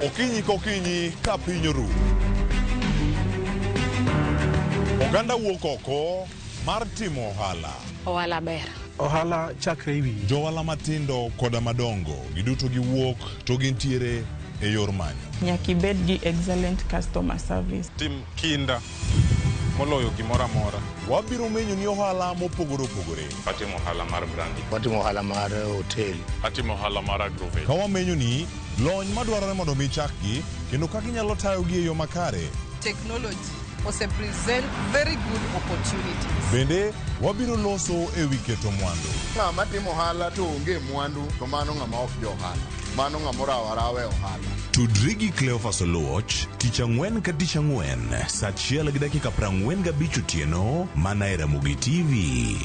Okinyi kokinyi ka piny oru. Oganda wuok oko mar timo ohala. Ohala ber. Ohala chakre e wiyi. Johala matindo koda madongo giduto giwuok to gintiere e yor manyo. Nyaka ibed gi excellent customer service. Tim kinda moloyo gimoro amora. Wabiro menyoni ohala mopogore opogore. Atimo ohala mar brandi. Watimo ohala mar hotel. Atimo ohala mar agrovet. Ka wamenyoni lony madwarore mondo mi ichakgi kendo kaka inyalo tayogi e yo makare. Technology ose present very good opportunities. Bende wabiro loso e wi keto mwandu. Ng'ama timo ohala to onge mwandu to mano ng'ama ok ja ohala. Mano ng'ama orawo arawa e ohala. Tudri gi Cleophas Oluoch tich ang'wen ka tich ang'wen saa achiel gi dakika 45 otieno mana e Ramogi TV.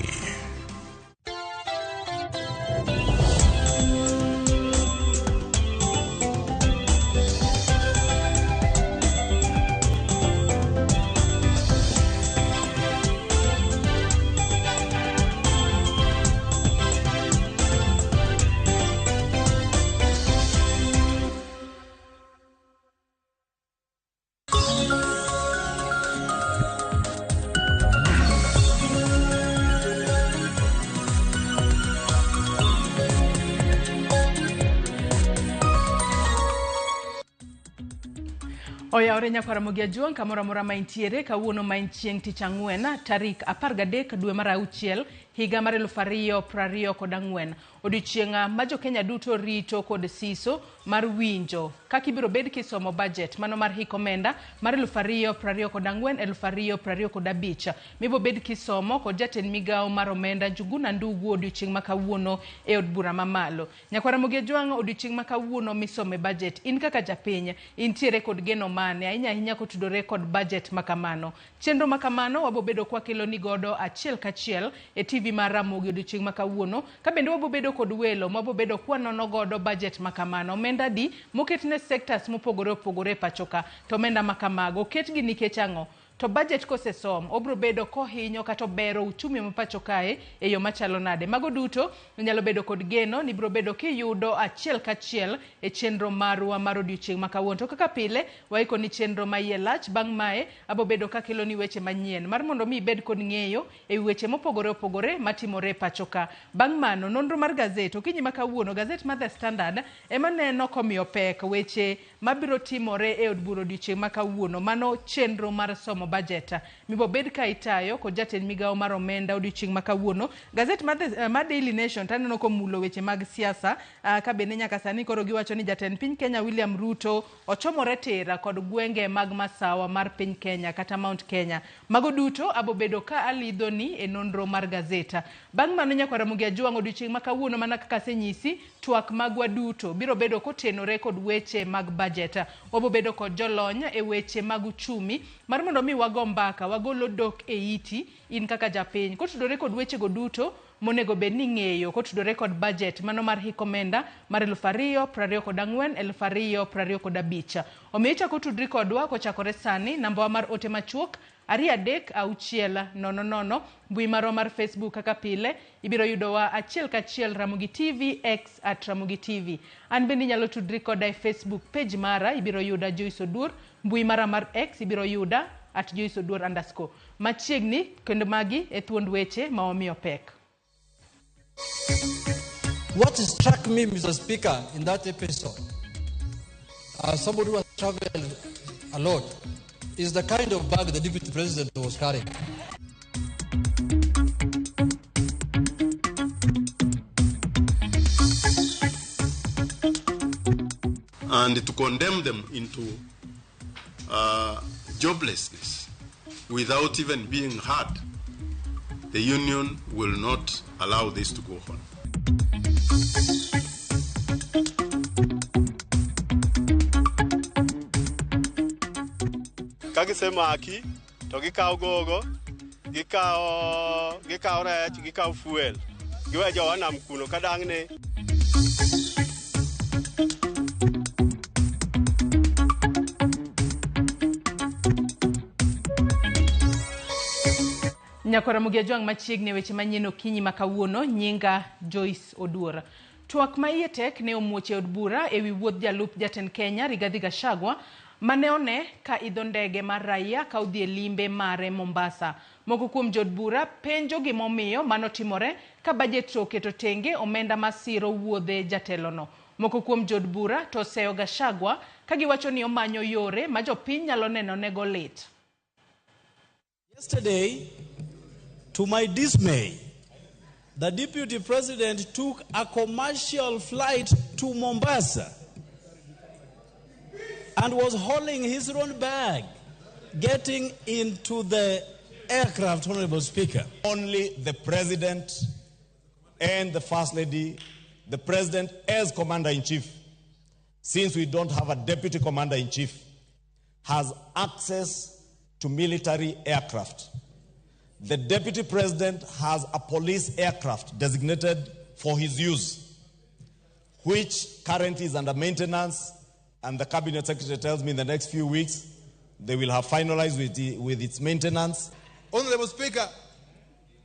Oyawore nyakwar Ramogi Ajuong' kamoro amora ma intiere kawuono ma en chieng' tich ang'wen tarik 13 dwe mar auchiel higa mar 2024. Odiochieng' ma jokenya duto rito kod siso mar winjo kaka ibiro bed kisomo budget mano mar hik omenda mar 2024 2025 mibobed kisomo kod jatend migawo mar omenda Njuguna Ndugu odiochieng' ma kawuono e od bura mamalo. Nyakwar Ramogi Ajwang' odiochieng' ma kawuono misome budget in kaka japiny intiere kod geno mane ahinya ahinya kotudore kod budget ma kamano. Chenro ma kamano wabobedo kwakeloni godo achiel kachiel e TV mar Ramogi odiochieng' ma kawuono ka bende wabobedo kod welo mwabobedo kwanono godo budget ma kamano. Omenda adi moket ne sectors mopogore opogore e pachoka to omenda ma kamago oketgi nikech ang'o? To budget kosesom obro bedo kohinyo kata obero uchumi ma pacho kae e yo machalo nade? Mago duto inyalo bedo kod geno ni ibro bedo kiyudo achiel kachiel e chenro marwa mar odiochieng' ma kawuono. To kaka pile waikoni chenro ma iye lach bang' mae abo bedo kakeloni weche manyien mar mondo mi ibed kod ng'eyo e wi weche mopogore opogore matimore e pacho ka. Bang' mano nonro mar gazet okinyi ma kawuono gazet mar The Standard ema neno komiyo pek weche mabiro timore e od bura odiochieng' ma kawuono. Mano chenro mar somo budget mibobed ka itayo kod jatend migawo mar omenda odiochieng' ma kawuono. Gazet mar Daily Nation taneno komulo weche mag siasa ka bende nyaka sani koro giwacho ni jatend piny Kenya William Ruto ochomore tira kod gwenge mag masawa mar piny Kenya kata Mount Kenya. Mago duto abobedo ka alidhoni e nonro mar gazeta. Bang' mano nyakwar Ramogi Ajwang' odiochieng' ma kawuono mana kaka asenyisi twak magwa duto biro bedo kotenore kod weche mag budget. Wabobedo kod jolony e weche mag uchumi mar mondo mi wago mbaka wagol odok e iti in kaka japiny kotudore kod wechego duto monego bed ni ing'eyo kotudore kod budget mano mar hik omenda mar 2024 2025. Omiyo ichako tudri kodwa kochakore sani nambawa mar ote machuok 2 3 6 0 0 mbui marwa mar Facebook kaka pile ibiro yudowa achiel kachiel Ramogi TV X at Ramogi TV. An bende inyalo tudri koda e Facebook page mara ibiro yuda Joyce Oduor, mbui mara mar X ibiro yuda at Joyce Oduor underscore. Machiegni kendo magi e thuond weche ma wamiyo pek. What struck me, Mr. Speaker, in that episode, as somebody who has traveled a lot, is the kind of bag the deputy president was carrying. And to condemn them into joblessness without even being heard, the union will not allow this to go on. Ka gisemaki to gikawo gogo, gikawo rech, gikawo fuel, giwe jowa nam kuno ka dang'ne. Nyakwar Ramogi Ajwang' machiegni e weche manyien okinyi ma kawuono nyinga Joyce Oduor. Twak ma iye tek ne omuoch e od bura ewi wuodh jalup jatend Kenya Rigathi Gachagua mane one ka idho ndege mar raia ka odhi e limbe mare Mombasa. Moko kuom jood bura penjo gimomiyo mano timore ka bajet to oketo tenge omenda masiro wuodhe jatelono. Moko kuom jood bura to oseyo Gachagua ka giwacho ni omanyo yore ma jopiny nyalo nenonego lit. Yesterday, to my dismay, the deputy president took a commercial flight to Mombasa and was hauling his own bag, getting into the aircraft, Honorable Speaker. Only the president and the first lady, the president as commander in chief, since we don't have a deputy commander in chief, has access to military aircraft. The deputy president has a police aircraft designated for his use, which currently is under maintenance, and the cabinet secretary tells me in the next few weeks they will have finalized with its maintenance. Honorable Speaker,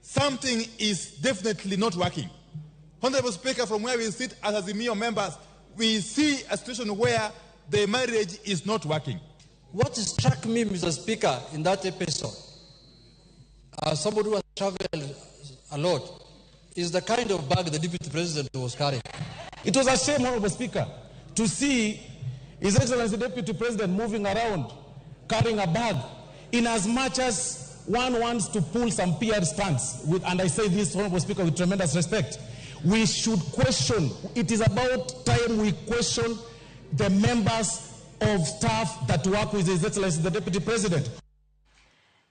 something is definitely not working. Honorable Speaker, from where we sit as Azimio members, we see a situation where the marriage is not working. What struck me, Mr. Speaker, in that episode, as somebody who has traveled a lot, is the kind of bag the deputy president was carrying. It was a shame, Honorable Speaker, to see His Excellency Deputy President moving around carrying a bag, in as much as one wants to pull some PR stunts, with, and I say this, Honorable Speaker, with tremendous respect, we should question. It is about time we question the members of staff that work with His Excellency the Deputy President.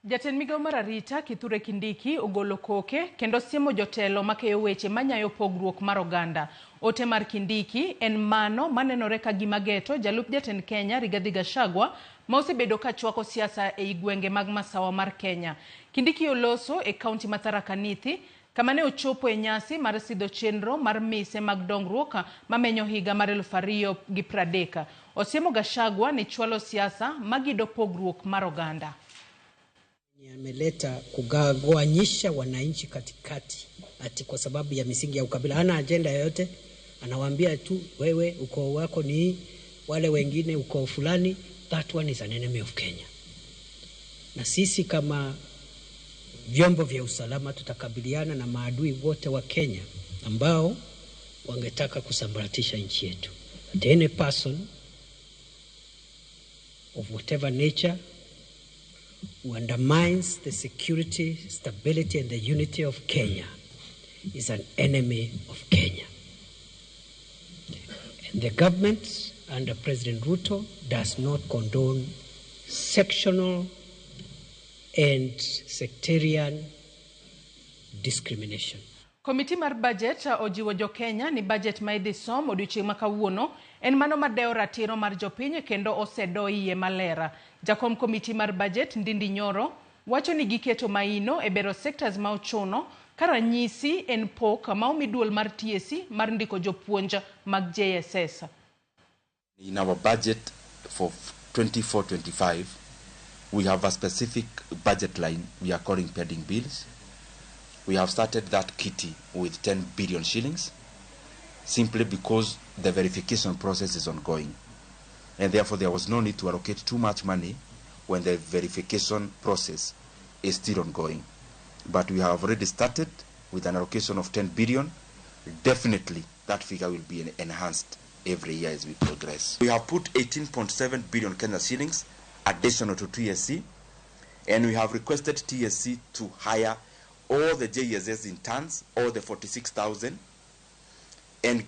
Jatend migao mar arita Kithure Kindiki ogolo koke kendo siemo jotelo makeyo weche manyayo pogruok mar oganda. Ote mar Kindiki en mano manenore ka gima geto jalup jatend Kenya Rigathi Gachagua ma osebedo ka chwako siasa ei gwenge mag masawa mar Kenya. Kindiki oloso e kaunti ma Tharaka Nithi kama ne ochopo e nyasi mar sidho chenro mar mise mag dongruok mamenyo higa mar 2030. Osiemo Gachagua ni chwalo siasa magido pogruok mar oganda. Ameleta kugawanyisha wananchi katikati ati kwa sababu ya misingi ya ukabila. Hana ajenda yoyote, anawaambia tu wewe ukoo wako ni wale wengine ukoo fulani. That one is an enemy of Kenya. Na sisi kama vyombo vya usalama tutakabiliana na maadui wote wa Kenya ambao wangetaka kusambaratisha nchi yetu. That any person of whatever nature who undermines the security, stability, and the unity of Kenya is an enemy of Kenya. And the government under President Ruto does not condone sectional and sectarian discrimination. Komiti mar budget ojiwo jo Kenya ni budget ma idhi som odiochieng' ma kawuono en mano madewo ratiro mar jopiny kendo osedo iye maler. Jakom komiti mar budget Ndindi Nyoro wacho ni giketo maino e bero sectors ma ochuno ka ranyisi en pok ma omi duol mar TSC mar ndiko jopuonj mag JSS. In our budget for 24-25, we have a specific budget line we are calling pending bills. We have started that kitty with 10 billion shillings simply because the verification process is ongoing. And therefore there was no need to allocate too much money when the verification process is still ongoing. But we have already started with an allocation of 10 billion. Definitely that figure will be enhanced every year as we progress. We have put 18.7 billion Kenya shillings additional to TSC, and we have requested TSC to hire all the JSS interns, all the 46,000, and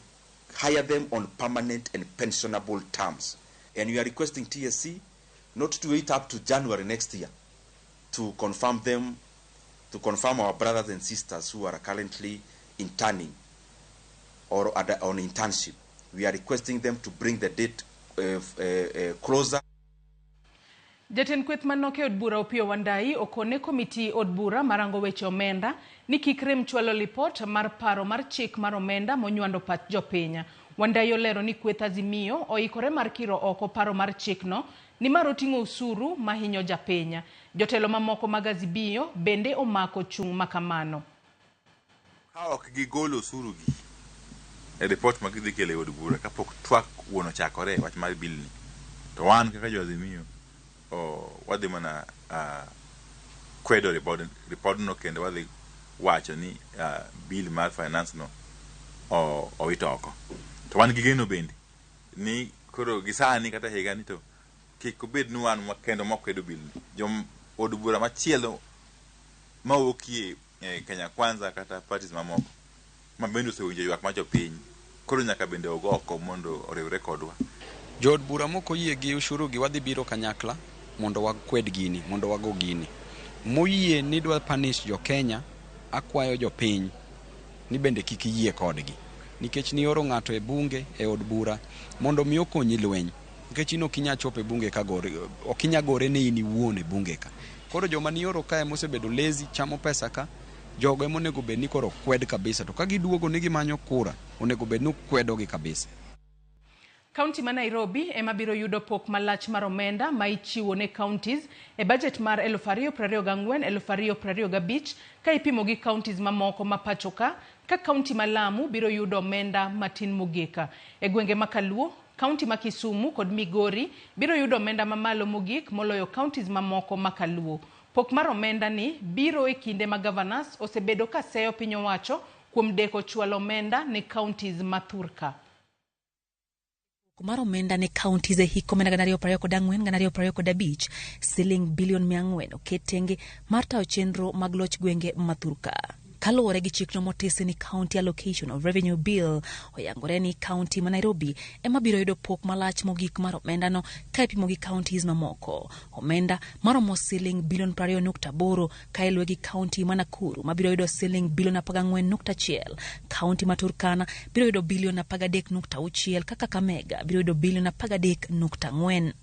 hire them on permanent and pensionable terms. And we are requesting TSC not to wait up to January next year to confirm them, to confirm our brothers and sisters who are currently interning or on internship. We are requesting them to bring the date closer. Jatend kweth manok e od bura Opiyo Wandayi okone komiti od bura marango weche omenda ni kik rem chwalo lipot mar paro mar chik mar omenda monywando pach jopiny. Wandayi olero ni kweth Azimio oikore mar kiro oko paro mar chikno nimar oting'o osuru mahinyo japiny. Jotelo mamoko mag Azimio bende omako chung' makamano. Ka ok gigolo osuru gi, E report ma gidhi kelo e od bura kapok twak wuon ochakore e wach mar bill ni. To wan kaka jo Azimio wadhi mana kwedo ripodno kendo wadhi wacho ni bill mar finance no owit oko. To wan gi geno bende ni koro gi sani kata higa ni to kik obed ni wan kendo makwedo bill ni. Jo od bura machielo mawuokie e Kenya Kwanza kata parties mamoko ma bende osewinjo ywak mar jopiny koro nyaka bende ogo oko mondo oriwre kodwa. Jood bura mok oyie gi ushuru gi wadhi biro kanyakla mondo wakwed gini, mondo wago gini. Moyie ni dwa punish jo Kenya, akwayo jopiny ni bende kik iyie kodgi. Nikech nioro ng'ato e bunge, e od bura, mondo mi okonyi lweny. Nikech in ok inyal chopo e bunge ka gore, ok inyal gore ne in iwuon e bunge ka. Koro joma nioro kae mosebedo lazy, chamo pesa ka, jogo ema onego bed ni koro kwed kabisa. To ka giduogo ni gimanyo kura, onego bed ni ukwedogi kabisa. Kaunti ma Nairobi ema biro yudo pok malach mar omenda ma ichiwo ne counties e budget mar 2024-2025 ka ipimo gi counties mamoko ma pacho ka, ka kaunti ma Lamu biro yudo omenda matin mogik. E gwenge ma Kaluo, kaunti ma Kisumu kod Migori biro yudo omenda mamalo mogik moloyo counties mamoko ma Kaluo. Pok mar omenda ni biro e kinde ma governors osebedo ka seyo piny owacho kuom deko chwalo omenda ne counties ma thurka. Mar omenda ne counties e hik omenda 2024-2025 siling bilion 400 oket tenge mar tayo chenro mag loch gwenge ma thurka. Kaluwore gi chikno motisi ni County Allocation of Revenue Bill, oyangore ni kaunti ma Nairobi ema biro yudo pok malach mogik mar omendano ka ipimo gi counties mamoko. Omenda maromo siling bilion 20.8 ka iluwe gi kaunti ma Nakuru ma biro yudo siling bilion 14.1. Kaunti ma Turkana biro yudo bilion 13.6 ka Kakamega biro yudo bilion 13.4.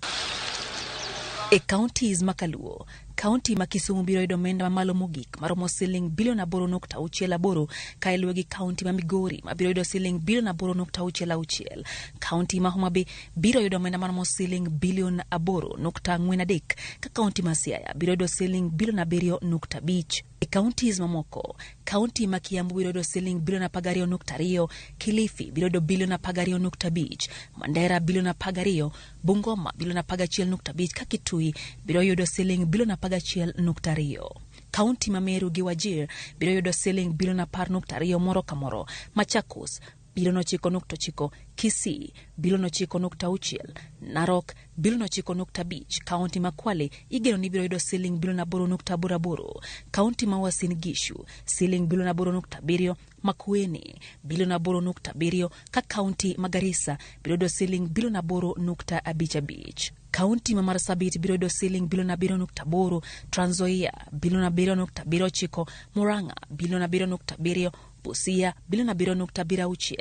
E counties ma Kaluo, kaunti ma Kisumu biro yudo omenda mamalo mogik maromo siling bilion 8.68 ka iluwe gi kaunti ma Migori ma biro yudo siling bilion 8.66. Kaunti ma Homa Bay biro yudo omenda maromo siling bilion 8.43 ka kaunti ma Siaya biro yudo siling bilion 7.5. E counties mamoko, kaunti ma Kiambu biro yudo siling bilion 12.2, Kilifi biro yudo bilion 12.5, Mandera bilion 12, Bungoma bilion 11.5 ka Kitui biro yudo siling bilion 11.2. Kaunti ma Meru gi Wajir biro yudo siling bilion 10.2 moro ka moro, Machakos bilion 9.9, Kisii bilion 9.6, Narok bilion 9.5. Kaunti ma Kwale igeno ni biro yudo siling bilion 8.88, kaunti ma Uasin Gishu siling bilion 8.7, Makueni bilion 8.7 ka kaunti ma Garissa biro yudo siling bilion 8.55. Kaunti ma Marsabit biro yudo siling bilion 7.8, Trans Nzoia bilion 7.79, Murang'a bilion 7.7, Busia bilion 7.76,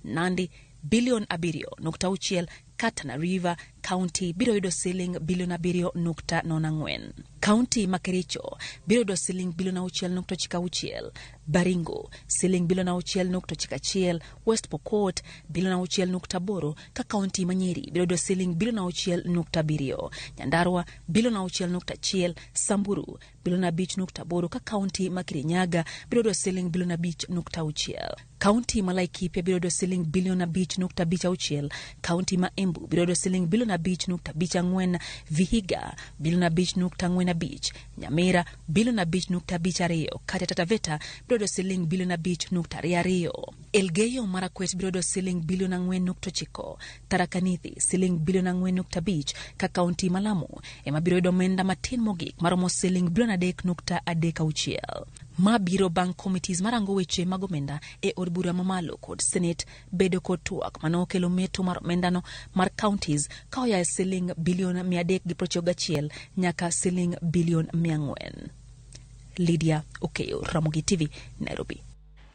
Nandi bilion 7.6, ka Tana River County biro yudo siling bilion 7.04. Kaunti ma Kericho biro yudo siling bilion 6.96, Baringo siling bilion 6.91, West Pokot bilion 6.8, ka kaunti ma Nyeri biro yudo siling bilion 6.7, Nyandarua bilion 6.1, Samburu bilion 5.8, ka kaunti ma Kirinyaga biro yudo siling bilion 5.6. Kaunti ma Laikipia biro yudo siling bilion 5.56, kaunti ma Embu biro yudo siling bilion 5.54, Vihiga bilion 5.45, Nyamira bilion 5.52, kata Taita Taveta biro yudo siling bilion 5.22. Elgeyo Marakwet biro yudo siling bilion 4.9, Tharaka Nithi siling bilion 4.5, ka kaunti ma Lamu ema biro yudo omenda matin mogik maromo siling bilion 3.36. Ma biro bang' committees marango weche mag omenda e od bura mamalo kod Senate bedo kod twak mane okelo meto mar omendano mar counties ka oya e siling bilion 391 nyaka siling bilion 400. Lydia Okeyo, Ramogi TV, Nairobi.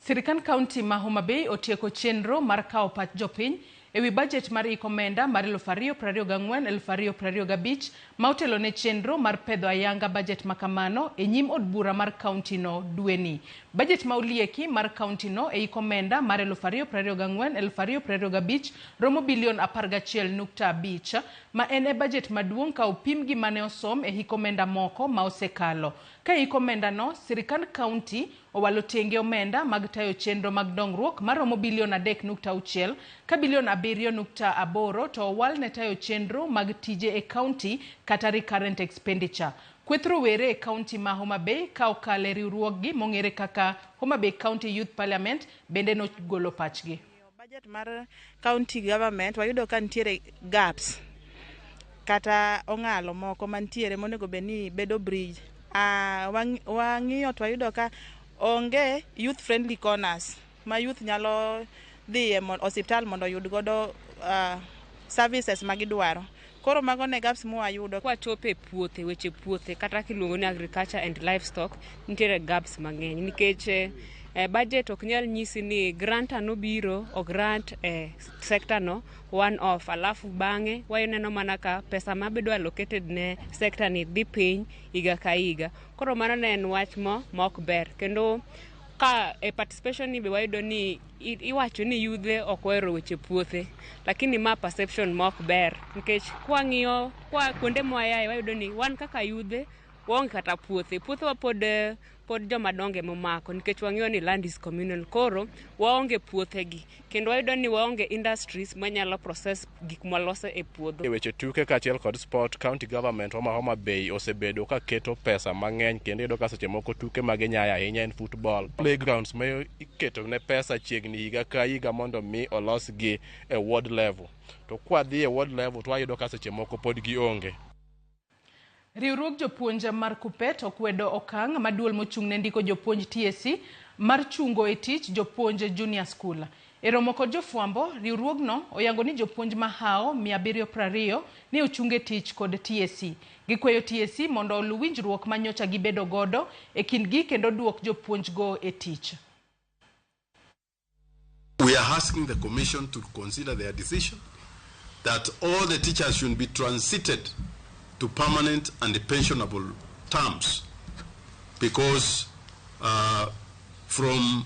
Sirikand kaunti ma Homa Bay otieko chenro mar kawo pach jopiny ewi budget mar hik omenda mar 2024-2025 ma otelo ne chenro mar pedho ayanga budget ma kamano e nyim od bura mar kaunti no dweni. Budget ma olieki mar kaunti no e hik omenda mar 2024-2025 romo bilion 11.5 ma en e budget maduong' ka opim gi mane osom e hik omenda moko ma osekalo. Ka e hik omenda no, sirikand kaunti owalo tenge omenda mag tayo chenro mag dongruok maromo bilion 3.6 ka bilion 7.8 to owal ne tayo chenro mag tije e kaunti kata recurrent expenditure. Kweth rowere e kaunti ma Homa Bay ka okalo e riwruoggi mong'ere kaka Homa Bay County Youth Parliament bende nogolo pachgi. Budget mar county government wayudo ka nitiere gaps kata ong'alo moko mantiere monego bed ni bedo bridge. Wang'iyo to wayudo ka onge youth friendly corners ma youth nyalo dhi e osiptal mondo oyud godo services magidwaro. Koro mago ne gaps mwayudo. Kwachopo e puothe, weche puothe kata kiluongo ni agriculture and livestock, nitiere gaps mang'eny nikech budget ok nyal nyisi ni grant nobiro o grant e sector no one off, alafu bang'e waneno mana ka pesa mabedo allocated ne sector ni dhi piny higa ka higa. Koro mano ne en wach mo mok ber. Kendo ka e participation ni be wayudo ni iwacho ni yudhe ok ohero weche puothe, lakini ma perception mok ber nikech kwang'iyo kwa kuonde mwayae wayudo ni wan kaka yudhe waonge kata puothe. Puothewa pod joma dongo emomako nikech wang'iyo ni land is communal. Koro waonge puothegi kendo wayudo ni waonge industries manyalo process gik mwaloso e puodho. E weche tuke kaachiel kod sport, county government ma Homa Bay osebedo ka keto pesa mang'eny kendo iyudo ka seche moko tuke ma ginyaya ahinya en football. Playgrounds ma iketo ne pesa chiegni higa ka higa mondo mi olosgi e ward level. To kwadhi e ward level to wayudo ka seche moko pod gionge. Riwruog jopuonj mar Kuppet okwedo okang' ma duol mochung' ne ndiko jopuonj TSC mar chungo e tich jopuonj junior school. E romo kod jofwambo, riwruogno oyango ni jopuonj mahao 720 ne ochung e tich kod TSC. Gikweyo TSC mondo oluw winjruok ma nyocha gibedo godo e kindgi kendo duok jopuonjgo e tich. We are asking the commission to consider their decision that all the teachers should be transited to permanent and pensionable terms, because from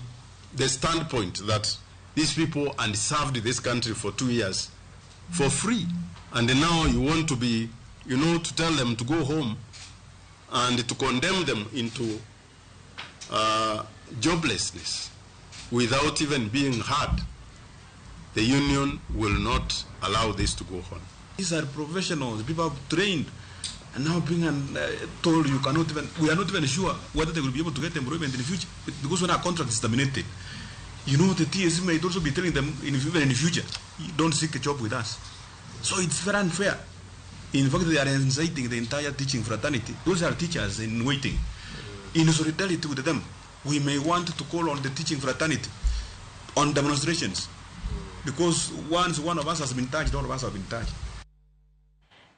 the standpoint that these people and served this country for 2 years for free, and now you want to be, you know, to tell them to go home and to condemn them into joblessness without even being heard. The union will not allow this to go on. These are professionals, people have trained, and now being told you cannot even, we are not even sure whether they will be able to get employment in the future, because when our contract is terminated, you know, the TSC may also be telling them even in the future, you don't seek a job with us. So it's very unfair. In fact, they are inciting the entire teaching fraternity. Those are teachers in waiting. In solidarity with them, we may want to call on the teaching fraternity on demonstrations, because once one of us has been touched, all of us have been touched.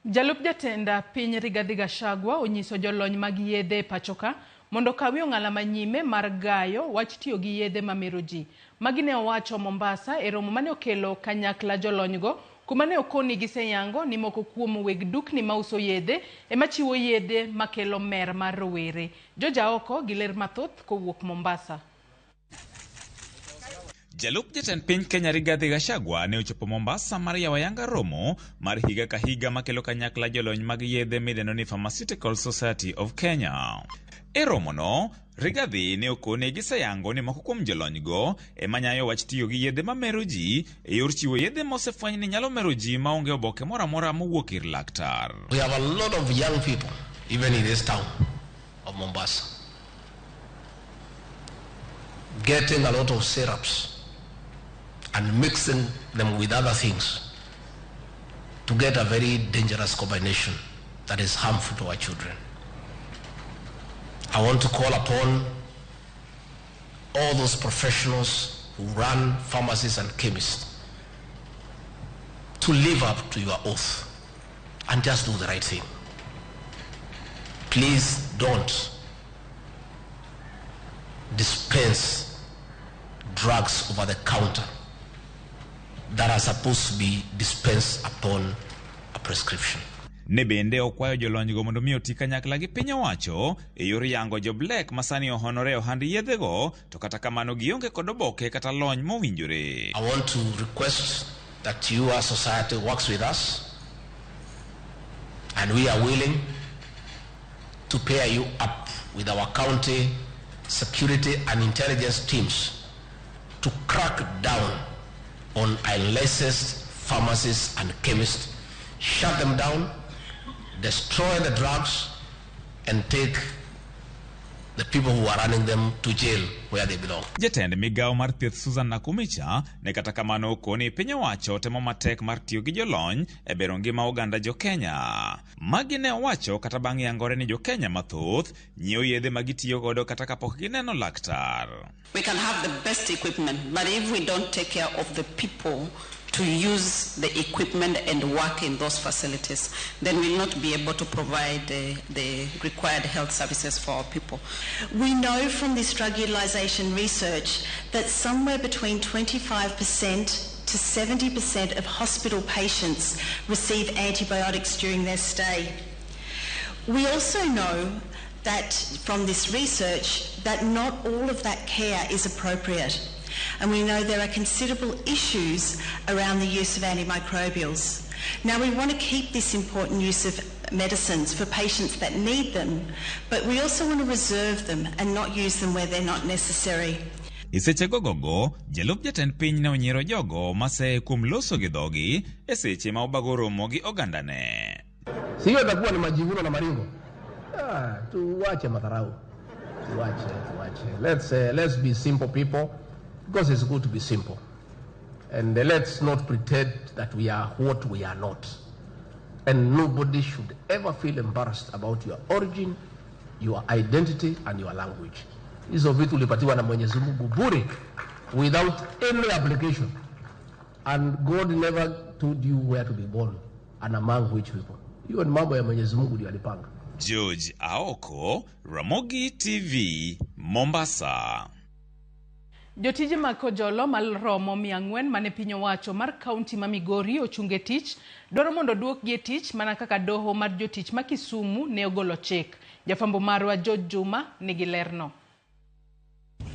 Jalup jatend piny Rigathi Gachagua onyiso jolony mag yedhe e pachoka mondo okawi ong'ala manyime mar gayo wach tiyo gi yedhe mamero ji. Magi ne owacho Mombasa e romo mane okelo kanyakla jolonygo kuma ne okoni giseyango ni moko kuom weg dukni mauso yedhe ema chiwo yedhe makelo mer mar rowere. Joja oko gi ler mathoth kowuok Mombasa. Jalup jatend piny Kenya Rigathi Gachagua ne ochopo Mombasa mar yawo ayanga romo mar higa ka higa makelo kanyakla jolony mag yedhe midendo ni Pharmaceutical Society of Kenya. E romono, Rigathi ne okone giseyango ni moko kuom jolonygo ema nyayo wach tiyo gi yedhe mamero ji e yor chiwo yedhe mosefweny ni nyalo mero ji maonge oboke moro amora mowuok ir laktar. We have a lot of young people, even in this town of Mombasa, getting a lot of syrups and mixing them with other things to get a very dangerous combination that is harmful to our children. I want to call upon all those professionals who run pharmacies and chemists to live up to your oath and just do the right thing. Please don't dispense drugs over the counter that are supposed to be dispensed upon a prescription. Ne bende okwayo jolonygo mondo mi oti kanyakla gi piny owacho e yor yango jo Black masani ohonore e ohand yedhego, to kata kamano gionge kod oboke kata lony mowinjore. I want to request that your society works with us, and we are willing to pair you up with our county security and intelligence teams to crack down on unlicensed pharmacists and chemists, shut them down, destroy the drugs, and take the people who are running them to jail where they belong. Jatend migawo mar thieth Susan Nakhumicha ne kata kamano okoni piny owacho temo matek mar tiyo gi jolony e bero ngima oganda jo Kenya. Magi ne owacho kata bang' yangore ni jo Kenya mathoth nyiewo yedhe ma gitiyo godo kata kapok gineno laktar. We can have the best equipment, but if we don't take care of the people to use the equipment and work in those facilities, then we'll not be able to provide the required health services for our people. We know from this drug utilisation research that somewhere between 25% to 70% of hospital patients receive antibiotics during their stay. We also know that from this research that not all of that care is appropriate. And we know there are considerable issues around the use of antimicrobials. Now, we want to keep this important use of medicines for patients that need them, but we also want to reserve them and not use them where they're not necessary. E seche gogogo, jalup jatend piny ne onyiero jogo maseye kuom loso gi dhogi e seche ma obago romo gi ogandane. Si hiyo itakuwa ni majivuno na maringo? Ah, tuwache madharau, tuwache, tuwache. Let's be simple people because it's good to be simple. And let's not pretend that we are what we are not. And nobody should ever feel embarrassed about your origin, your identity and your language. Hizo vitu ulipatiwa na Mwenyezi Mungu bure without any application. And God never told you where to be born and among which people. Hiyo ni mambo ya Mwenyezi Mungu ndio alipanga. George Aoko, Ramogi TV, Mombasa. Jotije mag Kojolo maromo 400 mane piny owacho mar kaunti ma Migori ochunge tich dwaro mondo duokgi e tich mana kaka doho mar jotich ma Kisumu ne ogolo chik. Jafwambo marwa George Juma nigi lerno.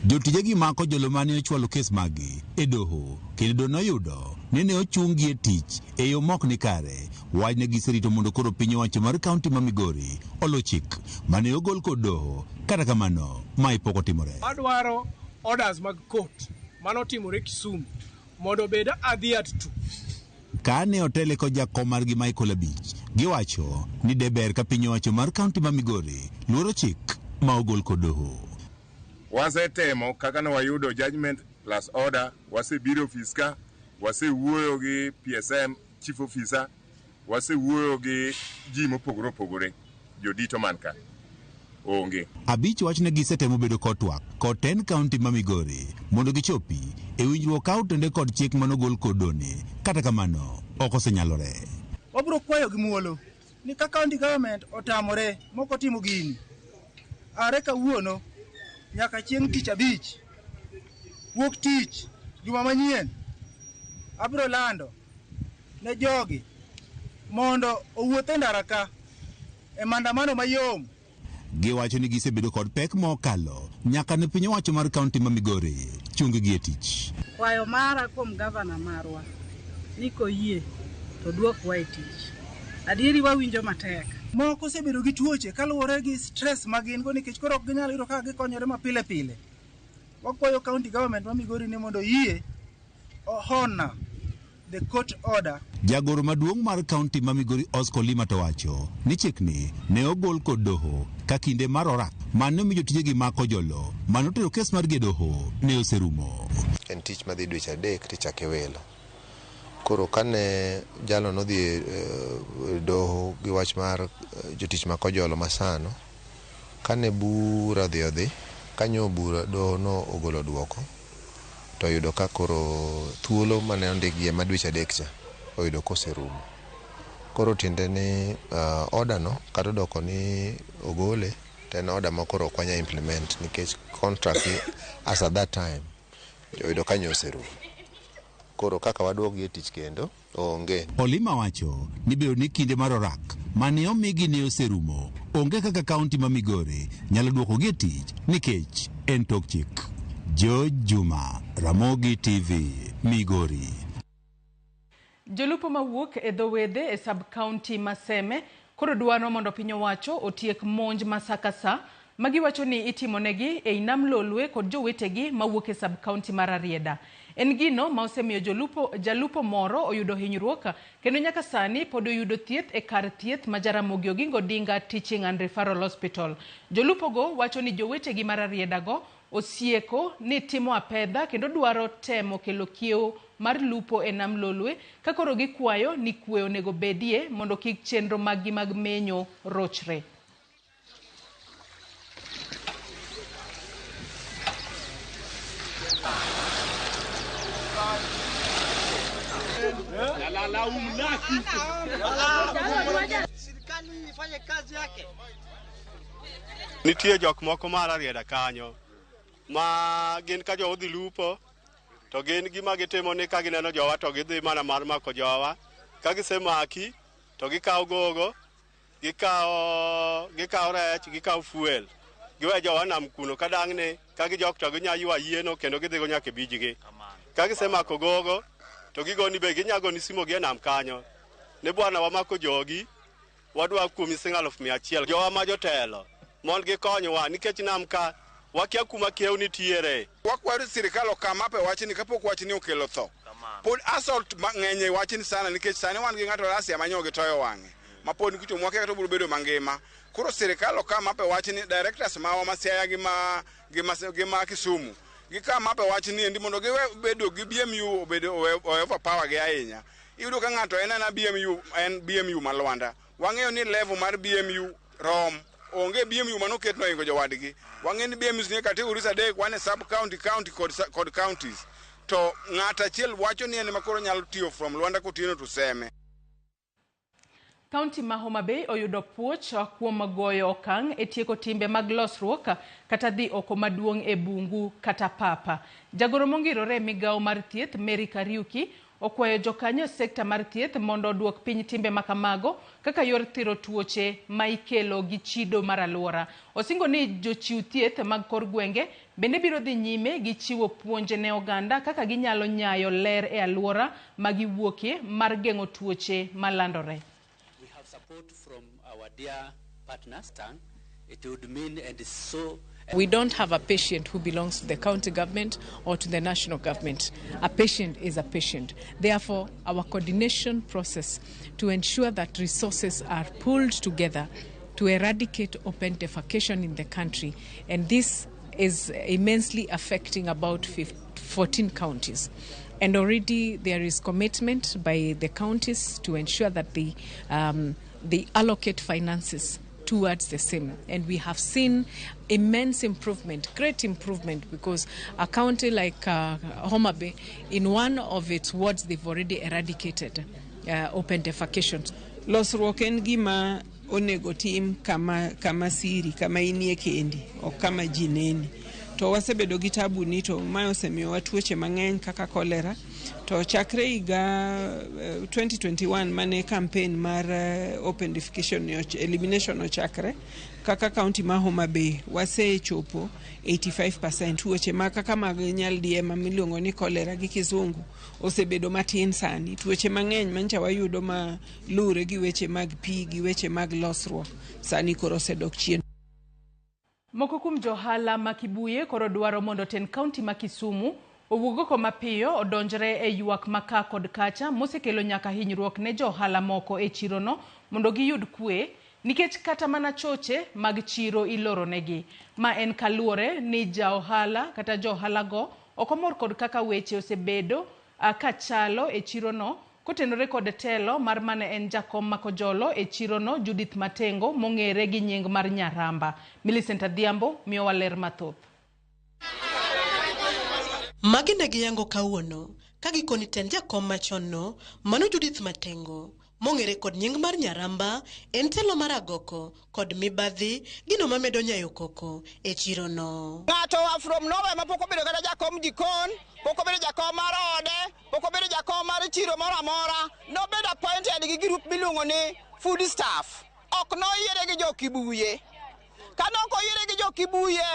Jotijegi mag Kojolo mane ochwalo kes maggi e doho kendo noyudo ni ne ochung-gi e tich e yo mok ni kare. Wach ne giserito mondo koro piny owacho mar kaunti ma Migori olo chik mane ogol kod doho. Kata kamano, mae pok otimore. Adwaro orders mag court manotimore Kisumu mondo obed adhered to. Ka ne otele kod jakom margi Michael Abich, giwacho ni de ber ka piny owacho mar kaunti ma Migori luoro chik ma ogol kod doho. Wasetemo kaka ne wayudo judgment plus order, wasebiro ofis ka, wasewuoyo gi PSM chief officer, wasewuoyo gi ji mopogore opogore, jodito man ka. Onge. Abich wacho ni gisetemo bedo kod twak kod tend kaunti ma Migori mondo gichopi e winjruok ka otende kod chik manogol kod done. Kata kamano, ok osenyalore. Wabiro kwayo gi muolo ni ka county government otamore mok otimo gini are kawuono nyaka chieng' tich abich wuok tich juma manyien abiro lando ne jogi mondo owuoth e ndara ka e maandamano mayom. Giwacho ni gisebedo kod pek mokalo nyaka ne piny owacho mar kaunti ma Migori chung gi e tich. Kwayo mara kuom gavana marwa ni koyie to duokwa e tich. Adieri wawinjo matek. Moko osebedo gi tuoche kaluwore gi stress ma gin go nikech koro ok ginyal yudo kaka gikonyore mapile pile. Wakwayo county government ma Migori ni mondo oyie honour the court order. Jagoro maduong' mar kaunti ma Migori Oscar Olima to wacho ni chikni ne ogol kod doho ka kinde mar orak mane omi jotijegi mag Kojolo mane otero kes margi e doho ne oserumo. En tich madhi dweche 3 tichake welo. Koro kane jalo nodhi e doho gi wach mar jotich ma Kojolo masano, kane bura odhi odhi, kanyo bura doho no ogolo duoko, to oyudo ka koro thuolo mane ondikgie ma dweche 3 cha oyudo koserumo. Koro tiende ni order no kata odoko ni ogole to en order ma koro ok wanyal implement nikech contract as at that time oyudo ka nyo oserumo. Koro kaka waduokgi e tich kendo onge. Olima wacho ni bedo ni kinde mar orak mane omigi ne oserumo, onge kaka kaunti ma Migori nyalo duokogi e tich nikech en tok chik. George Juma, Ramogi TV, Migori. Jolupo mawuok e dho wedhe e sub county ma Seme koro dwaro mondo piny owacho otiek monj ma sa ka sa Magiwacho ni itimonegi ei Nam Lolwe kod jowetegi mawuok e sub-county mar Rarieda. En gino ma osemiyo jolupo, jalupo moro oyudo hinyruok kendo nyaka sani pod oyudo thieth e kar thieth ma Jaramogi Oginga Odinga Teaching and Referral Hospital. Jolupogo wacho ni jowetegi mar Rarieda osieko ni timo apedha kendo dwaro temo kelo kiewo mar lupo e Nam Lolwe ka koro gikwayo ni kwe onego bedie mondo kik chenro maggi mag menyo rochre. Nitie jok moko mar Rarieda kanyo ma gin ka jowa odhi lupo to gin gima gitimo ni ka gineno jowa to gidhi mana mar mako jowa. Ka gisemaki to gikawo gogo, gikawo rech, gikawo fuel. Giwe jowa nam kuno ka dang'ni ka gijok to ginya ywa yieno kendo gidhigo nyaka e bijgi. Ka gisemako gogo to gigoni be ginya goni simo gi e nam kanyo ni bwana wamako jogi wadwa kuomi siling 100,000. Jowa ma jotelo mondo gikonywa nikech nam ka wakia kuma kiew nitiere. Wakwayo sirikal okam up e wachni kapok wachni okelo tho. Pod assault mang'eny e wachni sana nikech sani wan gi ng'ato Rasia manyo gi toyo wang'e ma pod kucho mwake kata obiro bedo mangima. Koro sirikal okam up e wachni, directors mawa ma Siaya gi ma Kisumu gikam up e wachni endi mondo giwe bedo gi BMU obedo overpower gi ahinya. Iyudo ka ng'ato en ana BMU, en BMU ma Lwanda. Wang'eyo ni level mar BMU rom. Onge BMU manoket noingo jowadgi. Wang'eyo ni BMU ni categories adek, wan e sub county, county kod counties. To ng'at achiel wacho ni en ema koro nyalo tiyo from Lwanda Kotieno to Seme. Kaunti ma Homa Bay oyudo puoch kuom goyo okang' e tieko timbe mag losruok kata dhi oko maduong' e bungu kata papa. Jagoro mongirore e migawo mar thieth Mary Kariuki okwayo jokanyo e sekta mar thieth mondo oduok piny timbe makamago kaka yor thiro tuoche ma ikelo gi chido mar alwora. Osingo ni jochiw thieth mag kor gwenge bende biro dhi nyime gi chiwo puonj ne oganda kaka ginyalo nyayo ler e alwora ma giwuokie mar geng'o tuoche malandore. We have support from our dear partners. It would mean and so. We don't have a patient who belongs to the county government or to the national government. A patient is a patient. Therefore, our coordination process to ensure that resources are pooled together to eradicate open defecation in the country, and this is immensely affecting about 14 counties. And already there is commitment by the counties to ensure that they allocate finances towards the same. And we have seen immense improvement, great improvement, because a county like Homa Bay, in one of its wards, they've already eradicated open defecation. Losruok en gima onego tim kama siri, kama inie kendi, ok kama ji neni. To wasebedo gi tabu ni to mae osemiyowa tuoche mang'eny kaka kolera. To chakre higa 2021 mane campaign mar open defecation elimination ochakre, kaka county ma Homa Bay wasechopo 85%. Tuoche ma kaka mag nyaldiema miluongo ni kolera gi kizungu osebedo matin sani. Tuoche mang'eny mancha wayudo ma lure gi weche mag pi gi weche mag losruok sani koro osedok chien. Moko kuom johala ma Kibuye koro dwaro mondo tend kaunti ma Kisumu owuog oko mapiyo odonjre e ywak ma ka kod kacha mosekelo nyaka hinyruok ne johala moko e chirono mondo giyud kwe nikech kata mana choche mag chiro iloronegi. Ma en kaluwore ni jaohala kata johalago ok omor kod kaka weche osebedo kachalo e chirono kotenore kod telo mar mane en jakom ma Kojolo e chirono Judith Matengo mong'ere gi nying mar Nyaramba. Millicent Adhiambo miyowa ler mathoth. Magi ne giyango kawuono ka gikoni tend jakom machon no mano Judith Matengo mong'ere kod nying mar Nyaramba en telo mar agoko kod mibadhi gino mamedo nyayo koko e chirono. Ng'ato from nowhere ma pok obedo kata jakom jikon, pok obedo jakom mar ode, pok obedo jakom mar chiro moro amora, nobedo appointed gi group miluongo ni food staff. Ok noyiere gi jo Kibuye. Ka nok oyiere gi jo Kibuye,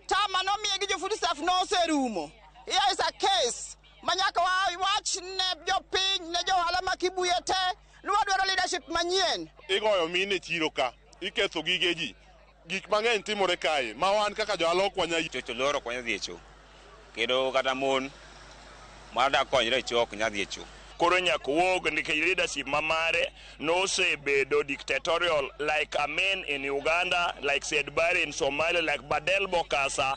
tama nomiye gi jo food staff noserumo. Here is a case ma nyaka wawach ne jopiny, ne johala ma Kibuye te, ni wadwaro leadership manyien. Igoyo mine chiro ka, iketho gige ji. Gik mang'eny timore kae ma wan kaka johala ok wanyal Chocho loro ok wanyal dhi e cho. Kendo kata mon madak konyre e cho ok nyal dhi e cho. Koro nyaka owuog nikech leadership ma mare nosebedo dictatorial like Amin in Uganda, like Siad Barre in Somalia, like Badel Bokassa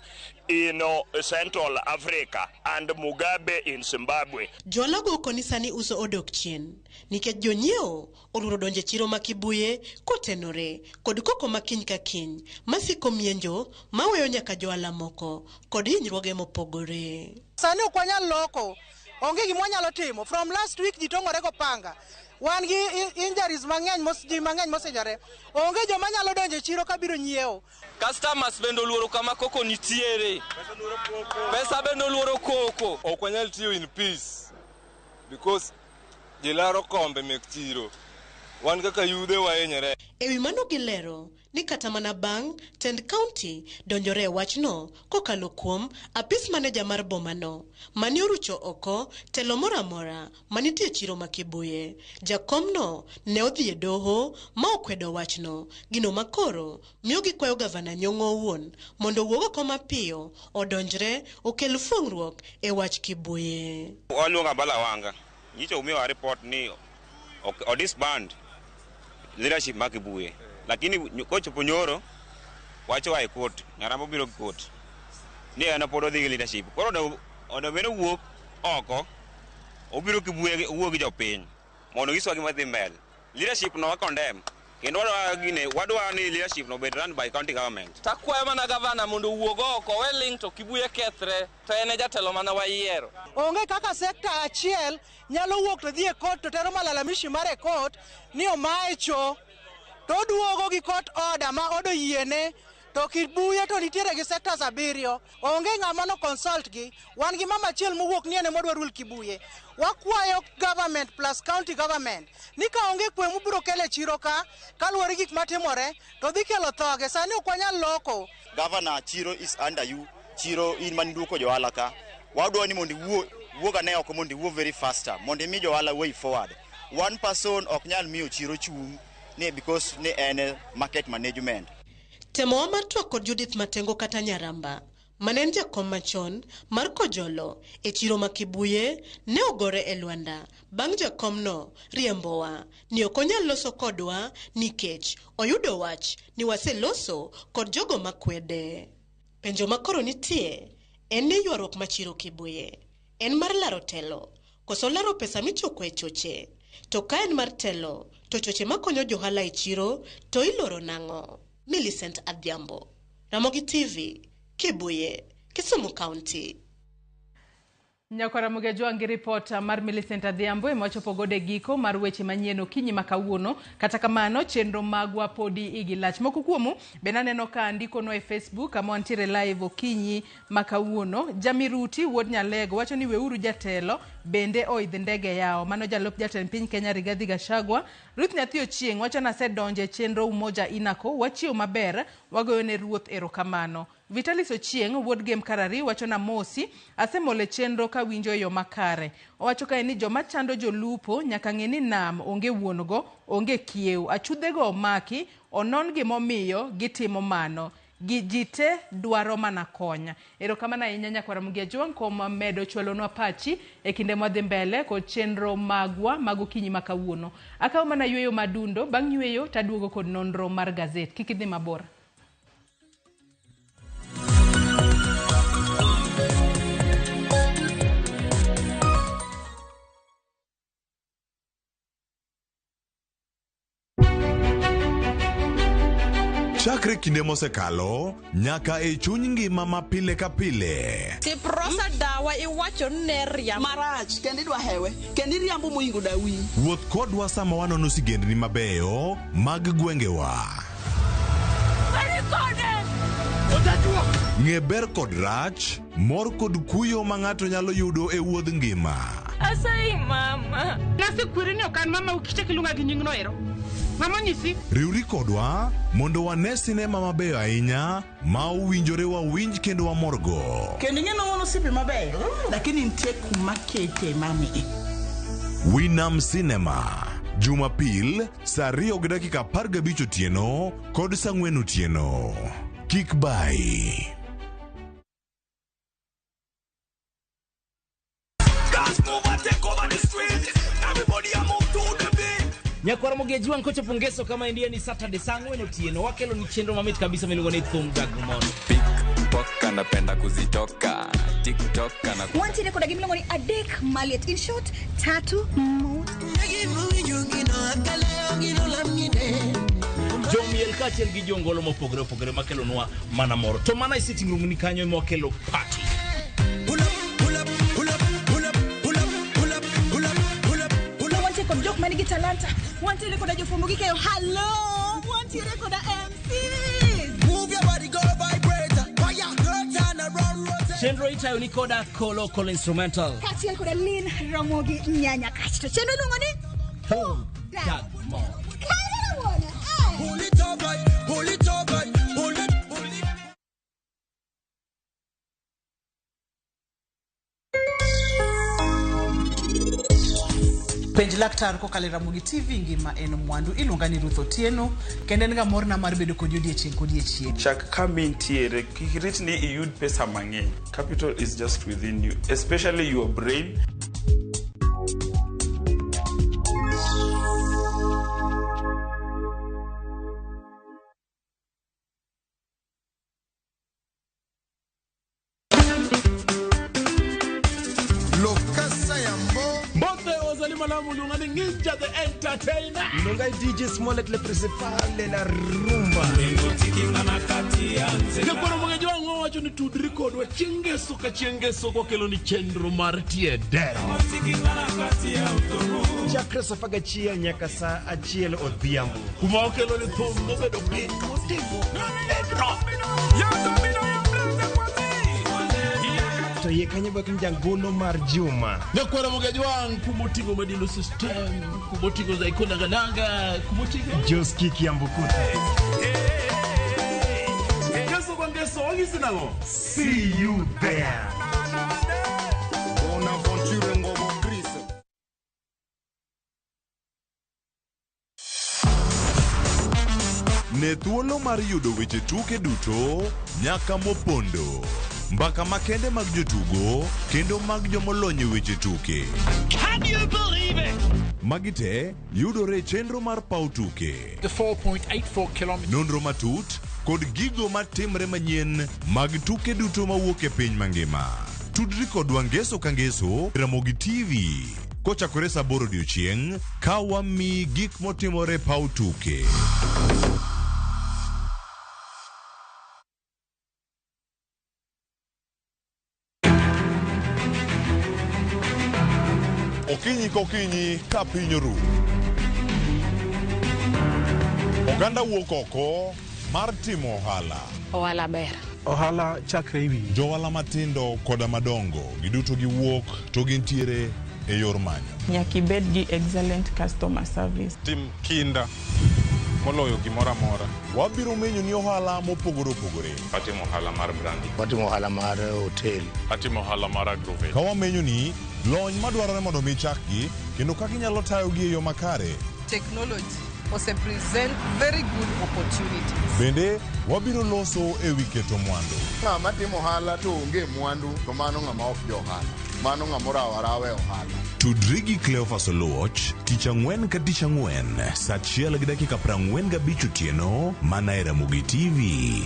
in Central Africa and Mugabe in Zimbabwe. Joalago koni sani uso odok chien nikech jonyiewo oluoro donjo e chiro ma Kibuye kotenore kod koko ma kiny ka kiny masiko mienjo maweyo nyaka johala moko kod hinyruoge mopogore. Sani ok wanyal loko, onge gima wanyalo timo. From last week ji tong'ore go panga. Wan gi injuries mang'eny, ji mang'eny mosinyore. Onge joma nyalo donjo e chiro kabiro nyiewo. Customers bende oluoro kama koko nitiere. Pesa bende oluoro koko. Ok wanyal tiyo in peace because ji laro kombe mek chiro. Wan kaka yudhe wahinyore. E wi mano gilero ni kata mana bang' tend kaunti donjore e wachno kokalo kuom apis maneja mar bomano mane orucho oko telo moro amora manitie e chiro ma Kibuye. Jakomno ne odhi e doho ma okwedo wachno, gino makoro miyo gikwayo gavana Nyong'o owuon mondo owuog oko mapiyo odonjre okel fuong'ruok e wach Kibuye. Waluongo Abala Wanga. Nyicho umiwa report ni o disband leadership ma Kibuye. Lakini kochopo nyoro wacho wa e court, Nyaramba biro gi court. Ni en pod odhi gi leadership. Koro onego bed ni owuok oko, obiro Kibuye owuo gi jopiny mondo onyiswa gima dhi mbele. Leadership no wa condemn. Kendo wadwa gine, wadwa ni leadership no bed run by county government. Takwayo mana gavana mondo owuog oko, owe ling' to Kibuye kethre, to en e jatelo mana wayiero. Onge kaka sekta achiel nyalo wuok to dhi e court to tero malalamishi mare e court ni omaye cho. To oduogo gi court order ma odo yiene to Kibuye to nitiere gi sectors 7. Onge ng'ama no consult gi. Wan gi mama achiel mowuok ni en ema odwa rule Kibuye. Wakwayo government plus county government ni ka onge kwe mubiro kelo e chiro ka, kaluwore gi gik matimore, to dhi kelo thoge. Sani ok wanyal loko. Governor, chiro is under you. Chiro in man duoko johala ka. Wadwa ni mondo iwuo, wuog ane oko mondo iwuo very faster, mondo imi johala way forward. One person ok nyal miyo chiro chung' ni because ni en market management. Temowa mar twak kod Judith Matengo kata Nyaramba, mane en jakom machon mar Kojolo e chiro ma Kibuye, ne ogore e lwanda bang' jakomno riembowa ni ok onyal loso kodwa nikech oyudo wach ni waseloso kod jogo makwede. Penjo makoro nitie en ni ywaruok ma chiro Kibuye en mar laro telo koso laro pesa michoko e choche? To ka en mar telo, to choche makonyo johala e chiro to iloro nang'o? Millicent Adhiambo, Ramogi TV, Kibuye, Kisumu County. Nyakwara Ramogi Ajwang' gi ripot mar Millicent Adhiambo ema wachopo godo e giko mar weche manyien okinyi ma kawuono. Kata kamano, chenro magwa podi igi lach. Moko kuomu bende aneno ka ndikonwa e Facebook kama wantiere live okinyi ma kawuono. Jamiruti wuod Nyalego wacho ni weuru jatelo bende oidh ndege yao. Mano jalup jatend piny Kenya Rigathi Gachagua. Ruth Nyathi Ochieng' wacho ni asedonjo e chenro Umoja Inako, wachiew maber, wagoyo ne ruoth erokamano. Vitalis Ochieng' wuod Gem Karari wacho na mosi, asemolo e chenro kawinjo e yo makare. Owacho kae ni joma chando jolupo nyaka ng'e ni nam onge wuon go, onge kiew. Achudhego omaki, onon gimomiyo gitimo mano. Gi ji te dwaro mana kony. Erokamano ahinya nyakwara Ramogi Ajwang' kuom medo chwalonwa pachi e kinde mwadhi mbele kod chenro magwa mag okinyi ma kawuono. Akawo mana yweyo madundo, bang' yweyo taduogo kod nonro mar gazet. Kik idhi mabor. Chakre kinde mosekalo nyaka e chuny ngima ma pile ka pile. Siprosa dawa iwacho ni ne riambo. Marach kendo idwa hewe kendo iriambo moingo dawi. Wuoth kodwa sama wanono sigendni mabeyo mag gwengewa. Ng'e ber kod rach, mor kod kuyo ma ng'ato nyalo yudo e wuodh ngima. Asayi mama. Nasekweri ni ok an mama ukichak iluonga gi nyingno ero. Mama onyisi. Riwri kodwa mondo wane sinema mabeyo ahinya ma owinjore wawinj kendo wamorgo. Kendo ing'e nong'ono osiepe mabeyo, lakini nitie kuma kete mami. Winam Cinema. Jumapil saa 2:15 otieno kod saa 4 otieno. Kik bayi. Nyakwar Mogeji wang' kochopo ngeso kama endie ni Saturday saa 4 otieno wakelo ni chenro mamit kabisa miluongo ni Thum Dag Mor. Poka napenda kuzitoka TikTok na Wantiere koda gimiluongo ni adek maliet. In short, tatu mot. Jomiel kaachiel gi jongolo mopogore opogore makelonwa mana mor. To mana e sitting room ni kanyo ema wakelo party. Wantiere kod jok manigi talanta. Wantiere koda jofwambo gi keyo. Hello! Wantiere koda MCs. Move your body, go vibrate. Fire, turn around, rotate. Chenro itayo ni koda Kolo Kolo Instrumental. Kaachiel koda Lin Ramogi Nyanya Kasto. Chenro iluongo ni Thum Dag Mor. Kayana wuona. Pull it up, pull it up, pull it, pull it. Penj laktar kokalo e Ramogi TV ngima en mwandu iluonga ni Ruth Otieno kendo en ga morna mar bedo kodi odiechieng' kodiechieng'. Chak kama intiere, kik irit ni iyud pesa mang'eny. Capital is just within you, especially your brain. Mbote ozali malamu luonga ni Ninja the Entertainer. Luonga DJ Smollett le principal la rumba. Nyakwar Mogeji wang' wawacho ni tudri kodwa chieng' ngeso ka chieng' ngeso kokelo ni chenro mar tie dero. Chakre saa 11 nyaka saa 1 odhiambo. Kuma wakelo ni thum mobedo piny motimo pedro. To yie kanyo bak jangolo mar Juma. Nyakwar Mogeji wang' kumoting'o Madilu System, kumoting'o Zaiko Naganaga, kumoting'o Joski Kiambukuta. Ngeso kwa ngeso wang'isi nang'o? See you there. Bonaventure Ngobo Chris. Ne thuolo mar yudo weche tuke duto nyaka mopondo. Mbaka makende mag jotugo kendo mag jomolony e weche tuke. Can you believe it? Magi te yudore e chenro mar paw tuke. The 4.84 kilometers. Nonro matut kod gigo matimre manyien mag tuke duto mawuok e piny mangima. Tudri kodwa ngeso ka ngeso Ramogi TV kochakore saa 8 odiochieng' ka wamiyi gik motimore paw tuke. Okinyi kokinyi ka piny oru. Oganda wuok oko mar timo ohala. Ohala ber. Ohala chakre e wiyi. Johala matindo koda madongo giduto giwuok to gintiere e yor manyo. Nyaka ibed gi excellent customer service. Tim kinda moloyo gimoro amora. Wabiro menyo ni ohala mopogore opogore. Atimo ohala mar brandi. Watimo ohala mar hotel. Atimo ohala mar agrovet. Ka wamenyo ni lony madwarore mondo mi chakgi kendo kaka inyalo tayogi e yo makare. Technology ose present very good opportunities. Bende wabiro loso e wi keto mwandu. Ng'ama timo ohala to onge mwandu to mano ng'ama ok jo ohala. Mano ng'ama orawo arawa e ohala. Tudri gi Cleophas Oluoch tich ang'wen ka tich ang'wen saa 1:45 otieno mana e Ramogi TV.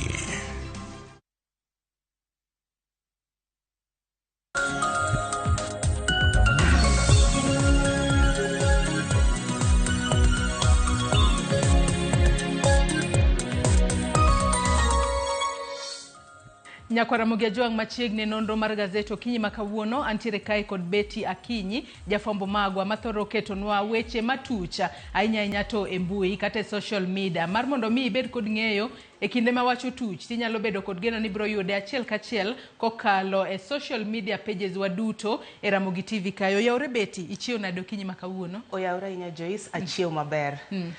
Nyakwar Ramogi Ajwang' machiegni nonro mar gazet okinyi ma kawuono antiere kae kod Betty Akinyi jafwambo magwa mathoro ketonwa weche matuch ahinya ahinya to e mbui kata e social media mar mondo mi ibed kod ng'eyo e kinde ma wach otuch tinyalo bedo kod geno ni ibiro yude achiel kachiel kokalo e social media pages wa duto e Ramogi TV kae. Oyawore Betty, ichiew nade okinyi ma kawuono? Oyawore ahinya Joyce, achiew maber.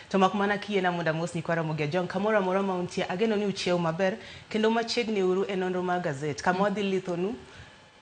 To mak mana kiyiena mondo amos nyikwa Ramogi Ajwang' kamoro amora ma untie, ageno ni uchiew maber kendo machiegni uru e nonro mar gazet kama wadhi lithonu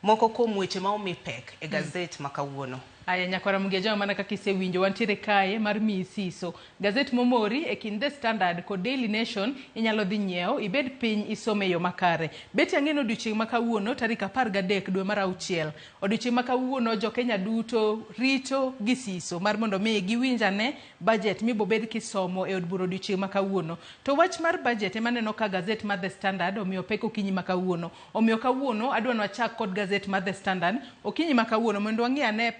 moko kuom weche ma omi pek e gazet ma kawuono. Aya, nyakwara Mugejawa, mana kaka isewinjo, wantiere kae mar miyi siso. Gazet momori e kind The Standard kod Daily Nation inyalo dhi nyiewo, ibed piny isome e yo makare. Beti ang'e ni odiochieng' ma kawuono tarik 13 dwe mar auchiel. Odiochieng' ma kawuono jo-Kenya duto rito gi siso mar mondo mi giwinj ane budget mibobed kisomo e od bura odiochieng' ma kawuono. To wach mar budget ema aneno ka gazet mar The Standard omiyo pek okinyi ma kawuono. Omiyo kawuono adwa ni wachak kod gazet mar The Standard okinyi ma kawuono mondo wang'i ane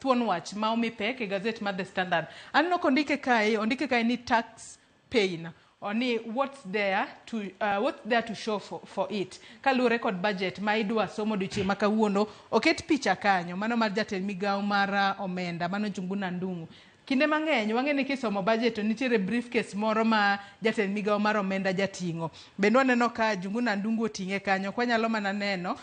thuon wach ma omi pek e gazet mar The Standard. Aneno kondike kae, ondike kae ni tax pain ni what's there to show for it kaluwore kod budget ma idwa somo odiochieng' ma kawuono. Oket picha kanyo mano mar jatend migawo mar omenda, mano Njuguna Ndung'u. Kinde mang'eny wang'e ni kisomo budget to nitiere briefcase moro ma jatend migawo mar omenda jating'o. Bende waneno ka Njuguna Ndung'u oting'e kanyo. Ok wanyalo mana neno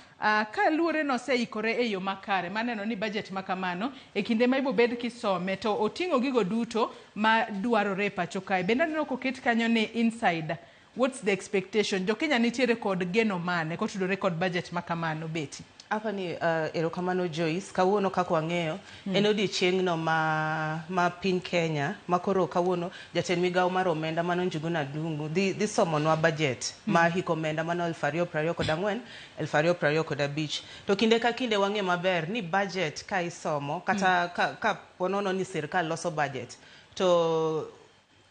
kaluwore noseikore e yo makare maneno ni budget ma kamano e kinde ma ibobed kisome to oting'o gigo duto ma dwarore e pacho kae. Bende aneno koket kanyo ni inside what's the expectation? Jo-Kenya nitiere kod geno mane kotudore kod budget ma kamano, Betty? Apani erokamano Joyce, kawuono kaka wang'eyo en odiochieng'no ma piny Kenya ma koro kawuono jatend migawo mar omenda mano Njuguna Ndung'u dhi somonwa budget ma hik omenda mano 2024 2025. To kinde ka kinde wang'e maber ni budget ka isomo kata ka ponono ni sirkal loso budget to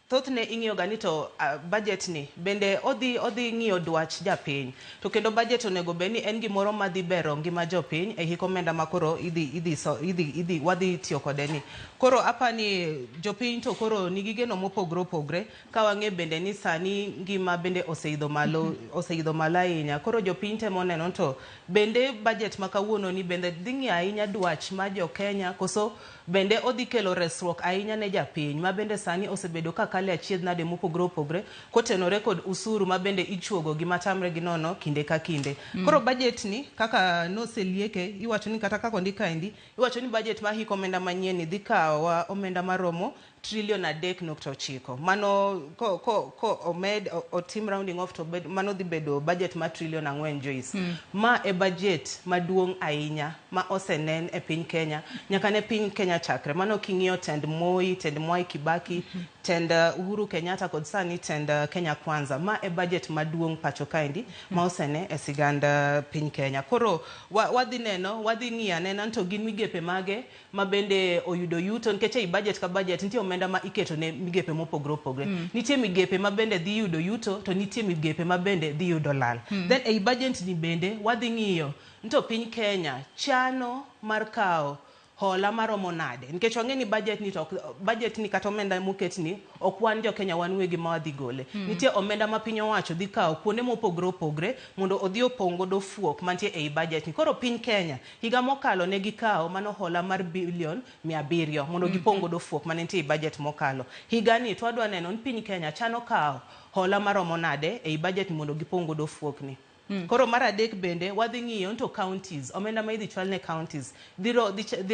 thothne ing'iyo ga ni to budget ni bende odhi ng'iyo dwach japiny, to kendo budget onego bed ni en gimoro madhi bero ngima jopiny e hik omenda ma koro idhi wadhi tiyo kode ni. Koro apani jopiny to koro nigi geno mopogore opogre ka wang'e bende ni sani ngima bende oseidho malo ahinya. Koro jopiny temo neno to bende budget ma kawuono ni bende dhi ng'iyo ahinya dwach ma jo Kenya, koso bende odhi kelo resruok ahinya ne japiny ma bende sani osebedo ka kale achiedh nade mopogore opogre kotenore kod usuru ma bende ichuogo gi matamre gi nono kinde ka kinde. Koro budget ni kaka noselieke, iwacho ni kata kaka ondik kaendi, iwacho ni budget ma hik omenda manyien ni dhi kawowa omenda maromo trilion 3.9. Mano ko omed otim rounding off to mano dhi bedo budget ma trilion 4, Joyce. Ma e budget maduong' ahinya ma osenen e piny Kenya nyaka ne piny Kenya chakre. Mano king'iyo tend Moi, tend Mwai Kibaki, tend Uhuru Kenyatta kod sani tend Kenya Kwanza. Ma e budget maduong' pacho kaendi ma osene e sigand piny Kenya. Koro wadhi neno, wadhi ng'iyo anena to gin migepe mage ma bende oyudo yuto, nikech ei budget ka budget nitie omenda ma iketo ne migepe mopogore opogore. Nitie migepe ma bende dhi yudo yuto to nitie migepe ma bende dhi yudo lal. Then ei budget ni bende wadhi ng'iyo to piny Kenya chano mar kawo hola maromo nade, nikech wang'e ni budget ni to budget ni kata omenda moket ni ok wan jo Kenya wan wegi ma wadhi gole. Nitie omenda ma piny owacho dhi kawo kuonde mopogore opogre mondo odhi opong' godo fuok mantie ei budget ni. Koro piny Kenya higa mokalo ne gikawo mano hola mar bilion 700 mondo gipong' godo fuok mane nitie ei budget mokalo. Higa ni to wadwa neno ni piny Kenya chano kawo hola maromo nade ei budget ni mondo gipong' godo fuok ni. Koro mar adek bende wadhi ng'iyo to counties, omenda ma idhi chwal ne counties dhi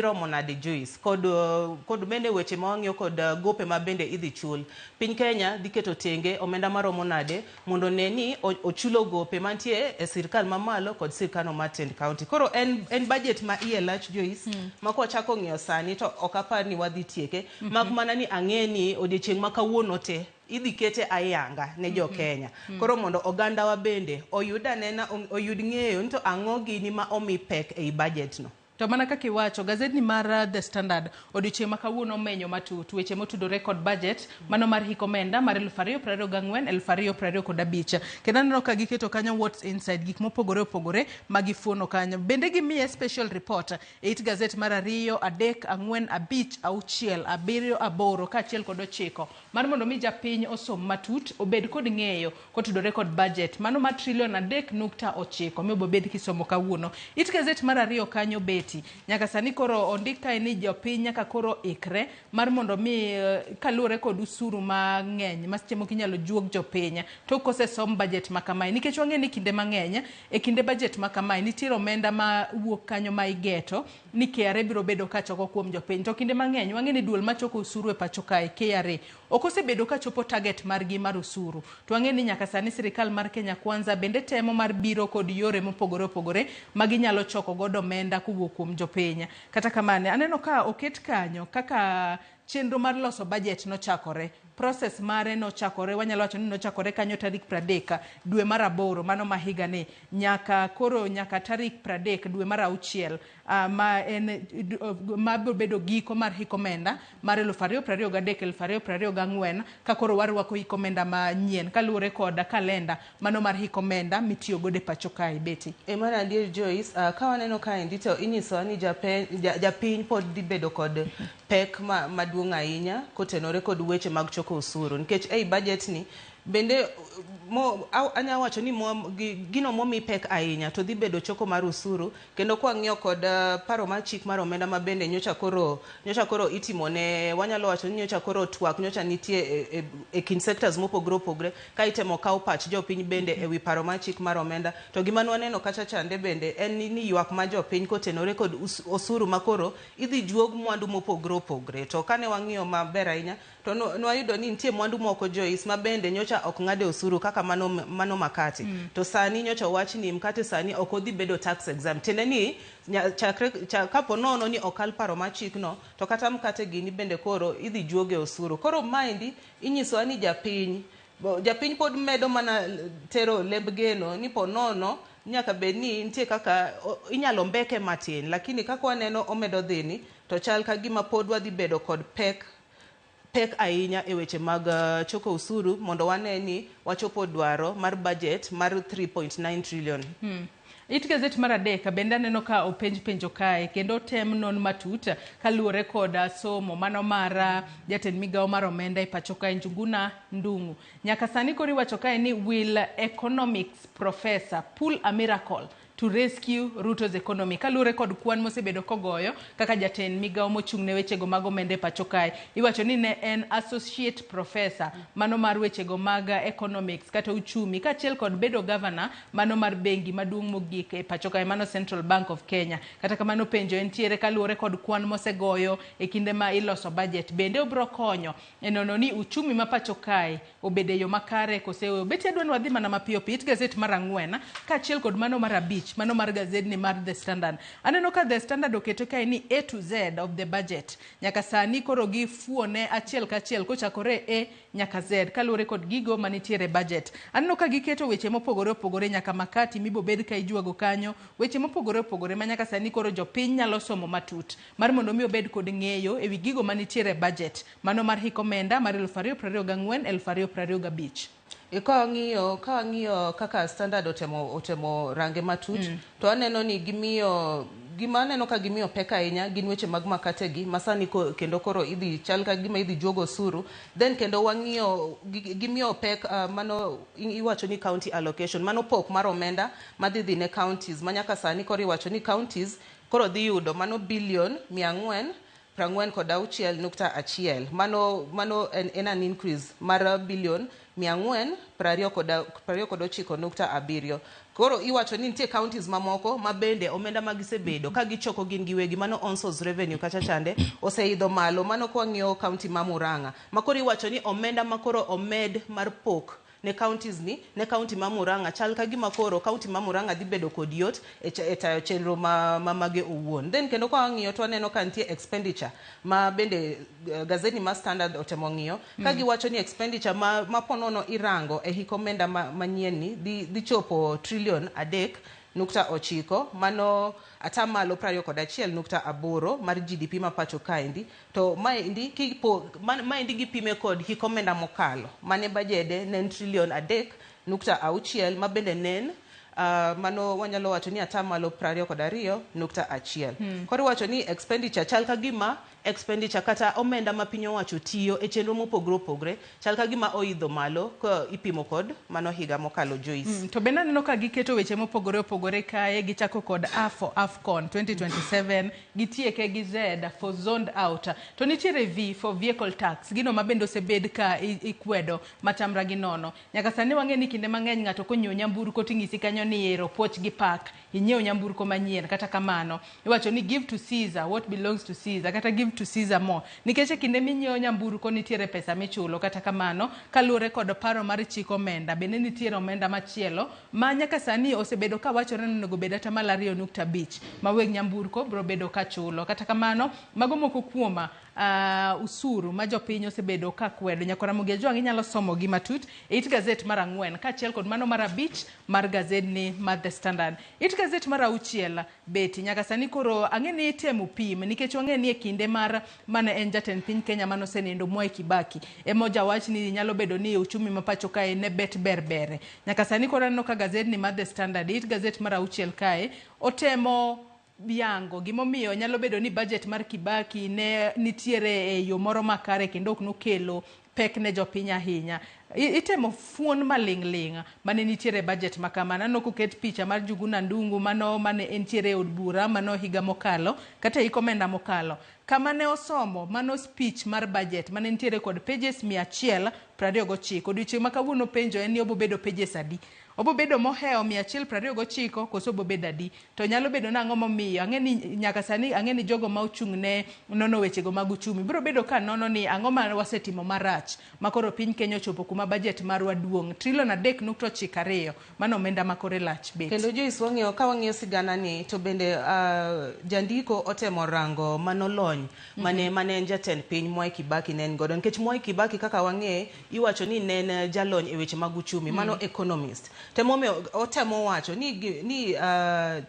romo nade, Joyce, kod bende weche ma wang'iyo kod gope ma bende idhi chul. Piny Kenya dhi keto tenge omenda maromo nade mondo ne ni ochulo gope mantie e sirkal mamalo kod sirkal no mar tend county. Koro en budget ma iye lach, Joyce, ma kwachako ng'iyo sani to ok apar ni wadhi tieke, mak mana ni ang'e ni odiochieng' ma kawuono te idhi kete ayanga ne jo Kenya. Koro mondo ogandawa bende oyud anena, oyud ng'eyo ni to ang'o gini ma omi pek ei budget no. To mana kaka iwacho, gazetni mar The Standard odiochieng' ma kawuono omenyo matut weche motudore kod budget mano mar hik omenda mar 2024 2025. Kendo aneno ka giketo kanyo what's inside, gik mopogore opogore ma gifuono kanyo. Bende gimiye special report e it gazet mar 2, 3, 4, 5, 6, 7, 8 kaachiel kod 9 mar mondo mi japiny osom matut, obed kod ng'eyo kotudore kod budget mano mar trilion 3.9 mibobed kisomo kawuono. It gazet mar 2 kanyo Betty, nyaka sani koro ondik kae ni jopiny nyaka koro ikre mar mondo mi kaluwore kod usuru mang'eny ma seche moko inyalo juog jopiny to kosesom budget ma kamae, nikech wang'e ni kinde mang'eny e kinde budget ma kamae nitiere omenda ma wuok kanyo ma igeto ni KRA biro bedo ka choko kuom jopiny. To kinde mang'eny wang'e ni duol machoko osuru e pacho kae KRA ok osebedo ka chopo target margi mar osuru. To wang'e ni nyaka sani sirikal mar Kenya Kwanza bende temo mar biro kod yore mopogore opogore ma ginyalo choko godo omenda kowuok kuom jopiny. Kata kamano, aneno ka oket kanyo kaka chenro mar loso budget nochakore. Process mare nochakore, wanyalo wacho ni nochakore kanyo tarik 30 dwe mar aboro mano ma higani nyaka koro nyaka tarik 30 dwe mar auchiel ma en ma biro bedo giko mar hik omenda mar 2023 2024 ka koro warwako hik omenda manyien kaluwore kod kalenda mano mar hik omenda mitiyo godo e pacho kae Betty. E mar adier Joyce, ka waneno kaendi to inyisowa ni japiny pod dhi bedo kod pek maduong' ahinya kotenore kod weche mag choko osuru nikech ei budget ni bende anya wacho ni gino momi pek ahinya to dhi bedo choko mar osuru kendo kwang'iyo kod paro mar chik mar omenda ma bende nyocha koro itimone wanyalo wacho ni nyocha koro twak nyocha nitie e kind sectors mopogore opogore ka itemo kaw pach jopiny bende ewi paro mar chik mar omenda to gima nwaneno kacha chande bende en ni ywak ma jopiny kotenore kod osuru makoro idhi juog mwandu mopogore opogore to kane wang'iyo maber ahinya to nwayudo ni nitie mwandu moko Joyce ma bende nyocha ok ng'ade osuru kaka mano makate. To sani nyocha owach ni mkate sani ok odhi bedo tax exempt. Tiende ni chakre kapo nono ni okal paro mar chikno to kata mkate gini bende koro idhi juoge osuru. Koro maendi inyisowa ni japiny pod medo mana tero lemb geno ni po nono nyaka bed ni nitie kaka inyalo mbeke matin lakini kaka waneno omedo dhini to chal ka gima pod wadhi bedo kod pek ahinya e weche mag choko osuru mondo wane ni wachopo dwaro mar budget mar 3.9 trillion. It gazet mar adek bende aneno ka openj penjo kae kendo tem non matut kaluwore kod somo mano mar jatend migawo mar omenda e pacho kae Njuguna Ndung'u. Nyaka sani koro iwacho kae ni will economics professor pull a miracle to rescue Ruto's economy kaluwore kod kwan mosebedo kogoyo kaka jatend migawo mochung' ne wechego mag omenda e pacho kae. Iwacho ni ne en associate professor mano mar wechego mag economics kata uchumi kaachiel kod bedo governor mano mar bengi maduong' mogik e pacho kae mano Central Bank of Kenya. Kata kamano penjo entiere kaluwore kod kwan mosegoyo e kinde ma iloso budget bende obro konyo e nono ni uchumi ma pacho kae obede yo makare kose oyo. Beti adwa ni wadhi mana mapiyo piyo it gazet mar 4 kaachiel kod mano mar 5 mano mar gazet ni mar The Standard. Aneno ka The Standard oketo kae ni A to Z of the budget. Nyaka sani koro gifuone achiel kachiel kochakore A nyaka Z kaluwore kod gigo manitiere budget. Aneno ka giketo weche mopogore opogore nyaka makati mibobed ka ijwago kanyo, weche mopogore opogore ma nyaka sani koro jopiny nyalo somo matut mar mondo mi obed kod ng'eyo ewi gigo manitiere budget mano mar hik omenda mar 2024 2025. Ka wang'iyo kaka Standard otemo range matut to aneno ni gimiyo gima aneno ka gimiyo pek ahinya gin weche mag makate gi masani kendo koro idhi chal ka gima idhi juogo osuru then kendo wang'iyo gimiyo pek mano iwacho ni county allocation mano pok mar omenda madhi dhi ne counties manyaka sani koro iwacho ni counties koro dhi yudo mano billion 446.1 mano en an increase mar billion 429.7. Koro iwacho ni nitie counties mamoko ma bende omenda ma gisebedo ka gichoko gin giwegi mano on source revenue kacha chande oseidho malo mano kwang'iyo county ma Murang'a ma koro iwacho ni omenda ma koro omed mar pok ne counties ni ne county ma Murang'a chal ka gima koro county ma Murang'a dhi bedo kod yot e tayo chenro ma mage owuon. Then kendo ka wang'iyo to waneno ka nitie expenditure ma bende gazeti ma Standard otemo ng'iyo ka giwacho ni expenditure ma ponono irango e hik omenda manyien ni dhi chopo trillion 3.9 mano atamalo 21.8 mar GDP ma pacho kaendi to maendi maendi gipime kod hik omenda mokalo mane bajede ne en trillion 3.6 ma bende ne mano wanyalo wacho ni atamalo 22.1. Koro iwacho ni expenditure chal ka gima expenditure kata omenda ma piny owacho tiyo e chenro mopogore opogore chal ka gima oidho malo ka ipimo kod mano higa mokalo Joyce. To bende aneno ka giketo weche mopogore opogore kae gichako kod A for AFCON 2027 gitieke gi Z for zoned out to nitiere V for vehicle tax gino ma bende osebed ka ikwedo matamra gi nono nyaka sani wang'e ni kinde mang'eny ng'ato konyiewo nyamburko ting'isi kanyo ni ero puoch gi pak inyiewo nyamburko manyien kata kamano iwacho ni give to Caesar what belongs to Caesar kata give to Caesar more nikech e kinde minyiewo nyamburko nitiere pesa michulo kata kamano kaluwore kod paro mar chik omenda bende nitiere omenda machielo ma nyaka sani osebedo ka wachore ni onego bed atamalo 2.5 ma weg nyamburko biro bedo ka chulo kata kamano mago moko kuom usuru ma jopiny osebedo ka kwedo nyaka Ramogi Ajwang' inyalo somo gi matut e it gazet mar 4 kaachiel kod mano mar 5 mar gazedni mar The Standard. It gazet mar 6 beti nyaka sani koro ang'e ni itemo pim nikech wang'e ni e kinde mar mane en jatend piny Kenya mane osenindo Mwai Kibaki ema ojawach ni nyalo bedo ni uchumi ma pacho kae ne bet ber bere. Nyaka sani koro aneno ka gazedni mar The Standard it gazet mar 6 kae otemo yango gimomiyo nyalo bedo ni budget mar Kibaki ne nitiere e yo moro makare kendo ok nokelo pek ne jopiny ahinya. Itemo fuon maling' ling' mane nitiere e budget ma kamano. Aneno koket picha mar Njuguna Ndung'u mano mane entiere e od bura mano higa mokalo kata e hik omenda mokalo. Kama ne osomo mano speech mar budget mane nitiere kod pages 129. Odiochieng' ma kawuono penjo en ni obobedo pages adi? Obobedo mohewo 129 koso obobedo adi? To nyalo bedo nang'o momiyo ang'e ni nyaka sani ang'e ni jogo ma ochung' ne nono wechego mag uchumi biro bedo ka nono ni ang'o ma wasetimo marach ma koro piny Kenya ochopo kuma budget marwa duong' trilion 3.92 mano omenda ma kore lach bet. Kendo Joyce wang'iyo ka wang'iyo sigana ni to bende jandiko otemo rango mano lony mane mane en jatend piny Mwai Kibaki ne en godo nikech Mwai Kibaki kaka wang'eye iwacho ni ne en jalony e weche mag uchumi mano economist temomiyo otemo wacho ni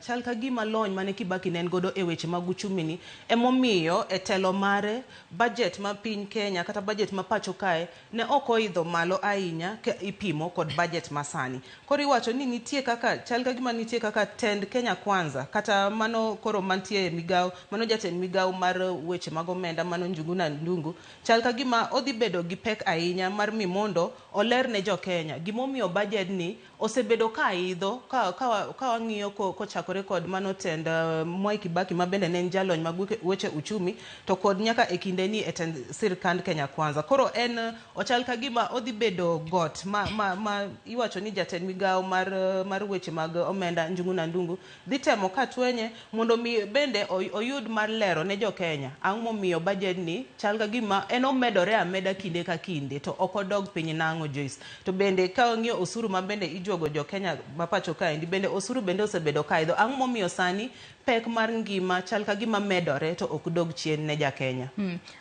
chal ka gima lony mane Kibaki ne en godo e weche mag uchumi ni emomiyo e telo mare budget ma piny Kenya kata budget ma pacho kae ne ok oidho malo ahinya ka ipimo kod budget masani. Koro iwacho ni nitie kaka chal ka gima nitie kaka tend Kenya Kwanza kata mano koro mantie e migawo mano jatend migawo mar weche mag omenda mano Njuguna Ndung'u chal ka gima odhi bedo gi pek ahinya mar mi mondo oler ne jo Kenya gimomiyo budget ni osebedo ka idho ka wang'iyo kochakore kod mano tend Mwai Kibaki ma bende ne en jalony mag weche uchumi to kod nyaka e kinde ni e tend sirkand Kenya Kwanza. Koro en ochal ka gima odhi bedo got ma iwacho ni jatend migawo mar weche mag omenda Njuguna Ndung'u dhi temo ka twenye mondo mi bende oyud mar lero ne jo Kenya ang'o momiyo budget ni chal ka gima en omedore ameda kinde ka kinde to ok odog piny nang'o Joyce. To bende ka wang'iyo osuru ma bende ijuogo jo Kenya ma pacho kaendi bende osuru bende osebedo ka idho ang'o momiyo sani pek mar ngima chal ka gima medore to ok dog chien ne ja Kenya.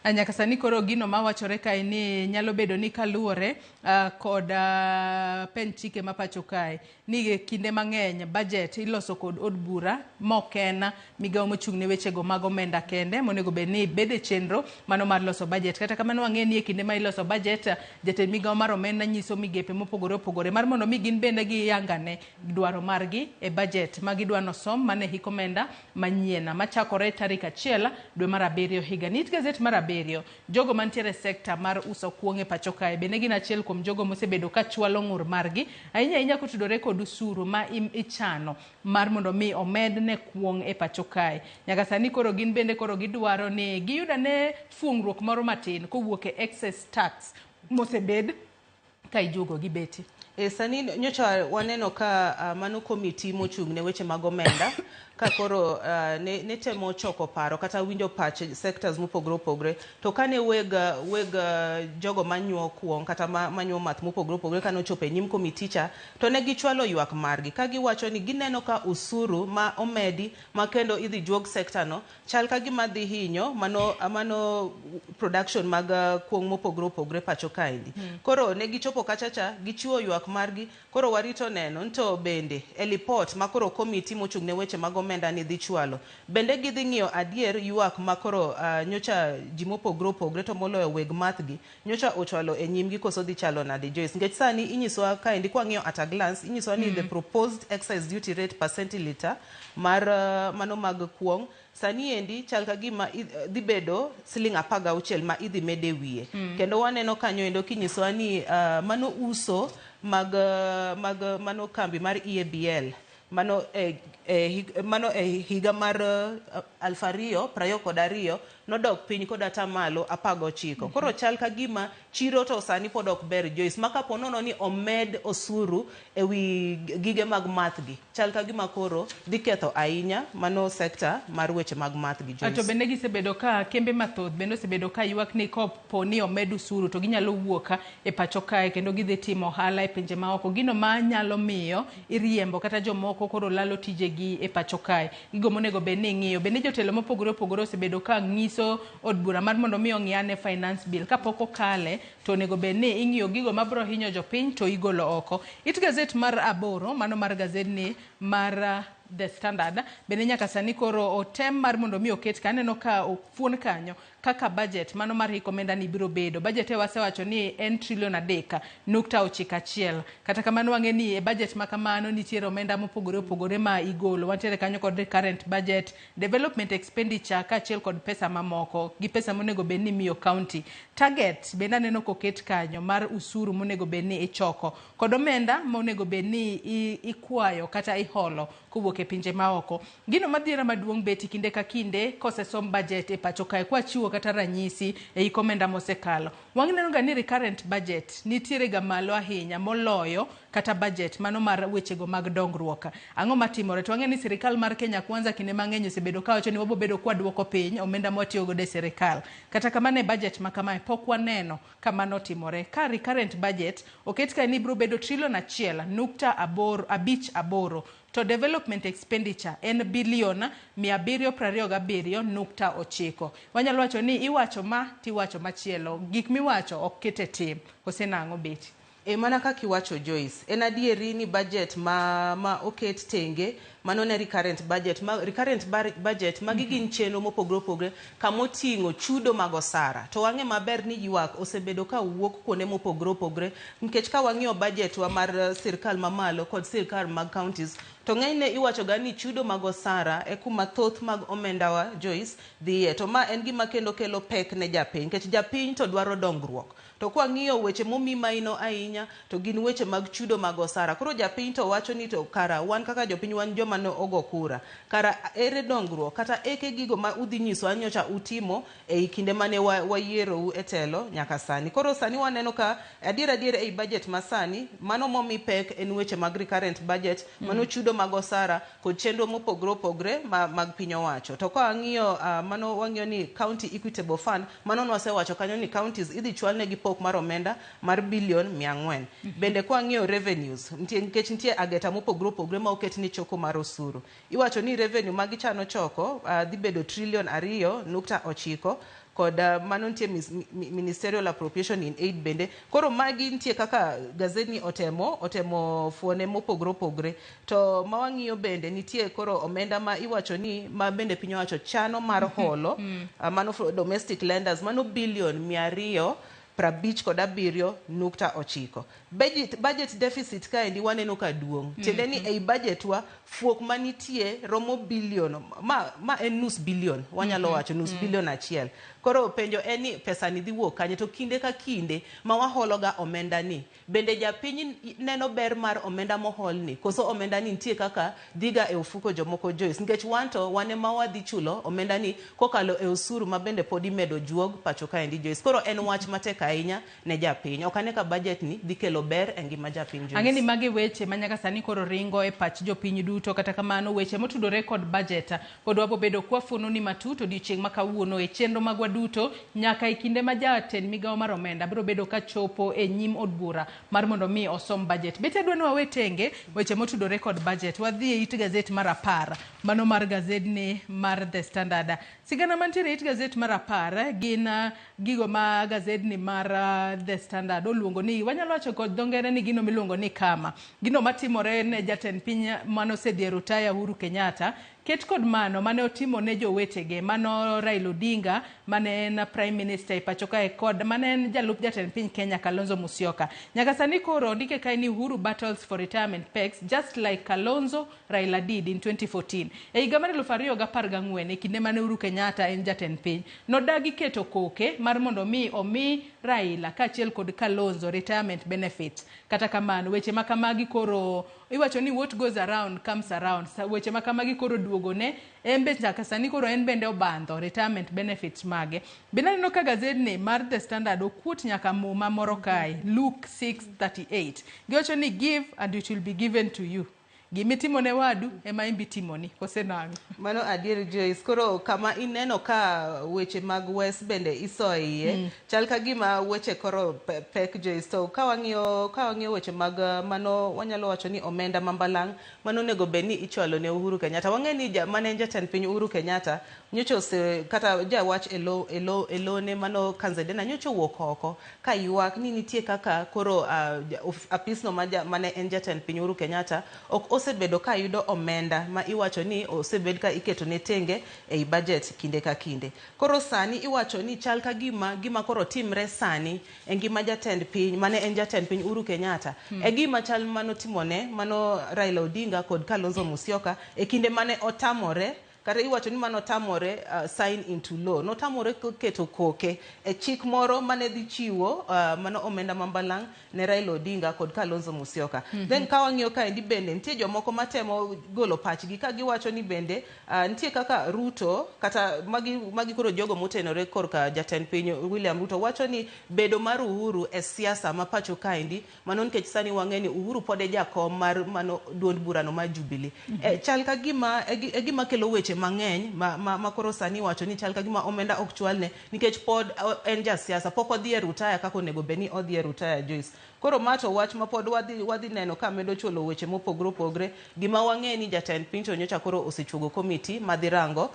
Nyaka sani koro gino mawachore kae ni nyalo bedo ni kaluwore kod pen chike ma pacho kae ni kinde mang'eny budget iloso kod od bura mok en migawo mochung' ne wechego mag omenda kende monego bed ni bede chenro mano mar loso budget. Kata kamano wang'e ni e kinde ma iloso budget jatend migawo mar omenda nyiso migepe mopogore opogore mar mondo mi gin bende giyangane dwaro margi e budget ma gidwa nosom mane hik omenda manyien machakore tarik 1 dwe mar 7 higani. It gazet mar 7 jogo mantiere e sekta mar uso kuong' e pacho kae bende gin achiel kuom jogo mosebedo ka chwalo ng'ur margi ahinya ahinya kotudore kod usuru ma ichano mar mondo mi omed ne kuong' e pacho kae. Nyaka sani koro gin bende koro gidwaro ni giyud ane fuong'ruok moro matin kowuok e excess tax mosebed ka ijuogo gi beti. Sani nyocha waneno ka mano komiti mochung' ne weche mag omenda ka koro ne temo choko paro kata winjo pach sectors mopogore opogore to kane weg jogo manyuo kuong' kata manyuo math mopogore opogore kane ochopo e nyim komiti cha to ne gichwalo ywak margi ka giwacho ni gineno ka usuru ma omedi ma kendo idhi juog sector no chal ka gima dhi hinyo mano production mag kuong' mopogore opogore pacho kaendi. Koro ne gichopo kacha cha gichiwo ywak margi koro warito neno to bende e lipot ma koro komiti mochung' ne weche mag omenda ni dhi chwalo bende gidhi ng'iyo adier ywak ma koro nyocha ji mopogore opogore to moloyo weg math gi nyocha ochwalo e nyimgi koso dhi chalo nade Joyce nikech sani inyisowa kaendi kwang'iyo at a glance inyisowa ni the proposed excise duty rate per centiliter mar mano mag kuong' Sani endi chal ka gima dhi bedo siling 16 ma idhi med e wiye. Kendo waneno kanyo endo kinyisowa ni mano uso mag mano kambi mar EABL mano e higa mar 2022 nodok piny kod atamalo 19. Koro chal ka gima chiro to sani pod ok ber, Joyce, ma kapo nono ni omed osuru e wi gige mag math gi, chal ka gima koro dhi ketho ahinya mano sekta mar weche mag math gi, Joyce. To bende gisebedo ka kembe mathoth bende osebedo ka ywak ni kopo ni omed osuru to ginyalo wuok e pacho kae kendo gidhi timo ohala e pinje maoko, gino ma nyalo miyo iriembo kata jomoko koro lalo tijegi e pacho kae. Gigo monego bed ni ing'iyo. Bende jotelo mopogore opogore osebedo ka ng'iso od bura mar mondo mi ong'i ane finance bill kapok okale, to onego bed ni ing'iyo gigo mabiro hinyo jopiny to igolo oko. It gazet mar 8, mano mar gazet ni mar The Standard, bende nyaka sani koro otem mar mondo mi oket ka aneno ka ofuon kanyo kaka budget mano mar hik omenda ni biro bedo. Budget e wasewacho ni en trilion 3.91. Kata kamano wang'e ni e budget ma kamano nitiere omenda mopogore opogore ma igolo. Wantiere kanyo kod recurrent budget, development expenditure kaachiel kod pesa mamoko gi pesa monego bed ni imiyo county. Target bende aneno koket kanyo mar usuru monego bed ni ichoko kod omenda monego bed ni ikwayo kata iholo kowuok e pinje maoko. Gino madhiera maduong' beti kinde ka kinde kosesom budget e pacho kae kwachiwo kata ranyisi e hik omenda mosekalo. Waneno ga ni recurrent budget nitiere ga malo ahinya moloyo kata budget mano mar wechego mag dongruok. Ang'o matimore? To wang'e ni sirikal mar Kenya Kwanza kinde mang'eny osebedo kawacho ni wabobedo kwa duoko piny omenda mwatiyo godo e sirikal. Kata kamano e budget ma kamae pok waneno ka mano otimore. Ka recurrent budget oket ka ni biro bedo trilion 1.858 to development expenditure en bilion 727.9. Wanyalo wacho ni iwacho ma tiwacho machielo. Gik miwacho ok ket e tim. Kose nang'o Betty? E mana kaka iwacho, Joyce, en adieri ni budget ma oket tenge mano ne recurrent budget, ma recurrent budget magi gin chenro mopogore opogore kamoting'o chudo mag osara. To wang'e maber ni ywak osebedo ka wuok kuonde mopogore opogore, nikech ka wang'iyo budget wa mar sirkal mamalo kod sirkal mag counties, to ng'enyne iwacho ga ni chudo mag osara e kuma thoth mag omendawa, Joyce, dhiye. To ma en gima kendo kelo pek ne japiny, nikech japiny to dwaro dongruok. To kwang'iyo weche momi maino ahinya to gin weche mag chudo mag osara. Koro japiny to wacho ni to kara wan kaka jopiny wan joma ne ogo kura, kara ere dongruok kata eke gigo ma udhi nyisowa nyocha utimo ei kinde mane wayierou e telo nyaka sani. Koro sani waneno ka adier adier ei budget ma sani mano momi pek en weche mag recurrent budget, mano chudo mag osara kod chenro mopogore opogore mag piny owacho. To ka wang'iyo mano wang'iyo ni county equitable fund, mano nwasewacho kanyo ni counties idhi chwalnegi pok mar omenda mar bilion 400. Bende kwang'iyo revenues, nitie nikech nitie ageta mopogore opogore ma oket ni choko mar osuru. Iwacho ni revenue ma gichano choko dhi bedo trilion 2.9 kod mano nitie ministerial appropriation in aid bende. Koro magi nitie kaka gazeti otemo fuone mopogore opogore. To ma wang'iyo bende nitie koro omenda ma iwacho ni ma bende piny owacho chano mar holo, mano domestic lenders, mano bilion 257.9. Budget deficit kaendi waneno ka duong'. Tiende ni ei budget wa fuok manitie romo bilion ma en nus bilion, wanyalo wacho nus bilion achiel. Koro penjo en ni pesa ni dhi wuok kanye, to kinde ka kinde ma waholo ga omenda ni bende japiny neno ber mar omenda mohol ni, koso omenda ni nitie kaka dhiga e ofuko jomoko, Joyce, nikech wan to wan ema wadhi chulo omenda ni kokalo e osuru ma bende pod imedo juog pacho kaendi, Joyce. Koro en wach matek ahinya ne japiny. Ok ane ka budget ni dhi kelo ber e ngima japiny, Joyce. Ang'e ni magi weche ma nyaka sani koro ringo e pach jopiny duto. Kata kamano weche motudore kod budget pod wabobedo kwafuono ni matut odiochieng' ma kawuono e chenro magwa duto nyaka e kinde ma jatend migawo mar omenda biro bedo ka chopo e nyim od bura mar mondo mi osom budget. Bete adwa ni wawe tenge weche motudore kod budget, wadhi e it gazet mar 10, mano mar gazedni mar The Standard. Sigana mantiere e it gazet mar 10 gin gigo ma gazedni mar The Standard oluongo ni, wanyalo wacho kod dho ngere ni gino miluongo ni kama gino matimore ne jatend piny manosedhi e rutaya Uhuru Kenyatta. Ket kod mano mane otimo ne jowetege mano Raila Odinga mane en Prime Minister e pacho kae kod mane en jalup jatend piny Kenya Kalonzo Musyoka. Nyaka sani koro ondike kae ni Uhuru battles for retirement perks just like Kalonzo Raila did in 2014. E higa mar 2014 e kinde mane Uhuru Kenyatta en jatend piny, nodagi keto koke mar mondo mi omi Raila kaachiel kod Kalonzo retirement benefits. Kata kamano, weche ma kamagi koro iwacho ni what goes around comes around. Weche ma kamagi koro duogo ne en be nyaka sani koro en bende obandho retirement benefits mage. Bende aneno ka gazedni mar The Standard okuot nyaka muma moro kae, Luke 6:38. Giwacho ni give and it will be given to you. Gimitimo ne wadu ema in be itimoni, kose nang'o? Mano adier Joyce. Koro kama ineno ka weche mag West bende iso iye, chal ka gima weche koro pek Joyce. To ka wang'iyo weche mag mano wanyalo wacho ni omenda mambalang' mano onego bed ni ichwalo ne Uhuru Kenyatta. Wang'e ni mane en jatend piny Uhuru Kenyatta nyocha ose kata jawach e lone mano Kanzedena nyocha owuok oko ka ywak ni nitie kaka koro apisno mane en jatend piny Uhuru Kenyatta ok osebedo ka yudo omenda ma iwacho ni osebed ka iketo ne tenge ei budget kinde ka kinde. Koro sani iwacho ni chal ka gima koro timre sani e ngima jatend piny mane en jatend piny Uhuru Kenyatta. E gima chal manotimone mano Raila Odinga kod Kalonzo Musyoka e kinde mane otamore kata iwacho ni mano otamore sign into law, notamore keto koke e chik moro mane dhi chiwo mano omenda mambalang' ne Raila Odinga kod Kalonzo Musyoka. Then ka wang'iyo kaendi bende nitie jomoko matemo golo pachgi ka giwacho ni bende nitie kaka Ruto kata magi koro jogo motenore korka jatend piny William Ruto wacho ni bedo mar Uhuru e siasa ma pacho kaendi mano nikech sani wang'e ni Uhuru pod e jakom mar mano duond burano mar Jubilee. Chal ka gima e gima kelo weche mang'eny ma koro sani wacho ni chal ka gima omenda ok chwalne nikech pod en jasiasa pok odhi e rutaya kaka onego bed ni odhi e rutaya Joyce. Koro ma to wach ma pod wadhi neno ka medo chulo weche mopogore opogore. Gima wang'e ni jatend piny to nyocha koro osechuogo komiti madhi rango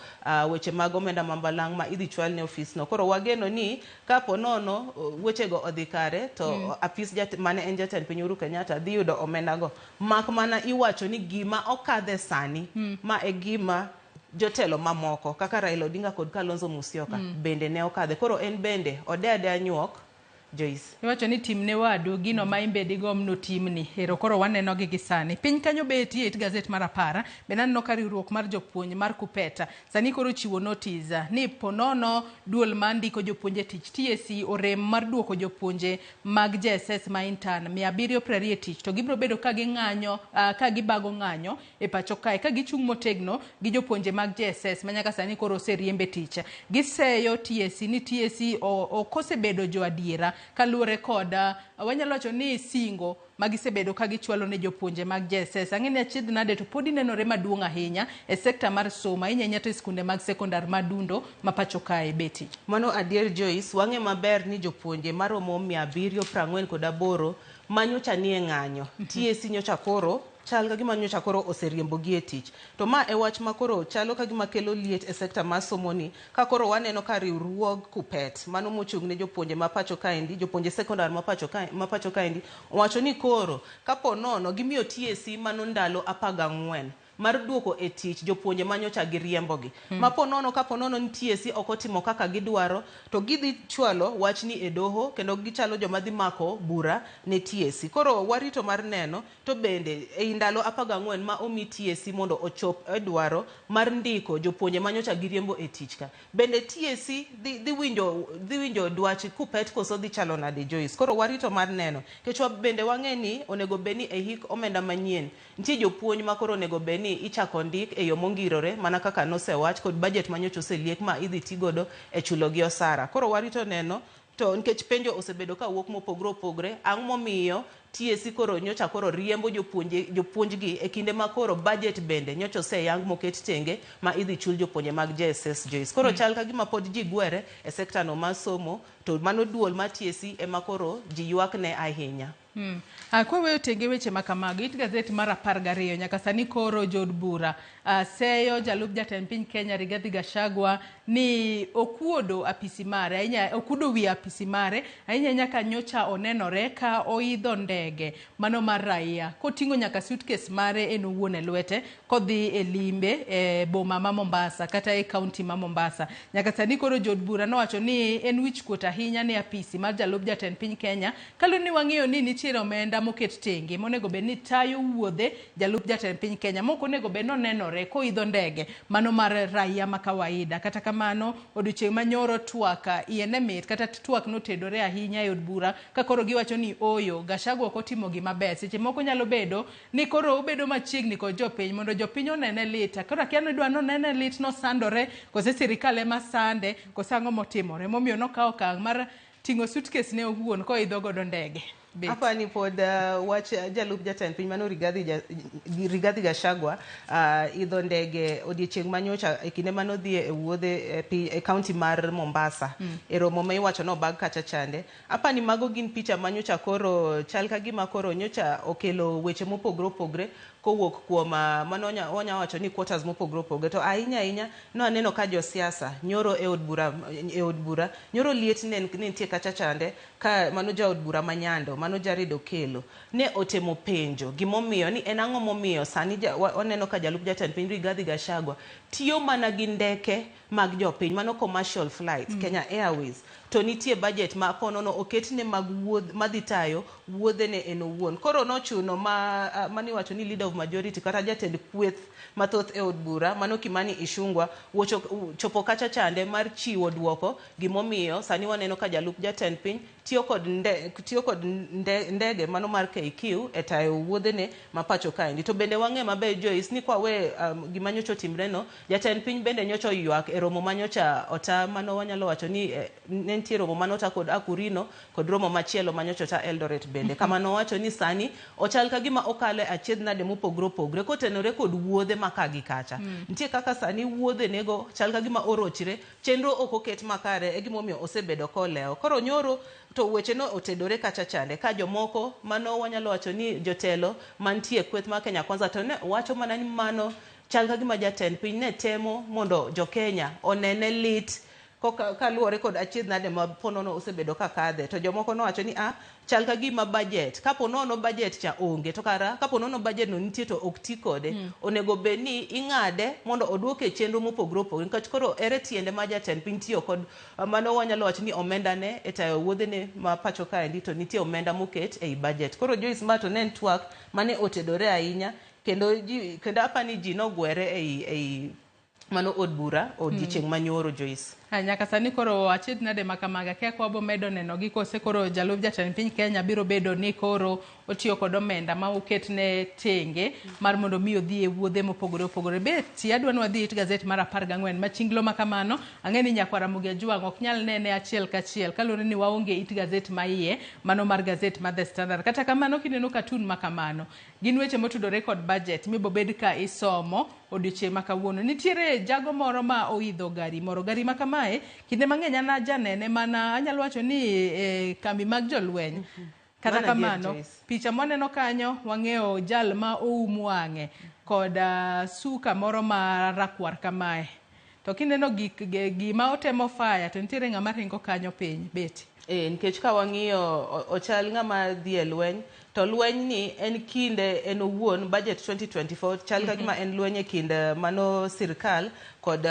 weche mag omenda mambalang' ma idhi chwal ne ofisno. Koro wageno ni kapo nono wechego odhi kare to apis mane en jatend piny Uhuru Kenyatta dhi yudo omendago. Mak mana iwacho ni gima okadhe sani ma e gima jotelo mamoko kaka Raila Odinga kod Kalonzo Musyoka bende ne okadhe. Koro en bende ode adea nyuok Joyce. Iwacho ni timne wadu gino ma imbe digom notimni. Ero koro waneno gi gi sani. Piny kanyo betie it gazet mar 10 bende aneno ka riwruok mar jopuonj mar Kupeta sani koro chiwo notice ni ponono duol ma ndiko jopuonje tich TSC orem mar duoko jopuonje mag JSS ma intern 720 e tich to gibiro bedo ka ging'anyo ka gibago ng'anyo e pacho kae ka gichung' motegno gi jopuonje mag JSS ma nyaka sani koro oseriembe tich. Giseyo TSC ni TSC ok osebedo jo adiera kaluwore kod wanyalo wacho ni singo magisebedo ka gichwalo ne jopuonje mag JSS. Ang'e ni achiedh nade to podi nenore maduong' ahinya e sekta mar somo ahinya ahinya to e skunde mag sekondar madundo ma pacho kae Betty. Mano adier Joyce, wang'e maber ni jopuonje maromo 748 ma nyocha nie ng'anyo. TSC nyocha koro chal ka gima nyocha koro oseriembogi e tich. To ma e wach ma koro chalo ka gima kelo liet e sekta mar somo ni ka koro waneno ka riwruog Kupet mano mochung' ne jopuonje ma pacho kaendi, jopuonje sekondar ma pacho kaendi owacho ni koro kapo nono gimiyo TSC mano ndalo 14 mar duoko e tich jopuonje ma nyocha giriembogi. Mapo nono kapo nono ni TSC ok otimo kaka gidwaro to gidhi chwalo wachni e doho kendo gichalo joma dhi mako bura ne TSC. Koro warito mar neno to bende ei ndalo 14 ma omi TSC mondo ochop e dwaro mar ndiko jopuonje ma nyocha giriembo e tich ka. Bende TSC dhi winjo dwach Kupet koso dhi chalo nade Joyce. Koro warito mar neno nikech bende wang'e ni onego bed ni e hik omenda manyien nitie jopuonj ma koro onego bed ni ichako ndik e yo mongirore mana kaka nosewach kod budget ma nyocha oseliek ma idhi ti godo e chulo gi osara. Koro warito neno to nikech penjo osebedo ka wuok mopogore opogore, ang'o momiyo TSC koro nyocha koro riembo jopuonjgi e kinde ma koro budget bende nyocha oseyang moket tenge ma idhi chul jopuonje mag JSS Joyce. Koro chal ka gima pod ji gwere e sekta no mar somo To mano duol mar TSC ema koro ji ywak ne ahinya. Kwaweyo tenge weche ma kamago, it gazet mar 12 nyaka sani koro jood bura seyo jalup jatend piny Kenya Rigathi Gachagua ni okuodo apisi mare ahinya, okuodo wi apisi mare ahinya ahinya ka nyocha onenore ka oidho ndege mano mar raia koting'o nyaka suitcase mare en owuon e lwete kodhi e limbe e boma ma Mombasa kata e kaunti ma Mombasa. Nyaka sani koro jood bura nowacho ni en wichkuot ahinya ne apisi mar jalup jatend piny Kenya kaluwore ni wang'eyo ni nitiere omenda moket tenge monego bed ni tayo wuodhe jalup jatend piny Kenya mok onego bed ni onenore koidho ndege mano mar raia ma kawaida. Kata kamano odiochieng' manyoro twak iye ne mit kata twak notedore ahinya e od bura ka koro giwacho ni oyo Gachagua ok otimo gima ber. Seche moko nyalo bedo ni koro obedo machiegni kod jopiny mondo jopiny onene lit. Koro akia ni idwa ni onene lit nosandore kose sirikal ema sande kose ang'o motimore momiyo nokawo okang' mar ting'o suitcase ne owuon koidho godo ndege. Bet. Apa ni pod wach jalup jatend piny mano Rigathi Gachagua idho ndege odiechieng' manyocha e kinde mane odhi e wuodhe e kaunti mar Mombasa e romo ma iwacho ni obag kacha chande. Apa ni mago gin picha manyocha koro chal ka gima koro nyocha okelo weche mopogore opogore kowuok kuom mano wanya wacho ni quarters mopogore opogore. To ahinya ahinya no aneno ka josiasa nyoro e od bura nyoro liet ne nitie kacha chande ka mano jaod bura ma Nyando mano Jared Okello ne otemo penjo gimomiyo ni en ang'o momiyo sani waneno ka jalup jatend piny Rigathi Gachagua tiyo mana gi ndeke mag jopiny mano commercial flights Kenya Airways to nitie budget ma ponono oketne mag wuodh madhi tayo wuodhe ne en owuon. Koro nochuno ma mani wacho ni leader of majority kata jatend kweth mathoth e od bura mano Kimani Ichung'wa chopo kacha chande mar chiwo duoko gimomiyo sani waneno ka jalup jatend piny tiyo kod ndege mano mar KQ e tayo wuodhene ma pacho kaendi. To bende wang'e maber Joyce ni kwa we gima nyocha otimre no jatend piny bende nyocha oywak e romo manyocha ota mano wanyalo wacho ni ne nitie romo manota kod Akurino kod romo machielo manyocha ota Eldoret bende. Kama nowacho ni sani ochal ka gima okalo e achiedh nade mopogore opogore kotenore kod wuodhe ma ka gi kacha. Nitie kaka sani wuodhe nego chal ka gima orochre, chenro ok oket makare e gimomiyo osebedo kolewo. Koro nyoro to weche no otedore kacha chande ka jomoko mano wanyalo wacho ni jotelo mantie kweth mar Kenya Kwanza to ne wacho mana ni mano chal ka gima jatend piny ne temo mondo jo-Kenya onene lit kaluwore kod achiedh nade ma ponono osebedo ka kadhe. To jomoko nowacho ni chal ka gima budget kapo nono budget cha onge to kara kapo nono budget no nitie to ok ti kode onego bed ni ing'ade mondo oduoke e chenro mopogore opogore nikech koro ere tiende ma jatend piny tiyo kod mano wanyalo wacho ni omenda ne e tayo wuodhene ma pacho kaendi to nitie omenda moket ei budget. Koro Joyce ma to ne en twak mane otedore ahinya kendo ji kendo apani ji nogwere ei mano od bura odiochieng' manyoro Joyce. Nyaka sani koro achiedh nade ma kamaga kia ka wabo medo neno gi kose koro jalup jatend piny Kenya biro bedo ni koro otiyo kod omenda ma oketne tenge mar mondo mi odhi e wuodhe mopogore opogore. Beti adwa ni wadhi it gazet mar 14 ma chinglo ma kamano ang'e ni nyakwar Ramogi Ajwang' ok nyal nene achiel kachiel kaluwore ni waonge it gazet ma iye mano mar gazet mar The Standard. Kata kamano kineno katun ma kamano gin weche motudore kod budget mibobed ka isomo odiochieng' ma kawuono. Nitiere jago moro ma oidho gari moro, gari ma kamae kinde mang'eny an ajanene mana anyalo wacho ni kambi mag jolweny. Kata kamano picha mwaneno kanyo wang'eyo jal ma oum wang'e kod suka moro ma rakwar kamae. To kineno gima otemo fire to nitiere ng'ama ringo kanyo piny beti. Nikech ka wang'iyo ochal ng'ama dhi e lweny to lweny ni en kinde en owuon budget 2024 chal ka gima en lweny e kind mano sirkal kod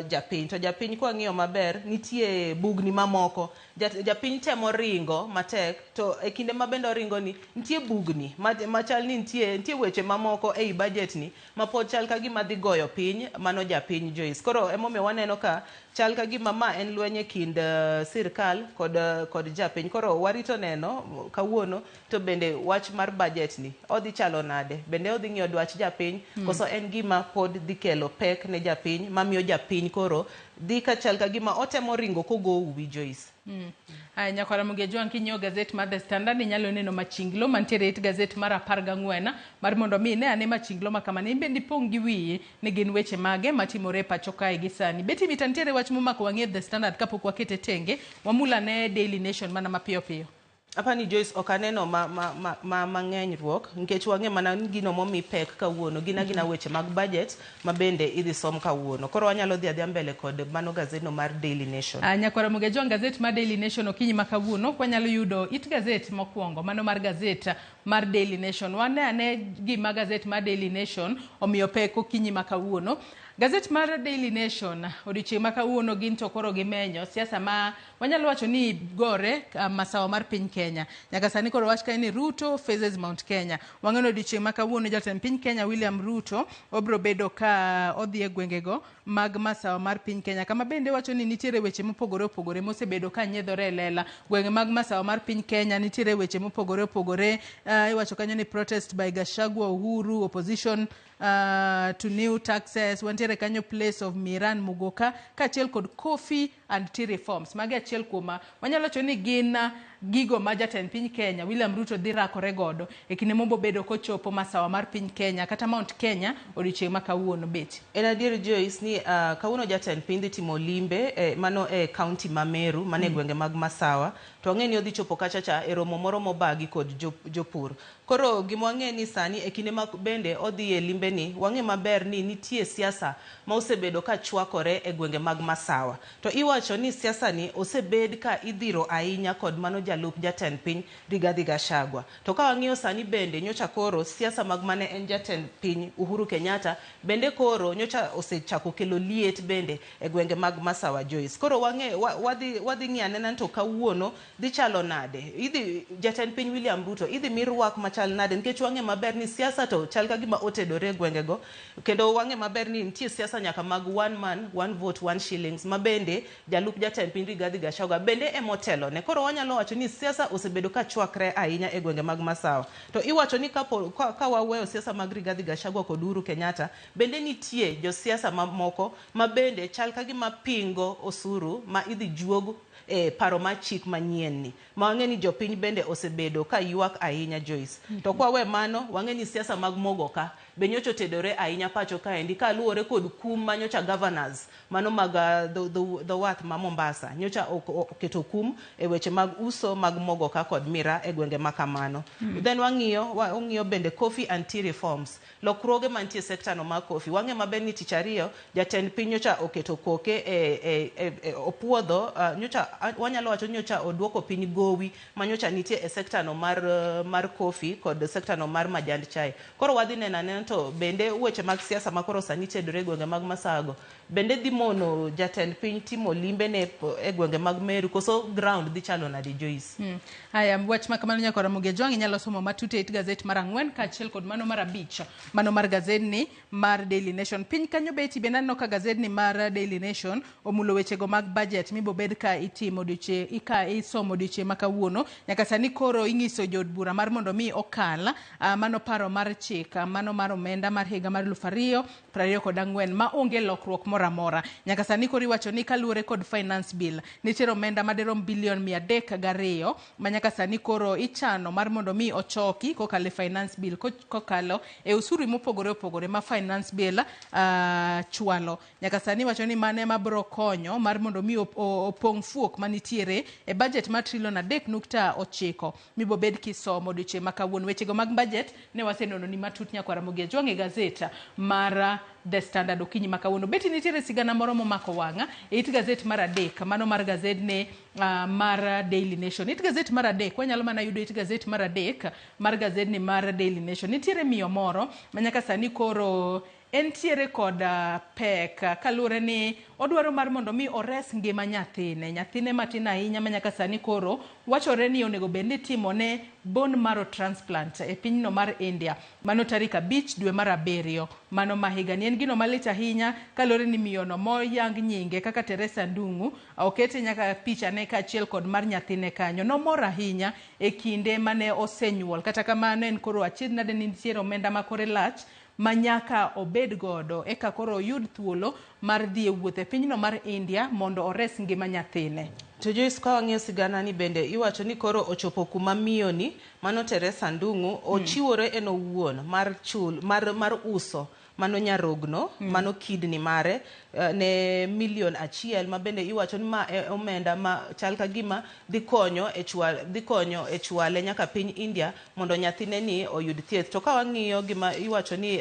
japiny. To japiny kwang'iyo maber nitie bugni mamoko. Japiny temo ringo matek to e kinde ma bende oringo ni nitie bugni machal ni nitie weche mamoko ei budget ni ma pod chal ka gima dhi goyo piny mano japiny Joyce. Koro emomiyo waneno ka chal ka gima ma en lweny e kind sirkal kod japiny. Koro warito neno kawuono to bende wach mar budget ni odhi chalo nade, bende odhi ng'iyo dwach japiny koso en gima pod dhi kelo pek ne japiny mamiyo japiny koro dhi ka chal ka gima otemo ringo kogo uwi Joyce. Aya, nyakwar Ramogi Ajwang', kinyiewo gazet mar The Standard inyalo neno machinglo mantiere e it gazet mar 14 mar mondo mi ine ane machinglo ma kamano in bende ipong' gi wiyi ni gin weche mage matimore e pacho kae gi sani. Betty Mita, nitiere wach momako wang'i e The Standard kapok wakete tenge, wamul ane Daily Nation mana mapiyo piyo. Apani Joyce ok aneno ma, ma, ma, ma mang'eny ruok nikech wang'e mana ni gino momi pek kawuono gin agina weche mag budget ma bende idhi som kawuono. Koro wanyalo dhi adhiya mbele kod mano gazet no mar Daily Nation. Nyakwar Ramogi Ajwang', gazet mar Daily Nation okinyi ma kawuono kwanyalo yudo it gazet mokwongo mano mar gazet mar Daily Nation. Wane ane gima gazet mar Daily Nation omiyo pek okinyi ma kawuono. Gazet mar Daily Nation odiochieng' ma kawuono gin to koro gimenyo siasa ma wanyalo wacho ni gore masawa mar piny Kenya. Nyaka sani koro wach kae ni Ruto faces Mount Kenya. Wang'eyo ni odiochieng' ma kawuono jatend piny Kenya William Ruto obiro bedo ka odhi e gwengego mag masawa mar piny Kenya, kama bende wacho ni nitiere weche mopogore opogore mosebedo ka nyiedhore e lela. Gwenge mag masawa mar piny Kenya nitiere weche mopogore opogore. Iwacho kanyo ni protest by Gachagua Uhuru, opposition to new taxes. Wantiere kanyo place of Miran Mugoka kaachiel kod coffee and tea reforms. Magi achiel kuom wanyalo wacho ni gin gigo ma jatend piny Kenya William Ruto dhi rakore godo e kinde mobobedo kochopo masawa mar piny Kenya kata Mount Kenya odiochieng' ma kawuono. Bet En adier Joyce ni kawuono jatend piny dhi timo limbe mano e county ma Meru mano e gwenge mag Masawa to wang'e ni odhi chopo kacha cha e romo moro mobagi kod jopur. Koro gima wang'e ni sani e kinde ma bende odhi e limbe ni wang'e maber ni nitie siasa ma osebedo ka chwakore e gwenge mag Masawa. To iwacho ni siasa ni osebed ka idhiro ahinya kod mano jalup jatend piny Rigathi Gachagua. To ka wang'iyo sani bende nyocha koro siasa mag mane en jatend piny Uhuru Kenyatta bende koro nyocha osechako kelo liet bende e gwenge mag Masawa Joyce. Koro wang'e wadhi ng'iyo anena to kawuono dhi chalo nade. Idhi jatend piny William Ruto idhi mi rwak machal nade nikech wang'e maber ni siasa to chal ka gima otedore e gwengego kendo wang'e maber ni nitie siasa nyaka mag one man one vote one shillings ma bende jalup jatend piny Rigathi Gachagua bende emotelo ne. Koro wanyalo wacho ni siasa osebedo ka chwakre ahinya e gwenge mag Masawa. To iwacho ni kapo ka waweyo siasa mag Rigathi Gachagua kod Uhuru Kenyatta bende nitie josiasa mamoko ma bende chal ka gima pingo osuru ma idhi juog e paro mar chik manyien ni ma wang'e ni jopiny bende osebedo ka ywak ahinya Joyce. To kwawe mano wang'e ni siasa mag mogo ka be nyocha otedore ahinya pacho kaendi kaluwore kod kum ma nyocha governors mano mag dho wath ma Mombasa nyocha oketo kum e weche mag uso mag mogo ka kod miraa e gwenge ma kamano. Then wang'iyo bende coffee and tea reforms, lokruoge mantie e sekta no mar coffee. Wang'e maber ni tich ariyo jatend piny nyocha oketo koke e opuodho nyocha wanyalo wacho ni nyocha oduoko piny gowi ma nyocha nitie e sekta no mar coffee kod sekta no mar majand chai. Koro wadhi neno anena to bende weche mag siasa ma koro sani tedore e gwenge mag Masago bende dhi mono jatend piny timo limbe ne e gwenge mag Meru koso ground dhi chalo nade Joyce? Aya, wach ma kamano nyakwar Ramogi Ajwang' inyalo somo matut e it gazet mar 4 kaachiel kod mano mar 5 mano mar gazedni mar Daily Nation. Piny kanyo beti bende aneno ka gazedni mar Daily Nation omulo wechego mag budget mibobed ka itimo ka isomo odiochieng' ma kawuono. Nyaka sani koro ing'iso jood bura mar mondo mi okal mano paro mar chik mano mar omenda mar higa mar 2024 ma onge lokruok moro amora. Nyaka sani koro iwacho ni kaluwore kod finance bill nitiere omenda madirom bilion 302 ma nyaka sani koro ichano mar mondo mi ochoki kokalo e finance bill kokalo e osuru mopogore opogore ma finance bill chwalo. Nyaka sani iwacho ni mano ema biro konyo mar mondo mi opong' fuok manitiere e budget mar trilion 3.9 mibobed kisomo odiochieng' ma kawuono. Wechego mag budget ne wasenono ni matut nyakwar Ramogi Ajwang' e gazet mar The Standard okinyi ma kawuono. Beti nitiere sigana moro momako wang'a e it gazet mar 3 mano mar gazedni mar Daily Nation. It gazet mar 3 wanyalo mana yudo it gazet mar 3 mar gazedni mar Daily Nation. Nitiere miyo moro ma nyaka sani koro entiere kod pek kaluwore ni odwaro mar mondo mi ores ngima nyathine. Nyathine matin ahinya ma nyaka sani koro wachore ni onego bed ni itimone bone marrow transplant e pinyno mar India. Mano tarik 5 dwe mar 7 mano ma higani. En gino malit ahinya kaluwore ni miyono moyang nyinge kaka Teresa Ndung'u okete nyaka pichane kaachiel kod mar nyathine kanyo. Nomor ahinya e kinde mane osenyuol. Kata kamano en koro achiedh nade ni nitiere omenda ma kore lach ma nyaka obed godo eka koro oyud thuolo mar dhi e wuoth e pinyno mar India mondo ores ngima nyathine. To Joyce, ka wang'iyo sigana ni bende iwacho ni koro ochopo kuma miyo ni, mano Teresa Ndung'u, ochiwore en owuon mar chul mar uso mano nyarogno, mano kidney mare ne 1 million, ma bende iwacho ni ma e omenda ma chal ka gima dhi konyo e chwale nyaka piny India mondo nyathine ni oyud thieth. To ka wang'iyo gima iwacho ni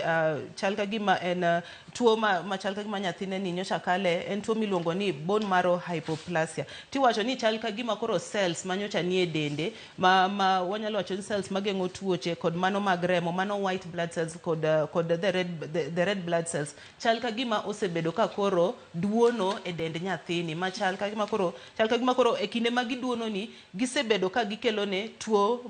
chal ka gima en tuo ma chal ka gima nyathine ni nyocha kale, en tuo miluongo ni bone marrow hypoplasia. Tiwacho ni chal ka gima koro cells ma nyocha nie dende ma wanyalo wacho ni cells mageng'o tuoche kod mano mag remo, mano white blood cells kod the red blood cells, chal ka gima osebedo ka koro duono e dend nyathini, ma chal ka gima koro e kinde ma giduono ni gisebedo ka gikelo ne tuo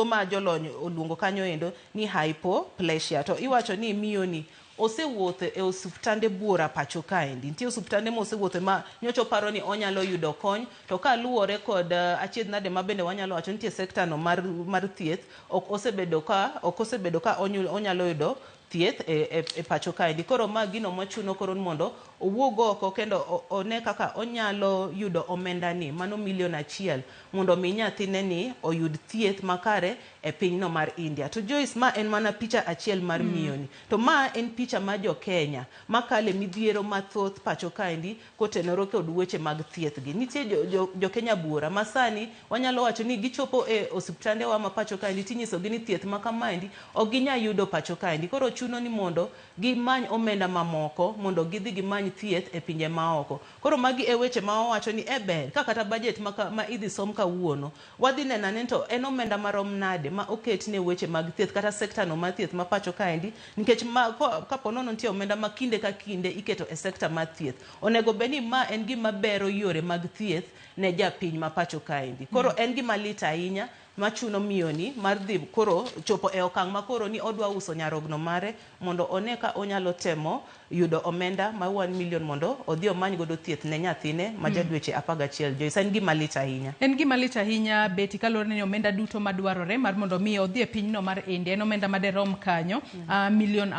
ma jolony oluongo kanyo endo ni hypoplasia. To iwacho ni miyo ni osewuotho e osuptande buora pacho kaendi, nitie osuptande mosewuothe ma nyocha oparo ni onyalo yudo kony, to kaluwore kod achiedh nade ma bende wanyalo wacho nitie sekta no mar thieth, ok osebedo ka onyalo yudo thieth e pacho kaendi. Koro ma gino mochuno koro ni mondo owuog oko kendo one kaka onyalo yudo omenda ni, mano 1 million, mondo mi nyathine ni oyud thieth makare e pinyno mar India. To Joyce, ma en mana picha achiel mar miyo ni, to ma en picha mar jo Kenya makale midhiero mathoth pacho kaendi kotenore kod weche mag thieth gi. Nitie jo Kenya buora ma sani wanyalo wacho ni gichopo e osiptande wa ma pacho kaendi, tinyisogi ni thieth ma kamaendi ok ginyal yudo pacho kaendi. Koro chuno ni mondo gimany omenda mamoko mondo gidhi gimany thieth e pinje maoko. Koro magi e weche ma wawacho ni e ber ka kata budget ma idhi som kawuono, wadhi neno ane to en omenda marom nade ma oket ne weche mag thieth kata sekta no mar thieth ma pacho kaendi, nikech ma kapo nono nitie omenda ma kinde ka kinde iketo e sekta mar thieth, onego bed ni ma en gima bero yore mag thieth ne japiny ma pacho kaendi. Koro en gima lit ahinya machuno miyoni mar dhi koro chopo e okang' ma koro ni odwa uso nyarogno mare mondo one ka onyalo temo yudo omenda ma 1 million mondo odhi omany godo thieth ne nyathine ma ja dweche 11. Joyce, en gima lit ahinya. En gima lit ahinya, Beti, kaluwore ni omenda duto madwarore mar mondo mi odhi e pinyno mar India en omenda maderom kanyo 6 million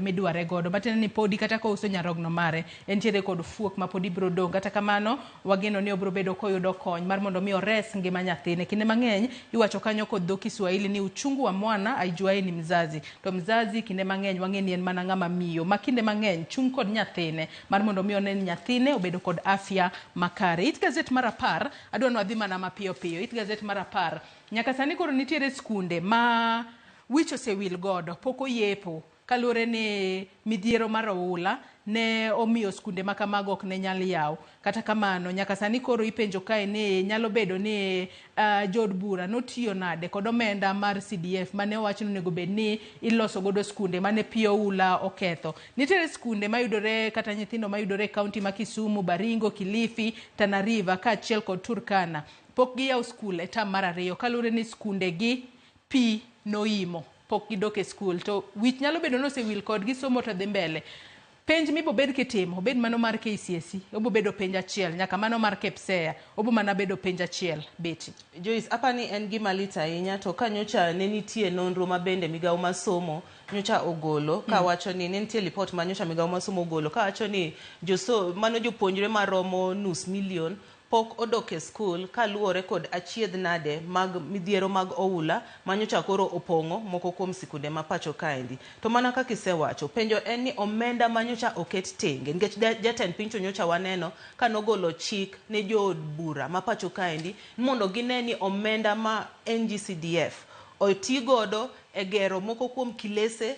midware godo, matiende ni podi kata kouso nyarogno mare entiere kod fuok ma pod ibiro dong'. Kata kamano, wageno ni obiro bedo koyudo kony mar mondo mi ores ngima nyathine. Kinde mang'eny iwacho kanyo kod dho Kiswahili ni uchungu wa mwana aijuaye ni mzazi, to mzazi kinde mang'eny wang'e ni en mana ng'ama miyo ma kinde mang'eny chung' kod nyathine mar mondo mi one ni nyathine obedo kod afya makare. It gazet mar 10, adwa ni wadhi mana mapiyo piyo. It gazet mar 10, nyaka sani koro nitiere skunde ma wich osewil godo pok oyepo kaluwore ni midhiero mar oula ne omiyo skunde ma kamago ok ne nyal yaw. Kata kamano, nyaka sani koro ipenjo kae ni nyalo bedo ni jood bura notiyo nade kod omenda mar CDF mane owach ni onego bed ni iloso godo skunde mane pi oula oketho. Nitiere skunde mayudore kata nyithindo mayudore e kaunti ma Kisumu, Baringo, Kilifi, Tana River kaachiel kod Turkana pok giyawo skul e tam mar ariyo kaluwore ni skunde gi pi noimo, pok gidok e skul. To wich nyalo bedo ni osewil kodgi, somo to dhi mbele. Penj mibobed kitimo obed mano mar KCSE, obo bedo penj achiel, nyaka mano mar KPSEA obo mana bedo penj achiel, Beti. Joyce, apani en gima lit ahinya, to ka nyocha ne nitie nonro ma bende migawo mar somo nyocha ogolo kawacho ni ne nitie lipot ma nyocha migawo mar somo ogolo kawacho ni joso mano jopuonjre maromo nus million pok odok e skul kaluwore kod achiedh nade mag midhiero mag oula manyocha koro opong'o moko kuom sikunde ma pacho kaendi. To mana kaka isewacho, penjo en ni omenda manyocha oket tenge, nikech jatend piny to nyocha waneno ka nogolo chik ne jood bura ma pacho kaendi mondo gine ni omenda ma NGCDF oti godo e gero moko kuom kilese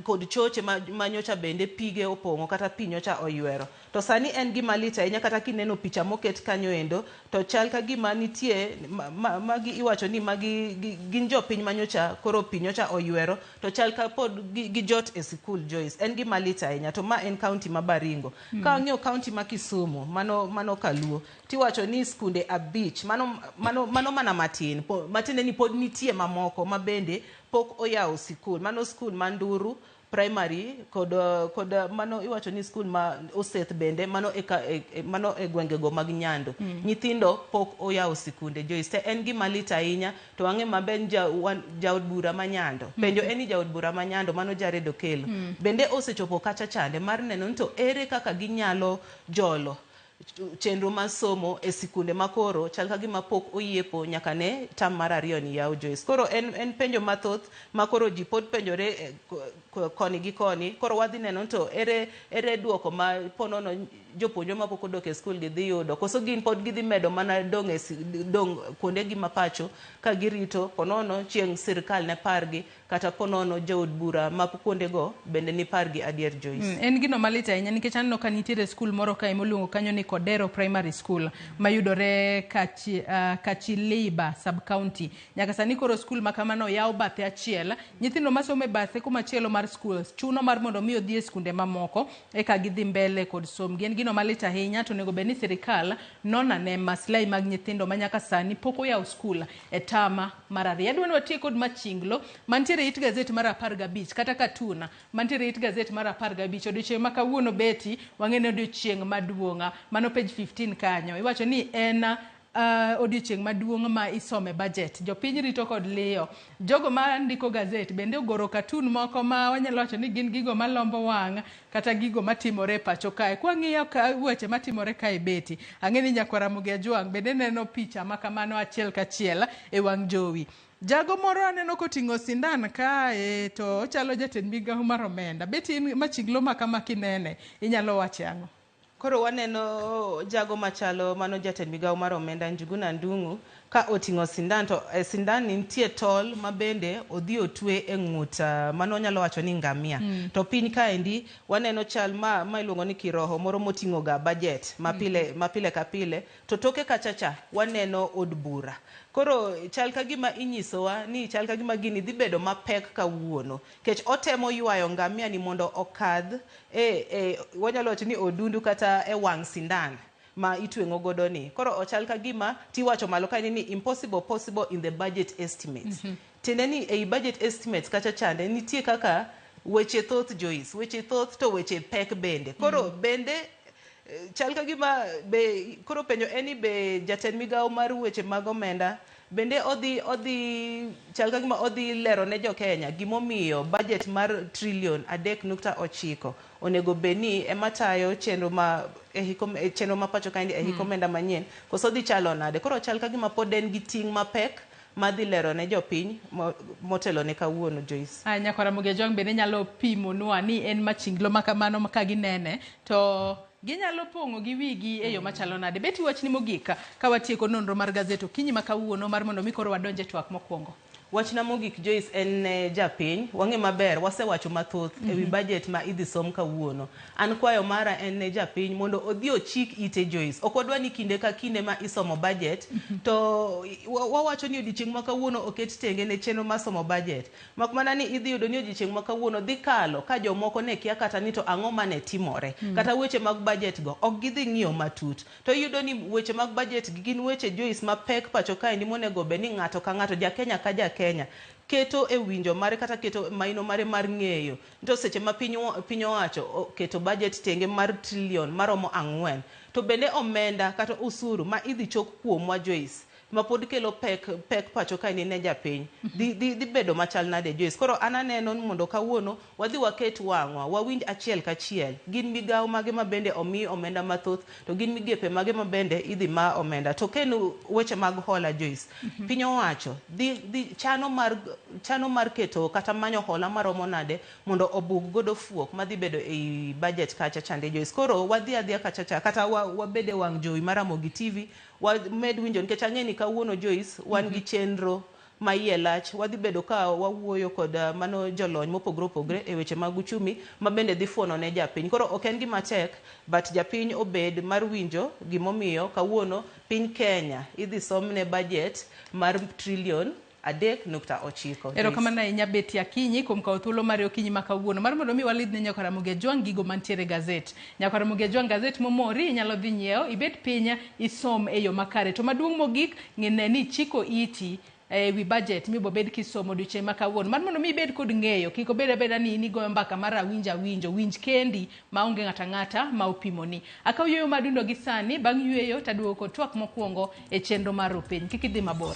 kod choche ma nyocha bende pige opong'o kata pi nyocha oywero. To sani en gima lit ahinya, kata kineno picha moket kanyo endo to chal ka gima nitie magi iwacho ni magi gin jopiny manyocha koro pi nyocha oywero, to chal ka pod gijot e sikul. Joyce, en gima lit ahinya. To ma en kaunti ma Baringo. Ka wang'iyo kaunti ma Kisumu, mano Kaluo, tiwacho ni skunde 5, mano mana matin, matiende ni pod nitie mamoko ma bende pok oyawo sikul, mano skul ma Nduru Primary kod mano iwacho ni skul ma Oseth bende mano mano e gwengego mag Nyando. Nyithindo pok oyawo sikunde, Joyce. Te en gima lit ahinya. To wang'e maber ni jaod bura ma Nyando, penjo en ni jaod bura ma Nyando, mano Jared Okello, bende osechopo kacha chande mar neno ni to ere kaka ginyalo jolo chenro mar somo e sikunde makoro chal ka gima pok oyiepo nyaka ne tam mar ariyo ni yaw Joyce. Koro en penjo mathoth ma koro ji pod penjore koni gi koni. Koro wadhi neno to ere duoko ma ponono jopuonjre mapok odok e skul gidhi yudo, koso gin pod gidhi medo mana dong' dong' kuondegi ma pacho ka girito ponono chieng' sirikal ne pargi, kata ponono jood bura ma kuondego bende ni pargi adier Joyce. En gino malit ahinya nikech aneno ka nitiere skul moro kae miluongo kanyo ni Kodero Primary School mayudore Kachiliba sub county. Nyaka sani koro skul ma kamano oyaw bathe achiel, nyithindo masomo e bathe kumachielo mar skul chuno mar mondo mi odhi e skunde mamoko eka gidhi mbele kod somgi. En gino malit ahinya to onego bed ni sirikal non ane maslahi mag nyithindo ma nyaka sani pok oyaw skul e tama mar ariyo. Adwa ni watiek kod machinglo mantiere it gazet mar 15 kata katuna mantiere it gazet mar 15 odiochieng' ma kawuono beti wang'e ni odiochieng' maduong', mano page 15 kanyo iwacho ni en odiochieng' maduong' ma isome budget. Jopiny rito kod liyo. Jogo ma ndiko gazet bende ogoro katun moko ma wanyalo wacho ni gin gigo malombo wang' kata gigo matimore e pacho kae. Kwang'iyo ka weche matimore kae beti, ang'e ni nyakwar Ramogi Ajwang' bende neno picha ma kamano achiel kachiel e wang' jowi. Jago moro aneno koting'o sindan kae to ochalo jatend migawo mar omenda. Beti in machinglo ma kama kinene, inyalo wache ang'o? Koro waneno jago machalo mano jatend migawo mar omenda Njuguna Ndung'u ka oting'o sindan, to e sindan ni nitie tol ma bende odhi otwe e ng'ut mano wanyalo wacho ni ngamia. To piny kaendi waneno chal ma iluongo ni kiroho moro moting'o ga budget ma pile ka pile, to toke kacha cha waneno od bura. Koro chal ka gima inyisowa ni chal ka gima gini dhi bedo mapek kawuono, nikech otemo ywayo ngamia ni mondo okadh wanyalo wacho ni odundu kata e wang' sindan ma itweng'o godo ni. Koro ochal ka gima tiwacho malo kae ni impossible possible in the budget estimates. Tiende ni ei budget estimates kacha chande nitie kaka weche thoth Joyce, weche thoth to weche pek bende. Koro bende chal ka gima be koro penjo en ni be jatend migawo mar weche mag omenda bende odhi chal ka gima odhi lero ne jo Kenya gimomiyo budget mar trillion 3.9 onego bed ni ema tayo chenro ma chenro ma pacho kaendi e hik omenda manyien, koso dhi chalo nade. Koro chal ka gima pod en gi ting' mapek madhi lero ne jopiny motelo ne kawuono Joyce. Nyakwar Ramogi Ajwang' bende nyalo pimonwa ni en machinglo ma kamano ka ginene to ginyalo pong'o gi wigi e yo machalo nade. Beti wachni mogik ka watieko nonro mar gazet okinyi ma kawuono mar mondo mi koro wadonje twak mokwongo. Wachna mogik Joyce en ne japiny, wang'e maber wasewacho mathoth ewi budget ma idhi som kawuono. An kwayo mara en ne japiny mondo odhi ochik ite Joyce. Ok wadwa ni kinde ka kinde ma isomo budget to wawacho ni odiochieng' ma kawuono oket tenge ne chenro mar somo budget. Mak mana ni idhi yudo ni odiochieng' ma kawuono dhi kalo ka jomoko ne kia kata ni to ang'o mane timore. Kata weche mag budget go ok gidhi ng'iyo matut. To iyudo ni weche mag budget gin weche Joyce mapek pacho kaendi monego bed ni ng'ato ka ng'ato, ja Kenya ka ja Kenya, keto e winjo mare kata keto maino mare mar ng'eyo. To seche ma piny owacho keto budget tenge mar trillion maromo 4, to bende omenda kata usuru ma idhi chok kuomwa Joyce ma pod kelo pek pacho kaendi ne japiny dhi bedo machal nade Joyce. Koro an aneno ni mondo kawuono wadhi waket wang'wa wawinj achiel kachiel gin migawo mage ma bende omi omenda mathoth, to gin migepe mage ma bende idhi ma omenda. To kendo weche mag hola Joyce, piny owacho dhi chano mar keto kata manyo hola maromo nade mondo obug godo fuok madhi bedo ei budget kacha chande Joyce. Koro wadhi adhiya kacha cha kata wabede wang' jowi mar Ramogi TV wamed winjo, nikech ang'e ni kawuono Joyce wan gi chenro ma iye lach, wadhi bedo ka wawuoyo kod mano jolony mopogore opogore e weche mag uchumi ma bende dhi fuono ne japiny. Koro ok en gima tek, but japiny obed mar winjo gimomiyo kawuono piny Kenya idhi somne budget mar trillion 3.9. Erokamano ahinya Betty Akinyi kuom kawo thuolo mari okinyi ma kawuono mar mondo mi walidh ne nyakwar Ramogi Ajwang' gigo mantiere e gazet. Nyakwar Ramogi Ajwang' gazet momori inyalo dhi nyiewo, ibed piny isom e yo makare. To maduong' mogik, ng'e ni ichiko iti e wi budget mibobed kisomo odiochieng' ma kawuono mar mondo mi ibed kod ng'eyo, kik obed abeda ni in igoyo mbaka mar awinjo awinjo, winj kendi maonge ng'ato ang'ata ma opimoni. Akaw yueyo madundo gi sani, bang' yueyo taduogo kod twak mokwongo e chenro mar Rupiny. Kik idhi mabor.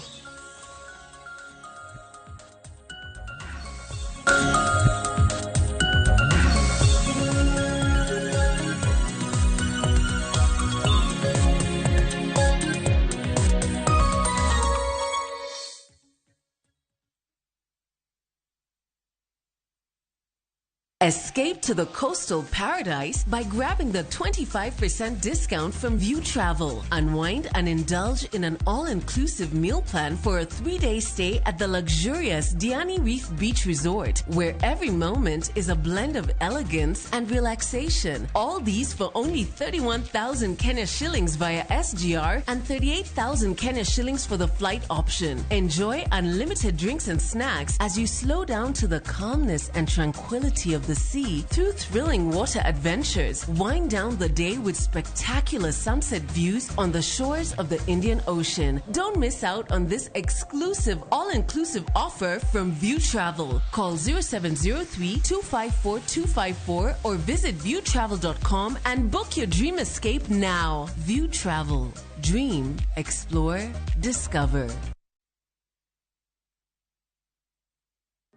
Escape to the coastal paradise by grabbing the 25% discount from View Travel. Unwind and indulge in an all-inclusive meal plan for a 3-day stay at the luxurious Diani Reef Beach Resort, where every moment is a blend of elegance and relaxation. All these for only 31,000 Kenya shillings via SGR and 38,000 Kenya shillings for the flight option. Enjoy unlimited drinks and snacks as you slow down to the calmness and tranquility of the sea through thrilling water adventures. Wind down the day with spectacular sunset views on the shores of the Indian Ocean. Don't miss out on this exclusive all-inclusive offer from View Travel. Call 0703 254 254 or visit viewtravel.com and book your dream escape now. View Travel. Dream, explore, discover.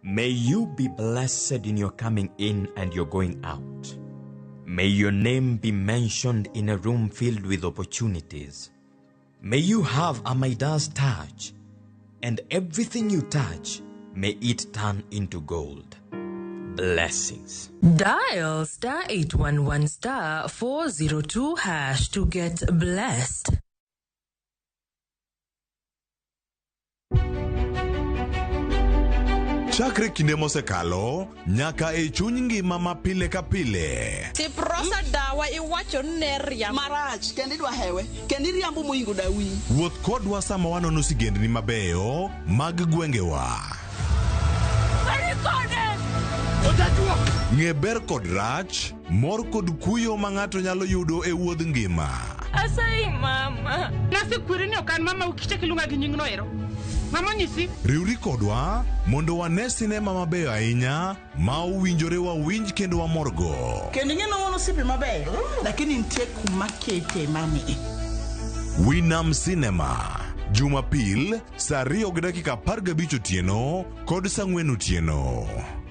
May you be blessed in your coming in and your going out. May your name be mentioned in a room filled with opportunities. May you have a Midas touch, and everything you touch, may it turn into gold. Blessings. Dial star 811 star 402 hash to get blessed. Chakre kinde mosekalo nyaka e chuny ngima ma pile ka pile. Tiprosa dawa iwacho ni ne riambo. Marach kendo idwa hewe kendo iriambo moingo dawi. Wuoth kodwa sama wanono sigendni mabeyo mag gwengewa. Ng'e ber kod rach, mor kod kuyo ma ng'ato nyalo yudo e wuodh ngima. Asayi mama. Nasekweri ni ok an mama ukichak iluonga gi nyingno ero. Mama onyisi. Riwri kodwa mondo wane sinema mabeyo ahinya ma owinjore wawinj kendo wamorgo. Kendo ing'e ni wan osiepe mabeyo, lakini nitie kuma kete mami. Winam Cinema, Jumapil saa 2:15 otieno kod saa 4 otieno.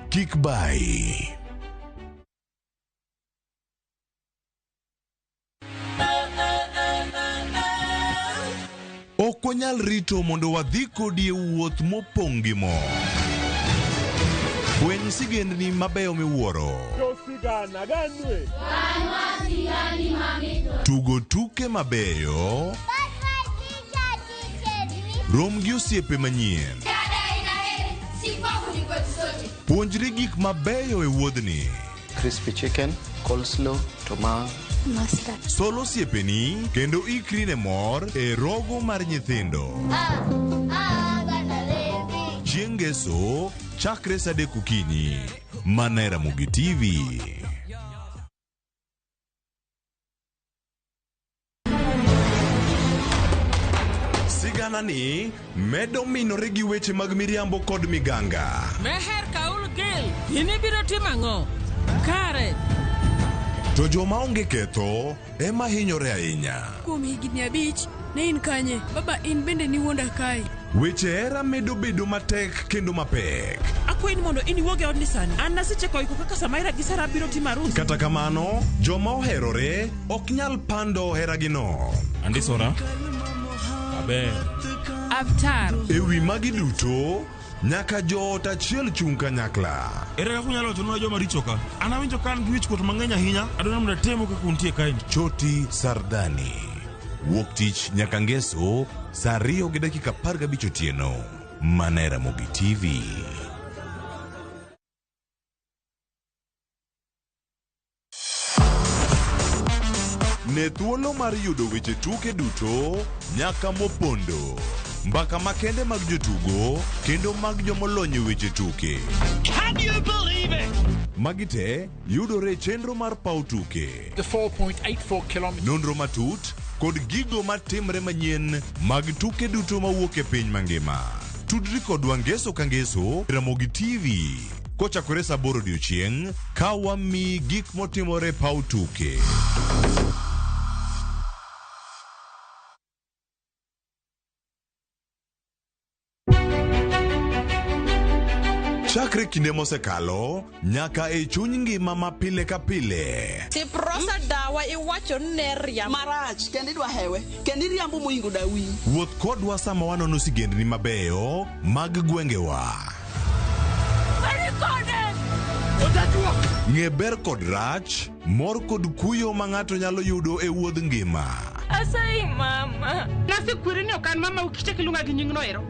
Kik bayi. Ok wanyal rito mondo wadhi kodi e wuoth mopong' gi mor. Fweny sigendni mabeyo miwuoro. Tugo tuke mabeyo. Rom gi osiepe manyien. Puonjri gik mabeyo e wuodhni. Crispy chicken, coleslaw, tomato. Sol osiepeni kendo ikri ne mor e rogo mar nyithindo. Chieng' Ngeso chakre saa 3 okinyi. Mana e Ramogi TV. Sigana ni medo minore gi weche mag miriambo kod miganga. Meher Kaul Gil, in ibiro timo ang'o? Kare. To joma onge ketho ema hinyore ahinya. Kuom higni 5, ne in kanye? Baba, in bende niwuonda kae. Weche hera medo bedo matek kendo mapek. Akwayi ni mondo in iwuog e odni sani. An nasechako iko kaka Samaira gi Sara biro timo arus. Kata kamano, joma oherore ok nyal pando heragino. Andisora. Aber. Avtar. E wi magi duto, nyaka joot achiel chung' kanyakla. Ere kaka unyalo wachonwa joma richo ka? An awinjo ka an gi wichkuot mang'eny ahinya. Adwaro mondo atemu kaka untie kaeni. Choti Sardani. Wuok tich nyaka Ngeso saa 2:15 otieno. Mana e Ramogi TV. Ne thuolo mar yudo weche tuke duto nyaka mopondo. Mbaka makende mag jotugo kendo mag jomolony e weche tuke. Can you believe it? Magi te yudore e chenro mar paw tuke. The 4.84 kilometers. Nonro matut kod gigo matimre manyien mag tuke duto mawuok e piny mangima. Tudri kodwa Ngeso ka Ngeso Ramogi TV kochakore saa 8 odiochieng' ka wamiyi gik motimore paw tuke. Chakre kinde mosekalo nyaka e chuny ngima ma pile ka pile. Tiprosa dawa iwacho ni ne riambo. Marach kendo idwa hewe kendo iriambo moingo dawi. Wuoth kodwa sama wanono sigendni mabeyo mag gwengewa. Ng'e ber kod rach, mor kod kuyo ma ng'ato nyalo yudo e wuodh ngima. Asayi mama. Nasekweri ni ok an mama kichak iluonga gi nyingno ero.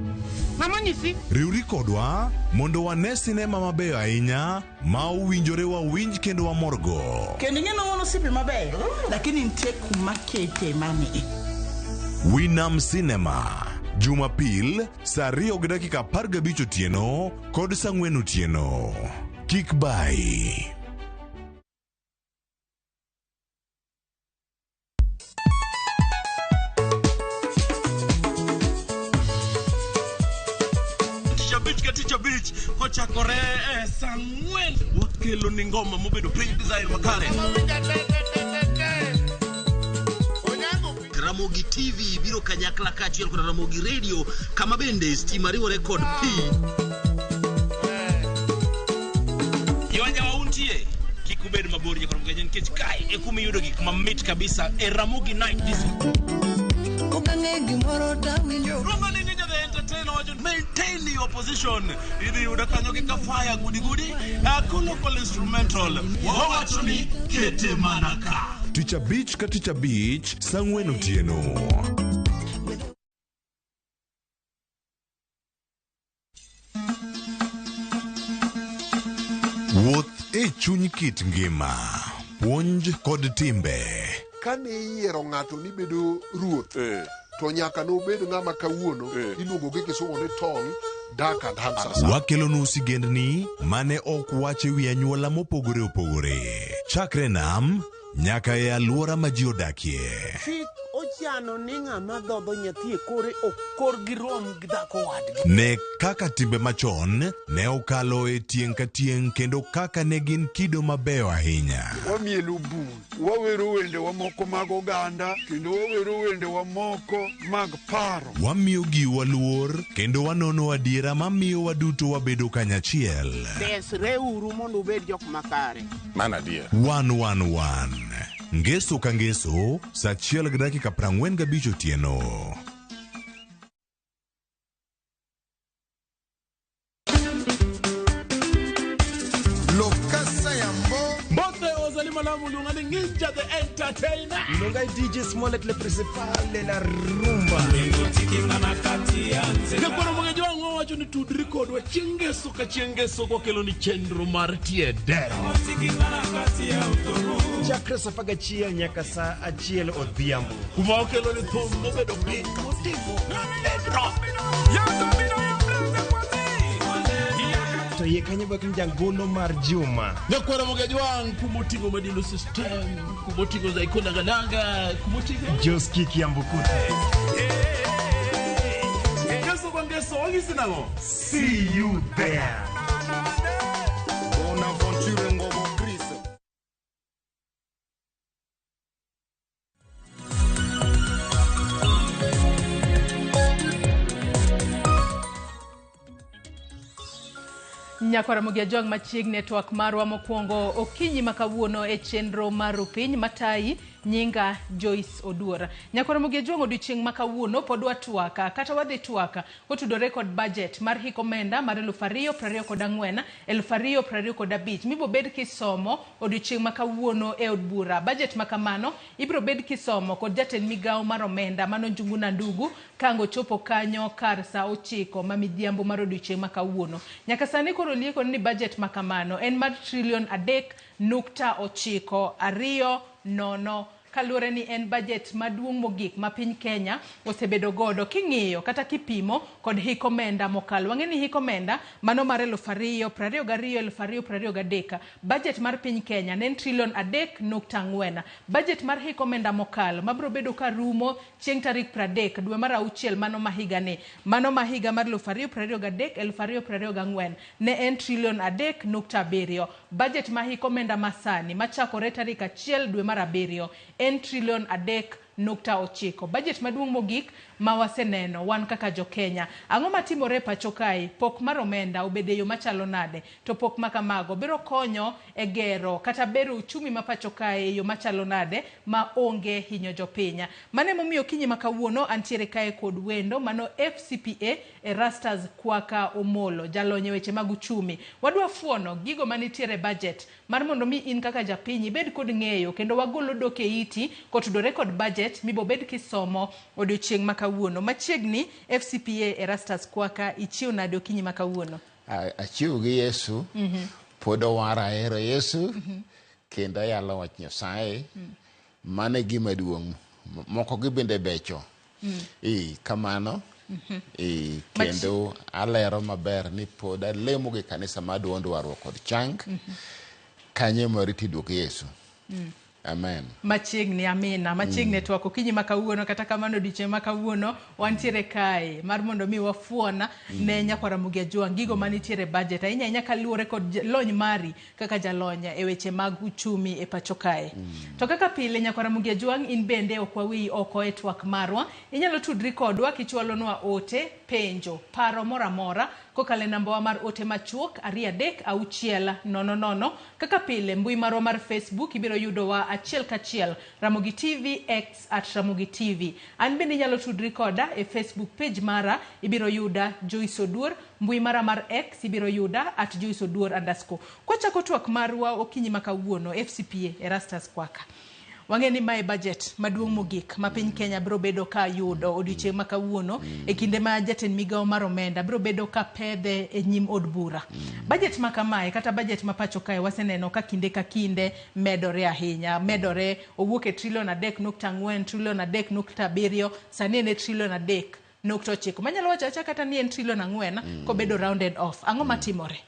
Ng'ama onyisi? Riwri kodwa mondo wane sinema mabeyo ahinya ma owinjore wawinj kendo wamorgo. Kendo ing'e ni wan osiepe mabeyo, lakini nitie kuma kete mani. Winam Cinema, Jumapil saa 2:15 otieno kod saa 4 otieno. Kik bayi. Tich abich ka tich abich kochakore e saa ang'wen wakelo ni ngoma mobedo piny design makare. Ramogi TV biro kanyakla kaachiel kod Ramogi Radio kama bende stima riwore kod pi. Ywajawa untie kik ubed mabor nyaka Ramogi nikech kae e kuma iyudo gik mamit kabisa e Ramogi Night Disco. Kokang'e gimoro tawinjo. Luongo ni Ninja the Entertainer wacho maintain your position. Idhi yudo kanyo gi kafaya gudi gudi. Local instrumental. Wawacho ni kete mana ka. Tich abich ka tich abich saa 4 otieno. Wuoth e chuny kit ngima, puonj kod timbe. Kane iyiero ng'ato ni bedo ruoth, to nyaka nobed ng'ama kawuono iluongo gi kisungu ni tall, dark and handsome. Wakelonu sigendni mane ok wach e wi anyuola mopogore opogore. Chakre nam nyaka e alwora ma ji odakie. Chik ochano ni ng'ama dhodho nyathi e kore ok korgi rom gi dhako wadgi. Ne kaka timbe machon ne okalo e tieng' ka tieng' kendo kaka ne gin kido mabeyo ahinya. Wamielo bul, wawero wendewa moko mag oganda, kendo wawero wendewa moko mag paro. Wamiyo giwa luor kendo wanono adiera mamiyo waduto wabedo kanyachiel. Resreuru mondo ubed jok makare. Mano adier. 111 Ngeso ka ngeso, saa 1:45 otieno. Lokasa Yambo. Mbote ozali malamu luonga ni Ninja the Entertainer. Luonga DJ Smollett le principal de la rumba. Nyakwaro Mogejo wang'o wacho ni tudri kodwa chieng' ngeso ka chieng' ngeso kwakelo ni chenro mar tie dero. Chakre saa 11 nyaka saa 1 odhiambo. Kuma wakelo ni thum mobedo piny motimo bedrock. To iye kanyo bak ni jangolo mar juma. Nyakwaro Mogejo wang' kumoting'o Madilu System, kumoting'o Zaiko Langalanga, kumoting'o Joski Kiambukuta. Ngeso kwa ngeso wang'isi nang'o? See you there. Bonaventure Ngobo Chris. Nyakwara Ramogi Ajwang' machiegni e twak marwa mokwongo okinyi ma kawuono e chenro mar Rupiny matayi nyinga Joyce Oduor. Nyakwara Ramogi Ajwang' odiochieng' ma kawuono pod watwaka kata wadhi twaka kotudore kod budget mar hik omenda mar 2024 2025 mibobed kisomo odiochieng' ma kawuono e od bura. Budget ma kamano ibiro bed kisomo kod jatend migawo mar omenda mano Njuguna Ndugu kango chopo kanyo kar saa 9 ma midhiambo mar odiochieng' ma kawuono. Nyaka sani koro lieko ni budget ma kamano en mar trilion 3.920 kaluwore ni en budget maduong' mogik ma piny Kenya osebedo godo king'iyo kata kipimo kod hik omenda mokalo. Wang'e ni hik omenda mano mar 2022 2023 budget mar piny Kenya ne en trilion 3.4. Budget mar hik omenda mokalo mabiro bedo ka rumo chieng' tarik 30 dwe mar auchiel mano ma higani mano ma higa mar 2023 2024 ne en trilion 3.7. Budget ma hik omenda masani machakore tarik 1 dwe mar 7 en trilion 3.9. Budget maduong' mogik ma waseneno wan kaka jo-Kenya. Ang'o matimore e pacho kae? Pok mar omenda obedo e yo machalo nade? To pok ma kamago biro konyo e gero kata bero uchumi ma pacho kae e yo machalo nade ma onge hinyo jopiny? Mano emomiyo okinyi ma kawuono antiere kae kod wendo mano FCPA Erastus Kwaka Omolo, jalony e weche mag uchumi. Wadwa fuono gigo manitiere e budget mar mondo mi in kaka japiny ibed kod ng'eyo kendo wagolo dok e iti kotudore kod budget mibobed kisomo odiochieng' ma kawuono. Machiegni FCPA Erastus Kwaka, ichiew nade okinyi ma kawuono? Achiew gi Yesu. Pod owara, ahero Yesu. Kendo ayalo wach Nyasaye. Mano e gima duong'. Moko gi bende becho. Kamano. Kendo alero maber ni pod alemo gi kanisa mar duond warruok kod chang. Kanyo ema warito duok Yesu. Amen. Machiegni, amina. Machiegni twak okinyi ma kawuono, kata kamano odiochieng' ma kawuono wantiere kae mar mondo mi wafuon ne nyakwar Ramogi Ajwang' gigo manitiere budget ahinya ahinya kaluwore kod lony mari kaka jalony e weche mag uchumi e pacho kae. To kaka pile nyakwar Ramogi Ajwang' in bende ok waweyi oko e twak marwa. Inyalo tudri kodwa kichwalonwa ote, penjo, paro moro amora kokalo e nambawa mar ote machuok 2 3 6 0 0. Kaka pile mbui marwa mar Facebook ibiro yudowa achiel kachiel Ramogi TV, X at Ramogi TV. An bende inyalo tudri koda e Facebook page mara, ibiro yuda Joyce Oduor, mbui mara mar X ibiro yuda at Joyce Oduor underscore. Kwachako twak marwa okinyi ma kawuono, FCPA Erastus Kwaka. Wang'e ni mae budget maduong' mogik ma piny Kenya biro bedo ka yudo odiochieng' ma kawuono e kinde ma jatend migawo mar omenda biro bedo ka pedhe e nyim od bura. Budget ma kamae kata budget ma pacho kae waseneno ka kinde ka kinde medore ahinya, medore owuok e trilion 3.4, trilion 3.7, sani en e trilion 3.9. Manyalo wacho acha kata ni en trilion 4 kobedo rounded off. Ang'o matimore?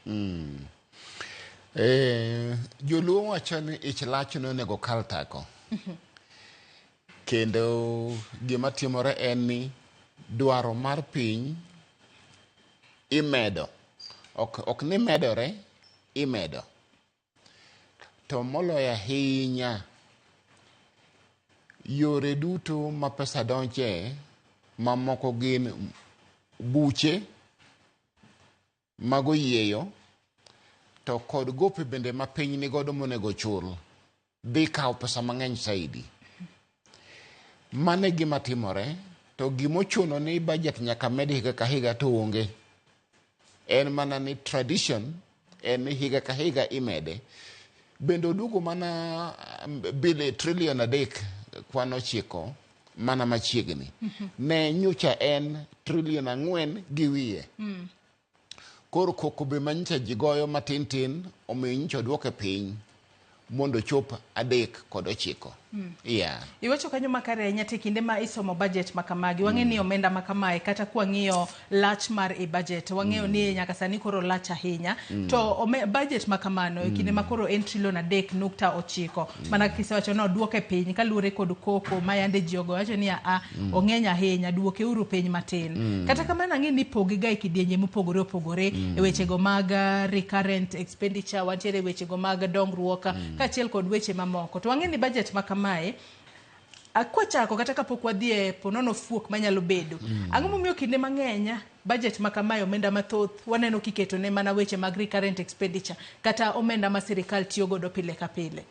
Joluo wacho ni ich lach nonego kal tako. Kendo gima timore en ni dwaro mar piny imedo. Ok ni medore, imedo. To moloyo ahinya, yore duto ma pesa donje mamoko gin buche mag oyieyo to kod gope bende ma piny nigodo monego chul dhi kawo pesa mang'eny saidi. Mano e gima timore, to gimochuno ni budget nyaka med higa ka higa to onge. En mana ni tradition en ni higa ka higa imede. Bende oduogo mana bili trilion 3.9 mana machiegni. Ne nyocha en trilion 4 gi wiye. Koro koko be manyicha ji goyo matin tin omiyo nyocha oduoke piny mondo ochop 3.9. Yeah. Iwacho kanyo makare ahinya te kinde ma isomo budget ma kamagi. Wang'e ni omenda ma kamae kata kwang'iyo lach mar e budget, wang'eyo ni nyaka sani koro lach ahinya. To budget ma kamano e kinde ma koro en trilion 3.9. Mana kisewacho ni oduoke piny kaluwore kod koko ma yande ji ogoyo wacho ni a ong'eny ahinya, duoke uru piny matin. Kata kamano ang'e ni ipoge ga e kidienje mopogore opogore e wechego mag recurrent expenditure, wantiere e wechego mag dongruok kaachiel kod weche mamoko. To wang'e ni budget ma kamae kwachako kata kapok wadhi e ponono fuok manyalo bedo. Ang'o momiyo kinde mang'eny budget ma kamae omenda mathoth waneno kiketo ne mana weche mag recurrent expenditure kata omenda ma sirikal tiyo godo pile ka pile?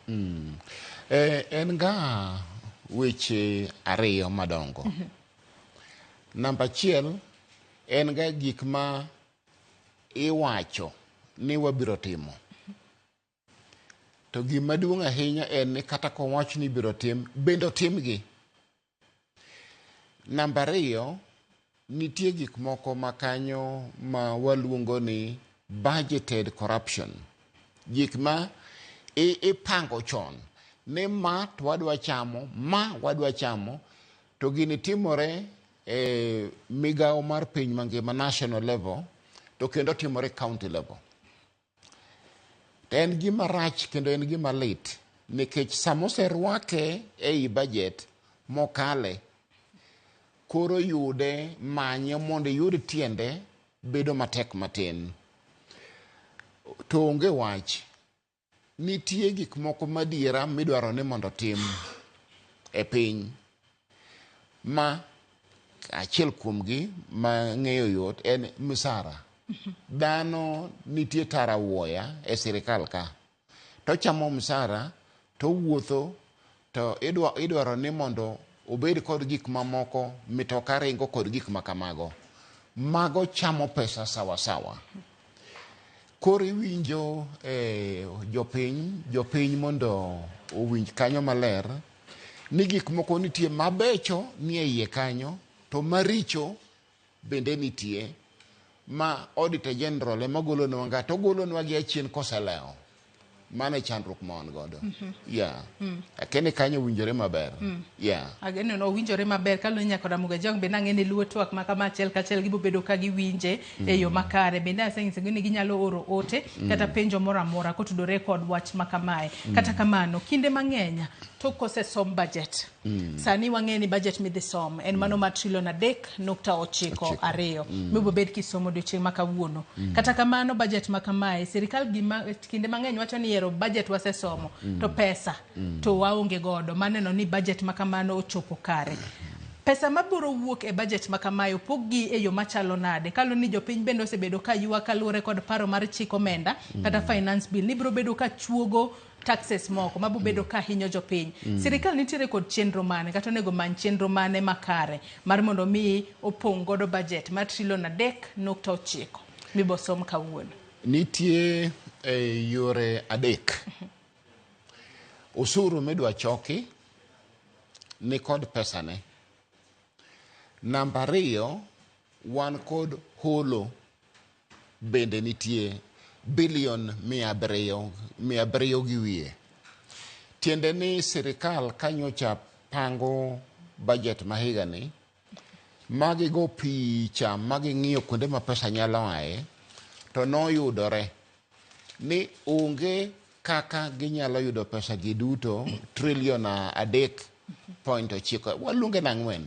En ga weche ariyo madongo. Namba achiel en ga gik ma iwacho ni wabiro timo. To gima duong' ahinya en ni kata kowach ni ibiro tim, bende otimgi. Namba ariyo, nitie gik moko ma kanyo ma waluongo ni budgeted corruption. Gik ma ipango chon ni ma to wadwa chamo, ma wadwa chamo, to gini timore e migawo mar piny mangima, national level, to kendo timore county level. To en gima rach kendo en gima lit nikech sama oserwake ei budget mokale, koro yude manye mondo iyud tiende bedo matek matin. To onge wach, nitie gik moko madiera midwaro ni mondo otim e piny ma Achiel kuomgi ma ng'eyo yot en msara. Dhano nitie tara wuoya e sirikal ka. To chamo msara to wuotho to idwaro ni mondo obed kod gik mamoko, mitoka ringo kod gik ma kamago. Mago chamo pesa sawa sawa. Koro iwinjo jopiny mondo owinj kanyo maler ni gik moko nitie mabecho nie iye kanyo to maricho bende nitie ma Auditor General ema golonwa nga to ogolonwa gi achien koselewo. Mano e chandruok ma wan godo. Yeah. Akene kanyo owinjore maber. Yeah. Ageno no owinjore maber kaluwore ni nyaka Ramogi Ajwang' bende ang'e ni luwo twak ma kama achiel kachiel gibo bedo ka giwinje e yo makare. Bende asenyisogi ni ginyalo oro ote kata penjo moro amora kotudore kod wach ma kamae. Kata kamano, kinde mang'eny tok kosesom budget, sani wang'e ni budget midhi som en mano mar trilion 3.92 mibo bed kisomo odiochieng' ma kawuono. Kata kamano, budget ma kamae, sirikal gima kinde mang'eny wacho ni ero budget wasesomo to pesa to waonge godo maneno ni budget ma kamano ochopo kare. Pesa mabiro wuok e budget ma kamae opog gi e yo machalo nade? Kaluwore ni jopiny bende osebedo ka ywak kaluwore kod paro mar chik omenda kata finance bill ni biro bedo ka chuogo taxes moko mabo bedo ka hinyo jopiny. Sirikal nitiere kod chenro mane kata onego many chenro mane makare mar mondo mi opong' godo budget mar trilion 3.9 mibosom kawuono? Nitie yore adek. Osuru midwa choki ni kod pesane. Namba ariyo, wan kod holo bende nitie bilion 700 gi wiye. Tiende ni sirikal kanyocha pango budget ma higani, magigo picha maging'iyo kuonde ma pesa nyalo aye, to noyudore ni onge kaka ginyalo yudo pesa gi duto trilion 3.9, waluonge ni 4.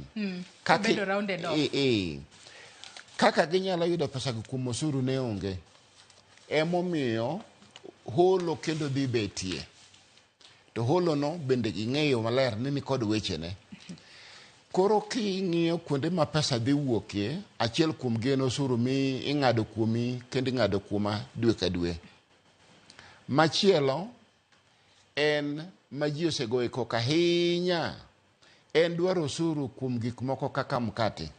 Obedo rounded off. Kaka ginyalo yudo pesa gi kuom osuru ne onge. Emomiyo holo kendo dhi betie. To holo no bende ging'eyo maler ni nikod wechene. Koro king'iyo kuonde ma pesa dhi wuokie, achiel kuom gi en osuru mi ing'ado kuomi kendo ing'ado kuoma dwe ka dwe. Machielo en ma ji osegoyo koko ahinya, en dwaro osuru kuom gik moko kaka mkate,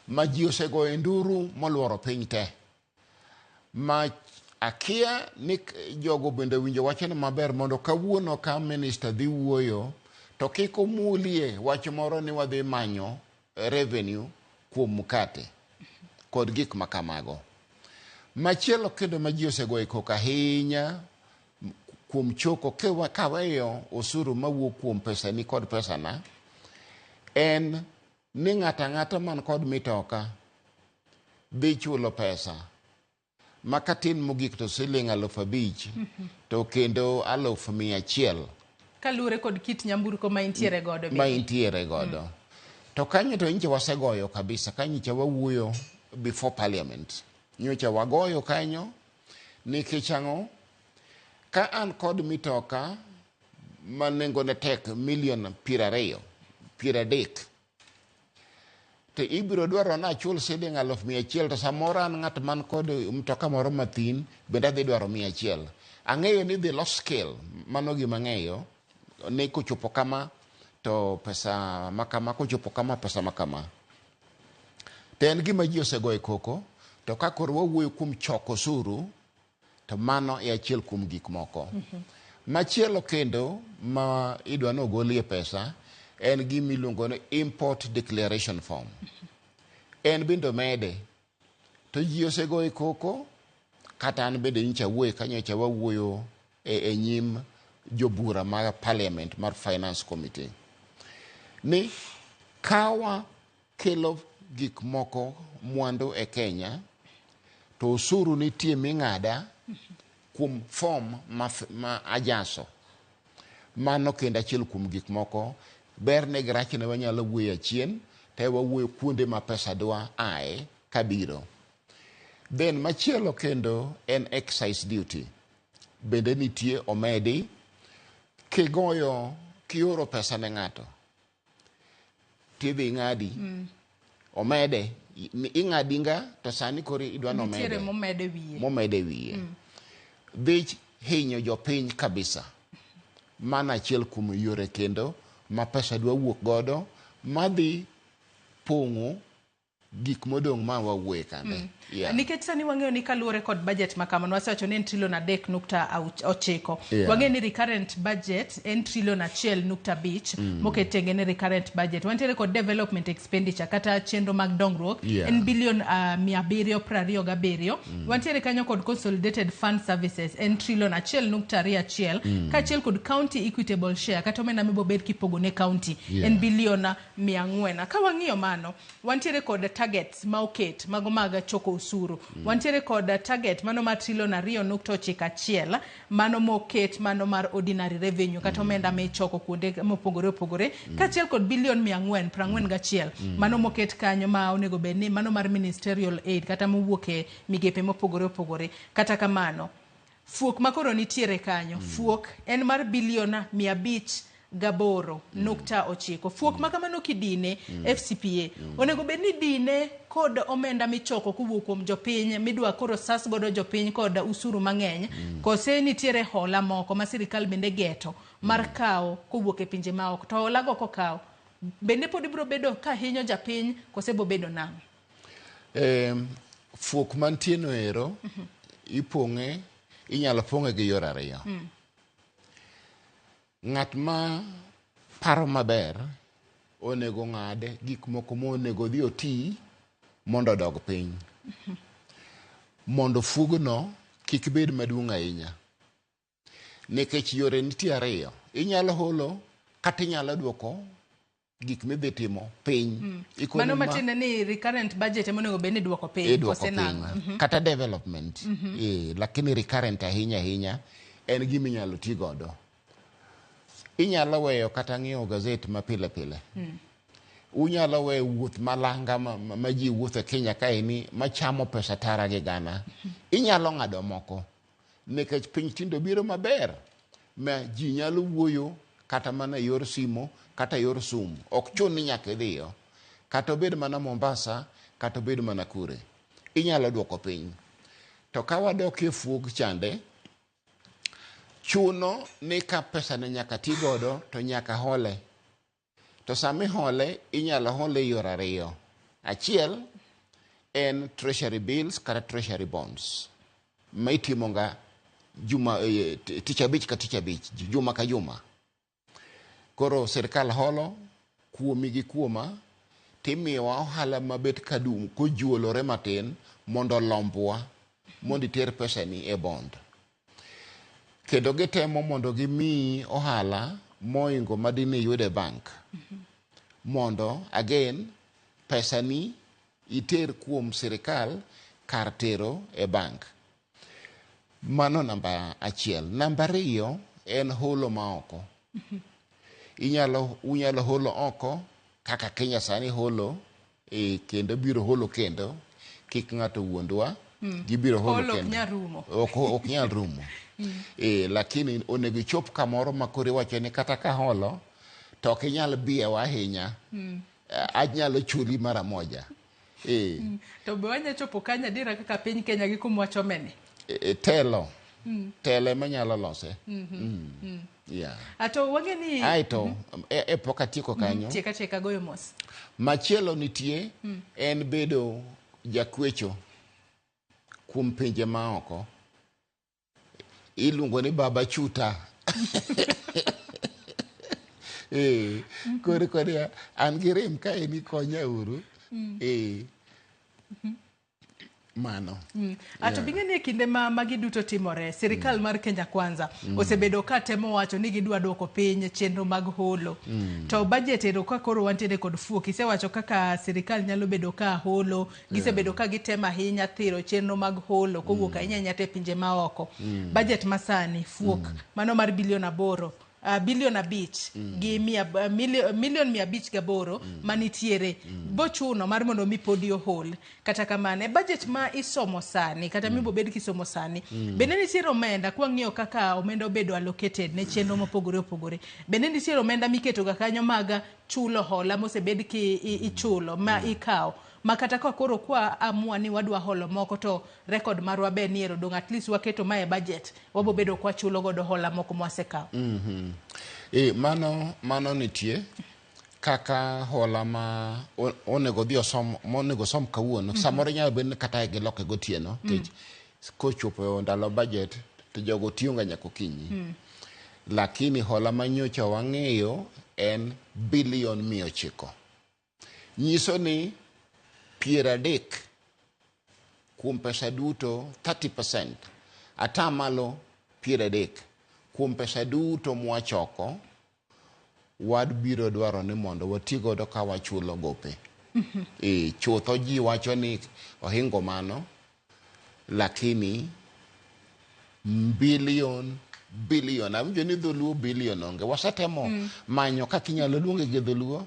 ma ji osegoyo nduru moluoro piny te. Ma akia ni jogo bende winjo wachno maber mondo kawuono ka minister dhi wuoyo to kik omulie wach moro ni wadhi manyo revenue kuom mkate kod gik ma kamago. Machielo kendo ma ji osegoyo koko ahinya kuom choko kaweyo osuru mawuok kuom pesani kod pesana en ni ng'ato ang'ata man kod mitoka dhi chulo pesa ma katin mogik to siling 5,000 to kendo 100,000 kaluwore kod kit nyamburko ma intiere godo ma intiere godo. To kanyo to nyocha wasegoyo kabisa, kanyo nyocha wawuoyo before parliament, nyocha wagoyo kanyo nikech ang'o? Ka an kod mitoka ma nengone tek milion 20, 30, to ibiro dwaro ni achul siling 100,000, to samoro an ng'at man kod mtoka moro mathin bende adhi dwaro 100. Ang'eyo ni dhi los scale, mano gima ang'eyo ni kochopo kama to pesa makama, kochopo kama pesa makama. To en gima ji osegoyo koko, to ka koro wawuoyo kuom choko osuru, to mano e achiel kuom gik moko. Machielo kendo ma idwa ni ogolie pesa en gima iluongo ni import declaration form. En bende omede. To ji osegoyo koko, kata an bende nyocha awuoyo ka nyocha wawuoyo e nyim jobura mar parliament mar finance committee ni kawa kelo gik moko mwandu e Kenya to osuru nitie ming'ada kuom form ma ajaso. Mano kendo achiel kuom gik moko berne gi rachne wanyalo wuoyo achien to wawuoyo kuonde ma pesa dwa ae kabiro. Then machielo kendo en excise duty bende nitie omedi kigoyo kioro pesa ne ng'ato. Tidhi ng'adi. Omede. Ing'adi nga to sani koro idwa nomede. Nitiere momede wiye. Momede wiye. Dhi hinyo jopiny kabisa. Mano achiel kuom yore kendo ma pesa dwa wuok godo madhi pong'o gik modong' ma wawuoye kande. Yeah. Nikech sani wang'eyo ni kaluwore kod budget ma kamano, wasewacho ni en trilion 3.9. Wang'eyo ni recurrent budget en trilion 1.5 moket tenge ne recurrent budget. Wantiere kod development expenditure kata chenro mag dongruok en bilion 727. Wantiere kanyo kod consolidated fund services en trilion 1.21 kaachiel kod county equitable share kata omenda mibobed kipogo ne county en bilion 400. Ka wang'iyo mano, wantiere kod targets ma oket mago mag choko osuru. Wantiere kod target mano mar trilion 2.91 mano moket mano mar ordinary revenue kata omenda michoko kuonde mopogore opogore kaachiel kod bilion 441 mano moket kanyo ma onego bed ni mano mar ministerial aid kata mowuok e migepe mopogore opogore. Kata kamano, fuok makoro nitiere kanyo, fuok en mar bilion 508.9. Fuok ma kamano kidine FCPA onego bed ni dine kod omenda michoko kowuok kuom jopiny midwa koro sas godo jopiny kod usuru mang'eny, kose nitiere hola moko ma sirikal bende geto mar kawo kowuok e pinje maoko, to hola go kokaw bende pod ibiro bedo ka hinyo japiny kose bobedo nang'o? Fuok mantie no ero ipong'e, inyalo pong'e gi yore ariyo. Ng'at ma paro maber onego ng'ade gik moko monego odhi oti mondo odog piny. Mondo fuogno kik bed maduong' ahinya. Nikech yore nitie ariyo. Inyalo holo kata inyalo duoko gik midhi timo piny. Mano matiende ni recurrent budget ema onego bed ni duoko piny kose nang'o? Kata development. Lakini recurrent ahinya ahinya en gima inyalo ti godo. Inyalo weyo kata ng'iewo gazet ma pile pile. Unyalo weyo wuoth malanga ma ji wuotho e Kenya kaeni machamo pesa tara gi gana. Inyalo ng'ado moko nikech piny tindo biro maber ma ji nyalo wuoyo kata mana e yor simo kata e yor Zoom. Ok chun ni nyaka idhiyo. Kata obed mana Mombasa, kata obed mana kure. Inyalo duoko piny. To ka wadok e fuog chande, chuno ni ka pesa ne nyaka ti godo to nyaka hole. To sama ihole, inyalo hole e yore ariyo. Achiel en treasury bills kata treasury bonds ma itimo ga juma, tich abich ka tich abich, juma ka juma. Koro sirikal holo kuomi gi kuoma timiyowa ohala mabet kadum kojuolore matin mondo olombwa mondo iter pesa ni e bond. Kendo gitemo mondo gimiyi ohala moingo madine iyud e bank. Mondo again pesa ni iter kuom sirikal kar tero e bank. Mano namba achiel. Namba ariyo en holo ma oko. Unyalo holo oko kaka Kenya sani holo, kendo biro holo kendo. Kik ng'ato wuondwa, gibiro holo kendo. Ok nyal rumo. Ok nyal rumo. Lakini onego ichop kamoro ma koro iwacho ni kata ka holo to ok inyal biewa ahinya. Anyalo chuli mara moja. To be wanya chopo kanyo adiera kaka piny Kenya gi kuma wachomeni? Telo. Telo ema nyalo lose. Yeah. Ato wang'e ni Aeto, e pok atieko kanyo. Tieka tieka goyo mos. Machielo nitie en bedo jakwecho kuom pinje maoko. Iluongo ni baba chuta. Koro kod an gi rem kaeni konya uru. Mano. Ato bing'e ni e kinde ma magi duto timore, sirikal mar Kenya Kwanza osebedo ka temo wacho ni gidwa duoko piny chenro mag holo. To budget ero ka koro wantiere kod fuok, isewacho kaka sirikal nyalo bedo ka holo, gisebedo ka gitemo ahinya thiro chenro mag holo kowuok ahinya ahinya te pinje maoko. Budget masani fuok mano mar bilion 8 Bilion 5 gi milion 508 manitiere bochuno mar mondo mi podi ohol. Kata kamano, e budget ma isomo sani kata mibobed kisomo sani, bende nitiere omenda? Kwang'iyo kaka omenda obedo allocated ne chenro mopogore opogore, bende nitiere omenda miketo ga kanyo mag chulo hola mosebed ki ichulo ma ikawo, ma kata ka koro kwa amua ni wadwa holo moko, to record marwa be ni ero dong' at least waketo ma e budget, wabobedo kwachulo godo hola moko mwasekawo? E, mano nitie kaka hola ma onego dhi osom, monego osom kawuono. Samoro nyalo bedo ni kata giloke gotieno, nikech kochopo ndalo budget to jogo tiyo ga nyaka okinyi. Lakini hola manyocha wang'eyo en bilion 900, nyiso ni 30 kuom pesa duto, 30%, 30% kuom pesa duto mwachoko wadbiro dwaro ni mondo wati godo ka wachulo gope. E, chutho ji wacho ni ohingo mano, lakini bilion awinjo ni dholuo bilion onge, wasetemo manyo kaka inyalo luonge gi dholuo.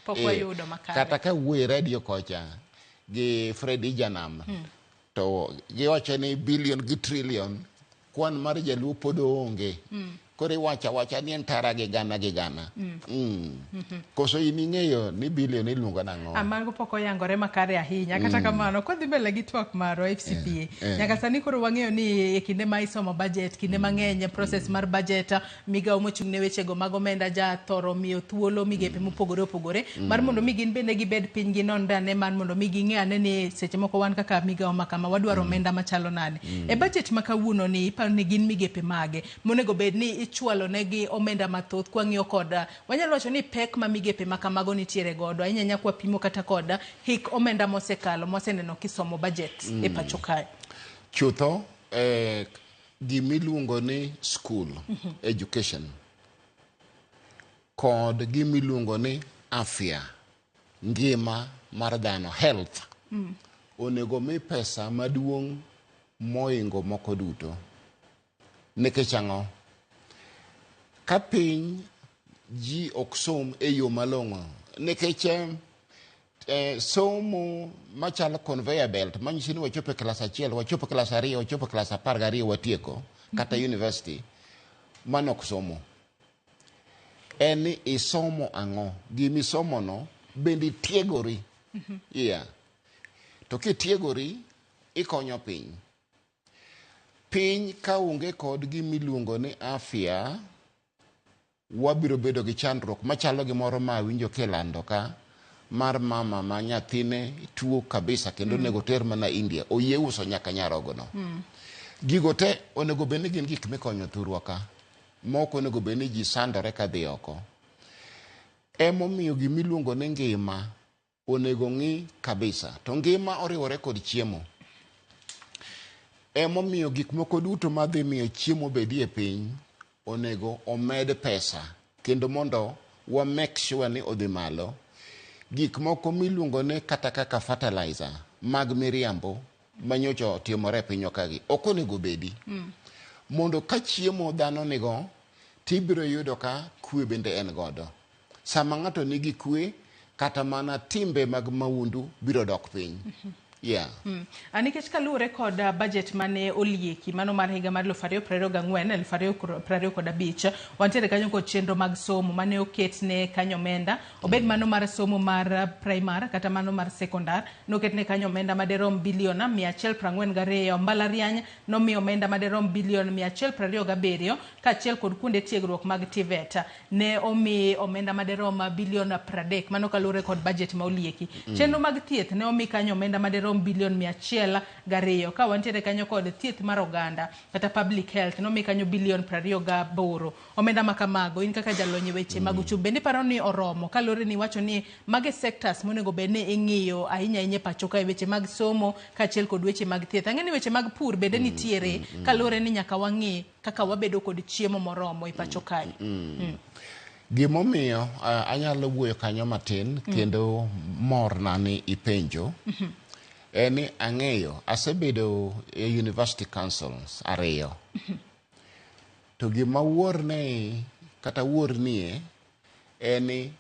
Pok Eh, wayudo makare. Kata ka wuoyo e radio kocha gi Fredi Janam, to giwacho ni bilion gi trillion, kwan mar jaluo pod onge. Koro iwacho awacha ni en tara gi gana gi gana. Koso in ing'eyo ni bilion iluongo nang'o? Ah, mago pok oyangore makare ahinya. Kata kamano, kwadhi mbele gi twak marwa, FCPA, nyaka sani koro wang'eyo ni e kinde ma isomo budget, kinde mang'eny process mar budget, migawo mochung' ne wechego mag omenda ja thoro miyo thuolo migepe mopogore opogore mar mondo mi gin bende gibed piny ginon ane mar mondo mi ging'e ane ni seche moko wan kaka migawo ma kama wadwaro omenda machalo nade. E budget ma kawuono ni, iparo ni gin migepe mage monego bed ni ichwalo negi omenda mathoth? Kwang'iyo kod wanyalo wacho ni pek ma migepe ma kamago nitiere godo ahinya ahinya, kwapimo kata kod hik omenda mosekalo mwaseneno kisomo budget e pacho kae. Chutho, gimiluongo ni school education kod gimiluongo ni afya, ngima mar dhano, health, onego mi pesa maduong' moingo moko duto. Nikech ang'o? Ka piny ji ok som e yo malong'o, nikech somo machalo conveyor belt manyiso ni wachopo e klas 1, wachopo e klas 2, wachopo e klas 12, watieko kata university, mano ok somo. En ni isomo ang'o? Gimisomono bende itiegori? Yeah. To kitiegori, ikonyo piny. Piny ka onge kod gimiluongo ni afya, wabiro bedo gi chandruok machalo gi moro ma awinjo kilando ka mar mama ma nyathine tuo kabisa kendo onego ter mana India, oyie uso nyaka nyarogono. Gigo te onego bed ni gin gik mikonyo thurwa ka, mok onego bed ni ji sandore kadhi oko. Emomiyo gimiluongo ni ngima onego ng'i kabisa, to ngima oriwore kod chiemo. Emomiyo gik moko duto madhi miyo chiemo bedie piny onego omed pesa kendo mondo wa make sure ni odhi malo. Gik moko miluongo ni kata kaka fertilizer mag miriambo manyocha otimore e pinywa kagi ok onego bedi. Mondo ka chiemo dhano nigo, tibiro yudo ka kwe bende en godo. Sama ng'ato nigi kwe, kata mana timbe mag maundu biro dok piny. Yeah. Nikech kaluwore kod budget mane olieki mano mar higa mar 2024 2025, wantiere kanyo kod chenro mag somo mane oket ne kanyo omenda, obed mano mar somo mar primar kata mano mar sekondar, noket ne kanyo omenda maderom bilion 142. Mbalariany nomiyo omenda maderom bilion 127, kaachiel kod kuonde tiegruok mag TVET ne omi omenda maderom bilion 30. Mano kaluwore kod budget ma olieki. Chenro mag thieth ne omi kanyo omenda maderom bilion 102. Ka wantiere kanyo kod thieth mar oganda kata public health, nomi kanyo bilion 28. Omenda ma kamago, in kaka jalony e weche mag uchumi, bende iparo ni oromo, kaluwore ni iwacho ni mage sectors monego bed ni ing'iyo ahinya ahinya e pacho ka e weche mag somo kaachiel kod weche mag thieth? Ang'e ni weche mag pur bende nitiere, kaluwore ni nyaka wang'i kaka wabedo kod chiemo moromo e pacho kae. Gimomiyo anyalo wuoyo kanyo matin kendo morna ni ipenjo en ni ang'eyo asebedo e university councils ariyo, to gima wuor ni kata wuornie en ni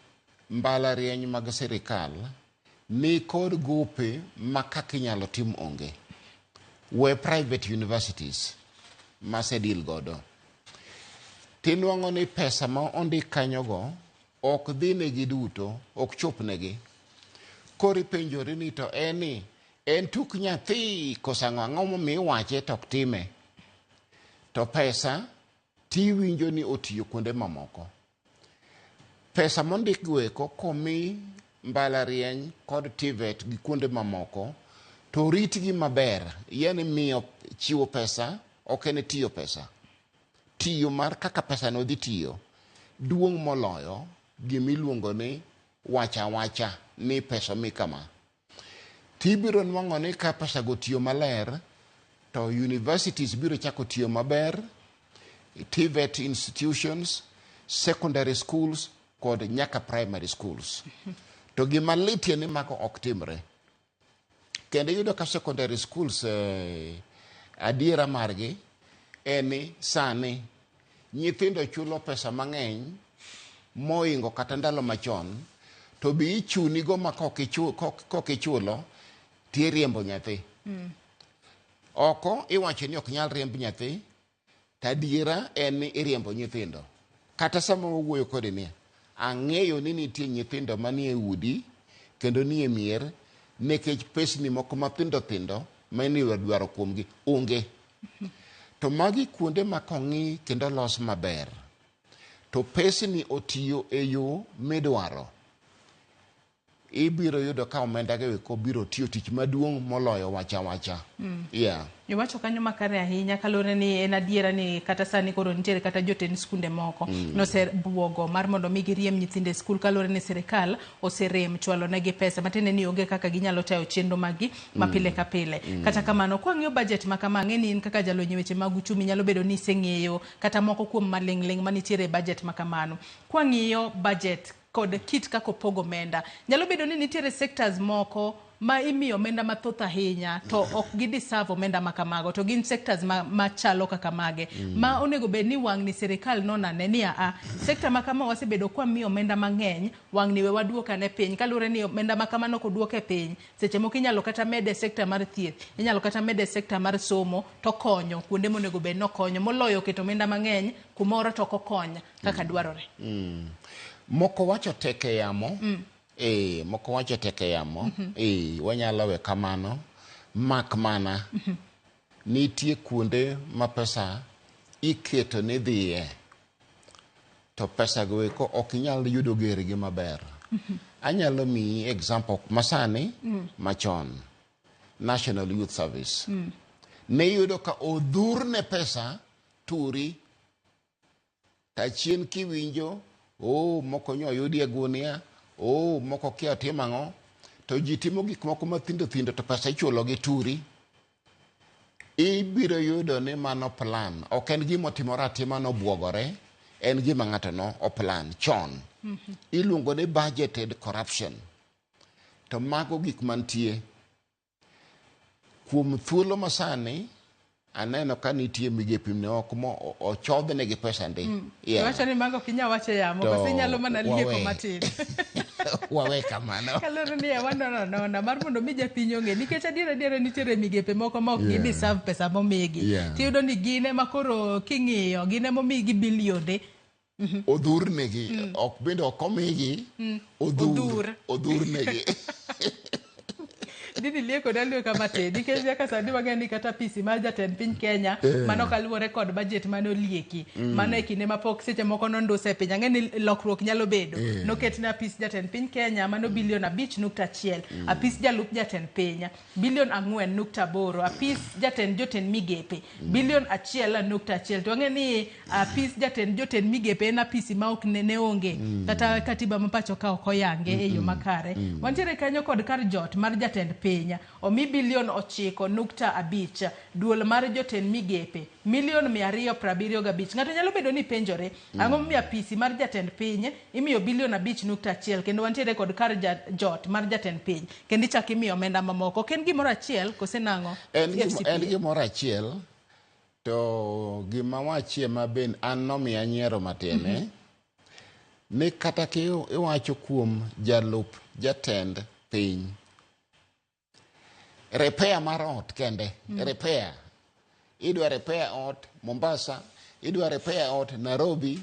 mbalariany mag sirikal ni kod gope ma kaka inyalo tim onge. We private universities masedil godo. Tinwang'o ni pesa ma ondik kanyogo ok dhi negi duto, ok chop negi. Koro ipenjori ni to en ni en tuk nyathi koso ang'o ang'o momiyo iwache to ok time. To pesa tiwinjo ni otiyo kuonde mamoko. Pesa mondik go eko komi mbalariany kod TVET gi kuonde mamoko to ritgi maber. Yani miyo chiwo pesa ok en tiyo pesa. Tiyo mar kaka pesa no dhi tiyo duong' moloyo gimiluongo ni wacha wacha ni pesa omi kama. Tibiro nwang'o ni ka pesa go tiyo maler to universities biro chako tiyo maber, TVET institutions, secondary schools kod nyaka primary schools. To gima litie ni mago ok timre. Kendo iyudo ka secondary schools adiera margi en ni sani nyithindo chulo pesa mang'eny moingo kata ndalo machon to be ichunigo ma kok ichulo tiriembo nyathi. Oko iwacho ni ok nyal riemb nyathi, to adiera en ni iriembo nyithindo. Kata sama wawuoyo kodi ni, ang'eyo ni nitie nyithindo manie udi kendo nie mier nikech pesni moko mathindo thindo ma idwaro kuomgi onge. To magi kuonde ma kong'i kendo los maber, to pesni otiyo e yo midwaro, ibiro yudo ka omenda go eko biro tiyo tich maduong' moloyo wacha wacha. Yeah. Iwacho kanyo makare ahinya kaluwore ni en adiera ni kata sani koro nitiere kata jotend skunde moko nosebuogo mar mondo mi giriemb nyithindo e skul kaluwore ni sirikal oserem chwalo negi pesa matiende ni onge kaka ginyalo tayo chenro maggi ma pile ka pile. Kata kamano kwang'iyo budget ma kama ang'e ni in kaka jalony e weche mag uchumi nyalo bedo ni iseng'eyo kata moko kuom maling'ling' manitiere e budget ma kamano. Kwang'iyo budget kod kit kaka opog omenda nyalo bedo ni nitiere sectors moko ma imiyo omenda mathoth ahinya to ok gi deserve omenda ma kamago to gin sectors machalo kaka mage ma onego bed ni wang' ni sirikal nonane ni aa sector ma kama wasebedo kwamiyo omenda mang'eny wang' ni we waduok ane piny kaluwore ni omenda ma kamano koduok e piny seche moko inyalo kata mede e sector mar thieth inyalo kata mede e sector mar somo to konyo kuonde monego bed ni okonyo moloyo keto omenda mang'eny kumoro to ok okony kaka dwarore. Moko wacho tek e yamo. Moko wacho tek e yamo. Wanyalo we kamano. Mak mana nitie kuonde ma pesa iketo ni dhiye to pesa go eko ok inyal yudo gergi maber. Anyalo miyi example masani machon. National Youth Service. Ne iyudo ka odhurne pesa turi tachien kiwinjo moko nyo oyudi e gunia, moko kia otim ang'o, to ji timo gik moko mathindo thindo to pesa ichulo gi turi. Ibiro yudo ni mano plan. Ok en gima otimore atima nobuogore, en gima ng'ato no oplan chon. Iluongo ni budgeted corruption. To mago gik mantie. Kuom thuolo masani, aneno ka nitie migepe moko mo ochodhnegi pesa ndi. Yeah. Iwacho ni mago ok inyal wacho e yamo To koso inyalo mana lieko wawe. matin. Wawe kamano. Kaluwore ni wanono anona mar mondo mi japiny ong'e nikech adier adiera nitiere migepe moko ma ok gi deserve pesa momigi. Tiyudo ni gin ema koro king'iyo gin ema omigi bilionde. Odhurnegi, ok bende ok omigi, odhur. Odhurnegi. Dini lieko na lieka matin nikech nyaka sani wang'eyo ni kata apisi mar jatend piny Kenya mano kaluwore kod budget mane olieki mano e kinde mapok seche moko nonduse e piny ang'e ni lokruok nyalo bedo noket ne apis jatend piny Kenya mano bilion 5.1 apis jalup jatend piny bilion 4.8 apis jatend jotend migepe bilion 1.1 to wang'e ni apis jatend jotend migepe en apisi ma ok ne onge kata katiba ma pacho ka ok oyange e yo makare. Wantiere kanyo kod kar jot mar jatend piny omi bilion 9.5 duol mar jotend migepe milion 275. Ng'ato nyalo bedo ni penjore ang'o momiyo apisi mar jatend piny imiyo bilion 5.1 kendo wantiere kod kar jot mar jatend piny kendo ichako imiyo omenda mamoko. Ok en gimoro achiel kose nang'o? En gimoro achiel to gima wachie ma ben an nomiya nyiero matin. Ni kata ki iwacho kuom jalup jatend piny, repair mar ot kende, repair. Idwa repair ot Mombasa, idwa repair ot Nairobi,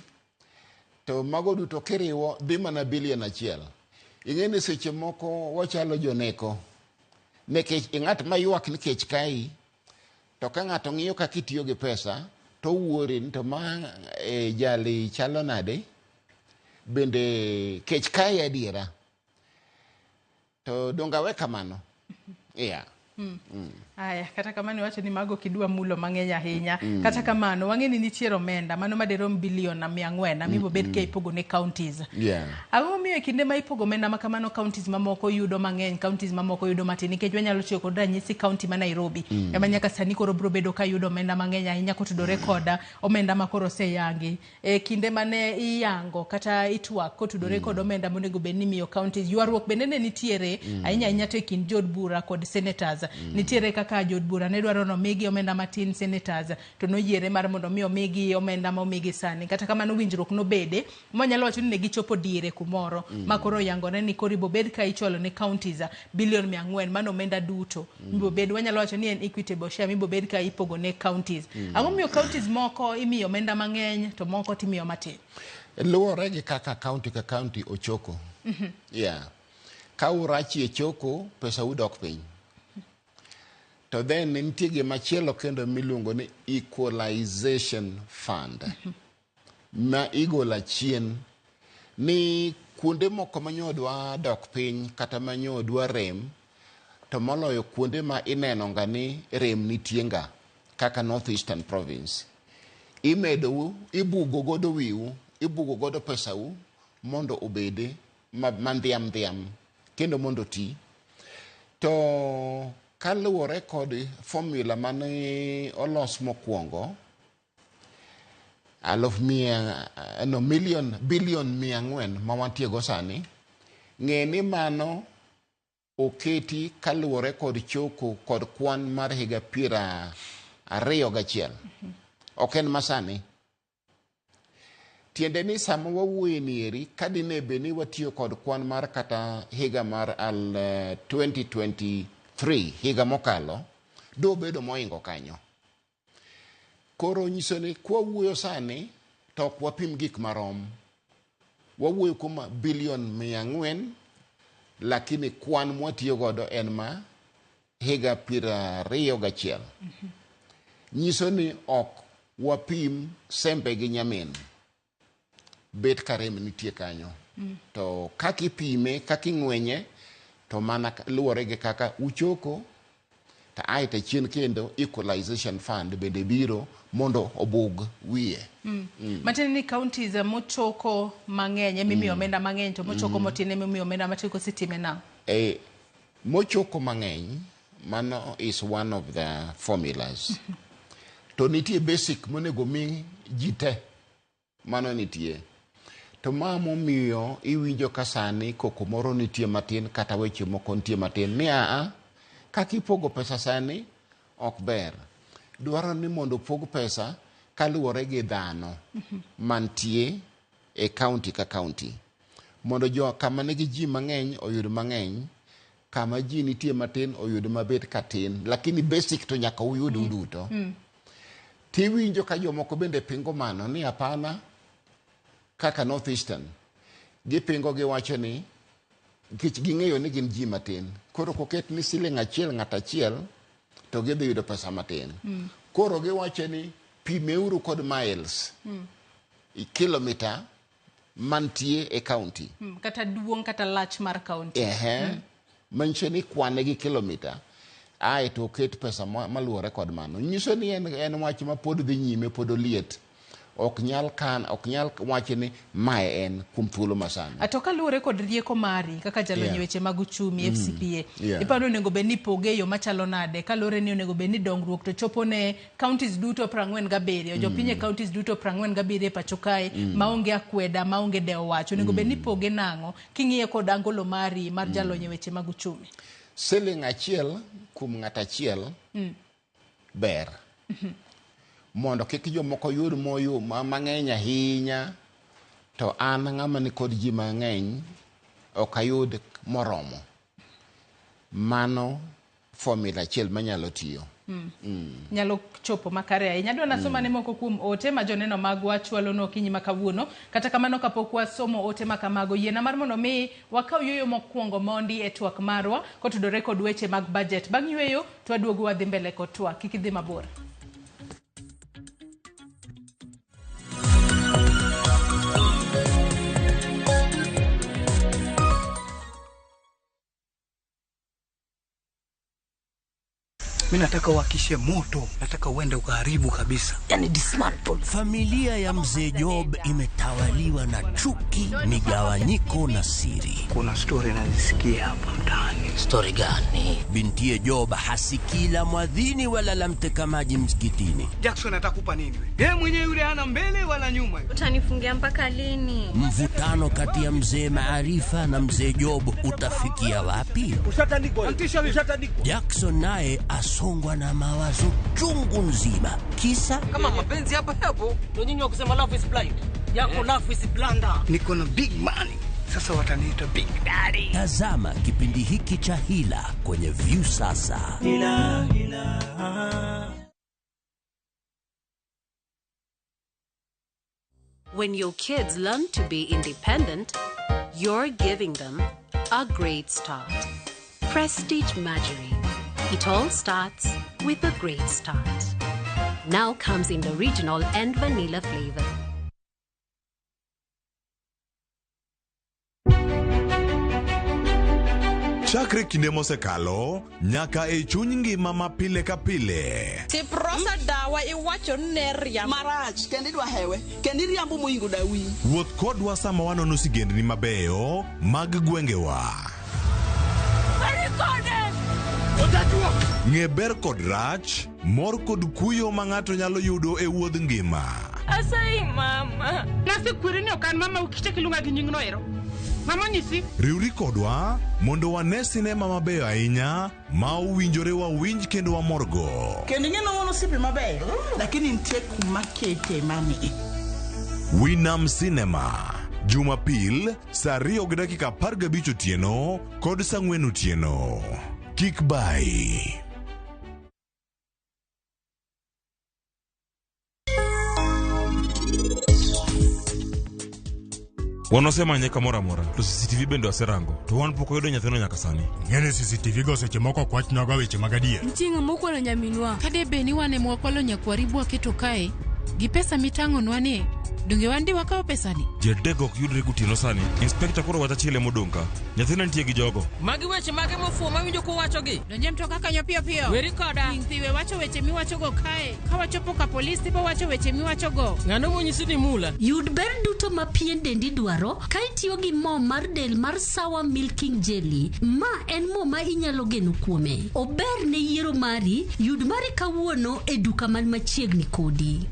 to mago duto kiriwo dhi mana bilion achiel. Ing'e ni seche moko wachalo joneko, nikech ng'at ma ywak ni kech kayi, to ka ng'ato ng'iyo kaka itiyo gi pesa, to owuori ni to ma e, jali chalo nade, bende kech kayi adiera. To donge awe kamano? Yeah. Aya, kata kamano iwacho ni mago kidwa mulo mang'eny ahinya. Kata kamano, wang'e ni nitiere omenda mano madirom bilion 400 mibo bed ka ipogo ne counties. Ang'o momiyo e kinde ma ipogo omenda ma kamano counties mamoko yudo mang'eny, counties mamoko yudo matin? Nikech wanyalo tiyo kod ranyisi county ma Nairobi ema nyaka sani koro biro bedo ka yudo omenda mang'eny ahinya kotudore kod omenda ma koro oseyangi. E kinde mane iyango kata itwak kotudore kod omenda monego bed ni imiyo counties, ywaruok bende ne nitiere ahinya ahinya to e kind jood bura kod senators. Nitiere kaka jood bura ne dwaro ni omigi omenda matin, senators to noyiere mar mondo mi omigi omenda ma omigi sani. Kata kamano winjruok nobede mwanyalo wacho ni ne gichopo diere kumoro ma koro oyangore ni koro ibobed ka ichwalo ne counties bilion 400, mano omenda duto mibobed, wanyalo wacho ni en equitable share mibobed ka ipogo ne counties. Ang'o momiyo counties moko imiyo omenda mang'eny to moko timiyo matin? Luwore gi kaka county ka county ochoko. Yeah. Ka urachie choko, pesa u dok piny. To then nitie gimachielo kendo miluongo ni equalization fund ma igolo achien ni kuonde moko ma dok piny kata ma dwa rem, to moloyo kuonde ma ineno ga ni rem nitie ga kaka North Eastern Province, imedou, ibugo godo wiu, ibugo godo pesau mondo obede mandhiam dhiam kendo mondo oti. To kaluwore kod formula mane olos mokwongo, aluf mia no million bilion 400 ma wantie go sani, ng'e ni mano oketi kaluwore kod choko kod kwan mar higa 21. Ok en masani. Tiende ni sama wawuoye ni eri, ka dine bed ni watiyo kod kwan mar kata higa mar 2023, higa mokalo, dobedo moingo kanyo. Koro nyiso ni kwawuoyo sani to ok wapim gik marom. Wawuoyo kuom bilion 400, lakini kwan mwatiyo godo en ma higa 21. Nyiso ni ok wapim sembe gi nyamin. Bet ka rem nitie kanyo. To kaka ipime, kaka ing'wenye, to mana luwore gi kaka uchoko, to ae to chien kendo equalization fund bende biro mondo obug wiye. Matiende ni counties mochoko mang'eny ema imiyo omenda mang'eny, to mochoko matin ema imiyo omenda matin, kosetime nang'o? E, mochoko mang'eny, mano is one of the formulas. To nitie basic monego mi ji te, mano nitie. To ma momiyo iwinjo ka sani koko moro nitie matin kata weche moko nitie matin ni aa, kaka ipogo pesa sani ok ber. Dwaro ni mondo opog pesa kaluwore gi dhano mantie e county ka county. Mondo jo kama nigi ji mang'eny oyud mang'eny, kama ji nitie matin oyud mabet katin, lakini basic to nyaka uyud uduto. Tiwinjo ka jomoko bende pingo mano ni hapana, kaka North Eastern gipingo, giwacho ni nikech ging'eyo ni gin ji matin, koro koket ni siling achiel ng'at achiel to gidhi yudo pesa matin. Koro giwacho ni pimeuru kod miles, kilomita mantie e county. Kata duong' kata lach mar county. Ehe. Manyiso ni kwane gi kilomita ae to oket pesa maluwore kod mano. Nyiso ni en wach ma pod dhi nyime, pod oliet. Ok nyal kan, ok nyal wach ni mae en kuom thuolo masani. To kaluwore kod rieko mari kaka jalony e weche mag uchumi, FCPA, iparo ni onego bed ni ipoge e yo machalo nade, kaluwore ni onego bed ni dongruok to chopo ne counties duto 47, jopiny e counties duto 47 e pacho kae, maonge akweda, maonge dewo wach, onego bed ni ipoge nang'o king'iye kod angolo mari mar jalony e weche mag uchumi? Siling achiel kuom ng'at achiel ber. Mondo kik jomoko yud moyo mang'eny ahinya. To an ng'ama nikod ji mang'eny ok ayud moromo. Mano formula achiel manyalo tiyo. Nyalo chopo makare ahinya. Adwa nasoma ne moko kuom ote ma joneno magwa chwalonwa okinyi ma kawuono. Kata kamano kapok wasomo ote ma kamago, yiena mar mondo mi wakaw yueyo mokwongo mondi e twak marwa kotudore kod weche mag budget. Bang' yueyo to waduogo wadhi mbele kod twak. Kik idhi mabor. Mi nataka uhakishe moto, nataka uende ukaharibu kabisa, yani dismantle. Familia ya mzee Job imetawaliwa na chuki, migawanyiko na siri. Kuna story nazisikia hapa mtaani. Story gani? Bintiye Job hasikii la mwadhini wala la mteka maji msikitini. Jackson atakupa nini wewe? Yeye mwenyewe yule hana mbele wala nyuma. Utanifungia mpaka lini? Mvutano kati ya mzee Maarifa na mzee Job utafikia wapi? Ushatandikwa. Ushatandikwa. Jackson naye asongwa na mawazo chungu nzima. Kisa kama mapenzi hapa hapo ndio nyinyi wa kusema love is blind. Yako love is blunder. Niko na big money. Sasa wataniita big daddy. Tazama kipindi hiki cha Hila kwenye Viusasa. Hila, hila. When your kids learn to be independent, you're giving them a great start. Prestige Margarine. It all starts with a great start. Now comes in the original and vanilla flavor. Chakre kinde mosekalo nyaka e chuny ngima ma pile ka pile. Tiprosa dawa iwacho ni ne riambo. Marach kendo idwa hewe kendo iriambo moingo dawi. Wuoth kodwa sama wanono sigendni mabeyo mag gwengewa. Ng'e ber kod rach, mor kod kuyo ma ng'ato nyalo yudo e wuodh ngima. Asayi mama. Nasekweri ni ok an mama ukichak iluonga gi nyingno ero. Mama onyisi. Riwri kodwa mondo wane sinema mabeyo ahinya ma owinjore wawinj kendo wamorgo. Kendo ing'e ni wan osiepe mabeyo, lakini nitie kuma kete mani. Winam Cinema, Jumapil saa 2:15 otieno kod saa 4 otieno. Kik bayi. Wan wasemanye kamoro amora to CCTV bende waserango to wan pok wayudo nyathino nyaka sani. Ng'eni CCTV go seche moko ok wachnwaga weche mag adier. Nitie ng'ama okwalo nyaminwa. Ka debe ni wan ema wakwalo nyakwaribu waketo kae, gi pesa mitang'onwa ni, donge wan di wakawo pesani? Ji adek ok yudre gotieno sani. Inspekta koro wach achiel ema odong' ka. Nyathina nitie gi jogo. Magi weche mage mofuwo mawinjo kuwachogi? Donje mtoka kanyo piyo piyo. Weri koda. Ling' thi we wacho weche miwachogo kae. Ka wachopo ka polis tibo wacho weche miwachogo. Ng'ano monyisi ni mula? Yud ber duto ma pien dendi dwaro ka itiyo gi mo mar del mar Sawa Milking Jelly. Ma en mo ma inyalo geno kuome. Ober ne yiero mari, yud mari kawuono e duka man machiegni kodi.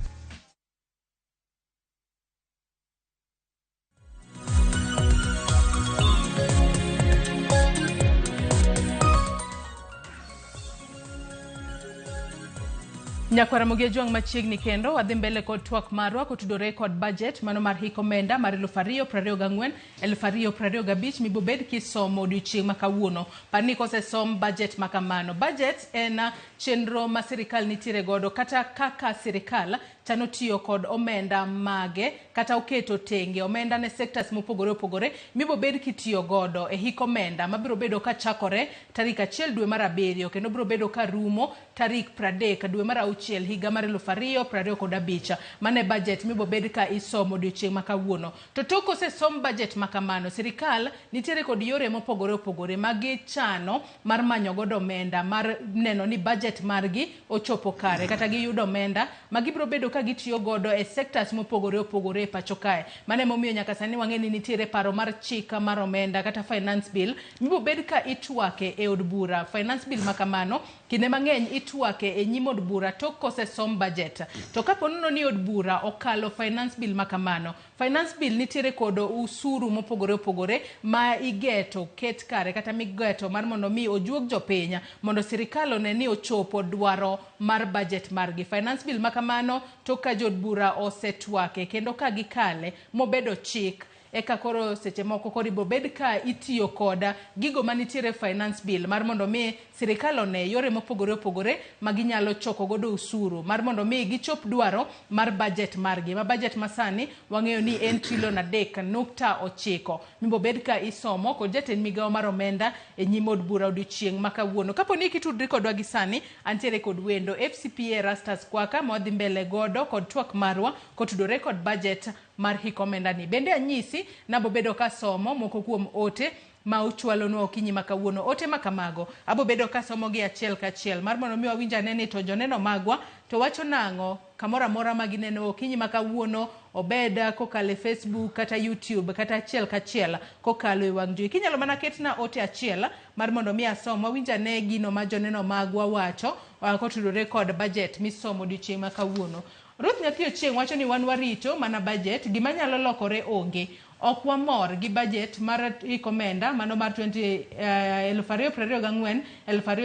Nyakwara Mogi Ojwang' machiegni kendo wadhi mbele kod twak marwa kotudore kod budget mano mar hik omenda mar 2024 2025 mibobed kisomo odiochieng' ma kawuono. Par ni kosesom budget ma kamano. Budget en chenro ma sirikal nitiere godo kata kaka sirikal chano tiyo kod omenda mage kata oketo tenge omenda ne sectors mopogore opogore mibobed kitiyo godo e hik omenda mabiro bedo kachakore tarik 1 dwe mar 7 kendo biro bedo karumo tarik 30 dwe mar 6 higa mar 2025. Mane budget mibobed ka isomo odiochieng' ma kawuono. To tok osesom budget ma kamano, sirikal nitiere kod yore mopogore opogore ma gichano mar manyo godo omenda mar neno ni budget margi ochopo kare kata giyudo omenda ma gibiro bedo ka gitiyo godo e sectors mopogore opogore e pacho kae. Mano emomiyo nyaka sani wang'e ni nitiere paro mar chik mar omenda kata finance bill mibobed ka itwake e od bura. Finance bill ma kamano kinde mang'eny itwake e nyim od bura tok kosesom budget. To kapo nono ni od bura okalo finance bill ma kamano, finance bill nitiere kod usuru mopogore opogore ma igeto ket kare kata migeto mar mondo mi ojuog jopiny mondo sirikal one ni ochopo dwaro mar budget margi. Finance bill ma kamano Tok ka jood bura osetwake kendo ka gikale mobedo chik, eka koro seche moko koro ibobed ka itiyo koda gigo manitiere finance bill mar mondo mi sirikal one yore mopogore opogore ma ginyalo choko godo usuru mar mondo mi gichop dwaro mar budget margi. Ma budget masani wang'eyo ni en trilion 3.9 mibobed ka isomo kod jatend migawo mar omenda e nyim od bura odiochieng' ma kawuono. Kapo ni kitudri kodwa gi sani, antiere kod wendo FCPA Erastus Kwaka ma wadhi mbele godo kod twak marwa kotudore kod budget mar hik omenda ni. Bende anyisi nabobedo kasomo moko kuom ote ma uchwalonwa okinyi ma kawuono. Ote ma kamago abobedo kasomo gi achiel kachiel mar mondo mi wawinj ane ni to joneno magwa to wacho nang'o kamoro amora ma gineno okinyi ma kawuono, obed kokalo e Facebook kata YouTube kata achiel kachiel kokalo e wang' jowi. Kinyalo mana ketna ote achiel mar mondo mi asom wawinj ane gino ma joneno magwa wacho kotudore kod budget misomo odiochieng' ma kawuono. Ruth Nyathi Ochieng' wacho ni wan warito mana budget, gima nyalo lokore onge. Ok wamor gi budget mar hik omenda mano mar 2024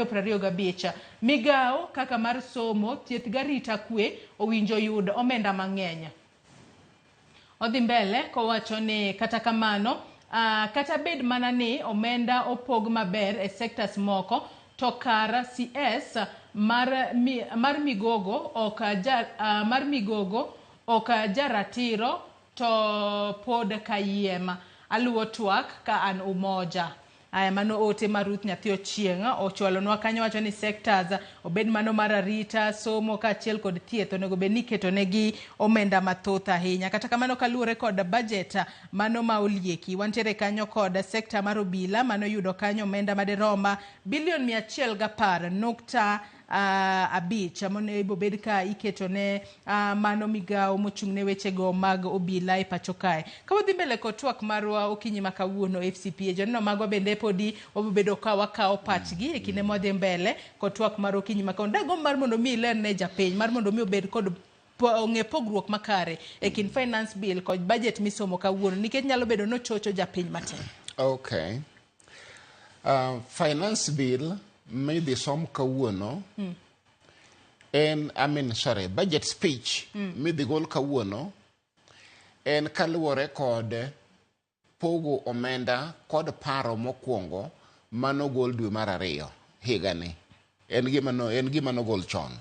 2025. Migawo kaka mar somo, thieth garita kwe owinjo yud omenda mang'eny. Odhi mbele kowacho ni kata kamano, kata bed mana ni omenda opog maber e sectors moko, to kar CS mar Migogo ok jaratiro to pod kayiem. Aluwo twak ka an Umoja. Aya, mano ote mar Ruth Nyathi Ochieng' ochwalonwa kanyo, wacho ni sectors obed mano mar arita, somo kaachiel kod thieth onego bed ni iketonegi omenda mathoth ahinya. Kata kamano kaluwore kod budget mano ma olieki, wantiere kanyo kod sector mar obila mano yudo kanyo omenda maderom bilion 110.5 monego bed ka iketone mano migawo mochung' ne wechego mag obila e pacho kae. Ka wadhi mbele kod twak marwa okinyi ma kawuono FCPA, joneno magwa bende podi wabobedo ka wakawo pachgi e kinde mwadhi mbele kod twak mar okinyi ma kawuono. Dagomb mar mondo mi iler ne japiny mar mondo mi obed kod ong'e pogruok makare e kind finance bill kod budget misomo kawuono, nikech nyalo bedo nochocho japiny matin. Okay. Finance bill midhi som kawuono en, I mean, sorry, budget speech midhi gol kawuono en kaluwore kod pogo omenda kod paro mokwongo manogol dwe mar 2 higani. En gima nogol chon.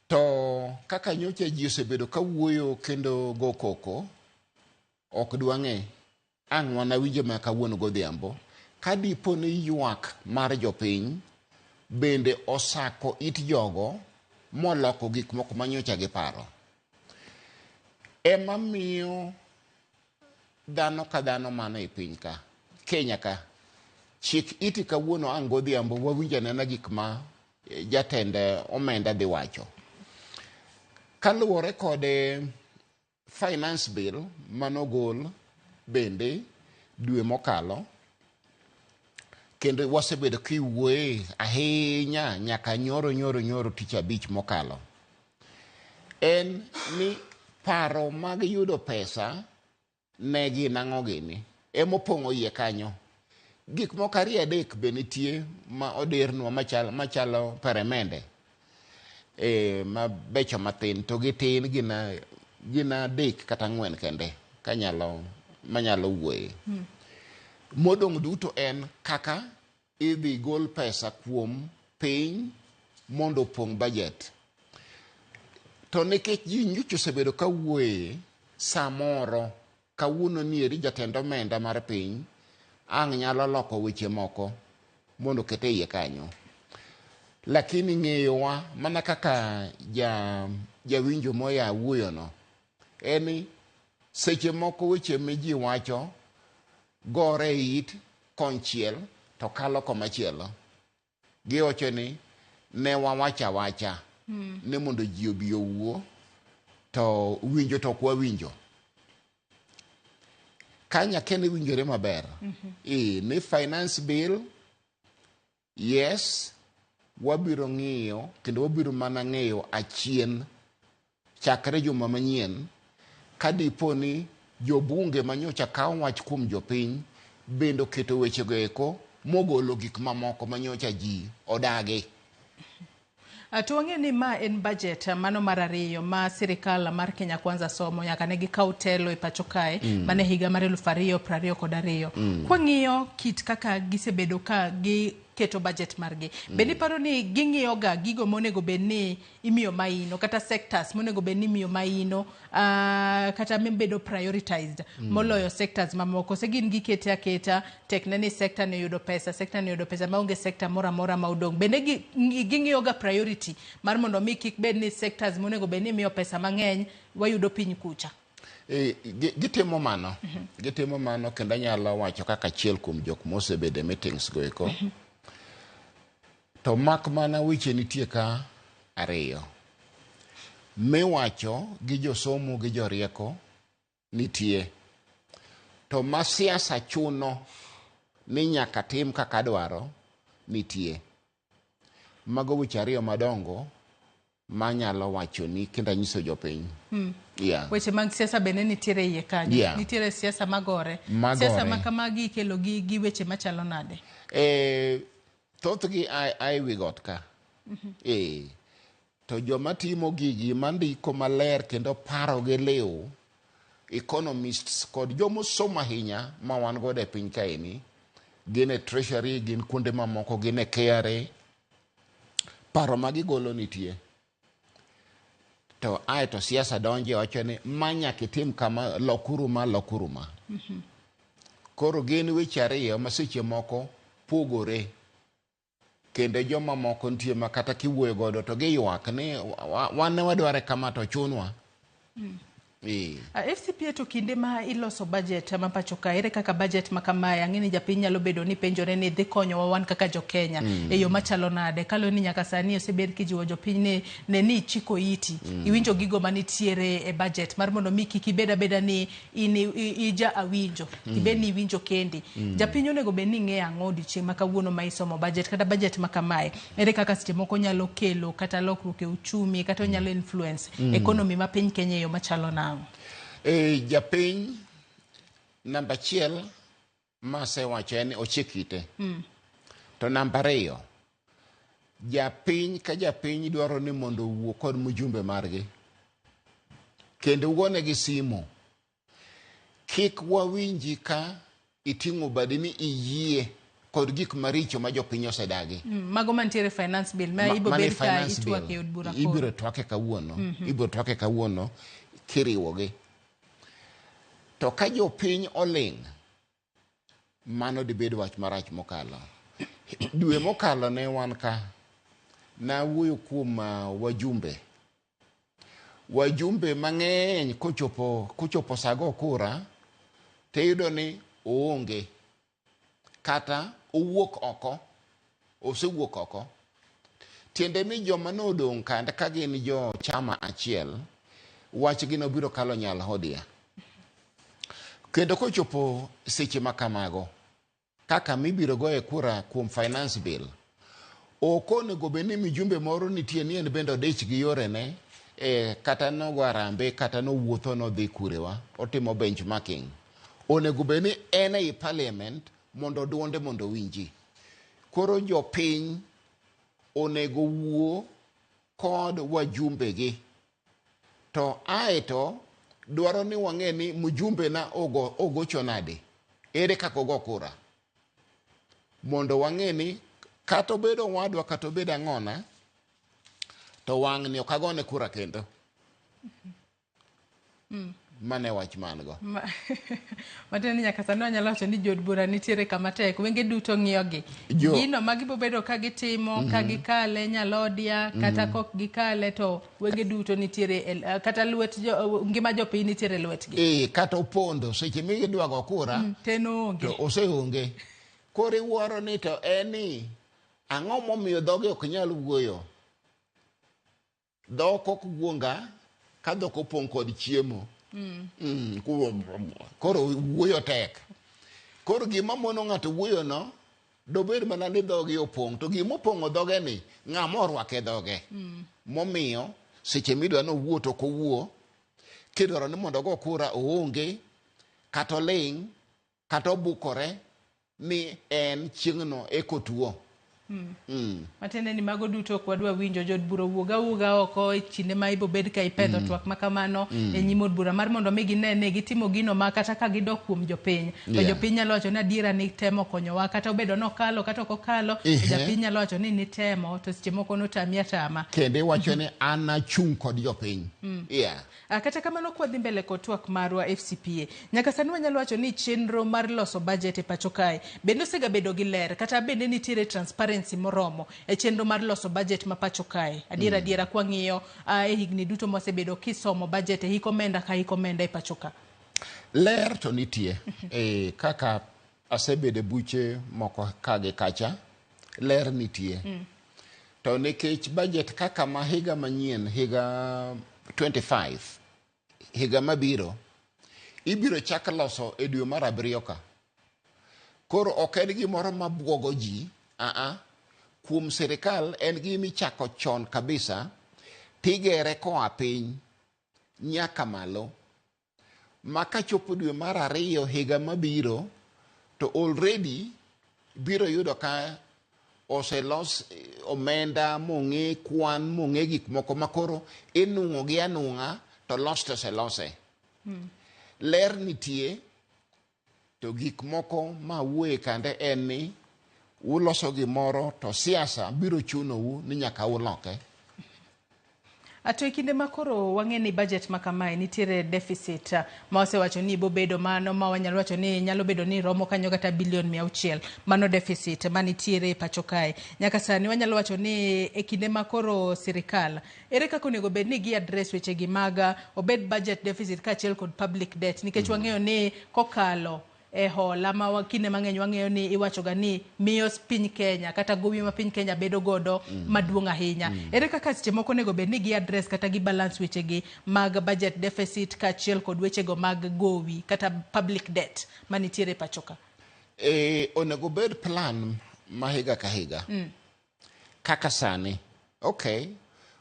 To kaka nyocha ji osebedo kawuoyo kendo go koko, ok dwang'e ang' wanawinjo ma kawuono godhiambo ka dipo ni ywak mar jopiny bende osako it jogo moloko gik moko manyocha giparo. Ema miyo dhano ka dhano mano e piny ka, Kenya ka, chik iti kawuono ang' godhiambo wawinjo anena gik ma jatend omenda dhi wacho. Kaluwore kod finance bill manogol bende dwe mokalo, kendo wasebedo kiwuoye ahinya nyaka nyoro tich abich mokalo, en ni paro mag yudo pesa ne gin ang'o gini emopong'o iye kanyo. Gik moko 2 3 be nitie ma odirnwa machalo peremende mabecho mathin, to gitin gin 3 kata 4 kende kanyalo manyalo wuoye. Modong' duto en kaka idhi gol pesa kuom piny mondo opong' budget. To nikech ji nyocha osebedo kawuoye, samoro kawuono nieri jatend omenda mar piny ang' nyalo loko weche moko mondo oket e iye kanyo. Lakini ng'eyowa mana kaka jawinjo moya wuoyono en ni seche moko weche ma ji wacho gore e it konchiel to kalo komachielo. Giwacho ni ne wawacho awacha ni mondo ji obi owuo, to winjo to ok wawinjo. Kanya kende winjore maber. Ni finance bill, yes, wabiro ng'iyo kendo wabiro mana ng'eyo achien chakre juma manyien ka dipo ni jobunge manyocha kawo wach kuom jopiny bende oketo wechego eko mogolo gik mamoko manyocha ji odagi. To wang'eyo ni ma en budget mano mar ariyo ma sirikal mar Kenya Kwanza somo nyaka ne gikaw telo e pacho kae mane higa mar 2022. Kwang'iyo kit kaka gisebedo ka giketo budget margi, bende iparo ni ging'iyo ga gigo monego bed ni imiyo maino kata sectors monego bed ni imiyo maino kata mabedo prioritized moloyo sectors mamoko, se gin gikete aketa tek ne ni sector ni oyudo pesa, sector ni oyudo pesa maonge sector moro amora ma odong'? Bende ging'iyo ga priority mar mondo mi kik bed ni sectors monego bed ni imiyo pesa mang'eny wayudo piny kucha? Gitimo mano. Gitimo mano, kendo anyalo wacho kaka achiel kuom jok mosebedo e meetings go eko. To mak mana weche nitie ka ariyo. Miwacho gi josomo gi jorieko nitie. To ma siasa chuno ni nyaka tim kaka dwaro nitie. Mago weche ariyo madongo manyalo wacho ni kendo anyiso jopiny. Yeah. Weche mag siasa bende nitiere iye kanyo. Nitiere siasa magore. Magore. Siasa ma kamagi ikelo gi weche machalo nade? Thothgi a e wi got ka. To joma timo gigi mandiko maler kendo paro gi liw, economists kod jomosomo ahinya ma wan godo e piny kaeni, gin e treasury, gin kuonde mamoko, gin e KRA, paro ma gigolo nitie. To ae to siasa donje wacho ni ma nyaka itim kama, lokuru ma, lokuru ma. Koro gin weche ariyo ma seche moko pogore, kendo joma moko nitie ma kata kiwuoyo godo to giywak ni wan ne wadware kama to chunwa. FCPA, to kinde ma iloso budget ma pacho ka, ere kaka budget ma kamae, ang'e ni japiny nyalo bedo ni penjore ni dhi konyowa wan kaka jo-Kenya e yo machalo nade, kaluwore ni nyaka sani osebed kijiwo jopiny ni ne ni ichiko iti iwinjo gigo manitiere e budget mar mondo mi kik ibed abeda ni in ija awinjo, ibed ni iwinjo kendi. Japiny onego bed ni ng'eyo ang'o odiochieng' ma kawuono ma isomo budget kata budget ma kamae, ere kaka seche moko nyalo kelo kata lokruok e uchumi kata onyalo influence economy ma piny Kenya e yo machalo nang'o? Japiny namba achiel masewacho en ni ochik ite. To namba ariyo, japiny ka japiny dwaro ni mondo owuo kod mjumbe margi kendo ugonegi simu. Kik wawinji ka iting'o badi ni iyie kod gik maricho ma jopiny osedagi. Mago mantiere finance bill ma ibo mane bed ka finance itwak bill. e od bura koro. Ibiro twake kawuono. Ibiro twake kawuono kiriwogi. To ka jopiny oling', mano dibed wach marach mokalo. Dwe mokalo ne wan ka, nawuoyo kuom wajumbe. Wajumbe mang'eny kochopo sa go kura, tiyudo ni oonge. Kata owuok oko, osewuok oko. Tiende ni joma nodong' kanda ka gin jo chama achiel, wachgi nobiro kalo nyalhodia. Kendo kochopo seche ma kamago, kaka mibiro goye kura kuom finance bill, ok onego bed ni mijumbe moro nitie ni en bende odich gi yorene, kata nogo arambe, kata nowuotho nodhi kurewa, otimo benchmarking. Onego bed ni en ei parliament mondo duonde mondo owinji. Koro jopiny onego wuo kod wajumbegi. To aeto dwaro ni wang'e ni mjumbe na ogocho nade, ere kaka ogo kura, mondo wang'e ni kata obedo owadwa kata obedo ang'ona, to wang'ni ok agone kura kendo. Mano e wach man go. Matiende ni nyaka sani wanyalo wacho ni jood bura nitiere kama tek, wenge duto ng'iyogi. Gino ma gibo bedo ka gitimo, ka gikale nyalodia, kata kok gikale to wenge duto nitiere e, kata lwet jo, ngima jopiny nitiere e lwetgi. Kata opondo seche migidwa go kura, to onge. To oseonge. Koro iwuoro ni to en ni ang'o momiyo dhoge ok nyal wuoyo? Dhok ok wuonga ka dhok opong' kod chiemo. Koro wuoyo tek. Koro gima mono ng'ato wuoyo no, dobed mana ni dhoge opong'. To gima opong'o dhoge ni, ng'ama orwake dhoge. Momiyo, seche midwa ni owuo to ok owuo, kidwaro ni mondo ogo kura oonge, kata oling', kata obukore, ni en chieng'no eko tuo. Matiende ni mago duto ok wadwa winjo jood bura owuog awuoga oko e kinde ma ibobed ka ipedho twak ma kamano e nyim od bura mar mondo mi gine ni gitimo gino ma kata ka gidok kuom jopiny to jopiny nyalo wacho ni adiera ni temo konyowa kata obedo nokalo kata ok okalo to japiny nyalo wacho ni nitemo to seche moko notami atama. Kendo iwacho ni an achung' kod jopiny. Yeah. Kata kamano kwadhi mbele kod twak marwa FCPA, nyaka sani wanyalo wacho ni chenro mar loso budget e pacho kae bende osegabedo gi ler kata bende nitiere transparency moromo e chenro mar loso budget ma pacho kae. Adiera adiera kwang'iyo e higni duto mwasebedo kisomo budget e hik omenda ka hik omenda e pacho ka. Ler to nitie. Kaka asebedo e buche moko ka gi kacha, ler nitie. To nikech budget kaka ma higa manyien, higa 25, higa mabiro, ibiro chak loso e dwe mar abiriyo ka. Koro ok en gimoro mabuogo ji, kuom sirikal en gima ichako chon kabisa, tigere koa piny nyaka malo. Ma kachopo dwe mar ariyo higa mabiro, to already biro yudo ka oselos omenda mong'e kwan mong'e gik moko makoro inuang'o gi anung'a to los to oselose. Ler nitie, to gik moko ma wuoye kande en ni uloso gimoro to siasa biro chunou ni nyaka uloke. To e kinde ma koro wang'e ni budget ma kamae nitiere deficit ma wasewacho ni bobedo mano ma wanyalo wacho ni nyalo bedo ni romo kanyo kata bilion 600, mano deficit manitiere e pacho kae. Nyaka sani wanyalo wacho ni e kinde ma koro sirikal, ere kaka onego bed ni gi address weche gi mag obed budget deficit kaachiel kod public debt, nikech wang'eyo ni kokalo e hola ma kinde mang'eny wang'eyo ni iwachoga ni miyo piny Kenya kata gowi ma piny Kenya bedo godo maduong' ahinya. Ere kaka seche moko onego bed ni gi address kata gi balance wechegi mag budget deficit kaachiel kod wechego mag gowi kata public debt manitiere e pacho ka? Onego bed plan ma higa ka higa. Kaka sani, okay,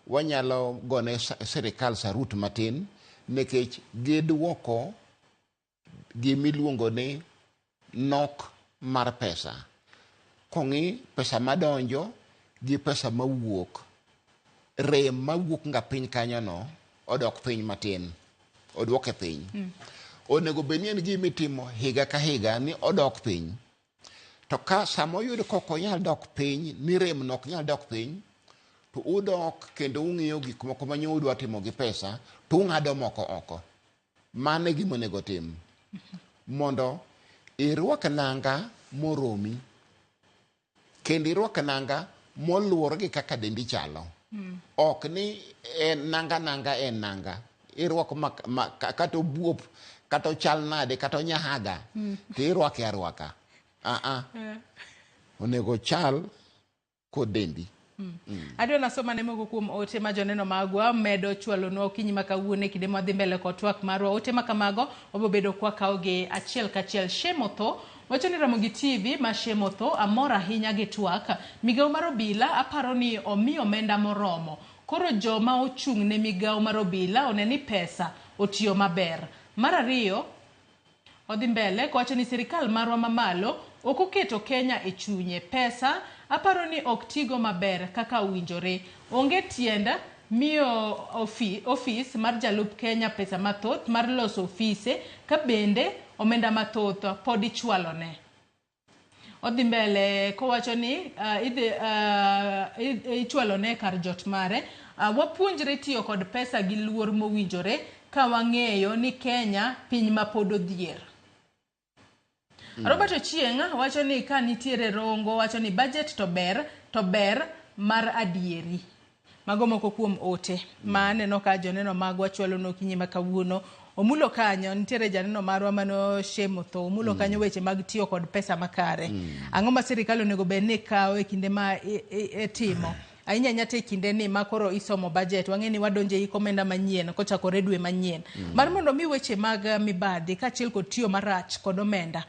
wanyalo gone sirikal sarut matin nikech giduoko gimiluongo ni nok mar pesa. Kong'i pesa madonjo gi pesa mawuok, rem mawuok nga piny kanyo no odok piny matin, oduoke piny. Onego bed ni en gima itimo higa ka higa ni odok piny. To ka sama oyud ka ok onyal dok piny, ni rem no ok nyal dok piny, to udok kendo ung'iyo gik moko ma nyo udwa timo gi pesa, to ung'ado moko oko. Mano e gima onego tim. Mondo irwak nanga moromi, kendo irwak nanga moluwore gi kaka dendi chalo. Ok ni en nanga nanga en nanga. Irwako kata obuop, kata ochal nade, kata onyahaga, to irwake arwaka. Onego chal kod dendi. Adwa nasoma ne moko kuom ote ma joneno magwa medo chwalonwa okinyi ma kawuono e kinde ma wadhi mbele kod twak marwa. Ote ma kamago wabiro bedo kwakawogi achiel kachiel. Shem Otho wacho ni Ramogi TV ma Shem Otho amor ahinya gi twak. Migawo mar obila aparo ni omi omenda moromo. Koro joma ochung' ne migawo mar obila one ni pesa otiyo maber. Mar ariyo, odhi mbele kowacho ni sirikal marwa mamalo ok oketo Kenya e chunye. Pesa aparo ni ok tigo maber kaka owinjore. Onge tiend miyo ofis mar jalup Kenya pesa mathoth mar loso ofise ka bende omenda mathoth pod ichwalone. Odhi mbele kowacho ni ichwalone kar jot mare. Wapuonjre tiyo kod pesa gi luor mowinjore ka wang'eyo ni Kenya piny ma pod odhier. Robert Ochieng' wacho ni ka nitiere rongo, wacho ni budget to ber mar adieri. Mago moko kuom ote ma aneno ka joneno magwa chwalo okinyi ma kawuono. Omulo kanyo, nitiere janeno marwa mano Shem Otho, omulo kanyo weche mag tiyo kod pesa makare. Ang'o ma sirikal onego bed ni kawo e kinde ma itimo? Ahinya ahinya to e kinde ni ma koro isomo budget, wang'e ni wadonjo e hik omenda manyien kochakore dwe manyien. Mar mondo mi weche mag mibadhi kaachiel kod tiyo marach kod omenda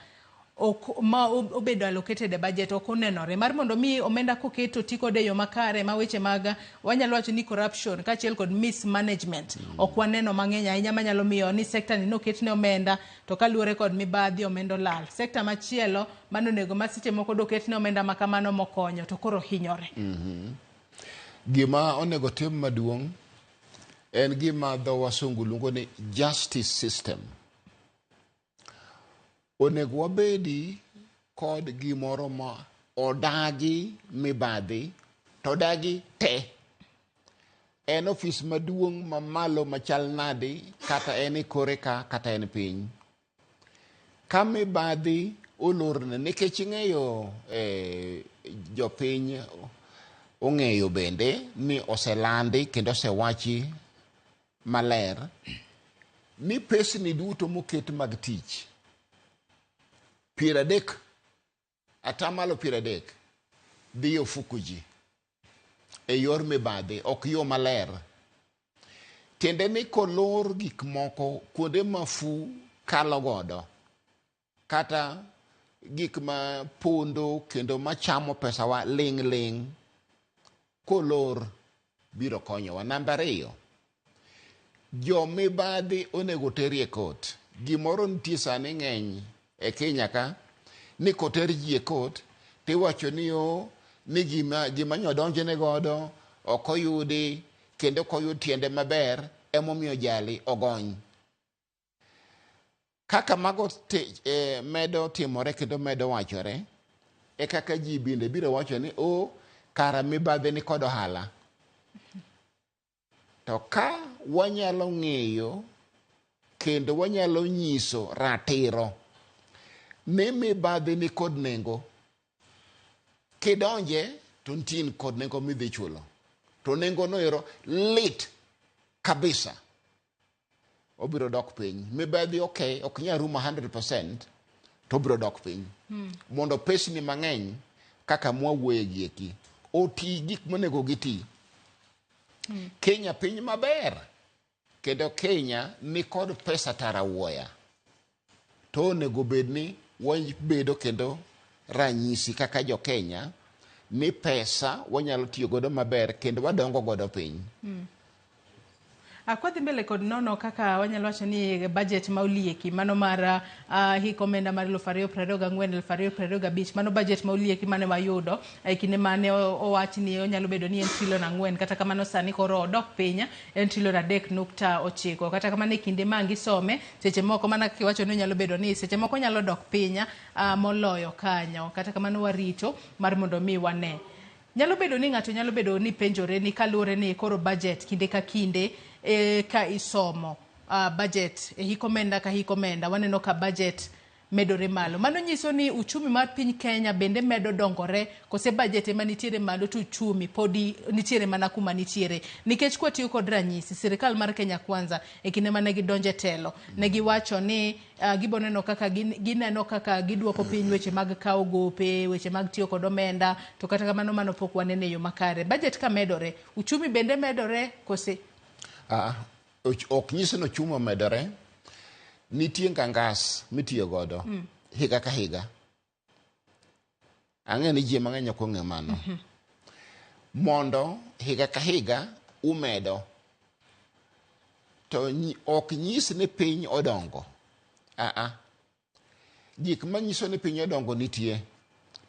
Ok ma obedo allocated e budget ok onenore mar mondo mi omenda koket to ti kode e yo makare ma weche mag wanyalo wacho ni corruption kaachiel kod mismanagement ok waneno mang'eny ahinya manyalo miyo ni sekta ni noket ne omenda to kaluwore kod mibadhi omenda olal. Sekta machielo mane onego ma seche moko doket ne omenda ma kamano mokonyo to koro hinyore. Gima onego tim maduong' en gima dho wasungu luongo ni justice system. Onego wabedi kod gimoro ma odagi mibadhi to odagi te. En ofis maduong' mamalo machal nadi kata en e kore ka kata en piny. Ka mibadhi olorne nikech ing'eyo eh, jopiny ong'eyo bende ni oselandi kendo osewachi maler ni pesni duto moket mag tich 30 atamalo 30 dhi e ofuku ji e yor mibadhi ok yo maler tiende ni kolor gik moko kuonde ma fu kalo godo kata gik ma pondo kendo machamo pesawa ling' ling' kolor biro konyowa. Namba 2, jomibadhi onego teri e kot. Gimoro nitie sani ng'eny e Kenya ka ni koter ji e kot tiwacho ni o ni gima gima nyodonjne godo ok oyudi kendo ok oyud tiende maber emomiyo jali ogony. Kaka mago medo timore kendo medo wachore, e kaka ji bende biro wacho ni o kara mibadhi ni kod ohala. To ka wanyalo ng'eyo kendo wanyalo nyiso ratiro ni mibadhi ni kod nengo, kidonje to nitie kod nengo midhi chulo, to nengo no ero lit kabisa. Obiro dok piny. Mibadhi ok ok nyal rumo 100% to obiro dok piny. Mondo pesni mang'eny kaka mwawuoye gi eki oti gik monego giti. Kenya piny maber kendo Kenya nikod pesa tara wuoya. To onego bed ni wabedo kendo ranyisi kaka jo Kenya ni pesa wanyalo tiyo godo maber kendo wadongo godo piny. Kwadhi mbele kod nono kaka wanyalo wacho ni budget ma olieki mano mar hik omenda mar 2024 2025 mano budget ma olieki mane wayudo e kinde mane owach ni onyalo bedo ni en trilion 4 kata kamano sani koro odok piny en trilion 3.9 kata kamano e kinde ma gisome seche moko mana kiwacho ni onyalo bedo ni seche moko nyalo dok piny moloyo kanyo kata kamano warito mar mondo mi wane. Nyalo bedo ni ng'ato nyalo bedo ni penjore ni kaluwore ni koro budget kinde ka kinde ka isomo budget e hik omenda ka hik omenda waneno ka budget medore malo. Mano nyiso ni uchumi mar piny Kenya bende medo dongore kose budget ema nitiere malo to uchumi podi nitiere mana kuma nitiere. Nikech kwatiyo kod ranyisi, sirikal mar Kenya Kwanza e kinde mane gidonje telo, ne giwacho ni gibo neno kaka gineno kaka giduoko piny weche mag kawo gope, weche mag tiyo kod omenda, to kata kamano mano pok waneno e yo makare. Budget ka medore, uchumi bende medore kose? Ok nyis ni ochumi omedore. Nitie ngangas mitiyo godo higa ka higa. Ang'eyo ni ji mang'eny ok ong'eyo mano. Mondo higa ka higa umedo. To ok nyis ni piny odongo. Gik manyiso ni piny odongo nitie.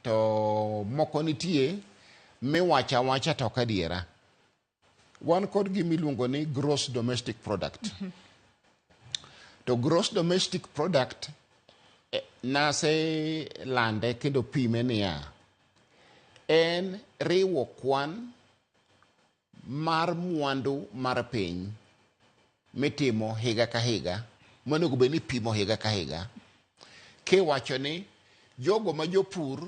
To moko nitie miwacho awacha to ok adiera. Wan kod gima iluongo ni gross domestic product. To gross domestic product naselande kendo pime niya, en riwo kwan mar mwandu mar piny mitimo higa ka higa, monego bed ni ipimo higa ka higa, kiwacho ni jogo ma jopur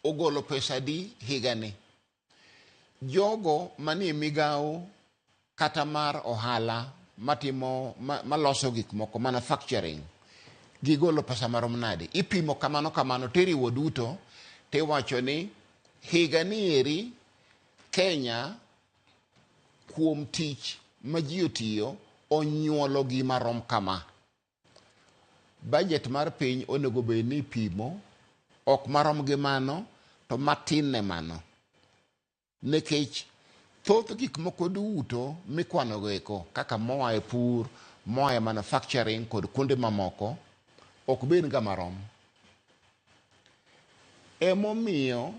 ogolo pesa adi higani, jogo manie migawo kata mar ohala matimo maloso gik moko manufacturing gigolo pesa marom nade. Ipimo kamano kamano tiriwo duto tiwacho ni higa ni eri Kenya kuom tich ma ji otiyo onyuolo gima rom kama. Budget mar piny onego bed ni ipimo Ok marom gi mano, to matin ne mano. Nikech thoth gik moko duto mikwanogo eko kaka moa e pur, moa e manufacturing kod kuonde mamoko ok bed ga marom. Emomiyo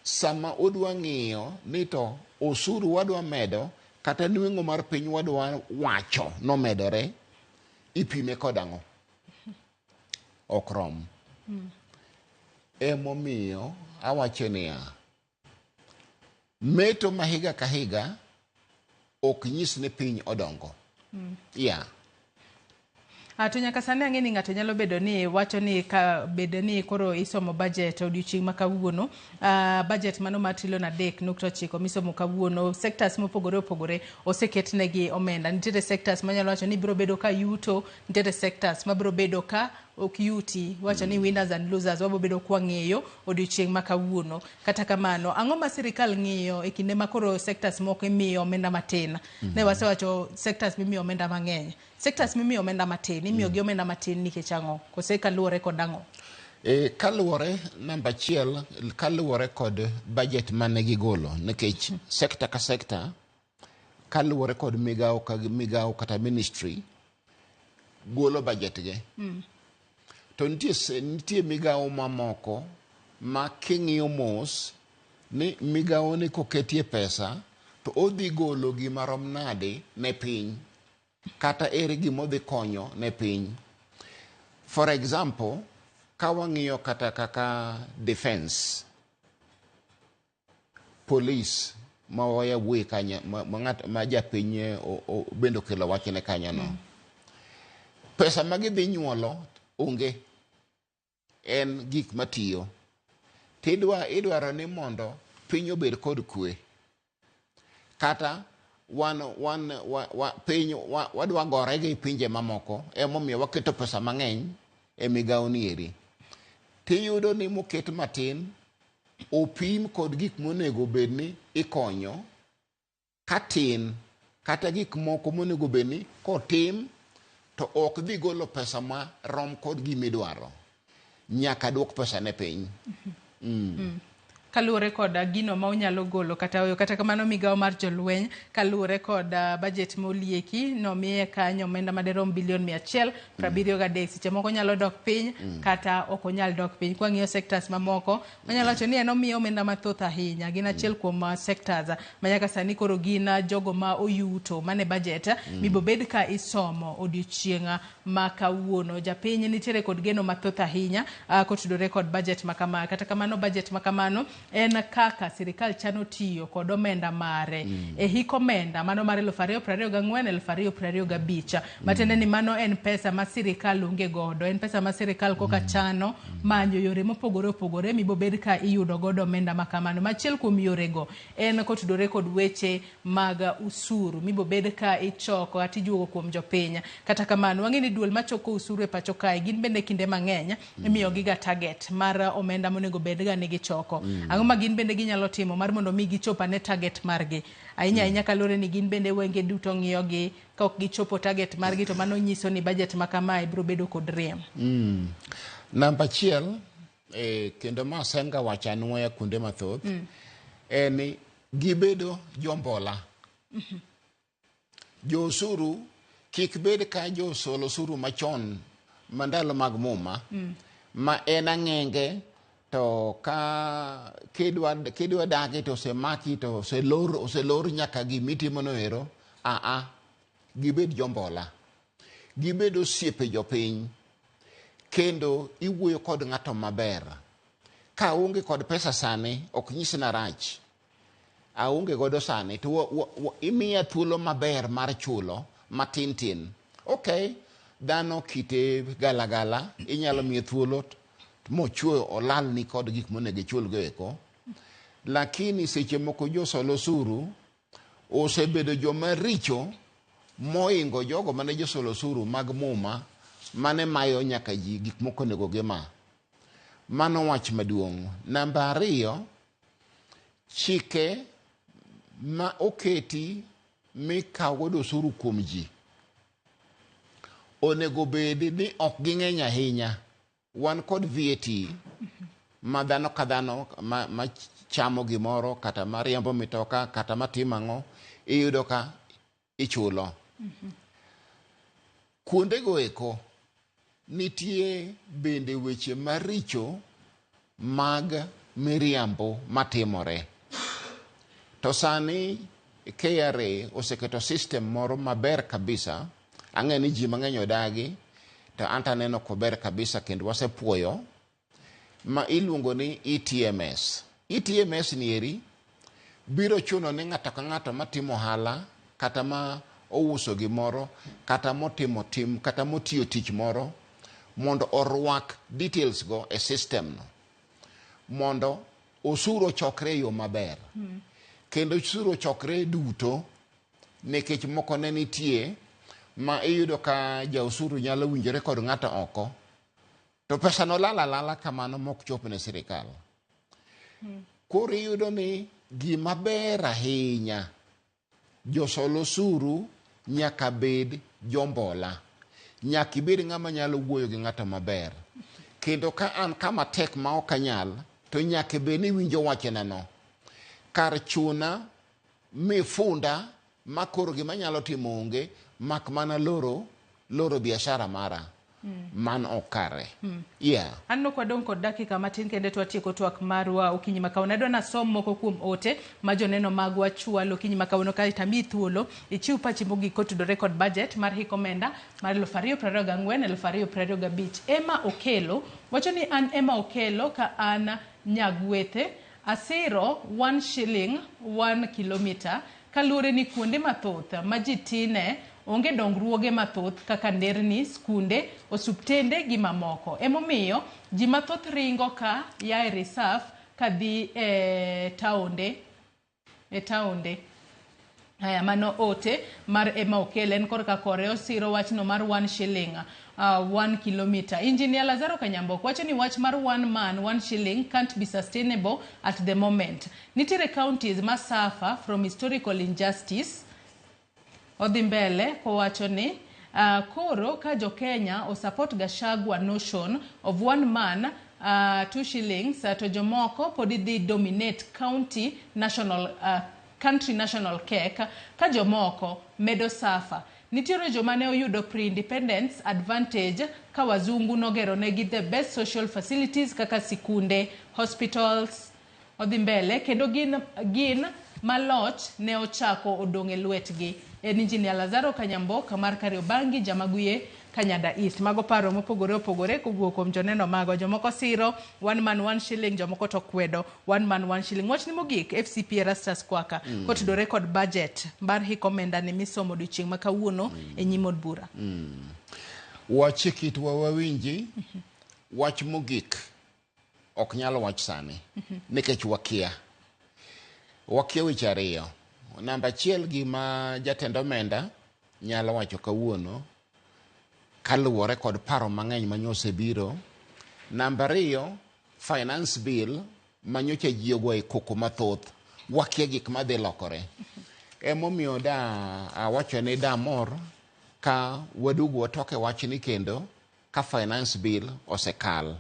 sama udwa ng'iyo ni to osuru wadwa medo kata nweng'o mar piny wadwa wacho nomedore, ipime kod ang'o? Ok rom. Emomiyo awacho niya, meto ma higa ka higa ok nyis ni piny odongo. Yeah. To nyaka sani ang'e ni ng'ato nyalo bedo ni wacho ni ka bed ni koro isomo budget odiochieng' ma kawuono, budget mano mar trilion 3.9 misomo kawuono, sectors mopogore opogore oseketnegi omenda. Nitiere sectors manyalo wacho ni biro bedo ka yuto, nitiere sectors mabiro bedo ka ok yuti. Wacho ni winners and losers wabiro bedo kwang'eyo odiochieng' ma kawuono. Kata kamano, ang'o ma sirikal ng'iyo e kinde ma koro sectors moko imiyo omenda matin? Ne wasewacho sectors mimiyo omenda mang'eny. Sectors mimiyo omenda matin, imiyo gi omenda matin nikech ang'o? Kose kaluwore kod ang'o? Kaluwore namba achiel, kaluwore kod budget mane gigolo, nikech sector ka sector, kaluwore kod migawo ka migawo kata ministry, golo budget ge. To nitie migawo mamoko ma king'iyo mos ni migawo ni koketie pesa to odhi golo gima rom nade ne piny, kata ere gima odhi konyo ne piny. For example, ka wang'iyo kata kaka defense, police ma waya wuoye kanyo, ma ng'at ma japiny bende okelo wachne kanyo no. Pesa ma gidhi nyuolo onge, en gik matiyo. Tidwa idwaro ni mondo piny obed kod kwe. Kata wan wa, piny wadwa gore gi pinje mamoko, emomiyo waketo pesa mang'eny e migawo ni eri. Tiyudo ni moket matin opim kod gik monego bed ni ikonyo katin, kata gik moko monego bed ni kotim to ok dhi golo pesa ma rom kod gimidwaro. Nyaka duok pesa ne piny. Kaluwore kod gino ma onyalo golo kata oyo. Kata kamano migawo mar jolweny kaluwore kod budget molieki nomiye kanyo omenda maderom bilion 173. Seche moko nyalo dok piny kata ok onyal dok piny. Kwang'iyo sectors mamoko wanyalo wacho ni en omiye omenda mathoth ahinya. Gin achiel kuom sectors ma nyaka sani koro gin jogo ma oyuto mane budget mibobed ka isomo odiochieng' ma kawuono. Japiny nitiere kod geno mathoth ahinya kotudore kod budget ma kama. Kata kamano budget ma kamano en kaka sirikal chano tiyo kod omenda mare e hik omenda mano mar 2024 2025. Matiende ni mano en pesa ma sirikal onge godo, en pesa ma sirikal koka chano manyo yore mopogore opogore mibobed ka iyudo godo omenda ma kamano. Machiel kuom yorego en kotudore kod weche mag usuru mibobed ka ichoko kata ijuogo kuom jopiny. Kata kamano wang'e ni duol machoko usuru e pacho kae gin bende kinde mang'eny imiyo giga target mar omenda monego bed ga ni gichoko. Ang'o ma gin bende ginyalo timo mar mondo mi gichop ane target margi? Ahinya ahinya kaluwore ni gin bende wenge duto ng'iyo gi, ka ok gichopo target margi to mano nyiso ni budget ma kamae biro bedo kod rem. Namba achiel, kendo ma asenga wacho anuoya kuonde mathoth, en ni gibedo jombola. Jo osuru kik bed ka josol osuru machon mandalo mag muma, ma en ang'enge to ka kidwa dagi to osemaki to oselor nyaka gimitimono ero. Aa, gibed jombola, gibed osiepe jopiny, kendo iwuoyo kod ng'ato maber. Ka aonge kod pesa sani ok nyis ni arach, aonge godo sani to imiya thuolo maber mar chulo matin tin. Okay, dhano kite galagala, inyalo miye thuolo mochwe olalni kod gik monego ichulgo eko. Lakini seche moko josol osuru osebedo joma richo moingo jogo mane josol osuru mag muma mane mayo nyaka ji gik moko onego gima. Mano wach maduong'. Namba ariyo, chike ma oketi mikawo godo osuru kuom ji onego bed ni ok ging'eny ahinya. Wan kod VAT Ma dhano ka dhano ma chamo gimoro kata ma riembo mitoka kata matimo ang'o, iyudo ka ichulo. Kuondego eko nitie bende weche maricho mag miriambo matimore. To sani KRA oseketo system moro maber kabisa. Ang'e ni ji mang'eny odagi, to an to aneno kober kabisa kendo wasepuoyo, ma iluongo ni ETMS. ETMS ni eri biro chuno ni ng'ato ka ng'ato matimo ohala kata ma ouso gimoro kata motimo tim kata motiyo tich moro mondo orwak details go e system no mondo osuru ochokre e yo maber. Kendo osuru ochokre duto, nikech moko ne nitie ma iyudo ka jaosuru nyalo winjore kod ng'ato oko to pesa no lal alala kamano mok chop ne sirikal. Koro iyudo ni gima ber ahinya, josol osuru nyaka bed jombola, nyaka ibed ng'ama nyalo wuoyo gi ng'ato maber, kendo ka an kama tek ma ok anyal to nyaka bed ni iwinjo wachnano kar chuna mifunda ma koro gima anyalo timo onge mak mana loro biashara mara. Man ok kare. Yeah. Aneno ka wadong' kod dakika matin kende to watieko twak marwa okinyi ma kawuono. Adwa nasom moko kuom ote ma joneno magwa chwalo okinyi ma kawuono kaeto amiyi thuolo ichiw pachi mogik kotudore kod budget mar hik omenda mar 2024 2025. Emma Okelo wacho ni an Emma Okelo ka an Nyagwethe asiro 1 shilling 1 kilometer kaluwore ni kuonde mathoth ma ji tine onge dongruoge mathoth kaka nderni, skunde, osuptende gi mamoko. Emomiyo ji mathoth ringo ka ya e reserve kadhi e taonde. Haya, mano ote mar Emma Okelo en korka kore osiro wachno mar 1 shilling 1 kilometer. Engineer Lazaro Kanyambok wacho ni wach mar 1 man 1 shilling can't be sustainable at the moment. Nitiere counties ma suffer from historical injustice. Odhi mbele kowacho ni koro ka jo Kenya osupport Gachagua notion of 1 man 2 shillings to jomoko pod dhi dominate county national country national cake ka jomoko medo suffer. Nitiere joma ne oyudo pre-independence advantage ka wazungu nogero negi the best social facilities kaka sikunde, hospitals. Odhi mbele kendo gin maloch ne ochako odong' e lwetgi. En Engineer Lazaro Kanyambok mar Kariobangi, Jamaguye, Kanyada East. Mago paro mopogore opogore kowuok kuom joneno mago. Jomoko siro 1 man 1 shilling, jomoko to kwedo 1 man 1 shilling. Wachni mogik FCP Erastus Kwaka kotudore kod budget mar hik omenda ni misomo odiochieng' ma kawuono e nyim od bura. Wachik itwa wawinji. Wach mogik ok nyal wach sani nikech wakia. Wakia weche ariyo. Namba achiel, gima jatend omenda nyalo wacho kawuono kaluwore kod paro mang'eny manyosebiro. Namba ariyo, finance bill manyocha ji ogoye koko mathoth, wakia gik madhi lokore. Emomiyo da awacho ni damor ka waduogo watok e wachni kendo ka finance bill osekal.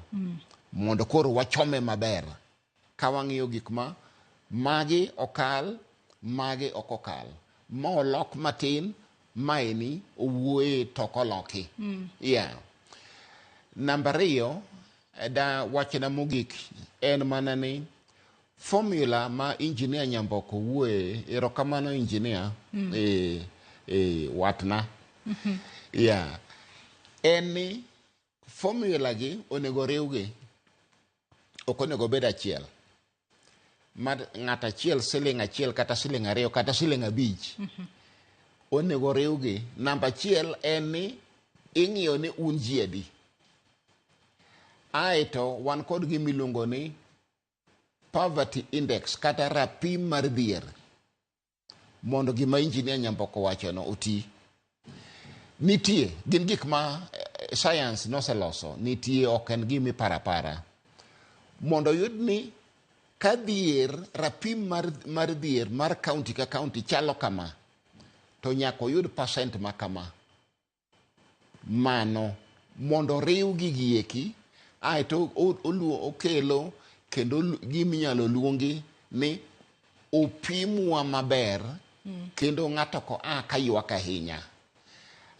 Mondo koro wachome maber ka wang'iyo gik ma magi okal, magi ok okal, ma olok matin, maeni owuoye to ok oloki. Yeah. Namba ariyo, da wachna mogik en mana ni formula ma engineer Nyamboko wuoye, erokamano engineer, watna. Yeah. En ni formula gi onego riwgi, ok onego bed achiel. Mar ng'at achiel siling 1 kata siling 2 kata siling 5. Onego riwgi. Namba achiel en ni ing'iyo ni un ji adi. Aeto wan kod gima iluongo ni poverty index kata rapim mar dhier mondo gima engineer Nyamboko wachono oti. Nitie gin gik ma science noseloso, nitie ok en gima iparo apara. Mondo oyud ni ka dhier, rapim mar dhier mar county ka county chalo kama, to nyaka oyud percent ma kama. Mano mondo oriw gigi eki, aeto okelo Kendo giminyalo luongi ni opimwa maber kendo ng'ato koa ka ywak ahinya.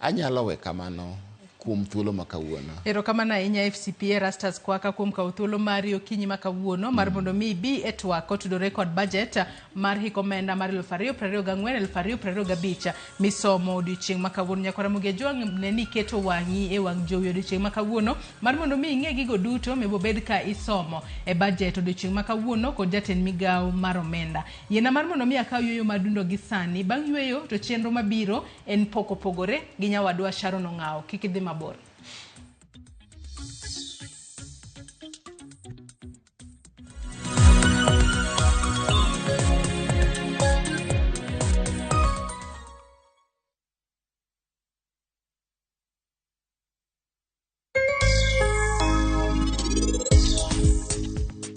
Anyalo we kamano kuom thuolo ma kawuono. Erokamano ahinya FCPA Erastus Kwaka kuom kawo thuolo mari okinyi ma kawuono mar mondo mi ibi e twak kotudore kod budget mar hik omenda mar 2024 2025 misomo odiochieng' ma kawuono. Nyakwar Ramogi Ajwang' ne ni iketo wang'i e wang' jowi odiochieng' ma kawuono mar mondo mi ing'e gigo duto mibobed ka isomo e budget odiochieng' ma kawuono kod jatend migawo mar omenda. Yiena mar mondo mi akaw yueyo mar dundo gi sani. Bang' yueyo to chenro mabiro en pok opogore gi nyawadwa Sharon Ong'awo. Kik idhi mabor.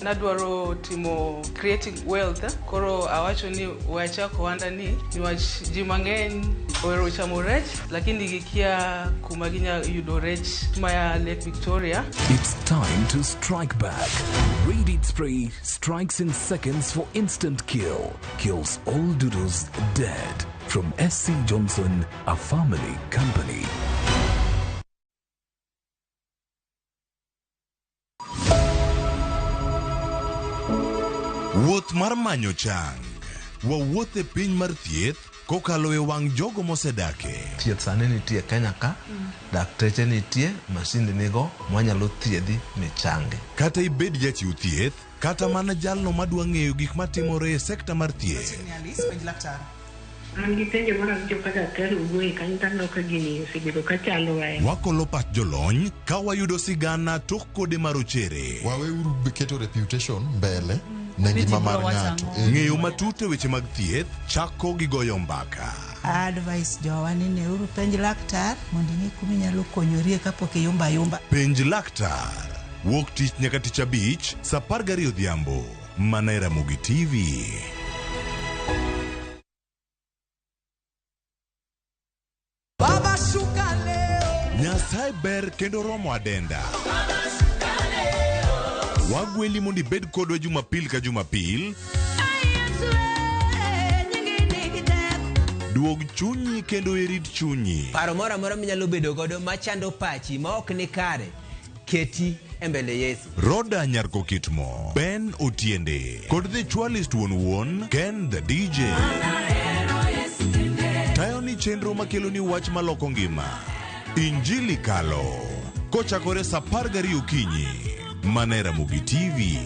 Nadwaro timo creating wealth, koro awacho ni we achak ohanda ni niwach ji mang'eny ohero chamo rech lakini gikia kuma ginya yudo rech maya Lake Victoria. It's time to strike back. Raid Spray strikes in seconds for instant kill. Kills all doodles dead. From SC Johnson, a family company. Wuoth mar manyo chang. Wawuoth e piny mar thieth kokalo e wang' jogo mosedake. Thieth sani nitie Kenya ka, dakteche nitie, masinde nigo mwanyalo thiedhi michangi. Kata ibed jachiw thieth, kata mana jalno madwa ng'eyo gik matimore e sekta mar thieth. An gi penjo mar awinjo ka daktari owuoye kanyo to aneno ka gini osebedo ka chandowa ahinya. Wakolo pach jolony ka wayudo sigana tok kode marochere. Waweuru keto reputation mbele ne ngima mar ng'ato. Ng'eyo matut e weche mag thieth chako gi goyo mbaka. Advice jowa ni neuru penj laktar mondo ing'e kuma inyalo konyorie kapok iyumba ayumba. Penj laktar. Wuok tich nyaka tich abich, saa 12 odhiambo. Mana e Ramogi TV. Baba shuka leo. Nyasaye ber kendo romo adenda. Wagweli mondo ibed kodwa Jumapil ka Jumapil. Duog chunyi kendo irit chunyi. Paro moro amora minyalo bedo godo machando pachi ma ok ni kare, keti e mbele Yesu. Roda Nyarkokitmo, Ben Otiende, kod The Chwalist wuon wuon, Ken the DJ. Tayo ni chenro makelo ni wach maloko ngima. Injili kalo. Kochakore saa 12 okinyi. Mana e Ramogi TV.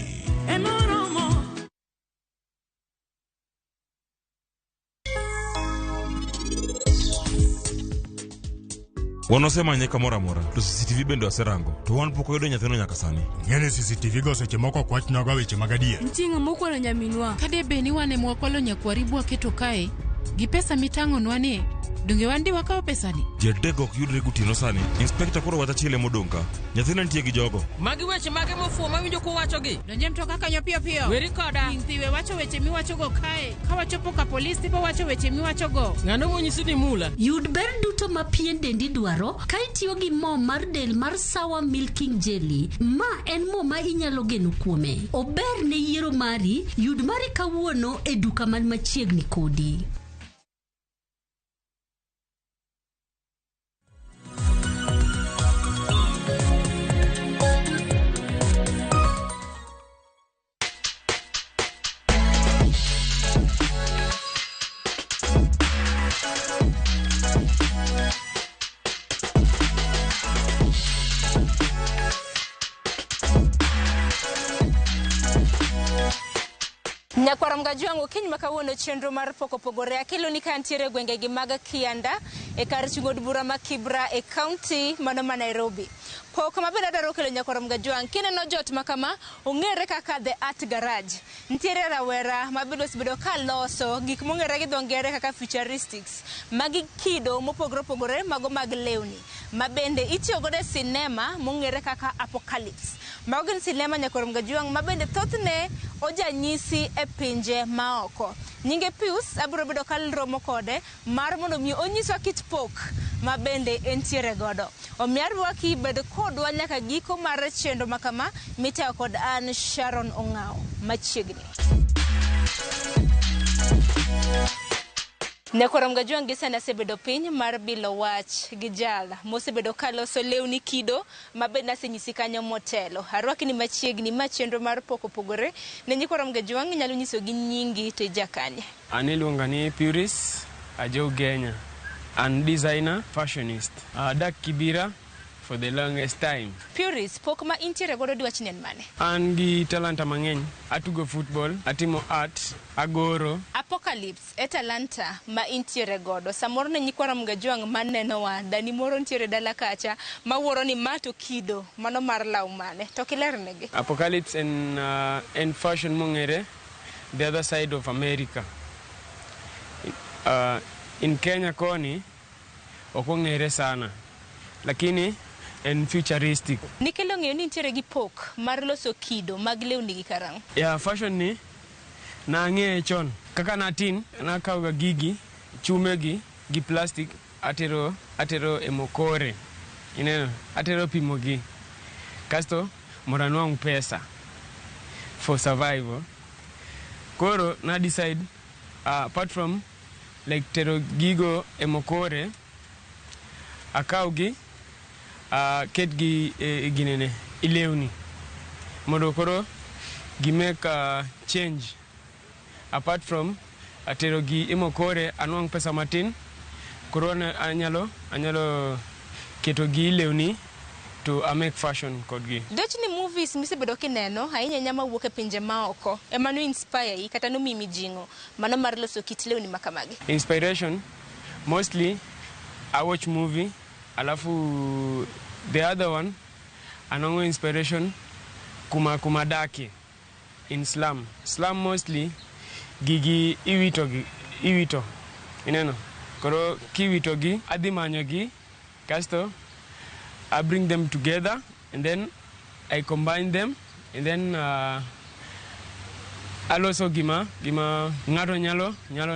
Wan wasemanye kamoro amora to CCTV bende waserango to wan pok wayudo nyathino nyaka sani. Ng'eni CCTV go seche moko ok wachnwaga weche mag adier. Nitie ng'ama okwalo nyaminwa. Kade bed ni wan ema wakwalo nyakwaribu waketo kae, gi pesa mitang'onwa ni, donge wan di wakawo pesani? Ji adek ok yudre gotieno sani. Inspekta koro wach achiel ema odong' ka. Nyathina nitie gi jogo. Magi weche mage mofuwo mawinjo kuwachogi? Donje mtoka kanyo piyo piyo. Weri koda. Ling' we wacho weche miwachogo kae. Ka wachopo ka polis tibo wacho weche miwachogo. Ng'ano monyisi ni mula? Yud ber duto ma pien dendi dwaro ka itiyo gi mo mar del mar Sawa Milking Jelly. Ma en mo ma inyalo geno kuome. Ober ne yiero mari, yud mari kawuono e duka man machiegni kodi. Nyakwar Mgajwang' okinyi ma kawuono chenro mar pok opogore akelo ni ka ntiere e gwengegi mag Kianda e kar chung' od bura ma Kibra e kaunti mano ma Nairobi. Pok ma bende adwaro kelo nyakwar Mgajwang' kineno jot ma kama ong'ere kaka The Art Garage. Ntiere rawera ma bende osebedo ka loso gik mong'ere gi dho ngere kaka futuristics. Magi kido mopogore opogore mago mag lewni ma bende itiyo godo e sinema mong'ere kaka Apocalypse. Mago gin sinema Nyakwar Mgajuang' ma bende thothne ojanyisi e pinje maoko. Nyinge Pius abiro bedo ka romo kode mar mondo mi onyiswa kit pok ma bende entiere godo. Omiyo arwaki bed kodwa nyaka giko mar chenro ma kama mitayo kod an Sharon Ong'awo machiegni. Nyakwar Mgajuang' gi sani asebedo piny mar bilo wach gi jal mosebedo kaloso lewni kido ma bende asenyisi kanyo motelo. Arwaki ni machiegni ma chenro mar pok opogore ne nyikwar Mgajuang' inyalo nyiso gi nyingi to ija kanye. An iluonga ni Puris Ajo Genya. An designer, fashionist. Adak Kibera for the longest time. Puris, pok ma intiere godo diwach ni en mane? An gi talanta mang'eny. Atugo football, atimo art, agoro. Apocalypse e talanta ma intiere godo. Samoro ne nyikwar Mgajuang' manenowa, dani moro ntiere dala kacha mawuoro ni ma to kido mano mar law mane. To kilernegi. Apocalypse en fashion mong'ere the other side of America. In Kenya koni ok ong'ere sana, lakini en futuristic. Nikelo ng'eyo ni nitiere gi pok mar loso kido mag lewni gi karang'o? Ya fashion ni nang'eye chon. Kaka natin, nakawoga gigi, chumegi gi plastic atero e mokore. Ineno, atero pimo gi. Kasto mondo anwang' pesa for survival. Koro na decide apart from like tero gigo e mokore, akawgi ketgi e ginene e lewni mondo koro gi make change. Apart from atero gi e mokore anwang' pesa matin, koro anyalo keto gi lewni to I make fashion kodgi. Dwach ni movies misebedo kineno ahinya ahinya mawuok e pinje maoko ema no inspire yi kata nomiyi mijing'o mano mar loso kit lewni ma kamagi? Inspiration mostly I watch movie, alafu the other one anongo inspiration kuma dake in slum. Slum mostly gigi iwito ineno, koro kiwito gi adhi manyo gi kasto I bring them together and then I combine them and then aloso gima ng'ato nyalo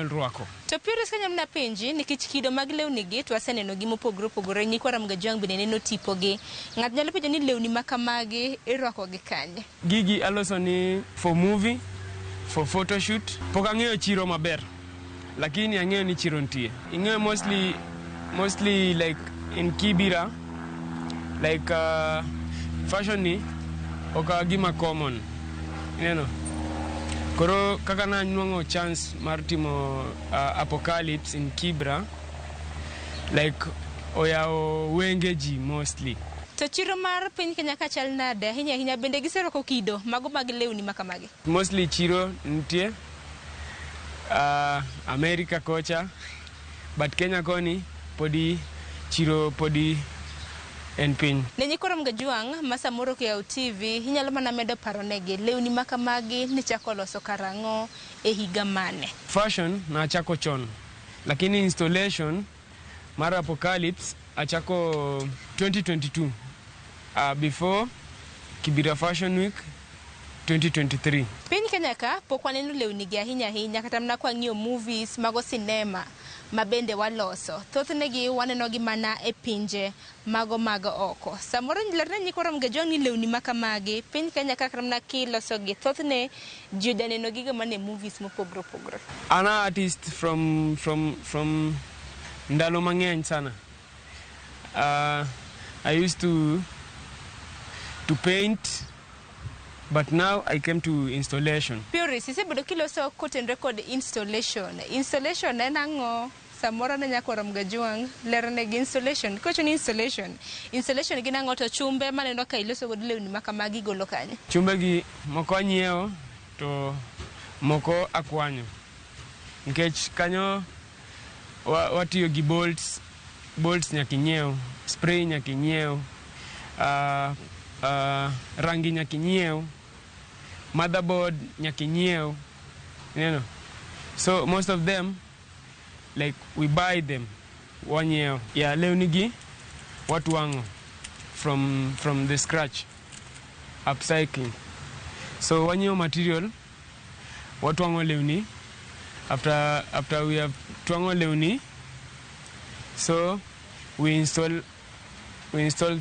rwako. To Puris kanyalo mana penji nikech kido mag lewni gi to waseneno gi mopogore opogore, nyikwar Mgajuang' bende neno tipo gi. Ng'ato nyalo penjo ni lewni ma kamagi irwako gi kanye? Gigi aloso ni for movie, for photoshoot. Pok ang'eyo chiro maber, lakini ang'eyo ni chiro nitie. Ing'eyo mostly like in Kibera, like fashion ni ok gima common. Ineno? Koro kaka nanwang'o chance mar timo Apocalypse in Kibra, like oyawo wenge ji mostly. To chiro mar piny Kenya ka chal nade? Ahinya ahinya bende giserwako kido mago mag lewni ma kamagi? Mostly chiro nitie America kocha, but Kenya koni podi chiro podi en piny. Ne nyikwar Mgajuang' ma samoro oyawo TV, inyalo mana medo paro negi lewni ma kamagi nichako loso karang'o e higa mane? Fashion nachako chon, lakini installation mar Apocalypse achako 2022, before Kibera Fashion Week 2023. Piny Kenya ka pok waneno lewni gi ahinya ahinya kata mana kwa ng'iyo movies mago sinema ma bende waloso. Thothne gi waneno gi mana e pinje mago mag oko. Samoro lerne nyikwar Mgajuang' ni lewni ma kamagi piny Kenya ka kata mana kiloso gi thothne ji ojaneno gigo mane movies mopogore opogore. An artist from ndalo mang'eny sana. I used to paint, but now I came to installation. Puris, isebedo kiloso kotenre kod installation. Installation en ang'o? Samoro ne nyakwar Mgajuang' lerne gi installation. Kowacho ni installation, installation gin ang'o to chumbe maneno ka iloso godo lewni ma kamagi igolo kanye? Chumbe gi moko anyiewo to moko akwanyo. Nikech kanyo watiyo gi bolts, bolts nyaka inyiew, spray nyaka inyiew, rangi nyaka inyiew, motherboard nyaka inyiew, you know. So most of them, like we buy them 1 year. Yeah, lewni gi watwang'o from the scratch. upcycling. So wanyiewo material, watwang'o lewni. After we have twang'o lewni, so we install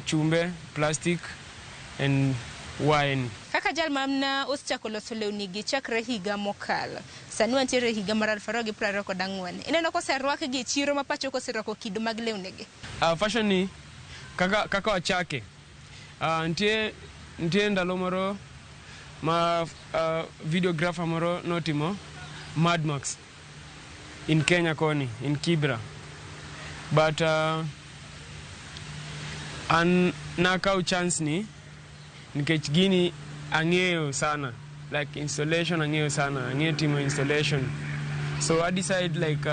chumbe, plastic and wine. Kaka jal mamna osechako loso lewni gi chakre higa mokalo, sani wantiere e higa mar 2024, ineno koserwakgi e chiro ma pacho, koserwako kido mag lewni gi? Fashion ni kaka wachake, nitie ndalo moro ma videographer moro notimo Mad Max in Kenya koni in Kibra, but an nakaw chance ni nikech gini ang'eyo sana, like installation ang'eyo sana, ang'eyo timo installation. So I decide like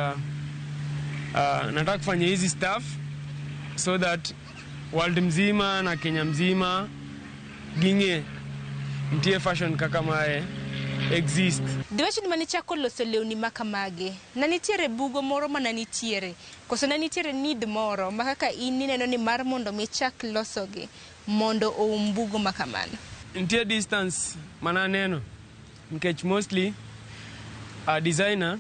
nataka kufanya hizi stuff so that world mzima na Kenya mzima ging'e nitie fashion kaka mae exist. Diwach ni manichako loso lewni ma kamagi, na nitiere bugo moro mana nitiere, koso ne nitiere need moro ma kaka in ineno ni mar mondo mi chak losogi mondo oum bugo ma kamano? Nitie distance mana aneno nikech mostly designer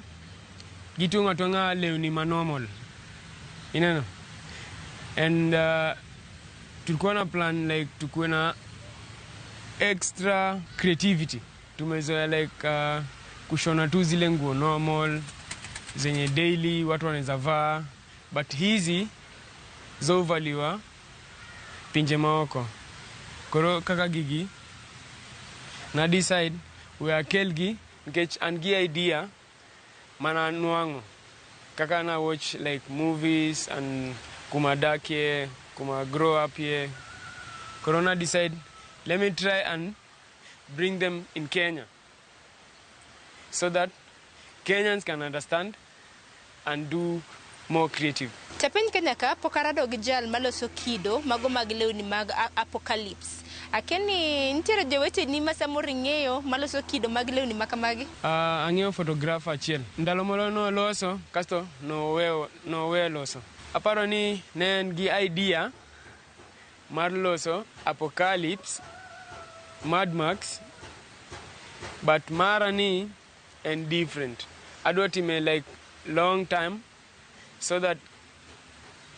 gitwang'o atwang'a lewni ma normal, ineno, and tulikuwa na plan like tukuwe na extra creativity. Tumezoea like kushona tu zile nguo normal zenye daily watu wanaweza vaa, but hizi zovaliwa pinje maoko. Koro kaka gigi na decide we akelgi nikech an gi idea mana nwang'o kaka na watch like movies and kuma dakie, kuma grow up here. Koro na decide, let me try and bring them in Kenya so that Kenyans can understand and do more creative. To piny Kenya ka pok arado gi jal maloso kido mago mag lewni mag apocalypse. Akia ni nitiere joweteni ma samoro ing'eyo maloso kido mag lewni ma kamagi? Ang'eyo photographer achiel. Ndalo moro noloso, kasto noweyo loso. Aparo ni ne en gi idea mar loso apocalypse, Mad Max, but mara ni en different. Adwa time like long time so that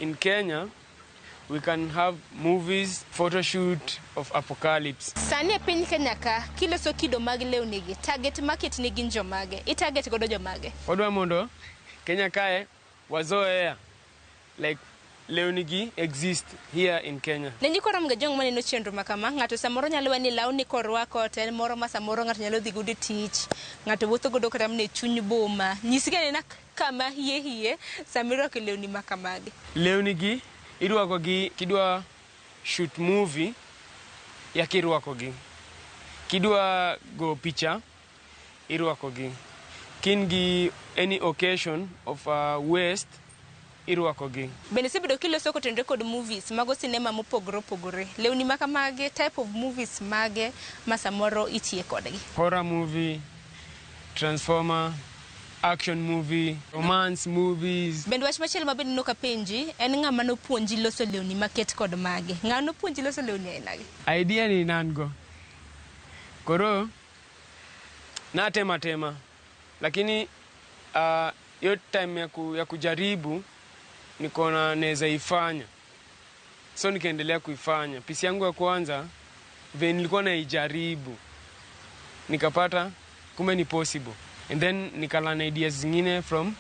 in Kenya we can have movies, photo shoot of apocalypse. Sani e piny Kenya ka kiloso kido mag lewni gi, target market ni gin jomage? I target godo jomage? Wadwa mondo Kenya kae wazoea like lewni gi exist here in Kenya. Ne nyikwa Ramogi Ajwang' maneno chenro ma kama, ng'ato samoro nyalo we ni lawni korwako to en moro ma samoro ng'ato nyalo dhi godo e tich, ng'ato wuotho godo kata mana e chuny boma. Nyisgi anena kama hie hie sama irwako lewni ma kamagi. Lewni gi irwako gi kidwa shoot movie yaka irwako gi. Kidwa go picha irwako gi. Kin gi any occasion of waste irwako gi. Bende isebedo kiloso kotenore kod movies mago sinema mopogore opogore. Lewni ma kamagi, type of movies mage ma samoro itiye kodgi? Horror movie, transformer, action movie, romance movies. Bende wach machielo ma bende nok apenji en ng'ama nopuonji loso lewni maket kod mage. Ng'ama nopuonji loso lewni ainagi? Idea ni nan go. Koro natema tema, lakini hiyo time ya kujaribu nikaona naweza ifanya, so nikaendelea kuifanya. Piece yangu ya kwanza vile nilikuwa naijaribu nikapata kumbe ni possible, and then nikalearn ideas zingine from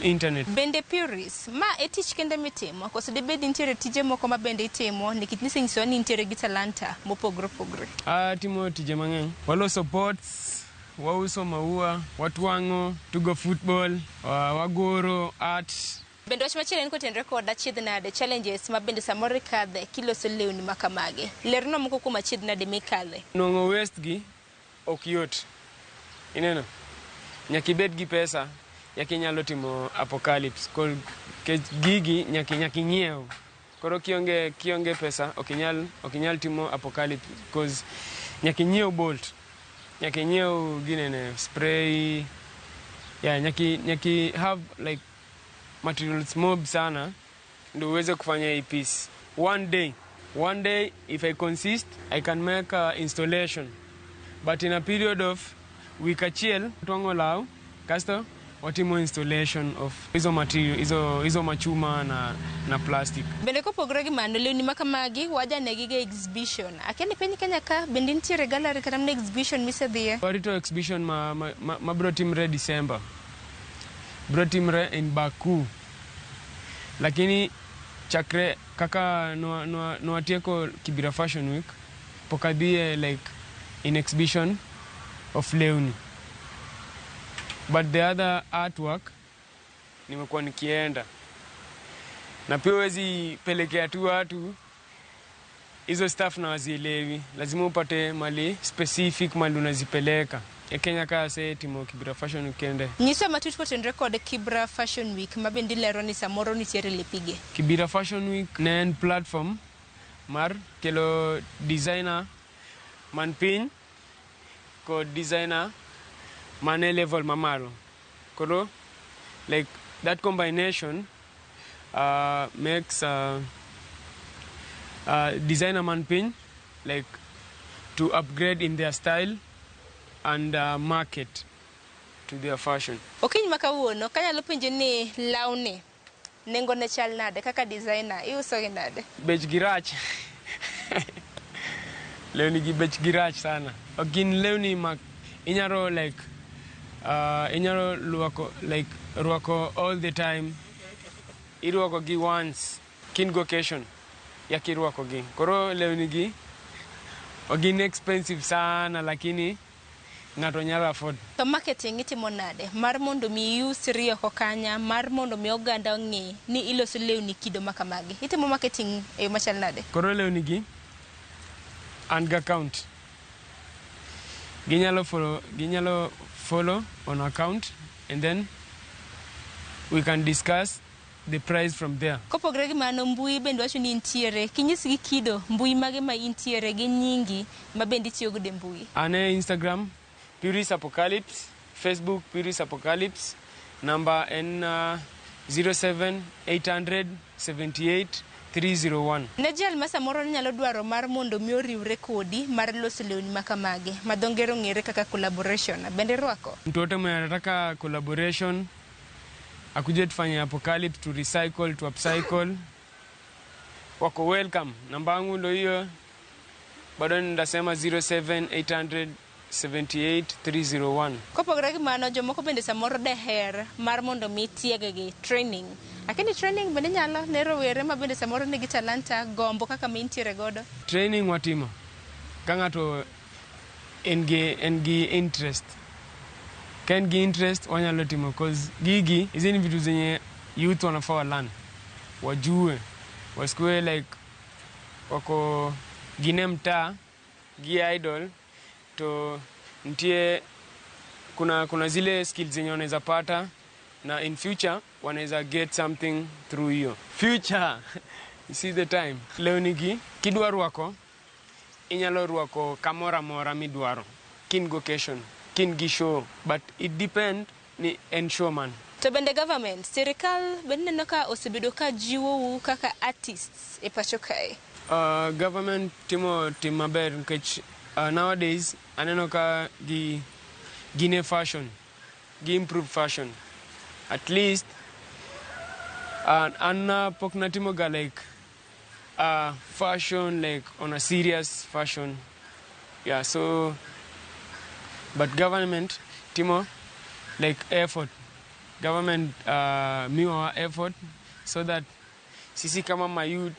internet. Bende Puris, ma e tich kende mitimo koso dibed nitiere tije moko ma bende itimo nikech nisenyisowa ni intiere gi talanta mopogore opogore? Atimo tije mang'eny. Waloso pots, wauso maua, watwang'o, tugo football, wagoro art. Bende wach machielo en kotenore kod achiedh nade, challenges ma bende samoro ikadhe kiloso lewni ma kamagi. Lerna moko kuom achiedh nade mikadhe. Nwang'o waste gi ok yot. Ineno? Nyaka ibed gi pesa yaka inyalo timo apocalypse. Nikech gigi nyaka ing'iew. Koro kionge pesa ok inyal timo apocalypse because nyaka inyiew bolt. Nyaka inyiew ginene spray. Yeah, nyaka have like materials mob sana ndio uweze kufanya hii piece. One day One day if I consist, I can make a installation. But in a period of week achiel, twang'o law, kasto watimo installation of hizo material, hizo machuma na plastic. Bende kopogore gi mano, lewni ma kamagi wajanegi ga exhibition. Akia ni piny Kenya ka bende nitiere gallery kata mana exhibition misedhiye? Warito exhibition ma bro timre December. Bro timre in Baku. Lakini chakre kaka nwatieko Kibera Fashion Week, pok adhiye like in exhibition of lewni. But the other artwork nimekuwa nikienda. Na pia huwezi pelekea tu watu hizo stuff na wazielewi. Lazima upate mali specific mali unazipeleka. E Kenya ka se timo Kibera Fashion Weekend. Nyiswa matut kotenre kod Kibera Fashion Week ma bende ilero ni samoro nitiere lepige. Kibera Fashion Week ne en platform mar kelo designer man piny kod designer man e level mamalo. Koro like that combination makes designer man piny like to upgrade in their style and market to their fashion. Okinyi ma kawuono kanyalo penjo ni lawni nengo ne chal nade kaka designer iuso gi nade? Bech gi rach. Lewni gi bech gi rach sana. Ok gin lewni ma inyalo like inyalo rwako like rwako all the time. Irwako gi once kin go occasion yaki irwako gi. Koro lewni gi ok gin expensive sana lakini ng'ato nyalo afford. To marketing itimo nade mar mondo mi iusri oko kanya, mar mondo mi oganda ong'e ni iloso lewni kido ma kamagi? Itimo marketing e yo machal nade? Koro lewni gi an gi account. Ginyalo follow on account and then we can discuss the price from there. Kopogre gi mano, mbui bende wacho ni intiere. Kinyisgi kido mbui mage ma intiere gi nyingi ma bende itiyo godo e mbui? An e Instagram Puris Apocalypse, Facebook Puris Apocalypse, number en 07 800 78 301. Ne jal ma samoro nyalo dwaro mar mondo mi oriwre kodi mar loso lewni ma kamagi, ma dho ngere ong'ere kaka collaboration, bende rwako? Mtu wote mwenye anataka collaboration akuje tufanye apocalypse, to recycle, to upcycle, wako welcome. Namba yangu ndo hiyo, bado nitasema 07 800 78 301. Kopogore gi mano, jomoko bende samoro deher mar mondo mi tieggi training. Lakini training bende nyalo ne rowere ma bende samoro nigi talanta gombo kaka mintiere godo. Training watimo ka ng'ato en gi interest. Ka en gi interest wanyalo timo, cause gigi hizi ni vitu zenye youth wanafaa wa learn, wajue, wasikuwe like wako gine mtaa gi idol to ntie kuna zile skills zenye wanaweza pata na in future wanaweza get something through hiyo future. You see the time. Lewni gi kidwa rwako inyalo rwako kamoro amora midwaro, kin go occasion, kin gi show, but it depend ni en show man. To bende government, sirikal bende neno ka osebedo ka jiwou kaka artists e pacho kae? Government timo tim maber nikech nowadays aneno ka gi gine fashion, gi improve fashion. At least an pok natimo ga like fashion like on a serious fashion. Yeah, so but government timo like effort. Government miwa effort so that sisi kama mayouth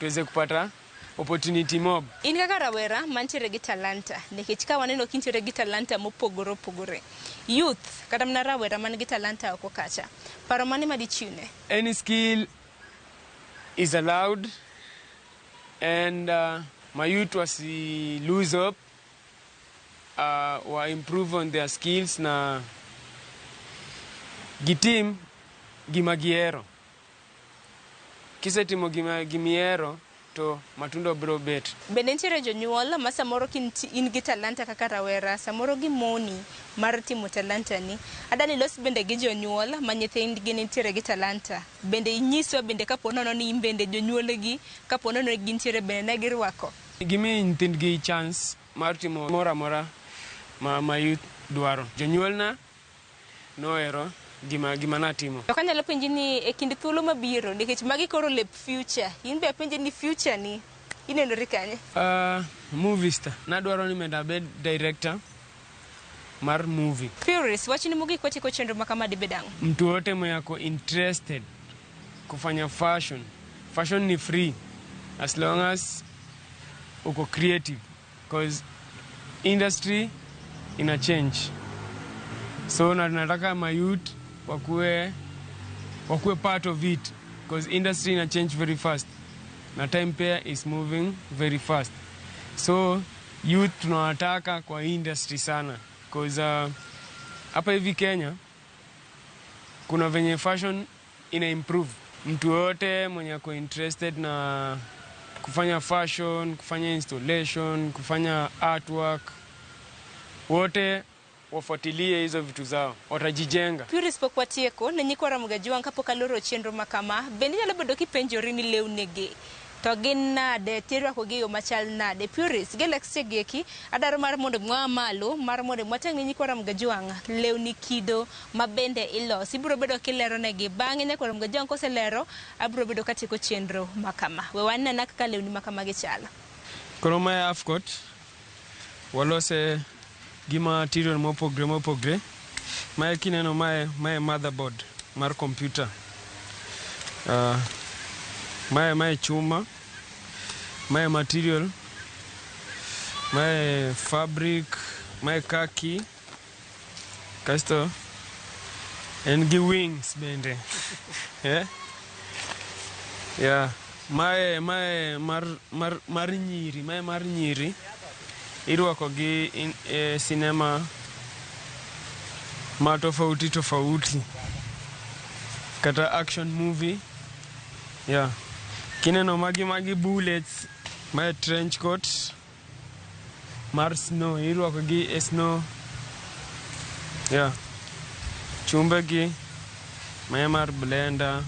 tuweze kupata opportunity mob. In kaka rawera mantiere gi talanta, nikech ka waneno kintiere gi talanta mopogore opogore. Youth kata mana rawera man gi talanta oko kacha, paro mane madichiwne? Any skill is allowed, and my youth wasi lose up, wa improve on their skills na gitim gima gihero. Kisetimo gima gimihero, to matundo biro bet. Bende nitiere jonyuol ma samoro in gi talanta kaka rawera, samoro gimoni mar timo talanta ni. Adani ilos bende gi jonyuol ma nyithindgi nitiere gi talanta. Bende inyiswa bende kapo nono ni in bende jonyuolgi, kapo nono ni gintiere bende ne girwako. Gimi nyithindgi chance mar timo moro amora ma youth dwaro. Jonyuolna nohero gima natimo. To kanyalo penji ni e kind thuolo mabiro, nikech magi koro lep future, in be apenji ni future ni inenori kanye? Movie star. Nadwaro ni mondo abed director mar movie. Puris, wachni mogik watieko chenro ma kama dibed ang'o? Mtu yote mwenye ako interested kufanya fashion. Fashion ni free as long as uko creative, because industry ina change. So na nataka ma youth wakue part of it, because industry ina change very fast. Na time pia is moving very fast. So youth tunawataka kwa industry sana, because hapa hivi Kenya kuna venye fashion ina improve. Mtu yote mwenye ako interested na kufanya fashion, kufanya installation, kufanya artwork, wote wafuatilie hizo vitu zao, watajijenga. Puris pok watieko ne nyikwa Ramogi Ajwang' kapok aloro chenro ma kama, bende inyalo bedo kipenjori ni lewni gi to gin nade, tirwako gi e yo machal nade. Puris, Galaxy gi eki adwaro mar mondo mwa malo mar mondo mwatang' ne nyikwa Ramogi Ajwang' lewni kido ma bende ilosi. Ibiro bedo kilero negi bang'e nyakwa Ramogi Ajwang' koselero abiro bedo katieko chenro ma kama. We wanena kaka lewni ma kama gichalo. Koro mae half coat walose gi material mopogre mopogre. Mae kineno mae motherboard mar computer. Mae chuma, mae material, mae fabric, mae khaki, kasto en gi wings bende. Yeah. Mae mar nyiri, mae mar nyiri irwako gi e sinema ma tofauti tofauti kata action movie. Yeah. Kineno magi bullets, mae trench coat mar snow, irwako gi e snow. Yeah. Chumbe gi mae mar blender.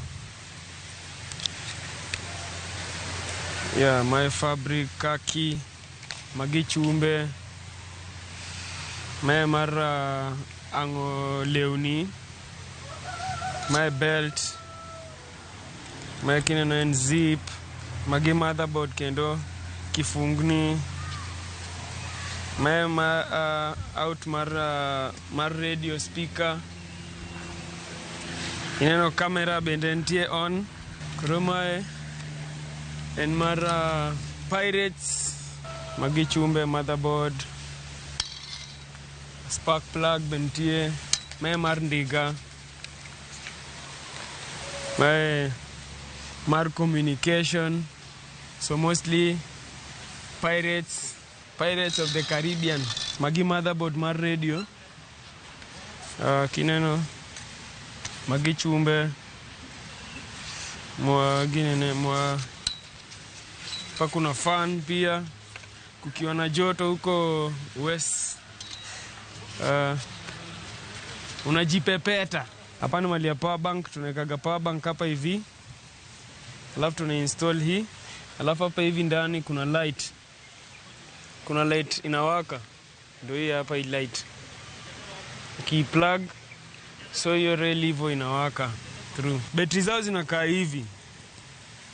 Yeah, mae fabric khaki, magi chumbe, mae mar ang'o lewni, mae belt, mae kineno en zip, magi motherboard kendo kifungni, mae ma out mar radio speaker. Ineno camera bende nitie on. Koro mae en mar pirates, magi chumbe, motherboard, spark plug bentie, mae mar ndiga, mae mar communication. So mostly pirates of the Caribbean. Magi motherboard mar radio. Kineno magi chumbe mwa ginene mwa pa kuna fan pia kukiwa na joto huko west, unajipepeta. Hapa ni mali ya power bank, tunawekaga power bank hapa hivi, alafu tuna install hii, alafu hapa hivi ndani kuna light, kuna light inawaka, ndio hii hapa hii light ukiplug, so hiyo rail hivyo inawaka through. Betri zao zinakaa hivi,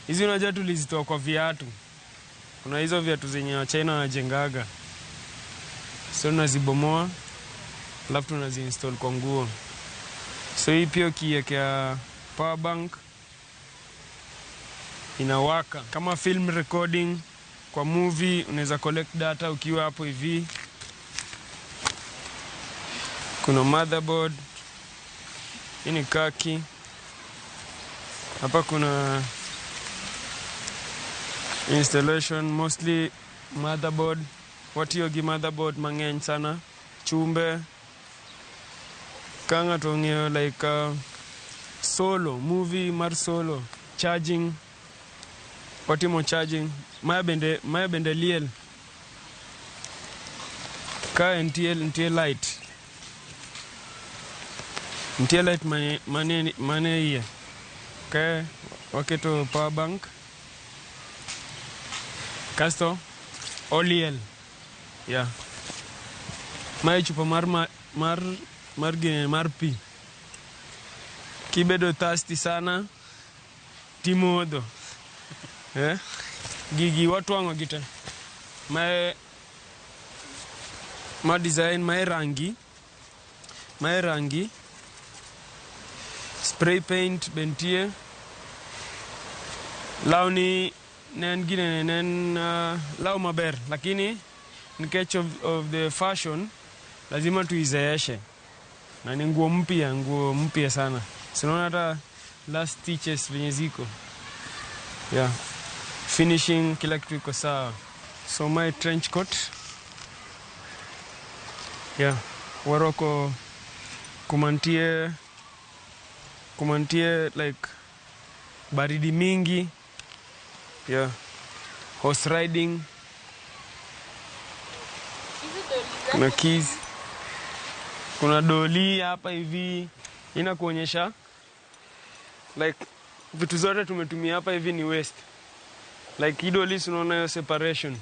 hizi unajua tulizitoa kwa viatu, kuna hizo viatu zenye wa China wanajengaga, so tunazibomoa alafu tunaziinstall kwa nguo. So hii pia ukiwekea power bank inawaka. Kama film recording kwa movie unaweza collect data ukiwa hapo hivi. Kuna motherboard, hii ni khaki. Hapa kuna installation mostly motherboard. Watiyo gi motherboard mang'eny sana, chumbe ka ng'ato ong'eyo like solo movie mar solo charging. Watimo charging. Maya bende liel. Ka nitie light. Nitie light mane iye. Ka waketo power bank. Kasto oliel. Yeah. Mae chupa mar gine mar pi. Kibedo thirsty sana timodho. Gigi watwang'o gi te. Mae ma design mae rangi. Spray paint bentie. Lawni ne en gine ne en law maber, lakini nikech of the fashion lazima tuizeeshe. Na ni nguo mpya sana. Sinaona hata last stitches venye ziko. Yeah. Finishing kila kitu iko sawa. So my trench coat. Yeah. Waroko kumantie like baridi mingi. Yeah. Horse riding. Kuna keys. Kuna doli hapa hivi. Inakuonyesha like vitu zote tumetumia hapa hivi ni waste. Like hii doli unaona hiyo separation.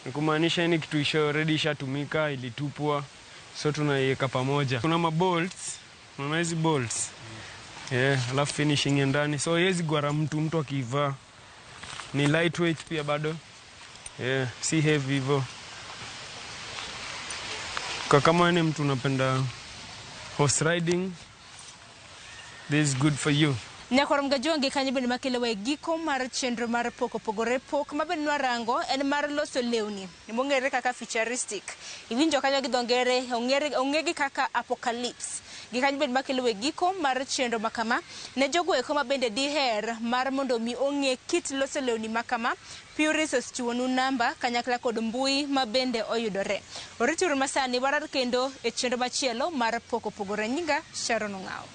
Ni kumaanisha ni kitu isha already ishatumika, ilitupwa. So tunaiweka pamoja. Kuna ma bolts, unaona hizi bolts. Yeah, alafu finishing ya ndani. So haiwezi gwara mtu akivaa. Ni lightweight pia bado. Yeah, si heavy hivyo. Kwa kama ni mtu unapenda horse riding, this is good for you. Nyakwar Mgajuangi kanyo bende makelo e giko mar chenro mar pok opogore pok mabende nwarango en mar loso lewni mong'ere kaka futuristic. Iwinjo kanyo gi dho ngere ong'egi kaka apocalypse. Gi kanyo bende makelo e giko mar chenro makama ne jogo eko mabende diher mar mondo mi ong'e kit loso lewni makama. Puris ochiwonu namba kanyakla kod mbui mabende oyudore. Orituru masani warar kendo e chenro machielo mar pok opogore. Nyinga Sharon Ong'awo.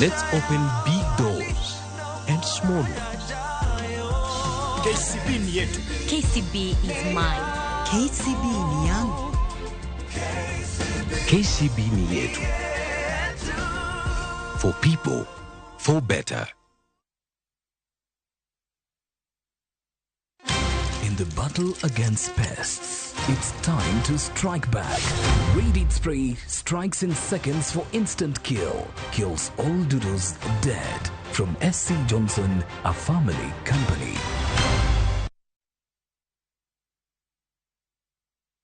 Let's open big doors and small ones. KCB ni yetu. KCB is mine. KCB ni yangu. KCB ni yetu. For people, for better. In the battle against pests, it's time to strike back. Raid Spray strikes in seconds for instant kill. Kills all doodles dead. From SC Johnson, a family company.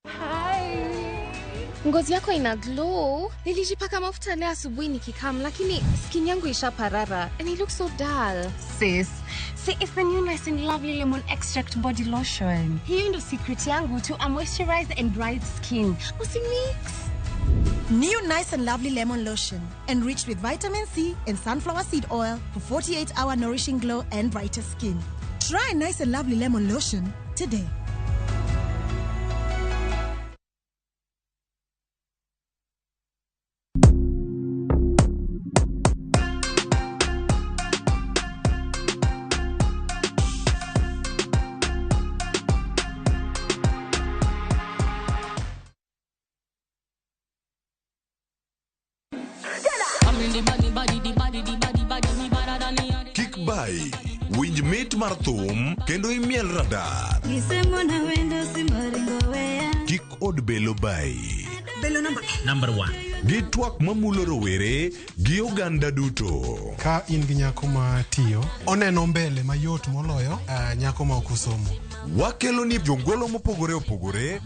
Hi. Ngozi yako ina glow. Nilijipaka mafuta leo asubuhi nikikam, lakini skin yangu ishaparara and it looks so dull. Sis, see, it's the new Nice and Lovely Lemon Extract Body Lotion. Hiyo ndo secret yangu to a moisturized and bright skin. Usimix. New Nice and Lovely Lemon Lotion, enriched with vitamin C and sunflower seed oil for 48-hour nourishing glow and brighter skin. Try Nice and Lovely Lemon Lotion today. Kik bayi, winj mit mar thum kendo imiel radar. Kik od belo bayi. Belo number 1. Gi twak mamulo rowere gi oganda duto. Ka in gi nyako ma tiyo, oneno mbele mayot moloyo nyako ma ok osomo. Wakelo ni jongolo mopogore opogore.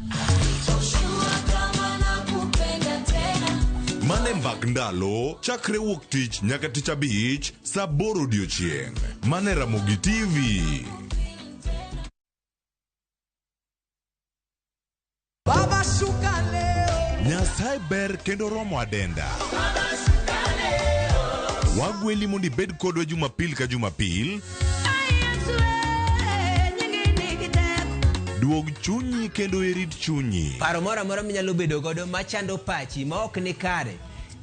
Mane mbak ndalo chakre wuok tich nyaka tich abich saa 8 odiochieng'. Mane Ramogi TV. Baba shuka leo. Nyasaye ber kendo romo adenda. Wagweli mondo ibed kodwa Jumapil ka Jumapil. Duog chunyi kendo irit chunyi. Paro moro amora minyalo bedo godo machando pachi ma ok ni kare,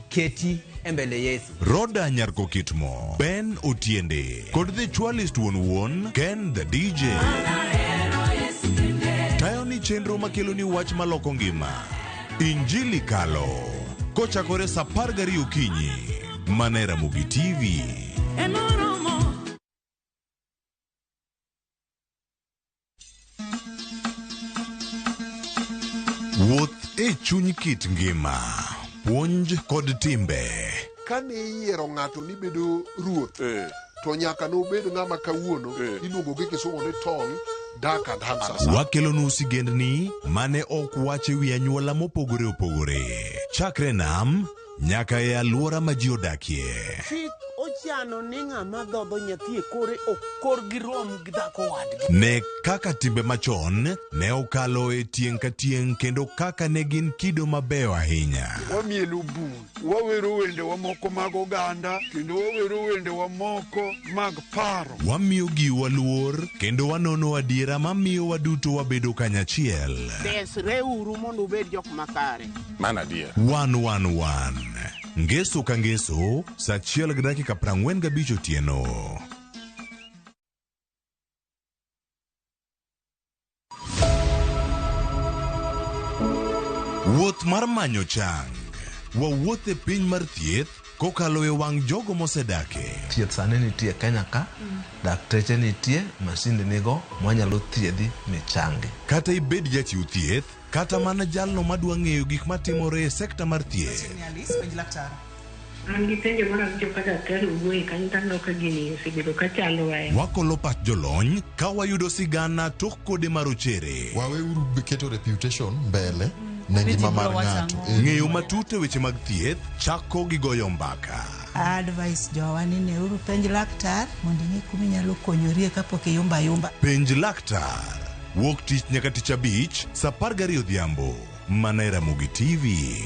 keti e mbele Yesu. Roda Nyarko Kitmo, Ben Otiende, kod The Chwalist wuon wuon, Ken the DJ. Tayo ni chenro makelo ni wach maloko ngima. Injili kalo. Kochakore saa 12 okinyi. Mana e Ramogi TV. Wuoth e chuny kit ngima, puonj kod timbe. Kane iyiero ng'ato ni bedo ruoth, to nyaka nobed ng'ama kawuono iluongo gi kisungu ni tall, dark and handsome. Wakelonu sigendni mane ok wach e wi anyuola mopogore opogore. Chakre nam nyaka e alwora ma ji odakie. Chik ochano ni ng'ama dhodho nyathi e kore ok korgi rom gi dhako wadgi. Ne kaka timbe machon ne okalo e tieng' ka tieng' kendo kaka ne gin kido mabeyo ahinya. Wamielo bul, wawero wendewa moko mag oganda, kendo wawero wendewa moko mag paro. Wamiyo giwa luor kendo wanono adiera mamiyo waduto wabedo kanyachiel. Desreuru mondo ubed jok makare. Mano adier. 111 Ngeso ka ngeso, saa 1:45 otieno. Wuoth mar manyo chang. Wawuoth e piny mar thieth kokalo e wang' jogo mosedake. Thieth sani nitie Kenya ka, dakteche nitie, masinde nigo mwanyalo thiedhi michangi. Kata ibed jachiw thieth, kata mana jalno madwa ng'eyo gik matimore e sekta mar thieth. An gi penjo moro awinjo ka daktari owuoye kanyo to aneno ka gini osebedo ka chandowa. Wakolo pach jolony ka wayudo sigana tok kode marochere. Waweuru keto reputation mbele ne ngima mar ng'ato. Ng'eyo matut e weche mag thieth chako gi goyo mbaka. Advice jowa ni neuru penj laktar mondo ing'e kuma inyalo konyorie kapok iyumba ayumba. Penj laktar. Wuok tich nyaka tich abich saa 12 odhiambo. Mana e Ramogi TV.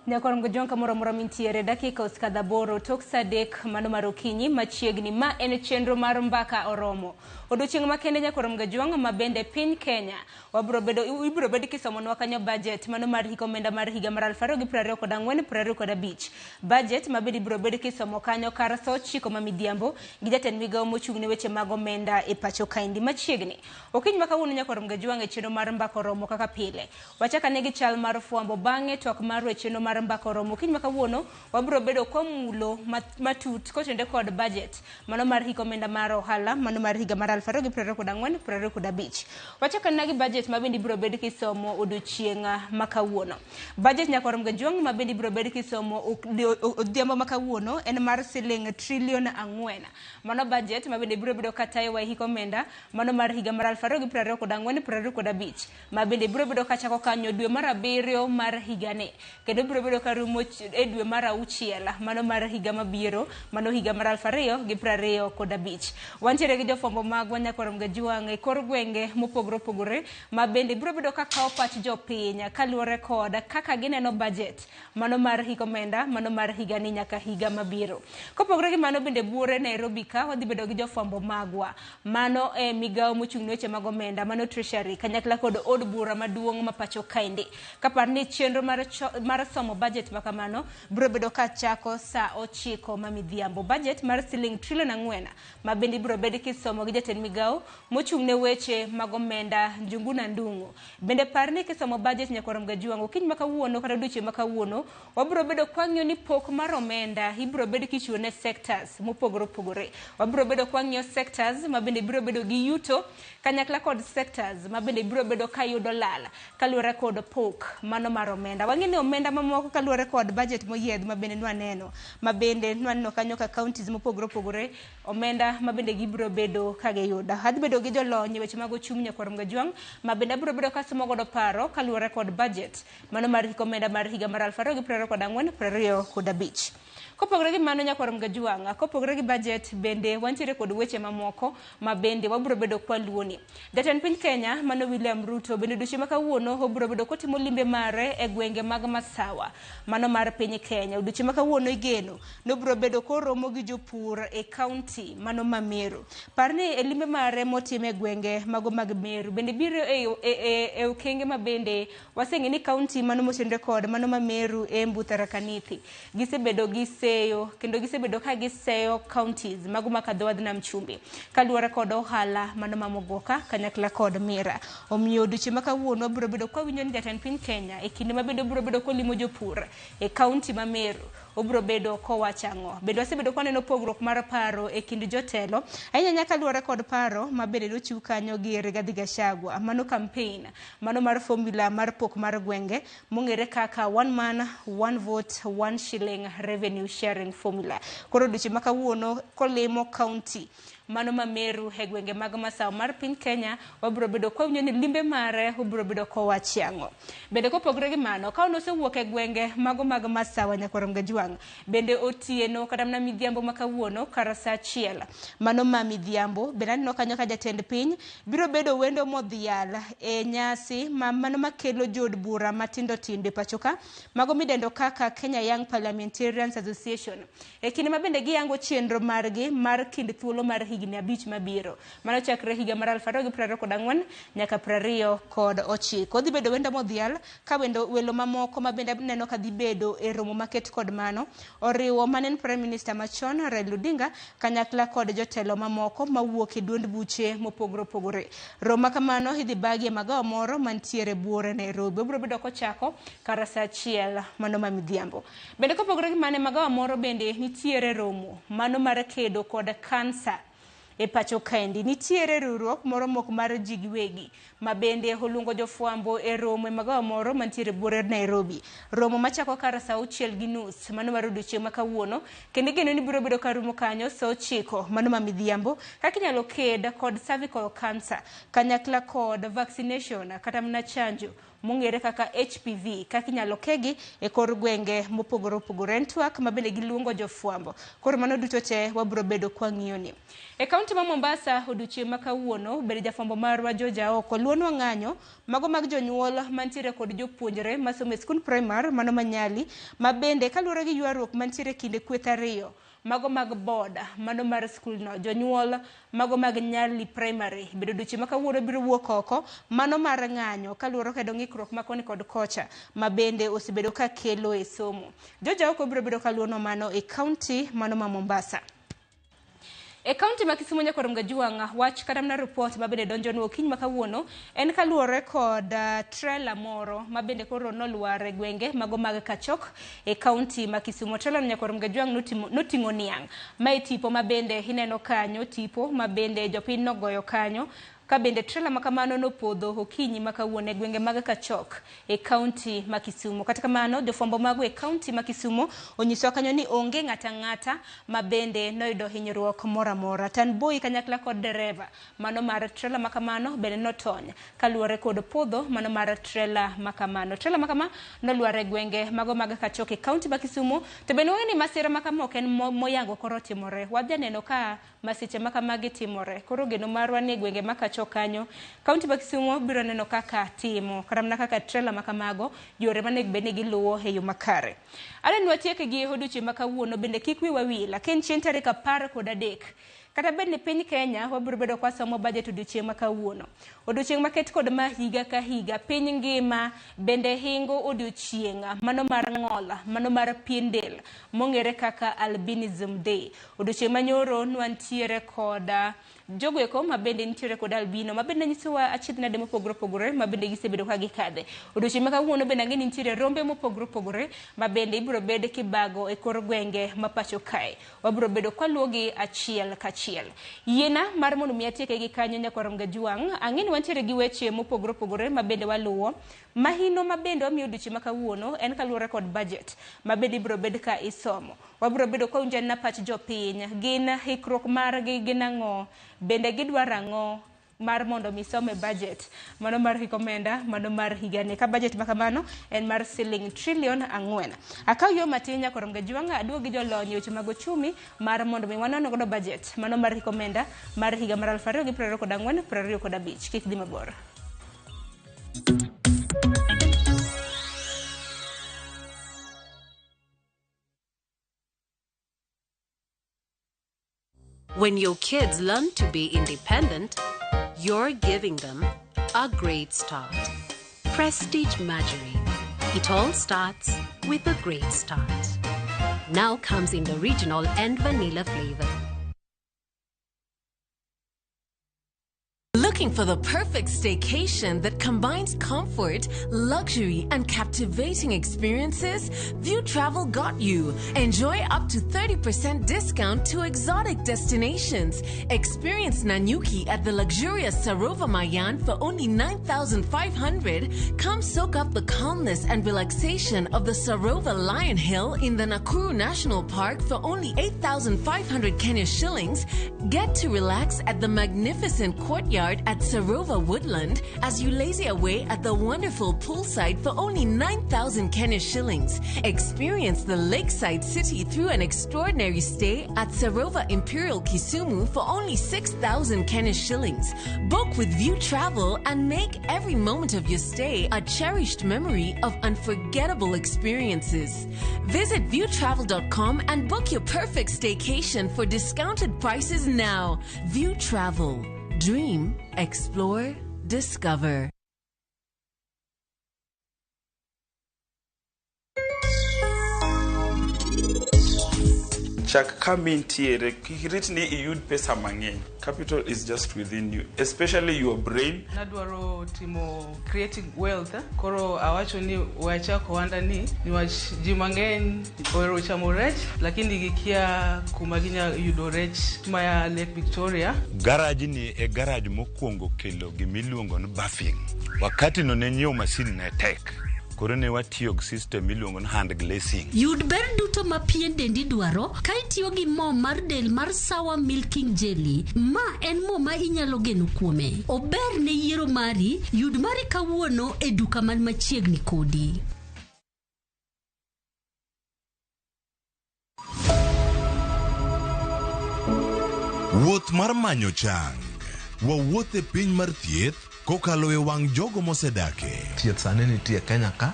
Nyakwar Mgojonka kamoro amora mintiere dakika osekadho 8 tok saa 3 mano mar okinyi machiegni. Ma en chenro mar Mbaka Oromo. Odiochieng' makende nyakwar Mgajwang' ma bende piny Kenya ibiro bed kisomonwa kanyo budget mano mar hik omenda mar higa mar 2024-2025. Budget ma bende ibiro bed kisomo kanyo kar saa 9 ma midhiambo gi jatend migawo mochung' ne weche mag omenda e pacho kaendi machiegni. Okinyi ma kawuono nyakwar Mgajwang' e chenro mar Mbaka Oromo kaka pile. Wachakane gi chal mar fwambo bang'e twak mar chenro mar Mbaka Oromo. Okinyi ma kawuono wabiro bedo kwamulo matut kotenore kod budget mano mar hik omenda mar ohala mano mar higa mar 2024-2025. Wachakane gi budget ma bende ibiro bed kisomo odiochieng' ma kawuono. Budget nyakwar Mgajwang' ma bende ibiro bed kisomo odhiambo ma kawuono en mar siling trilion 4. Mano budget ma bende ibiro bedo katayowa e hik omenda mano mar higa mar 2024-2025 ma bende ibiro bedo kachako kanyo dwe mar 7 mar higani kendo ibiro bedo karumo e dwe mar 6 mano mar higa mabiro mano higa mar 2025. Wantiere gi jofwambo mag magwa nyakwar Mgajuang' e kor gwenge mopogore opogore ma bende biro bedo ka kawo pach jopiny kaluwore kod kaka gineno budget mano mar hik omenda mano mar higani nyaka higa mabiro. Kopogore gi mano bende buore Nairobi ka wadhi bedo gi jofwambo magwa mano e migawo mochung' ne weche mag omenda mano Treasury kanyakla kod od bura maduong' ma pacho kaendi. Kapar ni chenro mar somo budget ma kamano biro bedo ka chako saa 9 ma midhiambo. Budget mar siling trilion 4 ma bende ibiro bed kisomo gi jatend migawo mochung' ne weche mag omenda Njuguna Ndung'u. Bende par ni kisomo budget nyakwar Mgajuang' okinyi ma kawuono kata odiochieng' ma kawuono wabiro bedo kwang'iyo ni pok mar omenda ibiro bed kichiwo ne sectors mopogore opogore. Wabiro bedo kwang'iyo sectors ma bende biro bedo gi yuto kanyakla kod sectors ma bende biro bedo kayudo lal kaluwore kod pok mano mar omenda. Wang'e ni omenda mamoko kaluwore kod budget moyiedh ma bende nwaneno ma bende nwaneno kanyo ka counties mopogore opogore omenda ma bende gibiro bedo ka giyudo. Adhi bedo gi jolony e weche mag ochumi nyakwar Mgajuang' ma bende abiro bedo kasomo godo paro kaluwore kod budget mano mar hik omenda mar higa mar 2024-2025. Kopogore gi mano nyakwar Mgajuang', kopogore gi budget bende wantiere kod weche mamoko ma bende wabiro bedo kwaluoni. Jatend piny Kenya mano William Ruto bende odiochieng' ma kawuono obiro bedo kotimo limbe mare e gwenge mag Masawa mano mar piny Kenya. Odiochieng' ma kawuono igeno nobiro bedo koromo gi jopur e county mano ma Meru. Par ni e limbe mare motime e gwenge mago mag Meru bende biro e okenge ma bende waseng'e ni county mano motenore kod mano ma Meru, Embu, Tharaka Nithi gisebedo gi seyo kendo gisebedo ka giseyo counties mago makadho wadh nam chumbi kaluwore kod ohala mano ma Muguka kanyakla kod Mira. Omiyo odiochieng' ma kawuono biro bedo kwawinjo ni jatend piny Kenya e kinde ma bende obiro bedo kolimo jopur e county ma Meru obiro bedo kowacho ang'o. Bende wasebedo kwaneno pogruok mar paro e kind jotelo ahinya ahinya kaluwore kod paro ma bende nochiw kanyo gi Rigathi Gachagua mano campaign mano mar formula mar pok mar gwenge mong'ere kaka one man one vote one shilling revenue sharing formula. Koro odiochieng' ma kawuono kolimo county mano ma Meru e gwenge mag Masawa mar piny Kenya wabiro bedo kwawinjo ni limbe mare obiro bedo kowacho ang'o. Bende kopogore gi mano ka nosewuok e gwenge mago mag Masawa nyakwar Mgajuang' bende otieno kata mana midhiambo ma kawuono kar saa 1 mano ma midhiambo bende aneno kanyo ka jatend piny biro bedo wendo modhial e nyasi ma mano makelo jood bura matindo tindo e pacho ka mago midendo kaka Kenya Young Parliamentarians Association e kinde ma bende giyango chenro margi mar kind thuolo mar higni 5 mabiro mano chakre higa mar 2024 nyaka 29. Odhi bedo wendo modhial ka wendo welo mamoko ma bende neno ka dhi bedo e romo maket kod mano oriwo manen Prime Minister machon Raila Odinga kanyakla kod jotelo mamoko mawuok e duond buche mopogore opogore. Romo kamano idhi bagi e magawa moro mantiere buore Nairobi. Obiro bedo kochako kar saa 1 mano ma midhiambo. Bende kopogore gi mano e magawa moro bende nitiere romo mano mar kedo kod kansa e pacho kaendi. Nitiere riwruok moro mok mar ji giwegi ma bende oluongo jofwambo e romo e magawa moro mantiere buore Nairobi. Romo machako kar saa 6:30 mano mar odiochieng' ma kawuono kendo igeno ni biro bedo karumo kanyo saa 9 mano ma midhiambo kaka inyalo ked kod cervical cancer kanyakla kod vaccination kata mana chanjo mong'ere kaka HPV kaka inyalo kegi e kor gwenge mopogore opogore. En twak ma bende giluongo jofwambo. Koro mano duto te wabiro bedo kwang'iyo ni. E kaunti ma Mombasa odiochieng' ma kawuono bende jafwambo marwa George Aoko luonwa ng'anyo mago mag jonyuol mantiere kod jopuonjre masomo e skund primar mano ma Nyali ma bende kaluwore gi ywaruok mantiere kinde kweth ariyo mago mag board mano mar skul no jonyuol mago mag Nyali Primary bedo odiochieng' ma kawuono biro wuok oko mano mar ng'anyo kaluwore kod ng'ikruok ma koni kod kocha ma bende osebedo ka kelo e somo. George Aoko biro bedo kaluono mano e kaunti mano ma Mombasa. E kaunti ma Kisumu nyakwar Mgajuang' wach kata mana report ma bende donjonwa okinyi ma kawuono en kaluwore kod trailer moro ma bende koro nolwar e gwenge mago mag Kachok e kaunti ma Kisumu. Trailer no nyakwar Mgajuang' noting'o niang'. Mae tipo ma bende ineno kanyo, tipo ma bende jopiny nogoyo kanyo. Ka bende trela ma kamano nopodho okinyi ma kawuono e gwenge mag Kachok e kaunti ma Kisumu. Kata kamano, jofwambo mago e kaunti ma Kisumu onyisowa kanyo ni onge ng'ata ang'ata ma bende noyudo hinyruok moro amora. Tanboi kanyakla kod dereva mano mar trela ma kamano bende notony kaluwore kod podho mano mar trela ma kamano. Trela ma kama nolwar e gwenge mago mag Kachok e kaunti ma Kisumu. To bende wang'eyo ni masira ma kama ok en moyango koro timore. Wadhi neno ka masiche ma kamagi timore. Koro geno marwa ni e gwenge ma Kachok kanyo, kaunti ma Kisumu biro neno kaka timo, kata mana kaka trela ma kamago, yore manego bed ni giluwo e yo makare. Allen watiek gi odiochieng' ma kawuono bende kik wiwa wil, akin chieng' tarik 13. Kata bed ni piny Kenya wabiro bedo kwa somo budget odiochieng' ma kawuono. Odiochieng' maket kod ma higa ka higa, piny ngima bende hingo odiochieng' mano mar ng'ol, mano mar pien del, mong'ere kaka Albinism Day. Odiochieng' manyoro nwantiere kod jogo eko ma bende nitiere kod albino, ma bende nyisowa achiedh nade mopogore opogore ma bende gisebedo ka gikadhe. Odiochieng' ma kawuono bende ang'e ni nitiere rombe mopogore opogore ma bende ibiro bed kibago e kor gwenge ma pacho kae. Wabiro bedo kwaluwogi achiel kachiel. Yiena mar mondo mi atieke gi kanyo nyakwar Mgajuang', ang'e ni wantiere gi weche mopogore opogore ma bende waluwo. Mahino ma bende wamiyo odiochieng' ma kawuono en kaluwore kod budget ma bende ibiro bed ka isomo. Wabiro bedo ka winjo na pach jopiny, gin hikruok margi gin ang'o, bende gidwaro ang'o mar mondo mi some budget mano mar hik omenda mano mar higani. Ka budget ma kamano en mar siling trilion 4. Akaw yo matin nyakwar Mgajuang', aduog gi jolony e weche mag ochumi mar mondo mi wanon godo budget mano mar hik omenda mar higa mar 2024 25. Kik dhi mabor. When your kids learn to be independent, you're giving them a great start. Prestige Margarine. It all starts with a great start. Now comes in the original and vanilla flavor. Looking for the perfect staycation that combines comfort, luxury, and captivating experiences? View Travel got you. Enjoy up to 30% discount to exotic destinations. Experience Nanyuki at the luxurious Sarova Mayan for only 9,500. Come soak up the calmness and relaxation of the Sarova Lion Hill in the Nakuru National Park for only 8,500 Kenya shillings. Get to relax at the magnificent courtyard at Sarova Woodland as you lazy away at the wonderful poolside for only 9,000 Kenya shillings. Experience the lakeside city through an extraordinary stay at Sarova Imperial Kisumu for only 6,000 Kenya shillings. Book with View Travel and make every moment of your stay a cherished memory of unforgettable experiences. Visit viewtravel.com and book your perfect staycation for discounted prices now. View Travel. Dream, explore, discover. Chak kama intiere, kik irit ni iyud pesa mang'eny. Capital is just within you, especially your brain. Nadwaro timo creating wealth, koro awacho ni we achak ohanda ni niwach ji mang'eny ohero chamo rech lakini gikia kuma ginya yudo rech maya Lake Victoria. Garage ni e garage mokwongo kelo gimiluongo ni buffing. Wakati no ne nyiewo masin ne tek. Koro ne watiyo gi system miluongo ni hand glazing. Yud ber duto ma pien dendi dwaro ka itiyo gi mo mar del mar Sawa Milking Jelly. Ma en mo ma inyalo geno kuome. Ober ne yiero mari, yud mari kawuono e duka man machiegni kodi. Wuoth mar manyo chang. Wawuoth e piny mar thieth kokalo e wang' jogo mosedake. Thieth sani nitie Kenya ka,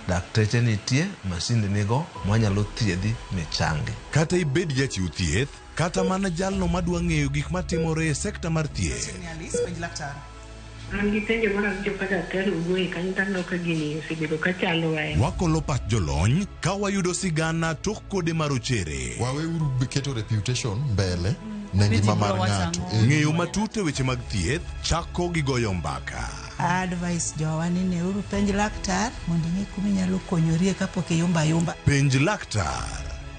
dakteche nitie, masinde nigo mwanyalo thiedhi michangi. Kata ibed jachiw thieth, kata mana jalno madwa ng'eyo gik matimore e sekta mar thieth. An gi penjo moro awinjo ka daktari owuoye kanyo to aneno ka gini osebedo ka chandowa. Wakolo pach jolony ka wayudo sigana tok kode marochere. Waweuru keto reputation mbele ne ngima mar ng'ato. Ng'eyo matut e weche mag thieth chako gi goyo mbaka. Advice jowa ni neuru penj laktar mondo ing'e kuma inyalo konyorie kapok iyumba ayumba. Penj laktar.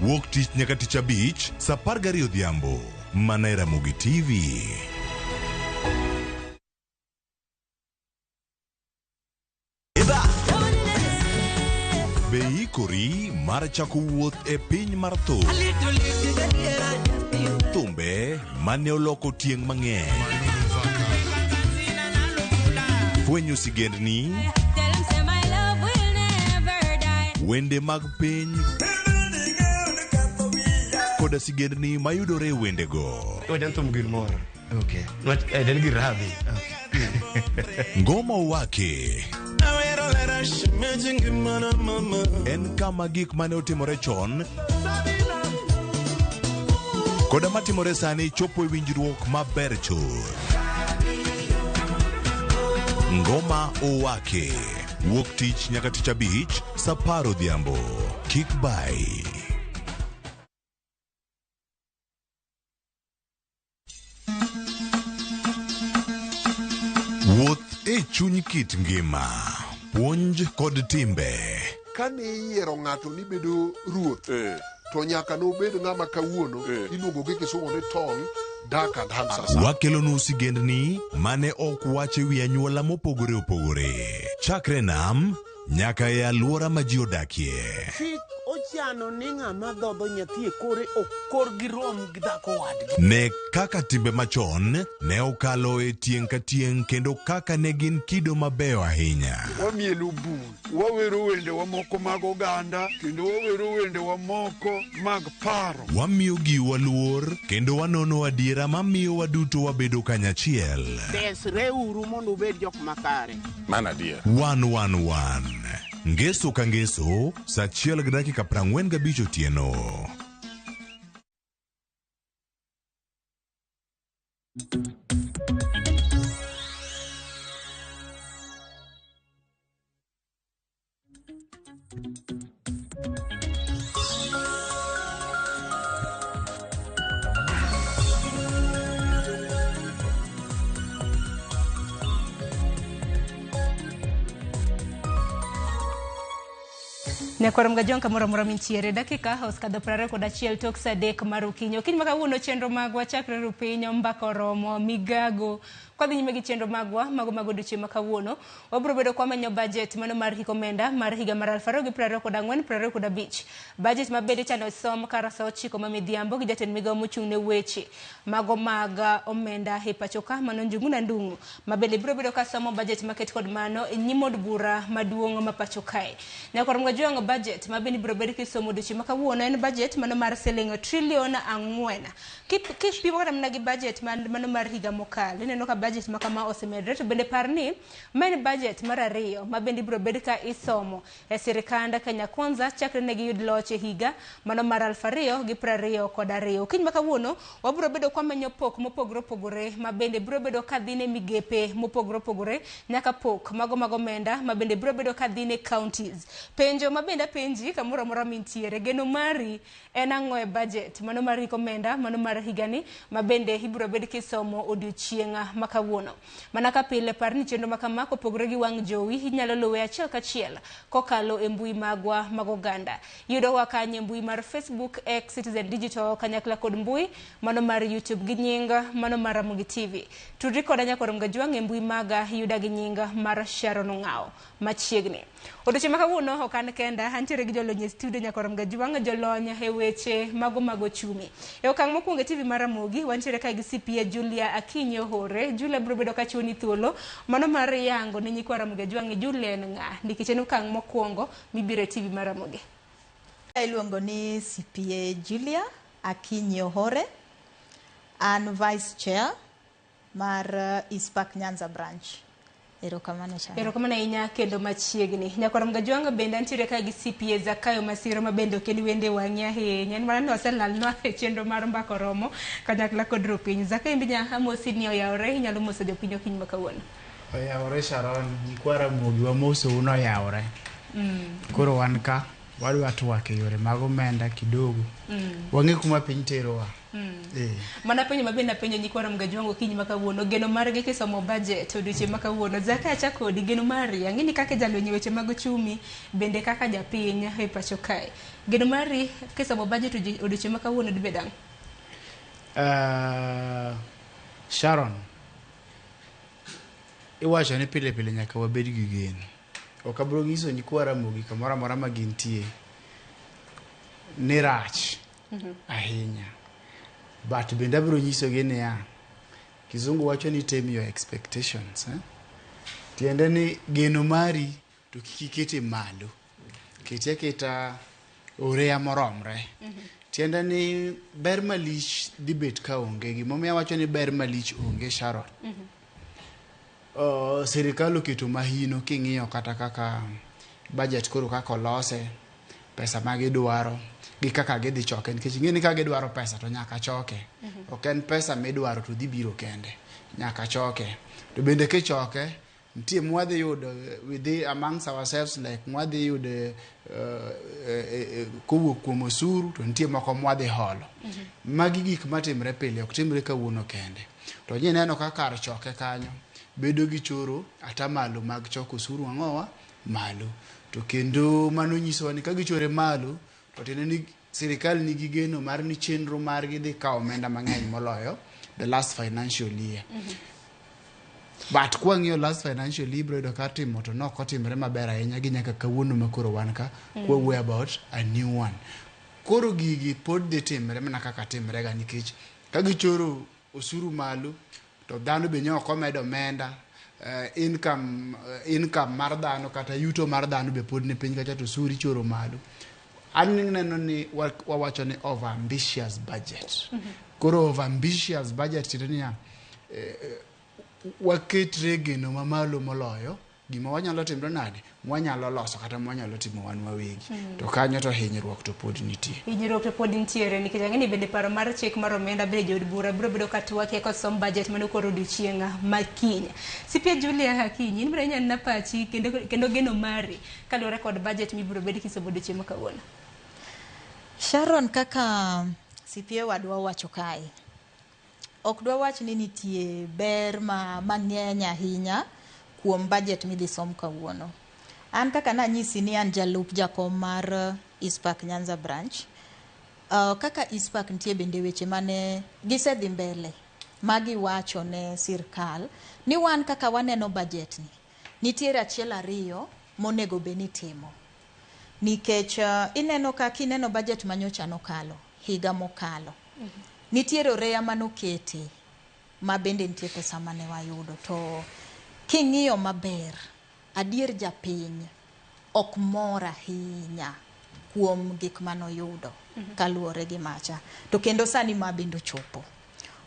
Wuok tich nyaka tich abich saa 12 odhiambo. Mana e Ramogi TV. Be ikori mar chako wuoth e piny mar thum? Thumbe mane oloko tieng' mang'eny. Fwenyo sigendni, wende mag piny koda sigendni mayudore e wendego. Wajan thum gir moro. Okay. Nwach en gir rabi. Ngoma Wake en kama gik mane otimore chon koda matimore sani chopo e winjruok maber chuth. Ngoma Owake wuok tich nyaka tich abich saa apar odhiambo. Kik bai. Wuoth e chuny kit ngima, puonj kod timbe. Kane iyiero ng'ato ni bedo ruoth, to nyaka nobed ng'ama kawuono iluongo gi kisungu ni tall, dark and handsome. Wakelonu sigendni mane ok wach e wi anyuola mopogore opogore. Chakre nam nyaka e alwora ma ji odakie. Chik ochano ni ng'ama dhodho nyathi e kore ok korgi rom gi dhako wadgi. Ne kaka timbe machon ne okalo e tieng' ka tieng' kendo kaka ne gin kido mabeyo ahinya. Wamielo bul, wawero wendewa moko mag oganda, kendo wawero wendewa moko mag paro. Wamiyo giwa luor kendo wanono adiera mamiyo waduto wabedo kanyachiel. Desreuru mondo ubed jok makare. Mano adier. Wan wan wan. Ngeso ka ngeso, saa achiel gi dakika 45 otieno. Nyakwar Mgajwang' kamoro amora mintiere dakika osekadho 21 tok saa 3 mar okinyi. Okinyi ma kawuono chenro magwa chakre ru piny mbaka oromo migago. Kwadhi nyime gi chenro magwa mago mag odiochieng' ma kawuono, wabiro bedo kwamenyo budget mano mar hik omenda mar higa mar 2024 2025. Budget ma bende ichano som kar saa 9 ma midhiambo gi jatend migawo mochung' ne weche mago mag omenda e pacho ka mano Njuguna Ndung'u ma bende biro bedo ka somo budget maket kod mano e nyim od bura maduong' ma pacho kae. Nyakwar Mgajwang' budget ma bende ibiro bed kisomo odiochieng' ma kawuono en budget mano mar siling trilion 4. Kipimo kata mana gi budget mano mar higa mokalo, ineno ka budget ma kama osemedore, to bende par ni ma en budget mar ariyo ma bende ibiro bed ka isomo e sirikand Kenya Kwanza chakre ne giyud loch e higa mano mar 2022. Okinyi ma kawuono wabiro bedo kwamenyo pok mopogore opogore ma bende biro bedo ka dhi ne migepe mopogore opogore nyaka pok mago mag omenda ma bende biro bedo ka dhi ne counties. Penjo ma bende apenji kamoro amora mintiere, geno mari en ang'o e budget mano mar hik omenda mano mar higani ma bende ibiro bed kisomo odiochieng' ma kawuono. Mana ka pile par ni chenro ma kama kopogore gi wang' jowi inyalo luwe achiel kachiel kokalo e mbui magwa mag oganda. Yudowa kanye mbui mar Facebook, X, Citizen Digital kanyakla kod mbui mano mar YouTube gi nying mano mar Ramogi TV. Tudri koda Nyakwar Mgajwang' e mbui maga yuda gi nying mar Sharon Ong'awo machiegni. Odiochieng' ma kawuono ok an kenda, antiere gi jolony e studio Nyakwar Mgajwang' jolony e weche mago mag ochumi. E okang' mokwongo e TV mar Ramogi wantiere kae gi CPA Julia Akinyi Ohore. Julia biro bedo ka chiwoni thuolo mano mar yango ne nyikwa Ramogi Ajwang' ni Julia en ng'a, nikech en okang' mokwongo mibiro e TV mar Ramogi. Iluongo ni CPA Julia Akinyi Ohore. An Vice Chair mar ICPAK Nyanza Branch. Erokamano Sharon. Erokamano ahinya kendo machiegni. Nyakwar Mgajwang' bende antiere kae gi CPA Zakayo Masiro ma bende ok en wende wang'i ahinya. En mana ni oselalnwa e chenro mar mbaka oromo kanyakla kod rupiny. Zakayo imbe amosi ni oyawore, inyalo moso jopiny okinyi ma kawuono. Oyawore Sharon, nyikwa Ramogi wamosou noyawore. Koro wan ka wadwa twak e yore mag omenda kidogo. Wang'e kuma piny terowa. Mana penjo ma bende apenjo nyikwa Ramogi Ajwang' okinyi ma kawuono, geno margi kisomo budget odiochieng' ma kawuono. Zakayo achak kodi, geno mari, ang'e ni kaka jalony e weche mag ochumi, bende kaka japiny e pacho kae. Geno mari kisomo budget odiochieng' ma kawuono dibed ang'o? Sharon, iwacho ni pile pile nyaka wabed gi geno. Ok abiro nyiso nyikwa Ramogi kamoro amora ma gintie ni rach ahinya. But bende abiro nyisogi niya, kizungu wacho ni tame your expectations. Eh? Tiende ni geno mari to kik ikete malo. Kete aketa oreya moromre. Tiende ni ber malich dhi bet ka onge. Gimomiyo awacho ni ber malich onge Sharon. Sirikal oketo mahino king'iyo kata kaka budget koro kaka olose, pesa ma gidwaro gi kaka gidhi choke nikech ing'e ni ka gidwaro pesa to nyaka choke. Ok en pesa midwaro to dhi biro kende, nyaka choke. To bende kichoke, nitie mwadhi yudo within amongst ourselves like mwadhi yudo kowuok kuom osuru to nitie moko mwadhi holo. Magi gik matimre pile, ok timre kawuono kende. To nyineno ka kar choke kanyo bedo gi choro atamalo mag choko osuru ang'owa malo. To kendo mano nyisowa ni ka gichore malo to tiende ni sirikal nigi geno mar ni chenro margi dhi kawo omenda mang'eny moloyo the last financial year. But kwang'iyo last financial year ibiro yudo ka timo to nok otimre maber ahinya gi nyaka kawuono ma koro wan ka kwawuoyo about a new one. Koro gigi pod dhi timre mana kaka timre ga nikech ka gichoro osuru malo to dhano be ne ok omedo omenda income mar dhano kata yuto mar dhano be pod ni piny kacha to osuru ichoro malo. An neno ni wawacho ni over ambitious budget. Koro over ambitious budget tiende niya waketre geno mamalo moloyo gima wanyalo timre nade mwanyalo loso kata mwanyalo timo wan wawegi. To kanyo to hinyruok to pod nitie. Hinyruok to pod nitiere nikech ang'e ni bende paro mar chik mar omenda bende jood bura biro bedo ka twak eka som budget mano koro odiochieng' ma kiny. CPA Julia Akinyi, in bende inyalo na pachi kendo geno mari kaluwore kod budget mibiro bed kisomo odiochieng' ma kawuono. Sharon, kaka CPA wadwa owacho kae, ok dwawach ni nitie ber mang'eny ahinya kuom budget midhi som kawuono. An kaka nanyisi ni an jalup jakom mar ICPAK Nyanza branch, kaka ICPAK nitie bende weche mane gisedhi mbele magiwacho ne sirkal ni wan kaka waneno budget ni, nitiere achiel ariyo monego bed ni itimo. Nikech ineno ka kineno budget manyocha nokalo, higa mokalo, nitiere oreya manokete ma bende nitie pesa mane wayudo. To king'iyo maber, adier japiny ok mor ahinya kuom gik manoyudo kaluwore gi macha. To kendo sani ma bende ochopo.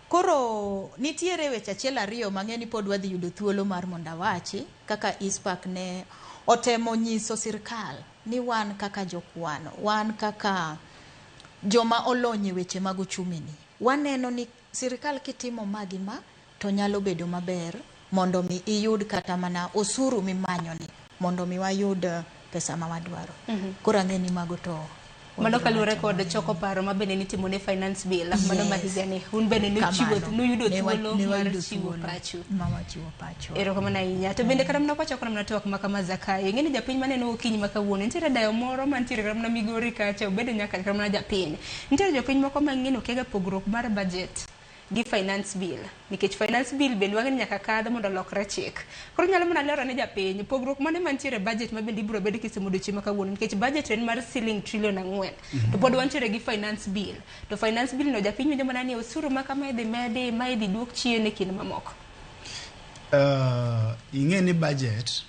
Koro nitiere weche achiel ariyo mang'e ni pod wadhi yudo thuolo mar mondo awachi kaka ICPAK ne otemo nyiso sirkal ni wan kaka jokwano, wan kaka joma olony e weche mag uchumi ni, waneno ni sirkal kitimo ma gi ma to nyalo bedo maber mondo mi iyud kata mana osuru mimanyo ni mondo mi wayud pesa ma wadwaro. Koro ang'e ni mago to mano kaluwore kod choko paro ma bende nitimo ne finance bill mano ma higani un bende nuyudo thuolo mar chiwo pachu. Ma wachiwo pachu. Erokamano ahinya. To bende kata mana kwachako mana twak ma kama Zakayo, ing'e ni japiny maneno okinyi ma kawuono nitiere dayo moro mantiere kata mana Migori kacha, obedo nyaka kata mana japiny. Nitiere jopiny moko ma ng'e ni okia ga pogruok mar budget gi finance bill, nikech finance bill bende wang'e ni nyaka kadh mondo olokre chik. Koro nyalo mana lero ne japiny pogruok mane mantiere budget ma bende ibiro bedo kisomo odiochieng' ma kawuono, nikech budget en mar siling trillion 4 to pod wantiere gi finance bill. To finance bill no japiny winjo mana ni osuru ma kama idhi medi, ma idhi duok chien e kind mamoko. Ing'e ni budget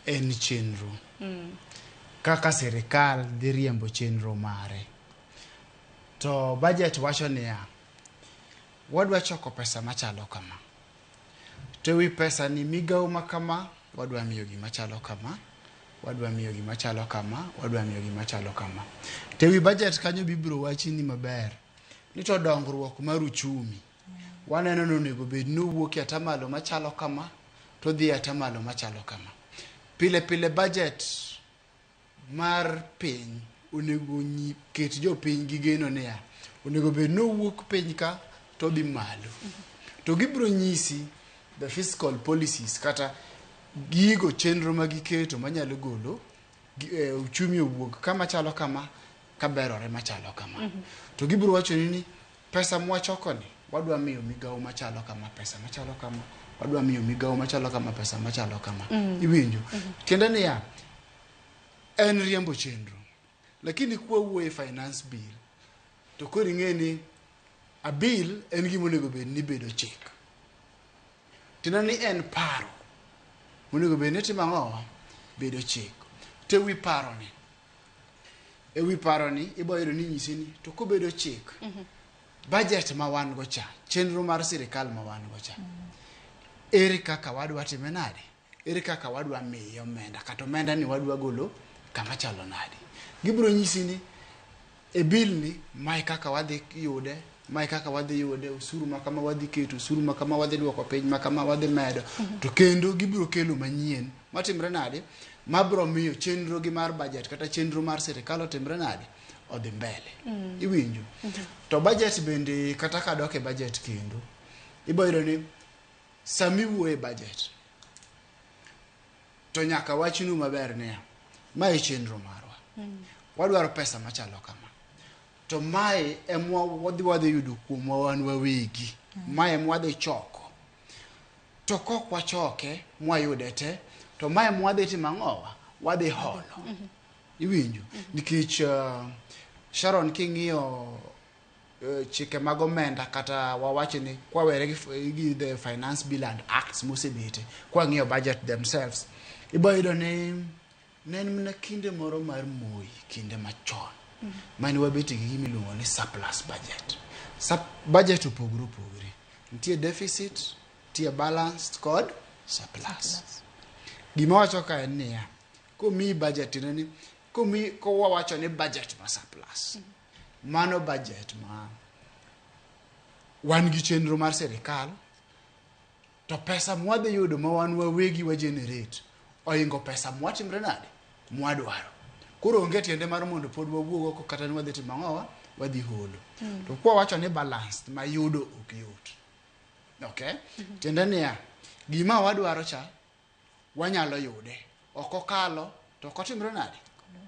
en chenro. Kaka sirikal dhi riembo chenro mare. To budget wacho niya, wadwa choko pesa machalo kama. To wi pesa ni migawo ma kama, wadwa miyo gima chalo kama, wadwa miyo gima chalo kama, wadwa miyo gima chalo kama. To wi budget kanyo bibiro wachi ni maber, ni to dongruok mar uchumi, waneno ni onego bed ni owuok e atamalo machalo kama, to dhi e atamalo machalo kama. Pile pile budget mar piny onego ket jopiny gi geno niya, onego bed ni owuok piny ka to dhi malo. To gibiro nyisi the fiscal policies kata gigo chenro ma giketo manyalo golo uchumi owuok kama chalo kama kaberore machalo kama. To gibiro wacho ni pesa mwachoko ni wadwa miyo migawo machalo kama, pesa machalo kama, wadwa miyo migawo machalo kama pesa machalo kama. Iwinjo? Tiende niya, en riembo chenro. Lakini kwa wuoyo e finance bill, to koro ing'e ni a bill en gima onego bed ni bedo chik. Tiende ni en paro monego bed ni timo ang'owa? Bedo chik. To ewi paro ni, ewi paro ni ibo yudo ni nyisi ni to kobedo chik, budget ma wan go cha, chenro mar sirikal ma wan go cha, ere kaka wadwa time nade? Ere kaka wadwa miye omenda? Kata omenda ni wadwa golo kama chalo nade? Gibiro nyisi ni e bill ni mae kaka wadhi yude, mae kaka wadhi yude, osuru ma kama wadhi keto, osuru ma kama wadhi duoko piny, ma kama wadhi medo. To kendo gibiro kelo manyien matimre nade? Mabiro miyo chenro gi mar budget kata chenro mar sirikal otimre nade? Odhi mbele. Iwinjo? To budget bende kata kadok e budget kendo, ibo yudo ni sami wuoyo e budget to nyaka wachnu maber niya, mae chenro marwa. Wadwaro pesa machalo kama. To mae emwa wadhi yudo kuomwa wan wawegi. Mae emwadhi choko. To kok wachoke mwayude te, to mae mwadhi timo ang'owa? Wadhi holo. Iwinjo? Nikech Sharon king'iyo chike mag omenda kata wawach ni kwawere gi the finance bill and acts mosebete, kwang'iyo budget themselves, ibo yudo ni ne en mana kinde moro mar Moi, kinde machon, mane wabete gi gima iluongo ni surplus budget. Budget opogore opogore. Nitie deficit, nitie balanced kod surplus. Gima wacho ka en niya, komiyi budget tiende ni komiyi kowawacho ni budget ma surplus, mano budget ma wan gi chenro mar sirikal to pesa mwadhi yudo ma wan wawegi wa generate oingo pesa mwatimre nade? Mwadwaro. Koro onge tiende mar mondo pod wawuog oko kata ni wadhi timo ang'owa? Wadhi holo. To kwa wacho ni balanced ma yudo ok yot. Okay? Tiende niya, gima wadwaro cha wanyalo yude. Ok okalo to ok otimre nade?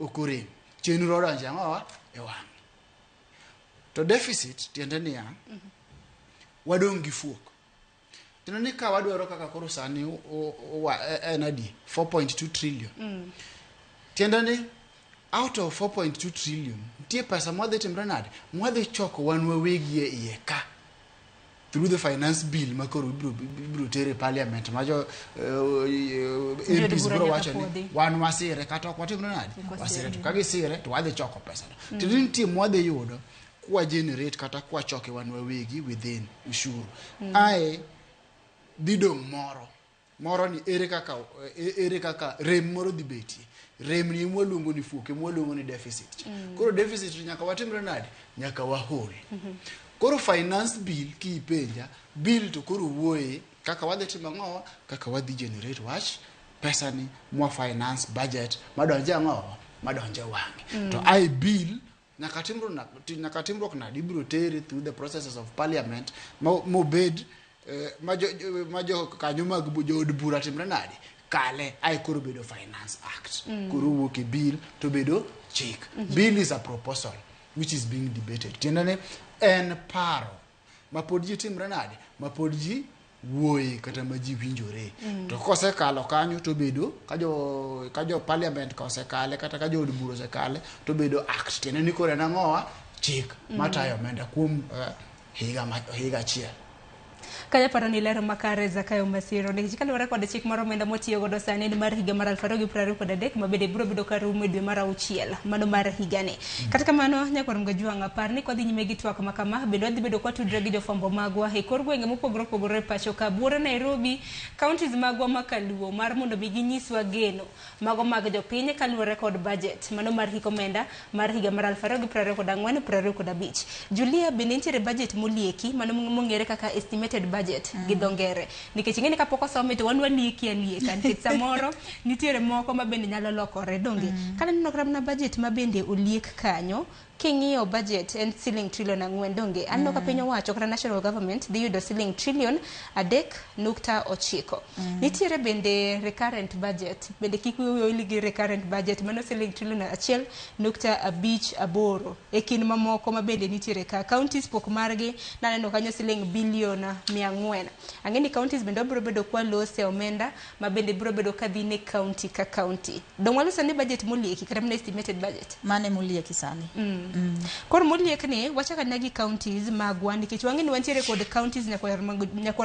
Ok orem. Chenro odonjo ang'owa? E wang'e. To deficit tiende niya, wadong' gi fuok. Tiende ni ka wadwaro kaka koro sani en adi? 4.2 trillion. Tiende ni out of 4.2 trillion, nitie pesa mwadhi timre nade? Mwadhi choko wan wawegi e iye ka. Through the finance bill ma koro ibiro tere parliament ma jo MPs biro wacho ni wan wasire kata ok watimre nade? Wasire. To ka gisire to wadhi choko pesa no. Tiende ni nitie mwadhi yudo kwa generate kata kwa choke wan wawegi within ushuru. Ae dhi dong' moro. Moro ni ere kaka rem moro dhi betie. Rem ni emwaluongo ni fuok, emwaluongo ni deficit. Koro deficit nyaka watimre nade? Nyaka wahol. Koro finance bill kiipenja, bill to koro wuoye kaka wadhi timo ang'owa, kaka wadhi generate wach pesa ni mwa finance budget madonje ang'owa, madonje wang'e. To ai bill nyaka timruok nade? Ibiro tere through the processes of parliament mobed ma jo kanyo mag jood bura timre nade? Kale ai koro bedo finance act. Koro wuok e bill to bedo chik. Bill is a proposal which is being debated. Tiende ni en paro ma pod ji timre nade? Ma pod ji wuoye kata ma ji winjore. To kosekalo kanyo to bedo ka jo parliament ka osekale kata ka jo od bura osekale to bedo act. Tiende ni koro en ang'owa? Chik matayo omenda kuom higa achiel. Kaya paro ni lero makare Zakayo Masiro nikech kaluwore kod chik mar omenda motiyo godo sani en mar higa mar 2023 ma bende biro bedo karumo e dwe mar 6 mano mar higani. Kata kamano nyakwar Mgajwang' apar ni kwadhi nyime gi twak makama bende wadhi bedo kwatudre gi jofwambo magwa e kor gwenge mopogore opogore e pacho ka buore Nairobi, counties magwa ma kaluo mar mondo mi ginyiswa geno mago mag jopiny kaluwore kod budget mano mar hik omenda mar higa mar 2024-2025. Julia, bende nitiere budget molieki mano mong'ere kaka estimated budget gi dho ngere nikech ing'e ni kapok osome to wan walieki alieka nikech samoro nitiere moko ma bende nyalo lokore donge. Kaneno kata mana budget ma bende oliek kanyo King'iyo budget en siling trillion 4 donge. Aneno ka piny owacho kata national government dhi yudo siling trillion 3.9. Nitiere bende recurrent budget. Bende kik wiyi wil gi recurrent budget mano siling trillion 1.58 e kind mamoko ma bende nitiere ka. Counties pok margi naneno kanyo siling billion 400. Ang'e ni counties bende wabiro bedo kwalose omenda ma bende biro bedo kadhi ne county ka county. Dong waloso ne budget molieki kata mana estimated budget. Mane molieki sani. Koro moliek ni wachako ane gi counties magwa nikech wang'e ni wantiere kod counties nyakwar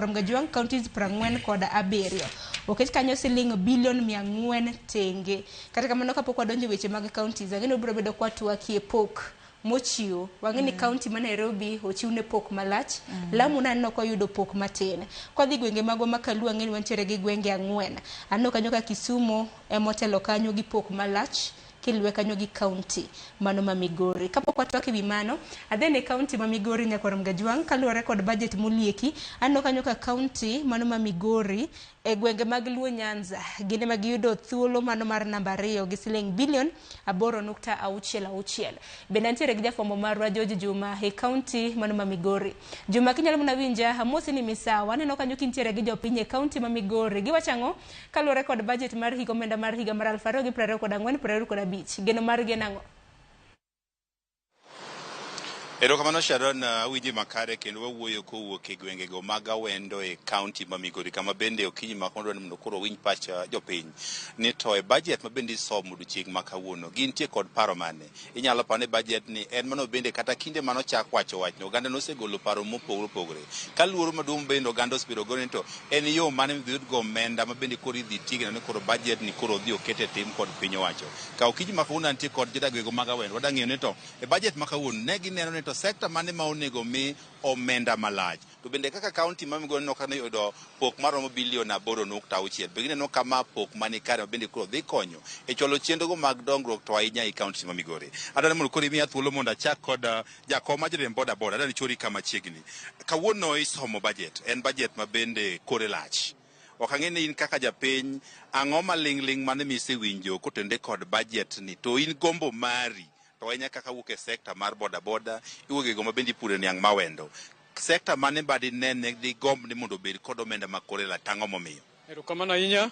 Mgajwang' counties 47. Oket kanyo siling bilion 400 tenge. Kata kamano kapok wadonjo e weche mag counties, ang'e ni wabiro bedo kwatwakie pok mochiw. Wang'e ni county ma Nairobi ochiw ne pok malach. Lamu naneno koyudo pok matin. Kwadhi gwenge magwa ma Kaluo ang'e ni wantiere gi gwenge 4. Aneno kanyo ka Kisumu emotelo kanyo gi pok malach kiluwe kanyo gi county mano ma Migori. Kapok watwak ewi mano, adhi ne county ma Migori nyakwar Mgajwang' kaluwore kod budget molieki. Aneno kanyo ka county mano ma Migori e gwenge mag Luo Nyanza gin ema giyudo thuolo mano mar namba 2 gi siling bilion 8.66. Bende antiere gi jafwambo marwa George Juma e county mano ma Migori. Juma, kinyalo mana winja, amosi ni misawa. Aneno kanyo kintiere gi jopiny e county ma Migori. Giwacho ang'o kaluwore kod budget mar hik omenda mar higa mar 2024-2025? Geno margi en ang'o? Erokamano Sharon, awinji makare kendo wawuoyo kowuok e gwengego mag Awendo e county ma Migori kama bende okinyi ma kawuono mondo koro winj pach jopiny ni to e budget ma bende isomo odiochieng' ma kawuono gintie kod paro mane. Inyalo paro ni budget ni en mano bende kata kinde manochak wacho wachno oganda nosegolo paro mopogore opogore. Ka luoro maduong' bende oganda osebedo go ni to en yo mane midhi yud go omenda ma bende koro idhi tige ni koro budget ni koro odhi oket e tim kod piny owacho. Ka okinyi ma kawuono antie kod jodak gwengego mag Awendo wadwa ng'eyo ni to e budget ma kawuono ne gineno ni to sekta mane ma onego mi omenda malach. To bende kaka county ma Migori neno ka oyudo pok maromo bilion 8.6 be gineno ka ma pok mani kare ma bende koro dhi konyo e chwalo chenrogo mag dongruok to ahinya e county ma Migori. Adwaro ni mondo koro imiya thuolo mondo achak kod jakom mar joriemb boda boda. Adwaro ni chori kama chiegni. Kawuono isomo budget, en budget ma bende kore lach. Ok ang'e ni in kaka japiny ang'o maling'ling' mane misewinjo kotenore kod budget ni to in gombo mari to ahinya kaka wuok e sekta mar boda boda, iwuok e goma bende ipure niang' mawendo. Sekta mane ba dinene digomb ni mondo obed kod omenda ma kore lach, tang'o momiyo? Erokamano ahinya.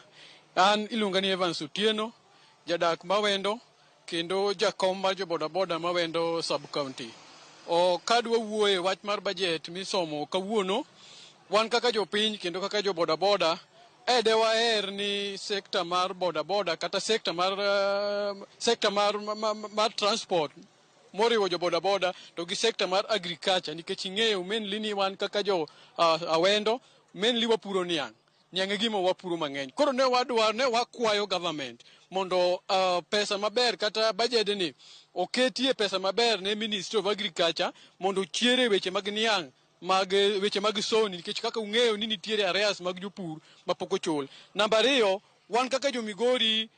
An iluonga ni Evans Otieno, jadak mawendo kendo jakom mar jo boda boda mawendo sub county. Kadwa wuoye wach mar budget misomo kawuono, wan kaka jopiny kendo kaka jo boda boda, de waher ni sekta mar boda boda kata sekta mar transport moriwo jo boda boda to gi sekta mar agriculture, nikech ing'eyo mainly ni wan kaka jo Awendo mainly wapuro niang'. Niang' e gima wapuro mang'eny. Koro ne wadwaro, ne wakwayo government mondo pesa maber kata budget ni oketie pesa maber ne Ministry of Agriculture mondo ochiere weche mag niang' mag weche mag soni, nikech kaka ung'eyo ni nitiere areas mag jopur mapok ochul. Namba 2, wan kaka jo Migori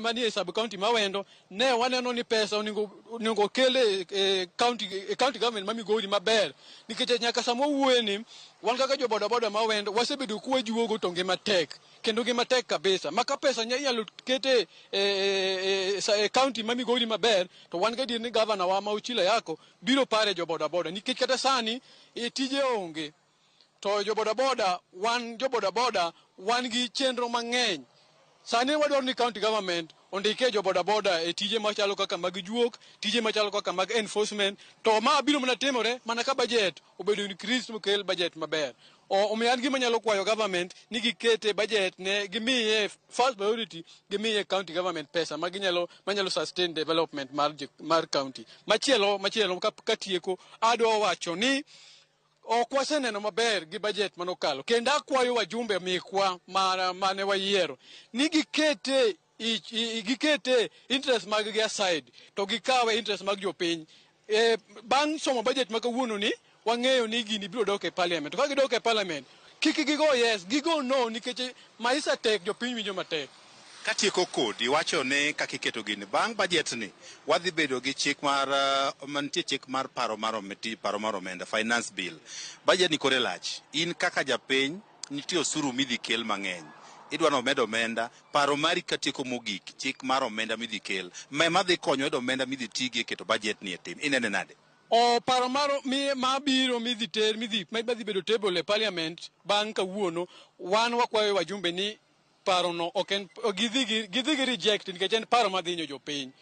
manie sub county mawendo ne waneno ni pesa onego okel e county government ma Migori maber, nikech nyaka sama wawuoye ni wan kaka jo boda boda mawendo wasebedo kwajuogo to ngima tek, kendo ngima tek kabisa. Maka pesa inyalo kete e county ma Migori maber, to wan gadier ni gavana wa ma Ochilo Ayako biro pare jo boda boda, nikech kata sani tije onge. To jo boda boda, wan jo boda boda wan gi chenro mang'eny. Sani wadwaro ni county government ondike jo boda boda e tije machalo kaka mag juok, tije machalo kaka mag enforcement, to ma biro mana timore mana ka budget obedo increased mokel budget maber. Omiyo an gima nyalo kwayo government ni gikete budget ne gimiye first priority, gimiye county government pesa ma ginyalo manyalo sustain development mar county. Machielo katieko adwa wacho ni ok waseneno maber gi budget manokalo, kendo akwayo wajumbe mekwa mane wayiero ni gikete interest mag gi aside to gikawe interest mag jopiny. Bang' somo budget ma kawuono ni wang'eyo ni gini biro dok e parliament. To ka gidok e parliament, kik gigo yes, gigo no, nikech maisha tek, jopiny winjo matek. Katieko kodi, wacho ni kaka iketo gini bang' budget ni wadhi bedo gi chik mar mantie chik mar paro mar omenda, finance bill. Budget ni kore lach. In kaka japiny nitie osuru midhi kel mang'eny. Idwa ni omed omenda, paro mari katieko mogik, chik mar omenda midhi kel, ma ema dhi konyo yudo omenda midhi tigi e keto budget ni e tim. Inene nade? O paro mar mi mabiro midhi ter midhi madhi bedo table e parliament bang' kawuono wan wakwayo wajumbe ni parono ok en gidhi gi gidhi gi reject nikech en paro madhi hinyo jopiny.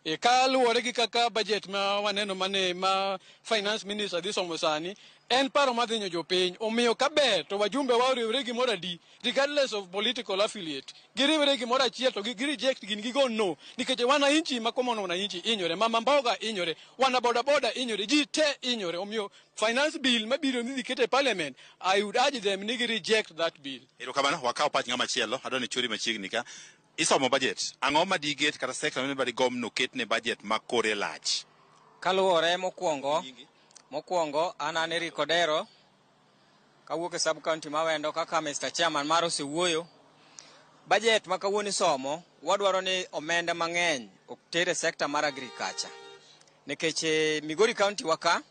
E, kaluwore gi kaka budget ma waneno mane ma finance minister dhi somo sani en paro madhi hinyo jopiny. Omiyo kaber to wajumbe wa oriwre gimoro adi regardless of political affiliate giriwre gimoro achiel to gi reject gin gigo no nikech wananchi ma common wananchi hinyore, mama mboga hinyore, wana boda boda hinyore, ji te hinyore. Omiyo finance bill mabiro midhi ket e parliament I would urge them ni gi reject that bill. Erokamano, wakaw pach ng'ama chielo, adwa ni chori machiegni ka. Isomo budget, ang'o ma diget kata sector mane ma digomb noket ne budget ma kore lach? Kaluwore mokwongo, mokwongo an an Eric Odero kawuok e sub county ma Awendo kaka Mr. Chairman mar osewuoyo. Budget ma kawuono isomo wadwaro ni omenda mang'eny oter e sector mar agriculture. Nikech Migori County wa ka,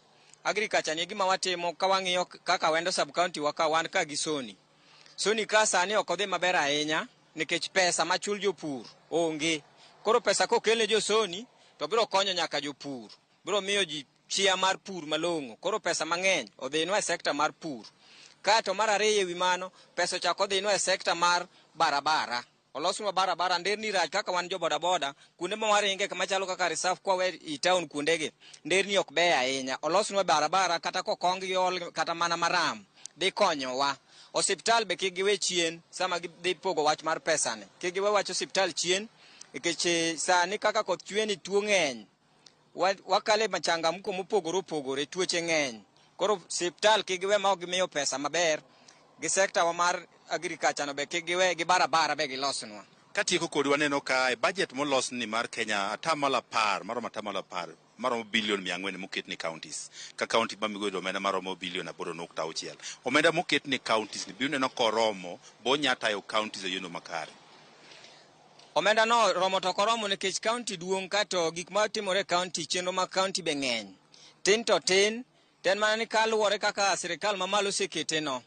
agriculture ni gima watimo ka wang'iyo kaka Awendo sub county wa ka wan ka gi Soni. Soni ka sani ok odhi maber ahinya nikech pesa machul jopur onge. Koro pesa kokelne jo Soni to biro konyo nyaka jopur. Biro miyo ji chia mar pur malong'o. Koro pesa mang'eny odhinwa e sekta mar pur. Kaeto mar ariyo ewi mano, pesa ochako odhinwa e sekta mar barabara. Olosnwa barabara, nderni rach kaka wan jo bodaboda, kuonde ma waringe machalo kaka reserve kwa we i town kuondegi, nderni ok beyo ahinya. Olosnwa barabara kata kokong gi ol kata mana maram, dhi konyowa. Osiptal be kik giwe chien sama gidhi pogo wach mar pesani. Kik giwe wach osiptal chien, nikech sani kaka koth chwe ni tuo ng'eny. Wakale machangamko mopogore opogore, tuoche ng'eny. Koro osiptal kik giwe ma ok gimiyo pesa maber, gi sekta wa mar agriculture no be kik giwe, gi barabara be gilosnwa. Katieko kodi waneno ka e budget molos ni mar Kenya 10% maromo 10% maromo bilion 400 moket ni counties. Ka county ma Migori omenda maromo bilion 8.6. Omenda moket ni counties ni biro neno koromo bo nya tayo counties e yono makare. Omenda no romo to ok oromo nikech county duong' kato gik matimore e county, chenro mag county be ng'eny. Tin to tin, to en mana ni kaluwore kaka sirikal mamalo osekete no.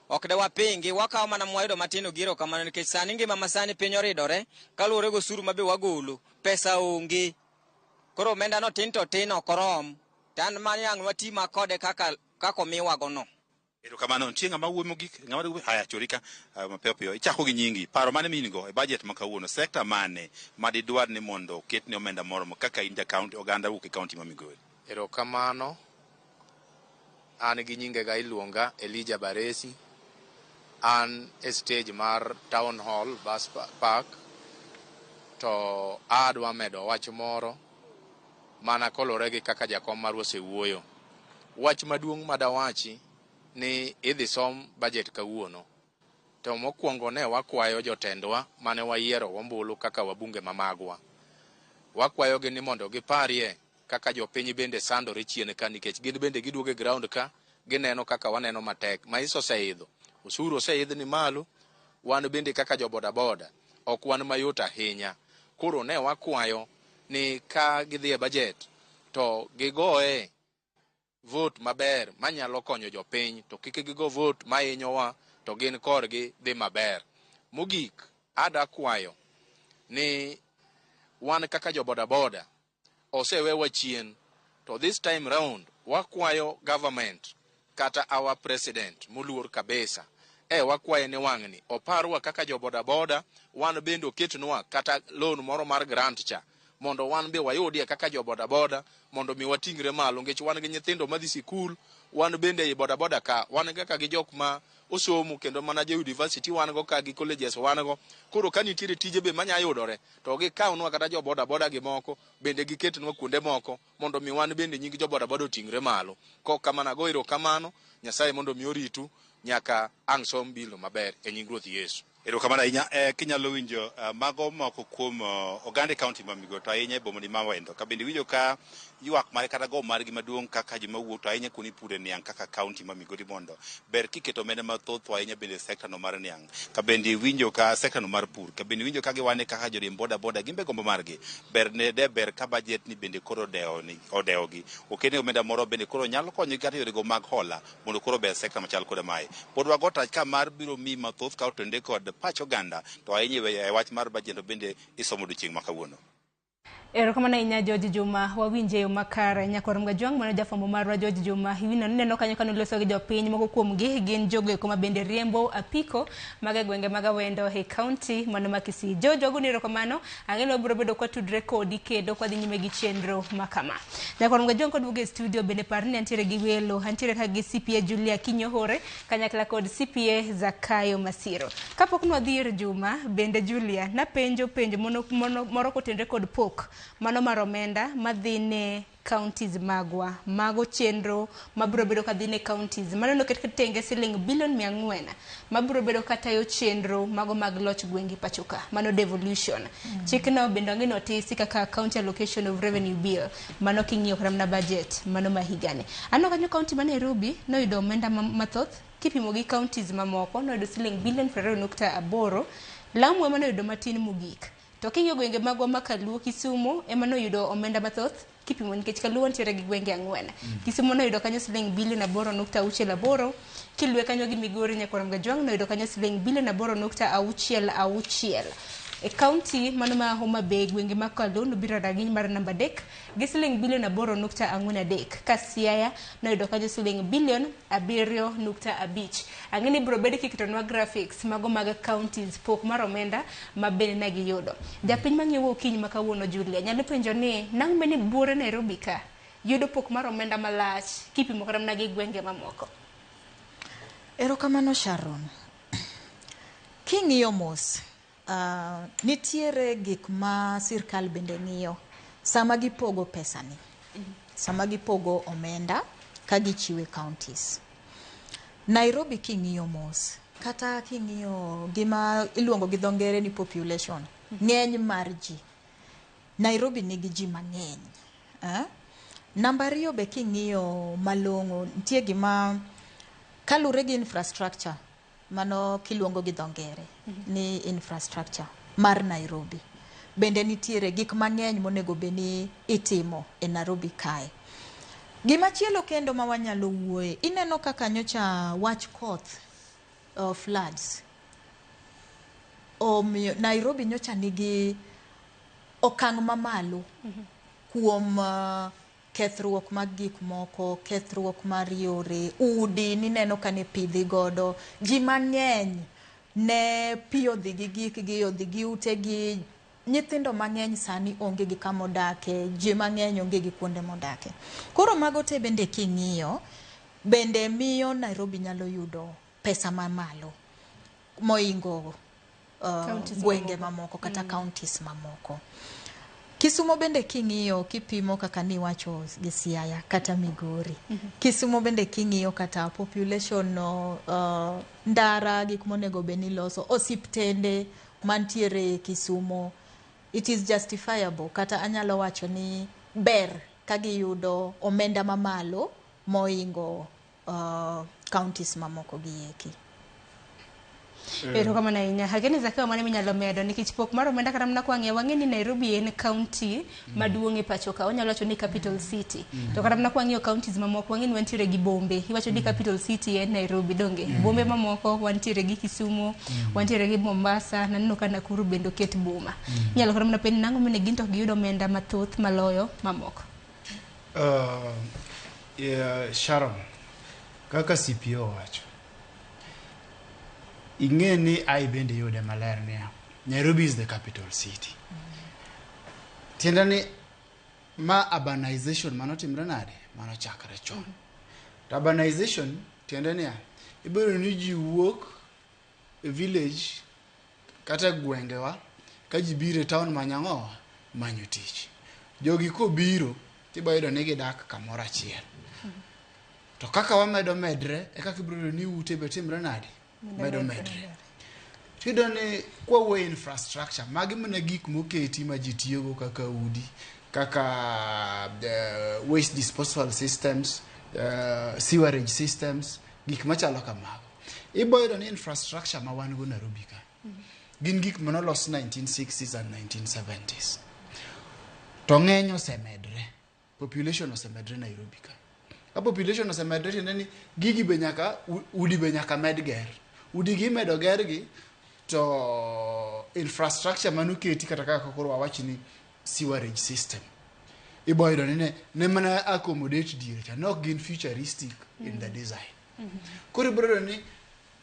Ok de wapingi, wakawo mana mwayudo matin gi erokamano nikech sani ngima masani piny oridore, kaluwore gi osuru ma be wagolo, pesa onge. Koro omenda no tin to tin ok orom. To an mani ang' wati ma kode kaka kaka omiwago no. Erokamano, nitie ng'ama wuoyo mogik, ng'ama wuoyo, haya chori ka mapiyo piyo. Ichako gi nyingi, paro mane ma in go e budget ma kawuono, sekta mane ma didwar ni mondo oket ne omenda moromo kaka in ja county, oganda wuok e county ma Migori? Erokamano, an gi nyingega iluonga Elijah Baresi. An e stage mar Town Hall Bus Park to adwa medo wach moro mana kolore gi kaka jakom marwa osewuoyo. Wach maduong' madawachi ni idhi som budget kawuono. To mokwongo ne wakwayo jotendwa mane wayiero ombulu kaka wabunge mamagwa. Wakwayogi ni mondo giparie kaka jopiny bende sandore chien ka nikech gin bende giduogo e ground ka gineno kaka waneno matek. Maisha oseidho, osuru oseidh ni malo, wan bende kaka jo bodaboda ok wan mayot ahinya. Koro ne wakwayo ni ka gidhi e budget to gigoe vote maber manyalo konyo jopiny to kik gigo vote mahinyowa to gin korgi dhi maber. Mogik, ada kwayo ni wan kaka jo bodaboda osewewa chien to this time round wakwayo government kata our president moluor kabisa wakwaye ni wang'ni oparwa kaka jo bodaboda wan bende oketnwa kata loan moro mar grant cha mondo wan be wayudie kaka jo bodaboda mondo mi wating're malo nikech wan gi nyithindo madhi sikul wan bende ei bodaboda ka wan kaka gi jok ma osomo kendo mana jo university wan go ka gi colleges wan go koro ka nitiere tije be manya yudore to gikawnwa kata jo bodaboda gi moko bende giketnwa kuonde moko mondo mi wan bende nying jo bodaboda oting're malo. Kok kamano ago erokamano Nyasaye mondo mi oritu nyaka ang' som bilo maber e nying Ruoth Yesu. Erokamano ahinya. Kinyalo winjo mago moko kuom oganda e county ma Migori to ahinya e boma ni ma Awendo. Ka bende iwinjo ka ywak mare kata go margi maduong' kaka joma wuok to ahinya kuonde ipure niang' kaka county ma Migori mondo ber kiketo omenda mathoth to ahinya bende e sekta no mar niang'. Ka bende iwinjo ka sekta no mar pur. Ka bende iwinjo ka giwane kaka joriemb boda boda gin be gombo margi. Ber ne de ber ka budget ni bende koro odewo ni odewogi. Oketne omenda moro bende koro nyalo konyogi kata yorego mag hola mondo koro ber sekta machal koda mae. Pod wago tach ka mar biro mi mathoth ka otende kod pach oganda to ahinya e wach mar budget bende isomo odiochieng' ma kawuono. Erokamano ahinya George Juma, wawinje yo makare. Nyakwar Mgajwang' mano jafwambo marwa George Juma. Iwino neno kanyo kane oloso gi jopiny, moko kuomgi gin jogo eko ma bende riembo apiko mag e gwenge mag Awendo e kaunti mano ma Kisii. George, wagoni erokamano. Ang'e ni wabiro bedo kwatudre kodi kendo kwadhi nyime gi chenro ma kama. Nyakwar Mgajwang' kwaduogo e studio bende par ni antiere gi welo, antiere ka gi CPA Julia Kinyohore kanyakla kod CPA Zakayo Masiro. Kapok nwadhi ir Juma, bende Julia, napenjo penjo moro kotenre kod pok mano mar omenda madhi ne counties magwa, mago chenro mabiro bedo kadhi ne counties mano noket tenge siling bilion 400 mabiro bedo katayo chenro mago mag loch gwenge pachoka, mano devolution. Chikno bende wang'e ni otisi kaka county allocation of revenue bill, mano king'iyo kata mana budget mano ma higani. Aneno kanyo county ma Nairobi noyudo omenda mathoth kipimo gi counties mamoko, noyudo siling bilion 20.8. Lamu ema noyudo matin mogik. To king'iyo gwenge magwa ma Kaluo, Kisumu ema noyudo omenda mathoth kipimo nikech Kaluo nitiere gi gwenge 4. Kisumu noyudo kanyo siling bilion 8.68, kiluwe kanyo gi Migori Nyakwar Mgajwang' noyudo kanyo siling bilion 8.66. E county mano ma Homa Bay gwenge mag Kaluo nobiro rang'iny mar namba 3 gi siling bilion 8.43, ka Siaya noyudo kanyo siling bilion 7.5. Ang'e ni biro bed kiketonwa graphics mago mag counties pok mar omenda ma bende ne giyudo. Japiny mang'iewo okinyi ma kawuono Julia nyalo penjo ni nang'o mane buore Nairobi ka yudo pok mar omenda malach kipimo kata mana gi gwenge mamoko. Erokamano Sharon. King'iyo mos, nitiere gik ma sirkal bende ng'iyo sama gipogo pesani, sama gipogo omenda ka gichiwe counties. Nairobi king'iyo mos, kata king'iyo gima iluongo gi dho ngere ni population, ng'eny mar ji. Nairobi nigi ji mang'eny. Namba 2 be king'iyo malong'o, nitie gima kalure gi infrastructure, mano kiluongo gi dho ngere ni infrastructure mar Nairobi. Bende nitiere gik mang'eny monego bed ni itimo e Nairobi kae. Gimachielo kendo ma wanyalo wuoye, ineno kaka nyocha wach koth, floods. Omiyo Nairobi nyocha nigi okang' mamalo kuom kethruok mag gik moko, kethruok mar yore, udi nineno ka ne pidhi godo. Ji mang'eny ne pi odhi gi gikgi, odhi gi utegi. Nyithindo mang'eny sani onge gi kama odake, ji mang'eny onge gi kuonde modake. Koro mago te bende king'iyo, bende miyo Nairobi nyalo yudo pesa mamalo moingo gwenge mamoko kata counties mamoko. Kisumu bende king'iyo kipimo kaka niwacho gi Siaya kata Migori. Kisumu bende king'iyo kata population no, ndara gik monego bed ni loso, osiptende mantiere Kisumu, it is justifiable kata anyalo wacho ni ber ka giyudo omenda mamalo moingo counties mamoko gi eki. Erokamano ahinya. Ageni Zakayo mane minyalo medo nikech pok mar omenda kata mana kwang'iyo wang'e ni Nairobi en county maduong' e pacho ka, wanyalo wacho ni capital city. To kata mana kwang'iyo counties mamoko wang'e ni wantiere gi bombe. Iwacho ni capital city en Nairobi donge. Bombe mamoko wantiere gi Kisumu, wantiere gi Mombasa, naneno ka Nakuru bende oket boma. Inyalo kata mana penjo nang'o mane gin to ok giyudo omenda mathoth maloyo mamoko. Sharon, kaka CPO owacho, ing'e ni ai bende yude maler niya, Nairobi is the capital city. Tiende ni ma urbanization manotimre nade? Manochakre chon. To urbanization tiende niya, ibiro ni ji wuok e village kata e gwengewa ka ji biro e town manyo ang'owa? Manyo tich. Jogi kobiro tibo yudo ni gidak kamoro achiel. To kaka wamedo medre e kaka ibiro yudo ni ute be timre nade? Medo medre. Tiyudo ni kwawuoyo infrastructure, magi mana gik moketi ma ji tiyogo kaka udi, kaka waste disposal systems, sewerage systems, gik machalo kamago. Ibo yudo ni infrastructure ma wan go Nairobi ka, gin gik manolos 1960s and 1970s. To ng'eny osemedre, population osemedre Nairobi ka. Ka population osemedre tiende ni gigi be nyaka, udi be nyaka med ger. Udi gi imedo gergi to infrastructure manoketi kata kaka koro wawach ni sewerage system ibo yudo ni ne mana accommodate diere cha ne ok gin futuristic in the design. Koro ibiro yudo ni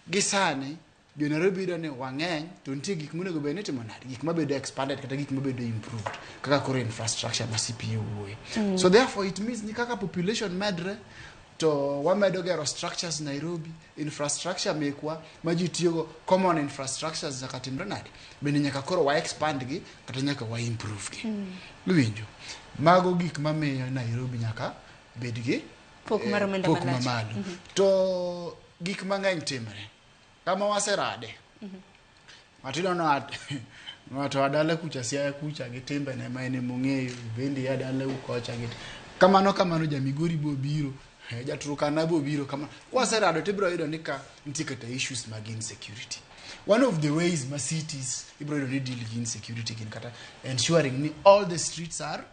gi sani jo Nairobi yudo ni wang'eny to nitie gik monego bed ni itimo nade, gik mabedo expanded kata gik mabedo improved kaka koro infrastructure ma CPA wuoye. So therefore it means ni kaka population medre to wamedo gero structures Nairobi, infrastructure mekwa ma ji tiyogo, common infrastructures nyaka timre nade, bende nyaka koro wa expand gi kata nyaka wa improve gi. Iwinjo? Mago gik mamiyo Nairobi nyaka bed gi pok mar omenda pok malach. mamalo. To gik mang'eny timre. Kama waserade. Ng'ato iyudo ni ng'ato a dala kucha Siaya kucha gi timbene ma en emong'eyo, bende ia dalau kocha gi kamano kamano ja Migori bobiro, ja Turkana bobiro kamano. Kwaserado tibiro yudo ni ka nitie kata issues mag insecurity. One of the ways ma cities ibiro yudo ni deal gi insecurity gin kata ensuring ni all the streets are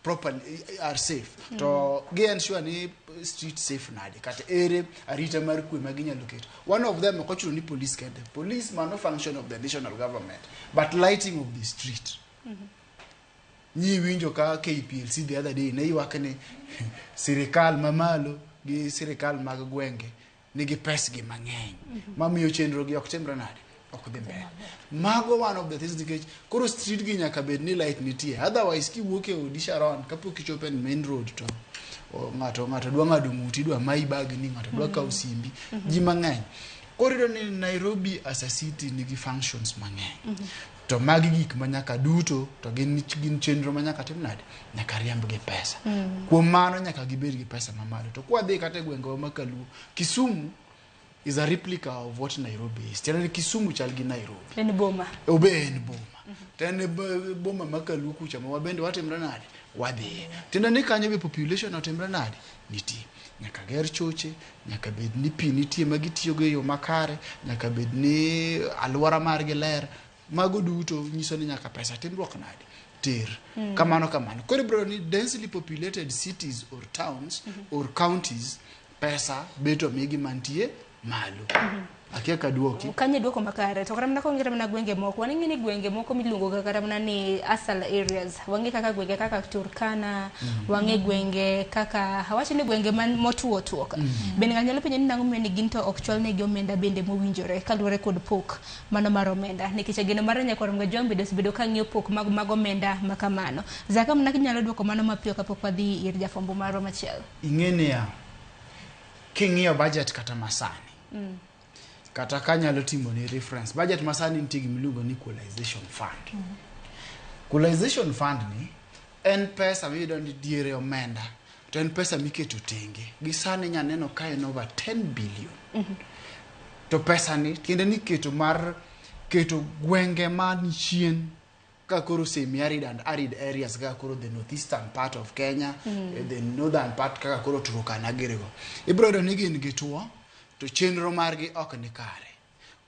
properly are safe. To gi ensure ni street safe nade, kata ere arita mar kwe ma ginyalo keto. One of them ok ochuno ni police kende. Police mano function of the national government, but lighting of the street. Nyi winjo ka KPLC the other day ne ywak ni sirikal mamalo gi sirikal mag gwenge nigi pesgi mang'eny mamiyo chenro gi ok timre nade, ok dhi mbele. Mago one of the things nikech koro street gi nyaka bed ni light nitie, otherwise kiwuok e odi Sharon kapok ichopo e main road to ng'ato dwa ng'ado ng'uti, dwa mayi bagni, ng'ato dwa kawo simbi, ji mang'eny. Koro iyudo ni Nairobi as a city nigi functions mang'eny. To magi gik ma nyaka duto to gin chenro ma nyaka tim nade, nyaka riemb gi pesa. Kuom mano nyaka gibed gi pesa mamalo. To kwadhi kata e gwengewa ma Kaluo, Kisumu is a replica of what Nairobi is. Tiende ni Kisumu chal gi Nairobi. En boma. Obe en boma. To en boma ma Kaluo kucha ma wabende watimre nade, wadhiye. Tiende ni kanyo be population otimre nade, nitie. Nyaka ger choche, nyaka bed ni pi nitie ma gitiyogo e yo makare, nyaka bed ni alwora margi ler. Mago duto nyiso ni nyaka pesa timruok nade, ter. Kamano kamano. Koro ibiro ni densely populated cities or towns or counties, pesa beto migi mantie malo. Akia ka duoki. Kanyo duoko makare. To kata mana kong'i kata mana gwenge moko, waning'e ni gwenge moko miluongo ga kata mana ni asal areas. Wang'e kaka gwenge kaka Turkana, wang'e gwenge kaka awacho ni gwenge man motuo tuo ka. Bende ng'ato nyalo penjo ni nang'o momiyo ni gin to ok chwal negi omenda bende mowinjore kaluwore kod pok mano mar omenda. Nikech geno mar nyakwar Mgajwang' bende osebedo ka ng'iyo pok mag omenda ma kamano. Zaka mana kinyalo duoko mano mapiyo kapok wadhi ir jafwambo marwa machielo. Ing'e niya, king'iyo budget kata masani, kata kanyalo timo ni reference, budget masani nitie gima iluongo ni equalization fund. Equalization fund ni en pesa miyudo ni diere omenda, to en pesa miketo tenge. Gi sani inya neno ka en over 10 billion. To pesa ni tiende ni keto mar keto gwenge man chien ka koro semi arid and arid areas kaka koro the northeastern part of Kenya, the northern part kaka koro Turkana girigo. Ibiro yudo ni gin gi tuo to chenro margi ok ni kare.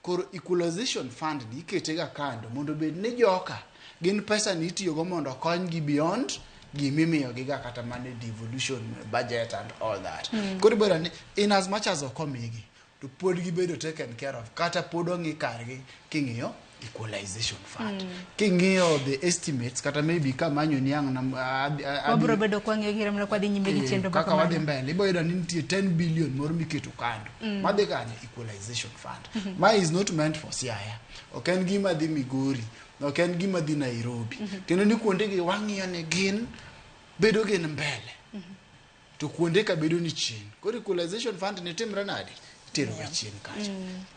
Koro equalization fund ni ikete ga kando mondo obed ni joka gin pesa ni itiyogo mondo okonygi beyond gimimiyogi ga kata mana devolution budget and all that. Koro ibiro ni in as much as ok omigi to pod gibedo taken care of kata pod ong'i kargi king'iyo equalization fund. King'iyo the estimates kata maybe kamanyo ni ang' Wabiro bedo kwang'iyo gi mana kwadhi nyime gi chenro kaka makamano. wadhi mbele ibo yudo ni nitie 10 billion moro miketo kando madhi kanye equalization fund. Ma is not meant for Siaya, ok en gima dhi Migori, ok en gima dhi Nairobi. Tiende ni kuonde gi wang'iyo ni gin bedo gin mbele to kuonde ka bedo ni chien. Koro equalization fund ni timre nade, itero ga chien kacha.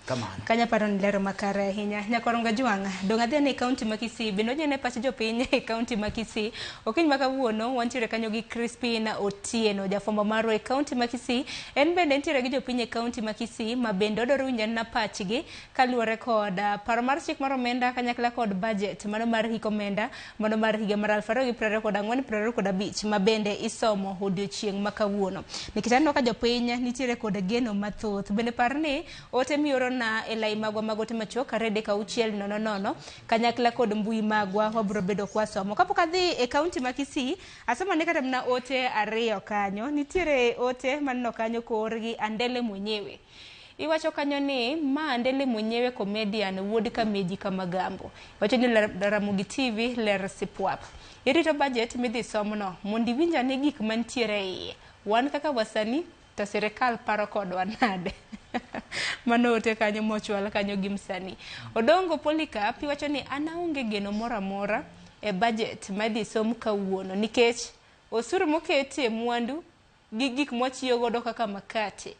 Kamano. Kanya paro ni lero makare ahinya. Nyakwar Mgajwang', dong' adhi ane e kaunti ma Kisii, bende wanyalo pach jopiny e kaunti ma Kisii. Okinyi ma kawuono wantiere kanyo gi Crispin Otieno, jafwambo marwa e kaunti ma Kisii. En bende entiere gi jopiny e kaunti ma Kisii ma bende odwaro winjo anena pachgi kaluwore kod paro mar chik mar omenda kanyakla kod budget mano mar hik omenda mano mar higa mar 2024 2025 ma bende isomo odiochieng' ma kawuono. Nikech aneno ka jopiny nitiere kod geno mathoth. Bende par ni ote miorona e lai magwa mag ote machuok 3 6 0 0 kanyakla kod mbui magwa wabiro bedo kwasomo. Kapok adhi e kaunti ma Kisii, asomo ne kata mana ote ariyo kanyo. Nitiere ote maneno kanyo koor gi Andele mwenyewe. Iwacho kanyo ni ma Andele mwenyewe comedian wuod Kameji Kamagambo. Iwacho ni Ramogi TV ler sipwap. Irito budget midhi somno mondo iwinj ane gik mantiere e iye. Wan kaka wasanii to sirikal paro kodwa nade? Mano ote kanyo mochwal kanyo gi msanii. Odongo Polycarp iwacho ni an aonge geno moro amora e budget ma idhi som kawuono nikech osuru moketie mwandu gi gik mwatiyo godo kaka makate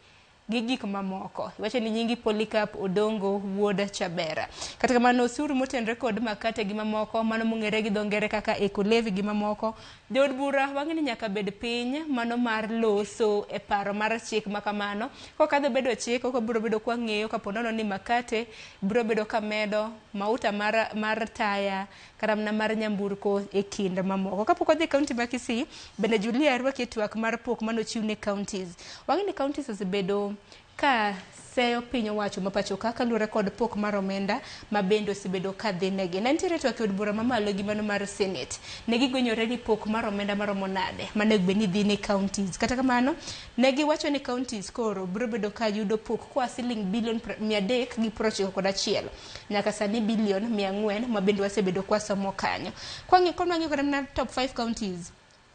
gi gik mamoko. Iwacho ni nyingi Polycarp Odongo wuod Chabera. Kata kamano osuru motenore kod makate gi mamoko, mano mong'ere gi dho ngere kaka eco-levy gi mamoko, jood bura wang'e ni nyaka bed piny mano mar loso e paro mar chik ma kamano. Kokadho bedo chik, ok wabiro bedo kwang'eyo kapo nono ni makate biro bedo ka medo mauta mar taya kata mana mar nyamburko e kind mamoko. Kapok wadhi e kaunti ma Kisii, bende Julia rwaki e twak mar pok manochiw ne counties. Wang'e ni counties osebedo ka seyo piny owacho ma pacho ka kaluwore kod pok mar omenda ma bende osebedo ka dhi negi. Ne nitiere twak e od bura mamalo gi mano mar Senate. Ne gigwenyore ni pok mar omenda maromo nade manego bed ni dhi ne counties. Kata kamano, ne giwacho ni counties koro biro bedo ka yudo pok koa siling bilion 391 nyaka sani bilion 400 ma bende wasebedo kwasomo kanyo. Kwang'iyo kata mana top 5 counties,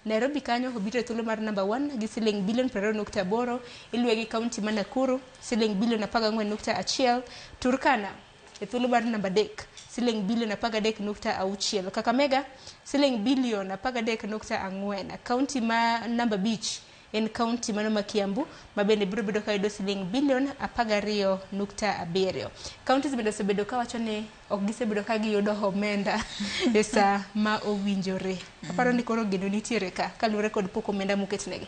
Nairobi kanyo obiro e thuolo mar namba 1 gi siling bilion 20.8, iluwe gi kaunti ma Nakuru siling bilion 14.1, Turkana e thuolo mar namba 3 siling bilion 13.6, Kakamega siling bilion 13.4, kaunti ma namba 5 en kaunti mano ma Kiambu ma bende biro bedo ka yudo siling bilion 12.7. Counties bende osebedo kawacho ni ok gisebedo ka giyudo omenda e saa ma owinjore. Aparo ni koro geno nitiere ka kaluwore kod pok omenda moketnegi.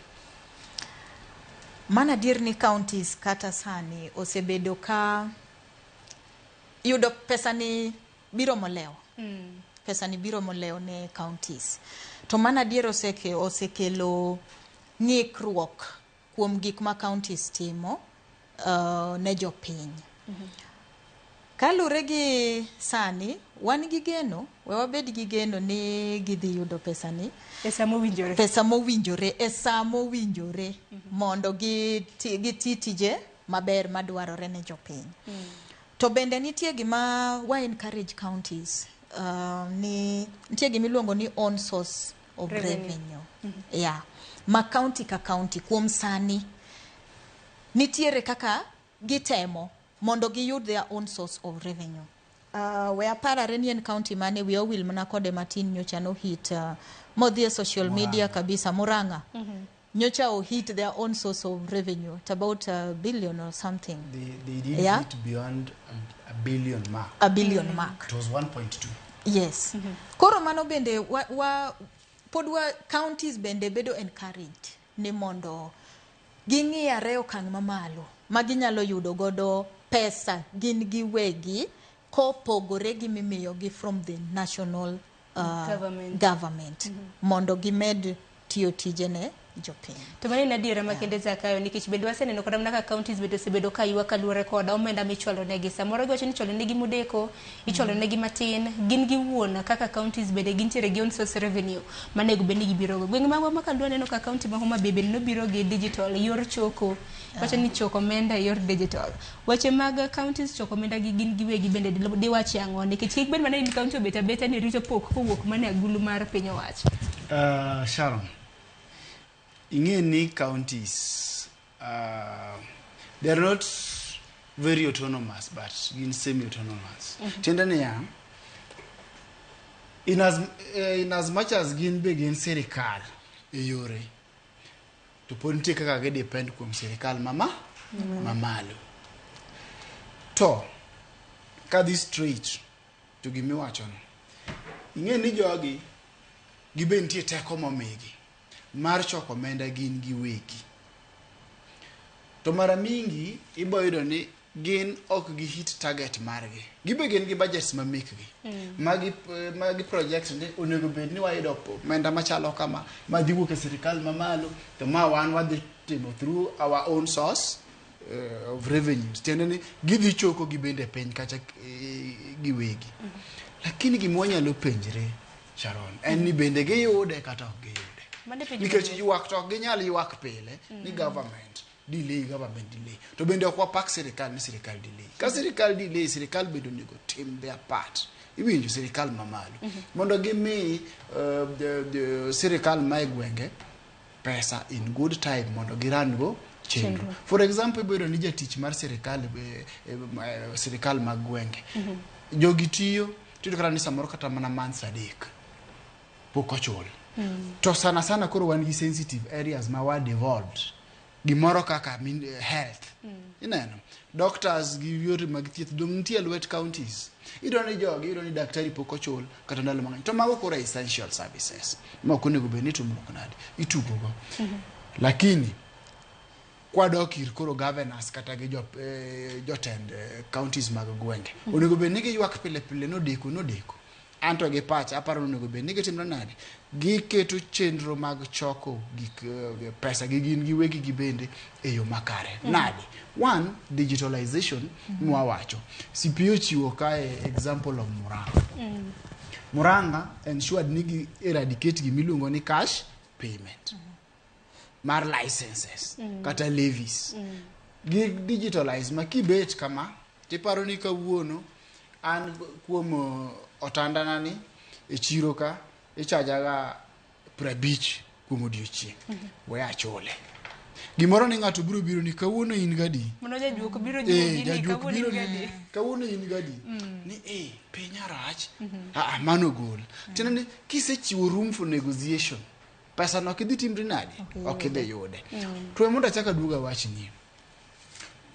Mano adier ni counties kata sani osebedo ka yudo pesa ni biro molewo. Pesa ni biro molewo ne counties. To mano adier osekelo ng'ikruok kuom gik ma counties timo ne jopiny. Kalure gi sani, wan gi geno, we wabed gi geno ni gidhi yudo pesa ni. E saa mowinjore. Pesa mowinjore, e saa mowinjore mondo giti tije maber madwarore ne jopiny. To bende nitie gima wa encourage counties, ni nitie gima iluongo ni own source of revenue. Yeah. Ma county ka county kuom sani nitiere kaka gitemo mondo giyud their own source of revenue. We aparare ni en county mane wiya owil mana kode matin nyocha no hit modhi e social media kabisa Murang'a. Nyocha o hit their own source of revenue at about a billion or something. They did hit beyond a billion mark. A billion mark. It was 1.2. Yes. Koro mano bende pod wa counties bende bedo encouraged ni mondo ging'iyare okang' mamalo ma ginyalo yudo godo pesa gin giwegi kopogore gi mimiyogi from the national government mondo gimed tiyo tije ne jopiny. To mano en adiera makende Zakayo, nikech bende waseneno kata mana ka counties bende osebedo ka ywak kaluwore kod omenda michwalo negi. Samoro giwacho ni ichwalo negi modeko, ichwalo negi matin, gin giwuon kaka counties bende gintiere gi own source revenue manego bed ni gibiro go. Gwenge magwa ma Kaldwa aneno ka county ma Homa Bay bende nobiro gi digital yor choko, wacho ni choko omenda e yor digital. Weche mag counties choko omenda gi gin giwegi bende diwachi ang'o? Nikech kik bed mana ni county obet abeta ni rito pok kowuok mana e agulu mar piny owacho. Sharon, ing'e ni counties they are not very autonomous but gin semi-autonomous. Tiende niya, in as much as gin be gin sirikal e yore, to pod nitie kaka gi depend kuom sirikal mamalo. To kadhi straight to gimiwachono, ing'e ni jogi gibe nitie teko momigi mar choko omenda gin giwegi. To mara mingi ibo yudo ni gin ok gi hit target margi. Gibe gin gi budgets ma mekgi. Magi project ni onego bed ni wayudo omenda machalo kama ma dhi wuok e sirikal mamalo to ma wan wadhi timo through our own source of revenues. Tiende ni gidhi choko gibende piny kacha giwegi. Lakini gima wanyalo penjre Sharon en ni bende giyude kata ok giyude. Nikech ywak to ok ginyal ywak pile ni government delay, government delay. To bende ok wapak sirikal ni sirikal delay. Ka sirikal delay, sirikal bende onego tim their part. Iwinjo, sirikal mamalo mondo gimi sirikal ma e gwenge pesa in good time mondo giran go chenro. Chenro. For example, iboyudo ni jatich mar sirikal, sirikal mag gwenge, jogi tiyo, tiyudo kata ni samoro kata mana months 3 pok ochul. To sana sana koro wan gi sensitive areas ma wa devolved, gimoro kaka health, ineno doctors gi yore mag thieth dong nitie e lwet counties. Iyudo ni jogi, iyudo ni daktari pok ochul kata ndalo mang'eny, to mago koro essential services ma ok onego bed ni timruok nade itugogo. Lakini kwadok ir koro governors kata gi jotend counties mag gwenge, onego bed ni giywak pile pile nodeko nodeko. Anto gi pacha aparo ni onego bed ni gitimre nade, giketo chenro mag choko gik pesa gi gin giwegi gi bende e yo makare. Nade? One, digitalization. Mwawacho CPO chiwo kae example of Murang'a. Murang'a ensured ni gi eradicate gimiluongo ni cash payment mar licenses kata levies. Gi digitalize ma kibet kama tiparo ni kawuono an kuom otandana ni e chiro ka ichajaga 50 kuom odiochieng', we achule gimoro ni ng'ato biro biro ni kawuono in gadi. Mano jajuok biro juogi ni jajuok kawuono biro in ni gadi. Kawuono in gadi ni piny arach. Ah, mano gol tiende ni kisechiwo room for negotiation, pesa no ok idhi timri nade, ok idhi yude. To we mondo achak aduog awachni,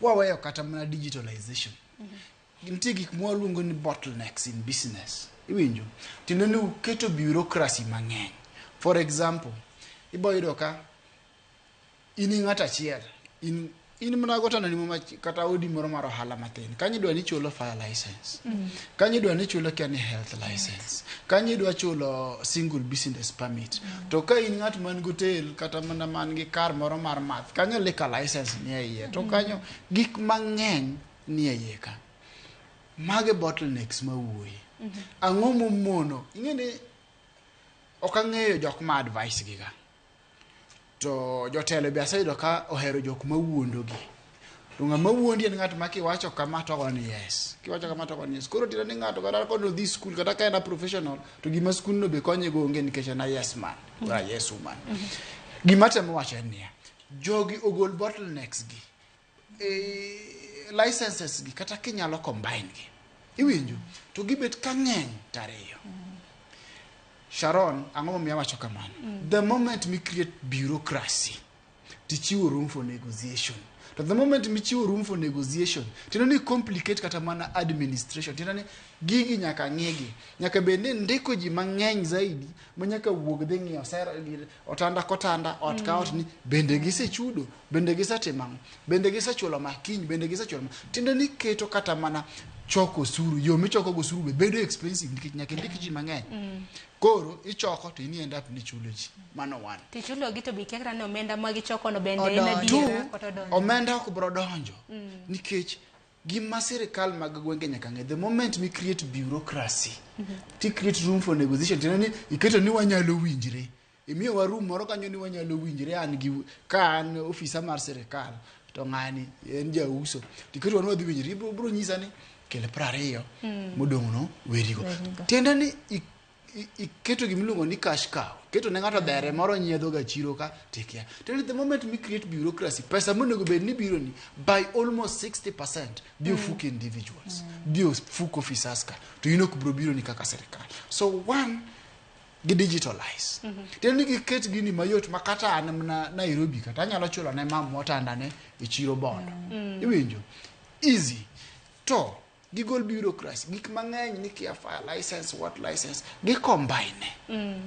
waweyo kata mana digitalization, nitie gik mwaluongo ni bottlenecks in business. Iwinjo, tiende ni uketo bureaucracy mang'eny. For example, ibo yudo ka in ng'at achiel, in mana gotandani mo kata odi moro mar ohala matin kanyo, idwa ni chulo fire license, kanyo idwa ni chulo kia ni health license, kanyo idwa chulo single business permit. To ka in ng'at man gi hotel kata mana man gi kar moro mar math, kanyo liquor license ni e iye, to kanyo gik mang'eny ni e iye ka. Mage bottlenecks mawuoye. Ang'o momono ing'e ni ok ang'eyo jok ma advice gi ga, to jotelo be aseyudo ka ohero jok mawuondogi, to ng'ama wuondi en ng'at ma kiwacho kama to ogo ni yes, kiwacho kama to ogo ni yes. Koro tiende ni ng'ato kata konodhi skul, kata ka en a professional, to gima skul no be konye go onge, nikech en a yes man or a yes woman. Gima temo wacho en niya, jogi ogol bottlenecks gi, licenses gi, kata kinyalo combine gi, iwinjo, to gibet ka ng'eny tariyo. Sharon, ang'o momiyo awacho kamano? The moment mi create bureaucracy, tichiwo room for negotiation. To the moment michiwo room for negotiation, tiende ni complicate kata mana administration. Tiende ni gigi nyaka ng'igi, nyaka bed ni ndiko ji mang'eny zaidi ma nyaka wuog dhi ng'iyo sera otanda kotanda, ot ka ot, ni bende gisechudo, bende gisetimo ang'o, bende gisechulo makiny, bende gisechulo tiende ni keto kata mana choko osuru, yo michoko go osuru be bedo expensive nikech nyaka indik ji mang'eny. Koro ichoko to in end up ni chulo ji. Mano one. Tichulogi to be ikia kata ni omenda ma gichoko no bende en Odonjo. adiera Two, kata odonjo. Omenda ok bro donjo nikech gima sirikal mag gwenge nyaka ng'e, the moment mi create bureaucracy, ti create room for negotiation. Tiende ni iketo ni wanyalo winjre, imiyowa room moro kanyo ni wanyalo winjre, an gi ka an ofisa mar sirikal to ng'ani en jauso, tiketo wan wadhi winjre, ibro bro nyisa ni kel 20 modong' no werigo. Werigo. Tiende ni iketo gimiluongo ni cash cow, keto ne ng'ato dhere moro nyiedho ga chiro ka tikia. Tiende ni the moment mi create bureaucracy, pesa monego bed ni biro ni by almost 60% dhi ofuko individuals, dhi ofuko officers ka, to in ok bro biro ni kaka sirikal. So one, gi digitalize. Tiende ni giket gini mayot ma kata an mana Nairobi kata anyalo chulo ne mam motandane e chiro Bondo. Iwinjo, easy. To gigol bureaucracy, gik mang'eny ni kia fire license, what license, gi combine.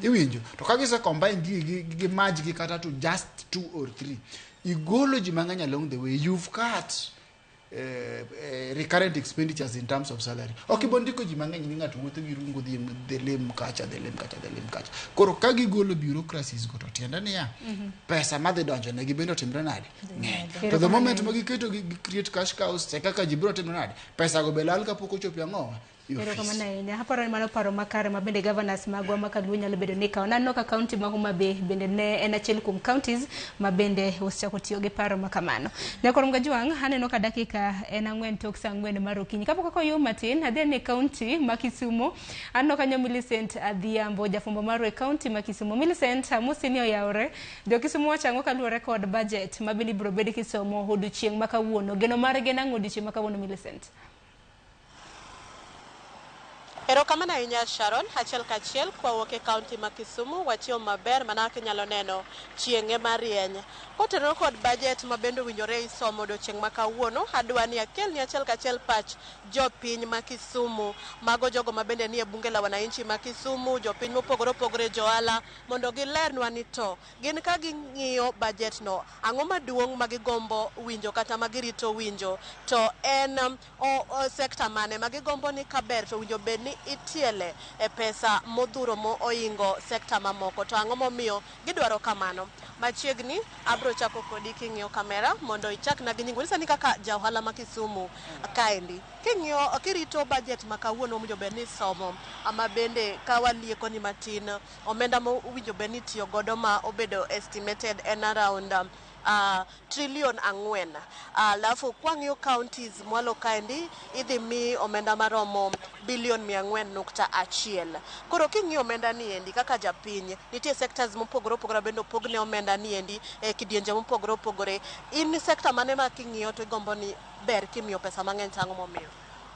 Iwinjo, to ka gise combine gi merge gi kata to just two or three, igolo ji mang'eny along the way, you've cut recurrent expenditures in terms of salary. Ok ibo ndiko ji mang'eny ni ng'ato wuotho gi rungu, dhi lim kacha, dhi lim kacha, dhi lim kacha. Koro ka gigolo bureaucracies go, to tiende niya, pesa madhi donjo negi bende otimre nade, ng'eny. To the moment ma giketo gi create cash cows, e kaka ji biro timre nade, pesa go be lal kapok ochopo ang'owa. Erokamano ahinya. Aparo ni mano paro makare ma bende governors magwa ma Kaluo nyalo bedo ni kawo. Naneno ka kaunti ma Homa Bay bende ne en achiel kuom counties ma bende osechako tiyo gi paro ma kamano. Nyakor Mgajwang', aneno ka dakika en 4 tok saa 4 mar okinyi. Kapok okoyo matin, adhi e kaunti ma Kisumu. Aneno kanyo Millicent Adhiambo, jafwambo marwa e kaunti ma Kisumu. Millicent, amosi ni oyawre. Jo Kisumu wacho ang'o kaluwore kod budget ma bende ibiro bed kisomo odiochieng' ma kawuono. Geno margi en ang'o odiochieng' ma kawuono, Millicent? Erokamano ahinya Sharon, achiel kachiel kwawuok e kaunti ma Kisumu wachiewo maber mana kaka inyalo neno chieng' ema rieny. Kotenore kod budget ma bende owinjore isomo odiochieng' ma kawuono, adwa ni akelni achiel kachiel pach jopiny ma Kisumu. Mago jogo ma bende nie bunge la wananchi ma Kisumu, jopiny mopogore opogore, johala, mondo gilernwa ni to gin ka ging'iyo budget no, ang'o maduong' ma gigombo winjo kata ma girito winjo, to en sekta mane ma gigombo ni kaber to owinjo bed ni itiele e pesa modhuro mo oingo sekta mamoko, to ang'o momiyo gidwaro kamano. Machiegni abro chako kodi king'iyo kamera mondo ichakna gi nying. Nyisa ni kaka ja ohala ma Kisumu kaendi, king'iyo kirito budget ma kawuono owinjo bed ni isomo, ama bende ka walieko ni matin omenda mowinjo bed ni itiyo godo ma obedo estimated en around trillion 4. Alafu kwang'iyo counties mwalo kaendi idhi mi omenda maromo billion 400.1. Koro king'iyo omenda ni endi kaka japiny, nitie sectors mopogore opogore bende opogne omenda ni endi e kidienje mopogore opogore. In sector mane ma king'iyo to igombo ni ber kimiyo pesa mang'eny, to ang'o momiyo?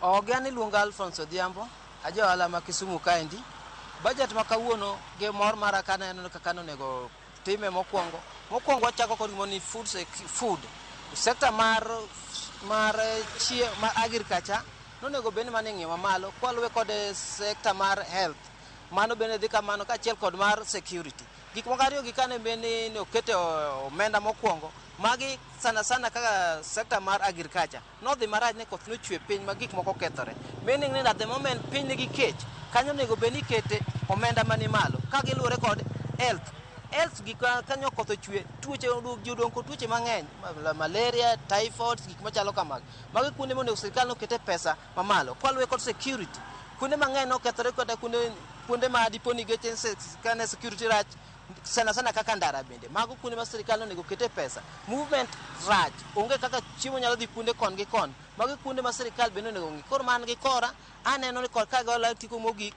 Ogan iluonga Alphonse Odhiambo, aja ohala ma Kisumu kaendi. Budget ma kawuono gi mor mara kaneno kaka nonego time mokwongo. Mokwongo wachako kod gimoro ni food. Sector mar agriculture nonego bed ni mano ing'iyo mamalo, kwaluwe kod sector mar health. Mano bende dhi kamano kaachiel kod mar security. Gik moko ariyo gi kane bende ni okete omenda mokwongo, magi sana sana kaka sector mar agriculture nodhi marach ne koth nochwe piny ma gik moko okethore. Meaning ni at the moment piny nigi kech, kanyo onego bed ni ikete omenda mani malo ka giluwore kod health. Health gi kanyo koth ochwe, tuoche ji odong' kod tuoche mang'eny, malaria, typhoid, gik machalo kamago. Magi kuonde monego sirikal nokete pesa mamalo. Kwaluwe kod security, kuonde mang'eny nokethore kata kuonde ma dipo ni geche kane security rach, sana sana kaka ndara bende. Mago kuonde ma sirikal onego kete pesa. Movement rach, onge kaka chiemo nyalo dhi kuonde kon gi kon. Mago kuonde ma sirikal bende onego ng'i. Koro man gi kora, aneno ni kod ka gola tiko mogik,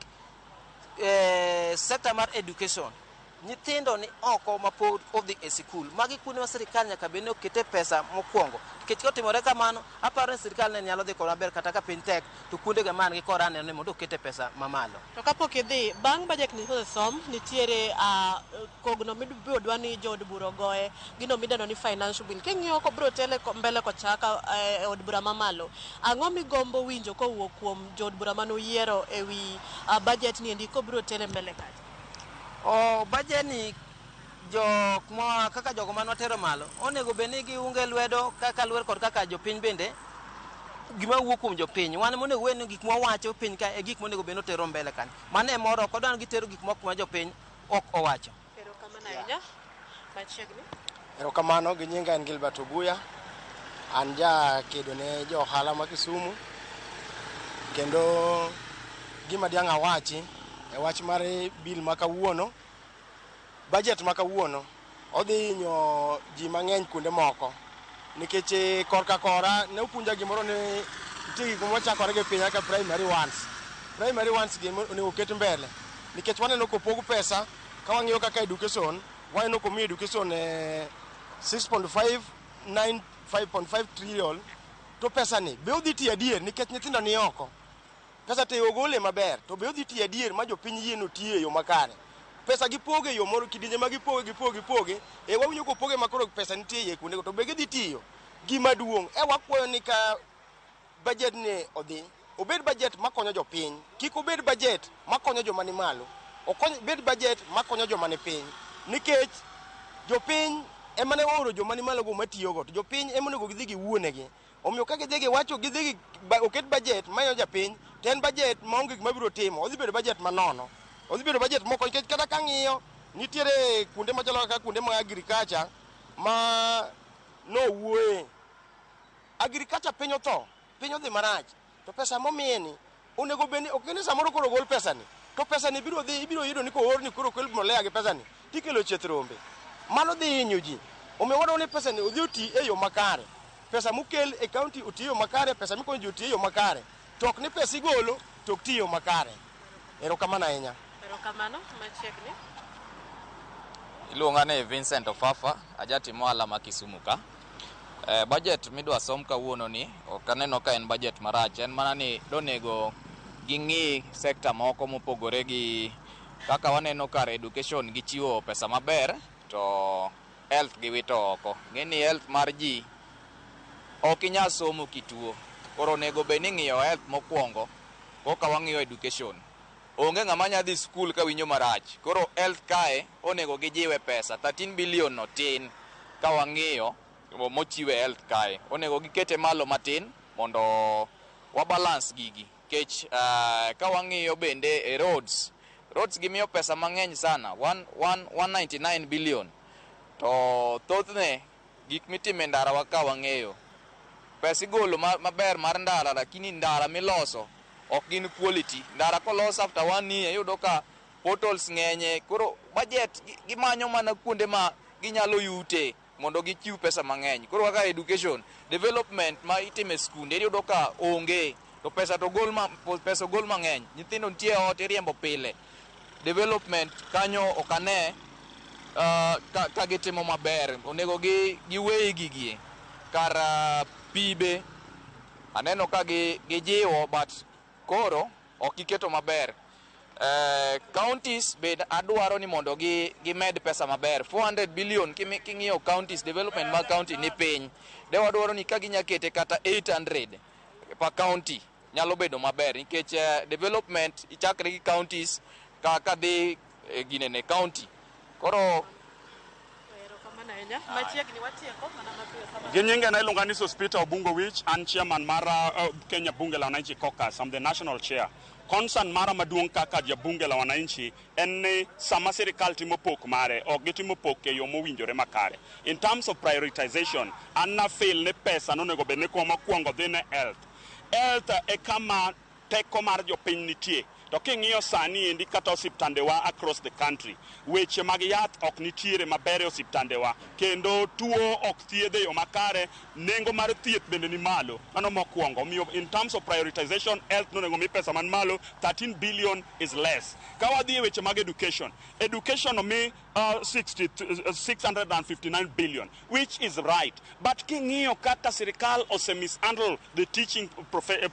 sector mar education. Nyithindo ni oko ma pod odhi e sikul. Magi kuonde ma sirikal nyaka bed ni okete pesa mokwongo. Nikech kotimore kamano, aparo ni sirikal ne nyalo dhi kod maber kata ka piny tek, to kuonde ga man gi kora aneno ni mondo okete pesa mamalo. To kapok idhi, bang' budget ni osesom, nitiere kogno mibiro dwa ni jood bura ogoye, gino midendo ni financial bill. King'iyo kobiro tele mbele kochaka e od bura mamalo, ang'o migombo winjo kowuok kuom jood bura manoyiero e wi budget ni endi kobiro tele mbele kacha? O budget ni jok ma kaka jogo mane watero malo onego bed ni giunge lwedo kaka luwore kod kaka jopiny bende gima wuok kuom jopiny. Wan monego wen ni gik mwawacho piny ka e gik monego bed ni otero mbele kanyo. Mano e moro ok wadwa ni gitero gik moko ma jopiny ok owacho. Erokamano ahinya. Machiegni. Erokamano, gi nyinga en Gilbert Obuya. An ja kedo ne jo ohala ma Kisumu. Kendo gima diang' awachi e wach mar bill ma kawuono, budget ma kawuono odhi hinyo ji mang'eny kuonde moko. Nikech korka kora ne opuonja gimoro ni nitie gik machakore gi piny kaka primary ones. Primary ones gi onego oket mbele. Nikech waneno kopog pesa, ka wang'iyo kaka education, waneno komi education 6.5 trillion, to pesa ni be odhi tiyo adier nikech nyithindo ni oko. Pesa te ogole maber, to be odhi tiyo adier ma jopiny yie notiye e yo makare. Pesa gipoge e yo moro, kidienje ma gipoge, e wawinjo kopoge ma koro pesa nitie iye kuondego, to be gidhi tiyo. Gima duong', e wakwayo ni ka budget ni odhi, obed budget makonyo jopiny, kik obed budget makonyo joma ni malo, obed budget makonyo joma ni piny. Nikech jopiny ema ne ooro joma ni malo go matiyogo, to jopiny ema onego gidhi giwuonegi. Omiyo ka gidhi giwacho, gidhi oket budget mayo japiny, to en budget maonge gima biro timo, odhi bedo budget manono. Odhi bedo budget moko, nikech kata kang'iyo, nitiere kuonde machalo kaka kuonde mag agriculture ma nowuoye. Agriculture piny otho, piny odhi marach, to pesa momiye ni Onego bed ni ok ni samoro koro ogol pesani to pesani biro dhi ibiro yudo ni koor ni koro okel mbolea gi pesani tikelo chieth rombe. Mano dhi hinyo ji. Omiyo wadwaro ni pesani odhi oti e yo makare. Pesa mokel e county oti e yo makare, pesa mikonyo ji oti e yo makare. To ok ni pesa igolo to ok ti e yo makare. Erokamano ahinya. Erokamano, machiegni. Iluonga ni Vincent Ofafa, ajatim ohala ma Kisumu ka. Budget midwa som kawuono ni ok aneno ka en budget marach, en mana ni donego ging'i sector moko mopogore gi kaka waneno kar education gichiwo pesa maber to health giwito oko. Ng'e ni health mar ji ok inyal somo kituo. Koro onego bed ni ing'iyo health mokwongo koka wang'iyo education. Onge ng'ama nya dhi skul ka winjo marach. Koro health kae onego gijiwe pesa. 13 billion no tin ka wang'iyo mochiwe health kae. Onego gikete malo matin mondo wa balance gigi. Kech ka wang'iyo bende e roads, roads gimiyo pesa mang'eny sana, 199 billion. To thothne gik mitimo e ndara wa ka wang'eyo. Pesa igolo maber mar ndara, lakini ndara miloso ok gin quality. Ndara kolos after 1 year iyudo ka potholes ng'enye. Koro budget gimanyo mana kuonde ma ginyalo yute mondo gichiw pesa mang'eny. Koro kaka education, development ma itime skunde iyudo ka onge, to pesa to gol ma, pesa ogol mang'eny. Nyithindo nitie e ot iriembo pile. Development kanyo ok ane ka gitimo maber. Onego giwei gigi. Kar pi be aneno ka gijiwo, but koro ok giketo maber. Counties be adwaro ni mondo gimed pesa maber. 400 billion king'iyo counties, development mag county ni piny. De wadwaro ni ka ginya kete kata 800 per county nyalo bedo maber nikech development ichakre gi counties ka dhi ginene county. Koro Machiegni watieko mana mapiyo sama. Gi nyinga na iluonga ni Sospita Obungo Wich, an chairman mar Kenya Bunge la Wananchi Caucus. I'm the national chair. Concern mara maduong' kaka jabunge la wananchi en ni sama sirikal timo pok mare, ok gitimo pok e yo mowinjore makare. In terms of prioritization, an na feel ni pesa nonego bed ni kuma mokwongo dhi ne health. Health e kama teko mar jopiny nitie. To king'iyo sani endi kata osiptandewa across the country, weche mag yath ok nitiere maber e osiptandewa, kendo tuo ok thiedhe e yo makare, nengo mar thieth bende ni malo. Mano mokwongo. Omiyo in terms of prioritization, health nonego mi pesa man malo, 13 billion is less. Ka wadhi e weche mag education, education omi 659 billion, which is right. But king'iyo kaka sirikal ose mishandle the teaching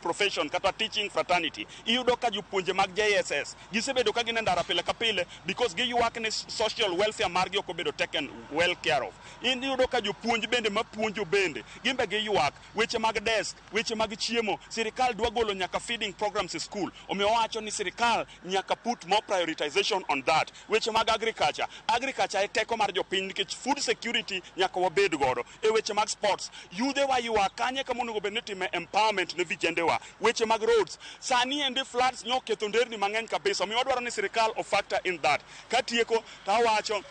profession kata teaching fraternity, iyudo ka jopuonje mag JSS gisebedo ka gin e ndara pile ka pile because giywak ni social welfare margi ok obedo taken well care of. Iyudo ka jopuonj bende mapuonjo bende gimbe giywak weche mag desk, weche mag chiemo. Sirikal dwa golo nyaka feeding programs e school. Omiyo wacho ni sirikal nyaka put more prioritization on that. Weche mag agriculture, agriculture e teko mar jopiny nikech food security nyaka wabed godo. E weche mag sports, yudhe wa ywak kanye kama onego bed ni itime empowerment ne vijende wa. Weche mag roads, sani endi floods nyoketho nderni mang'eny kabisa. Omiyo wadwaro ni sirikal o factor in that. Katieko to awacho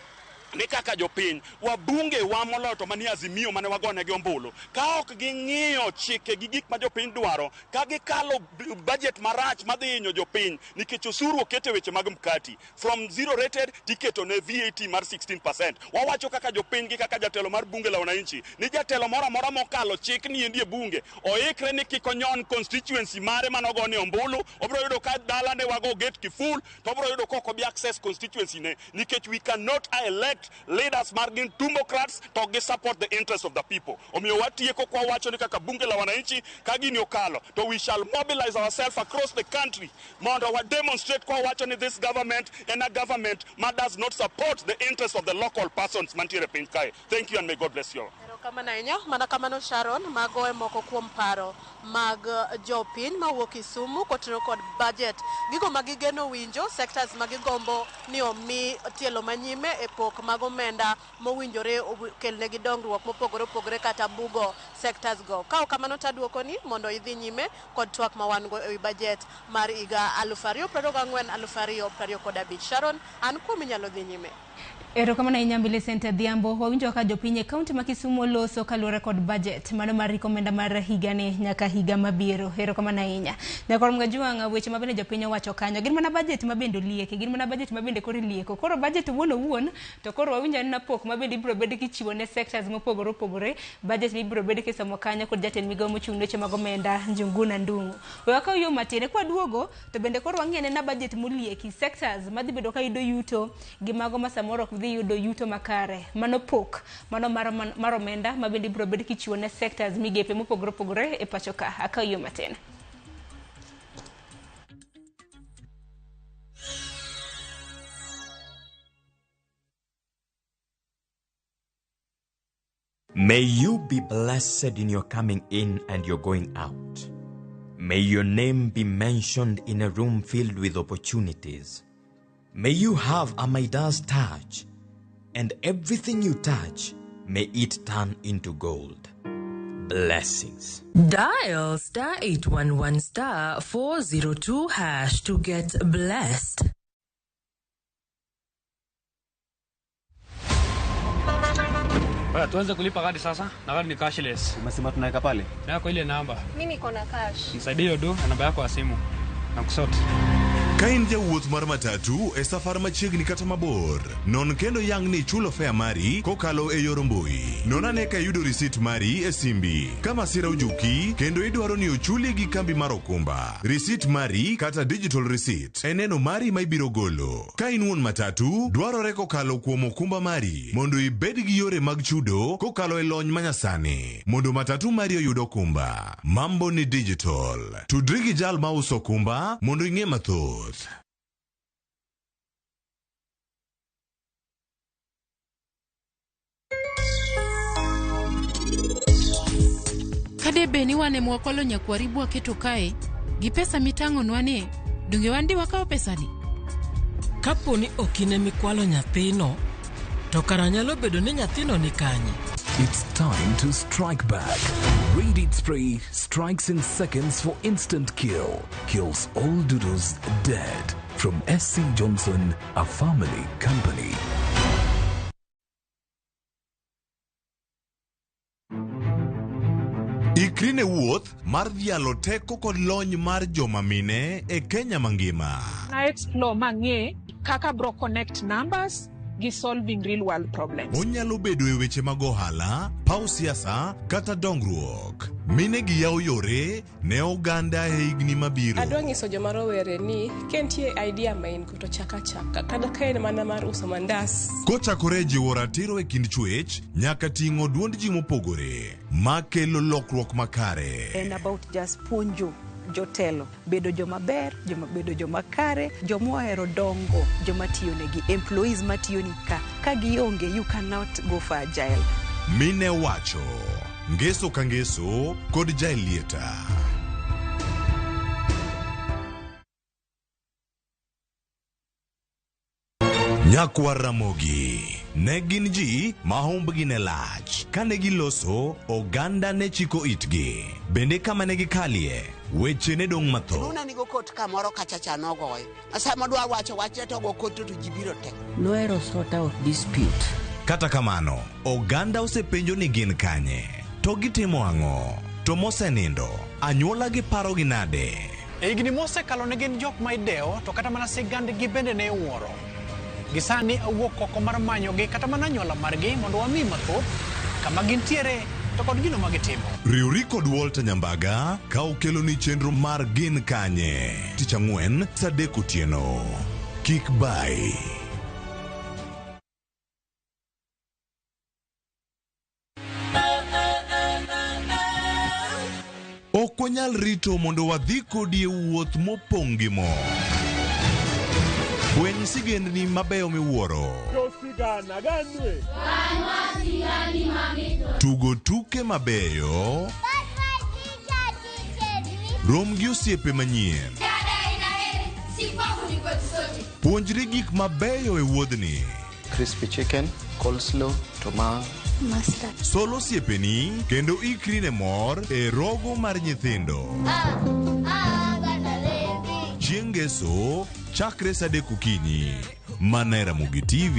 ni kaka jopiny, wabunge wa moloyo to manie Azimio mane wagonegi ombulu, ka ok ging'iyo chike gi gik ma jopiny dwaro, ka gikalo budget marach madhi hinyo jopiny, nikech osuru oket e weche mag mkati from zero rated tiketo ne VAT mar 16%. Wawacho kaka jopiny gi kaka jatelo mar bunge la wananchi ni jatelo moro amora mokalo chik ni endi e bunge oikre ni kik onyon constituency mare manogone ombulu. Obiro yudo ka dalane wago gate kiful, to obiro yudo ka ok obi access constituency ne, nikech we cannot elect leaders mar gin tumbocrats to gi support the interest of the people. Omiyo watieko kwa wacho ni kaka bunge la wananchi ka gini okalo to we shall mobilize ourselves across the country mondo wa demonstrate kwa wacho ni this government en a government ma does not support the interest of the local persons mantiere piny kae. Thank you and may God bless you all. Erokamano ahinya. Mana kamano Sharon, mago e moko kuom paro mag jopiny mawuok Kisumu kotenore kod budget. Gigo ma gigeno winjo, sectors ma gigombo ni omi tielo manyime e pok mag omenda mowinjore kelnegi dongruok mopogore opogore kata bugo sectors go. Ka ok kamano to aduoko ni mondo idhi nyime kod twak ma wan go ewi budget mar higa 2024 2025. Sharon, an kuom inyalo dhi nyime. Erokamano ahinya Millicent Adhiambo. Wawinjo kaka jopiny e kaunti ma Kisumu moloso kaluwore kod budget mano mar riko omenda mar higani nyaka higa mabiro. Erokamano ahinya. Nyakwar Mgajuang', weche ma bende jopiny owacho kanyo gin mana budget ma bende olieki, gin mana budget ma bende koro ilieko. Koro budget owuon owuon to koro wawinjo anena pok ma bende ibiro bed kichiwo ne sectors mopogore opogore, budget mibiro bed kisomo kanyo kod jatend migawo mochung' ne weche mag omenda Njuguna Ndung'u. We wakaw yo matin, kwaduogo to bende koro wang'i anena budget molieki, sectors madhi bedo ka yudo yuto gi mago ma samoro ok dhi yudo yuto makare. Mano pok, mano mar omenda ma bende ibiro bed kichiwo ne sectors migepe mopogore opogore e pacho ka. Akaw yo matin. May you be blessed in your coming in and your going out. May your name be mentioned in a room filled with opportunities. May you have a Midas touch, and everything you touch, may it turn into gold. Blessings. Dial star 811 star 402 hash to get blessed. Baya, tuanze kulipa kadi sasa na kadi ni cashless. Umesema tunaweka pale? Yako ile namba. Mimi niko na cash. Nisaidie hiyo do na namba yako ya simu. Na kusort. Ka in jawuoth mar matatu e safar machiegni kata mabor, non kendo yang ni ichulo fare mari kokalo e yor mbui. Non ane ka iyudo risit mari e simbi. Ka masira ojuki kendo idwaro ni ochuli gi kambi mar okumba, risit mari kata digital receipt e neno mari ma ibiro golo. Ka in wuon matatu, dwarore kokalo kuom okumba mari mondo ibed gi yore mag chudo kokalo e lony manyasani mondo matatu mari oyud okumba. Mambo ni digital. Tudri gi jal mauso okumba mondo ing'e mathoth. Kade be ni wan ema wakwalo nyakwaribu waketo kae, gi pesa mitang'onwa ni, donge wan di wakawo pesani? Kapo ni ok in emikwalo nyathino, to kara nyalo bedo ni nyathino ni kanye? It's time to strike back. Raid Spray strikes in seconds for instant kill. Kills all doodles dead. From SC Johnson, a family company. Ikri ne wuoth mar dhialo teko kod lony mar joma mine e Kenya mangima. Na explore mang'e kaka bro connect numbers gi solving real world problems. Onyalo bedo e weche mag ohala, paw siasa kata dongruok. Mine gi yawo yore ne oganda e higni mabiro. Adwa nyiso joma rowere ni ka nitie idea ma in go to chak achaka kata ka en mana mar uso mandas. Kochakore e jiwo ratiro e kind chwech nyaka ting'o duond ji mopogore makelo lokruok makare. En about just puonjo jotelo bedo joma ber, joma bedo joma kare, joma ohero dongo, joma tiyo negi, employees matiyo ni ka. Ka gionge, you cannot go for agile. Mine wacho ngeso ka ngeso kod Jaelieta. Nyakwar Ramogi ne gin ji ma humbgi ne lach. Kane giloso, oganda ne chiko itgi. Bende kama ne gikalie, weche ne dong' mathoth. Luna nigo kot kamoro kacha cha nogoye. Sama dwa wacho wachne to go kot to ji biro te. Nohero sort out dispute. Kata kamano, oganda osepenjo ni gin kanye, to gitimo ang'o, to mosenindo, anyuola gi parogi nade? E higni mosekalo ne gin jok ma idewo to kata mana sigandgi bende ne iwuoro. Gi sani awuok oko mar manyogi kata mana anyuola margi mondo wami mathoth kama gintiere to kod gino ma gitimo. Riwri kod Walter Nyambaga ka okeloni chenro mar Gin Kanye tich ang'wen saa adek otieno. Kik bai. Ok wanyal rito mondo wadhi kodi e wuoth mopong' gi mor. Fweny sigendni mabeyo miwuoro. Tugo tuke mabeyo. Rom gi osiepe manyien. Puonjri gik mabeyo e wuodhni. Crispy chicken, coleslaw, tomato. Mustard. Sol osiepeni kendo ikri ne mor e rogo mar nyithindo. Chieng' Ngeso chakre saa adek okinyi mana e Ramogi TV.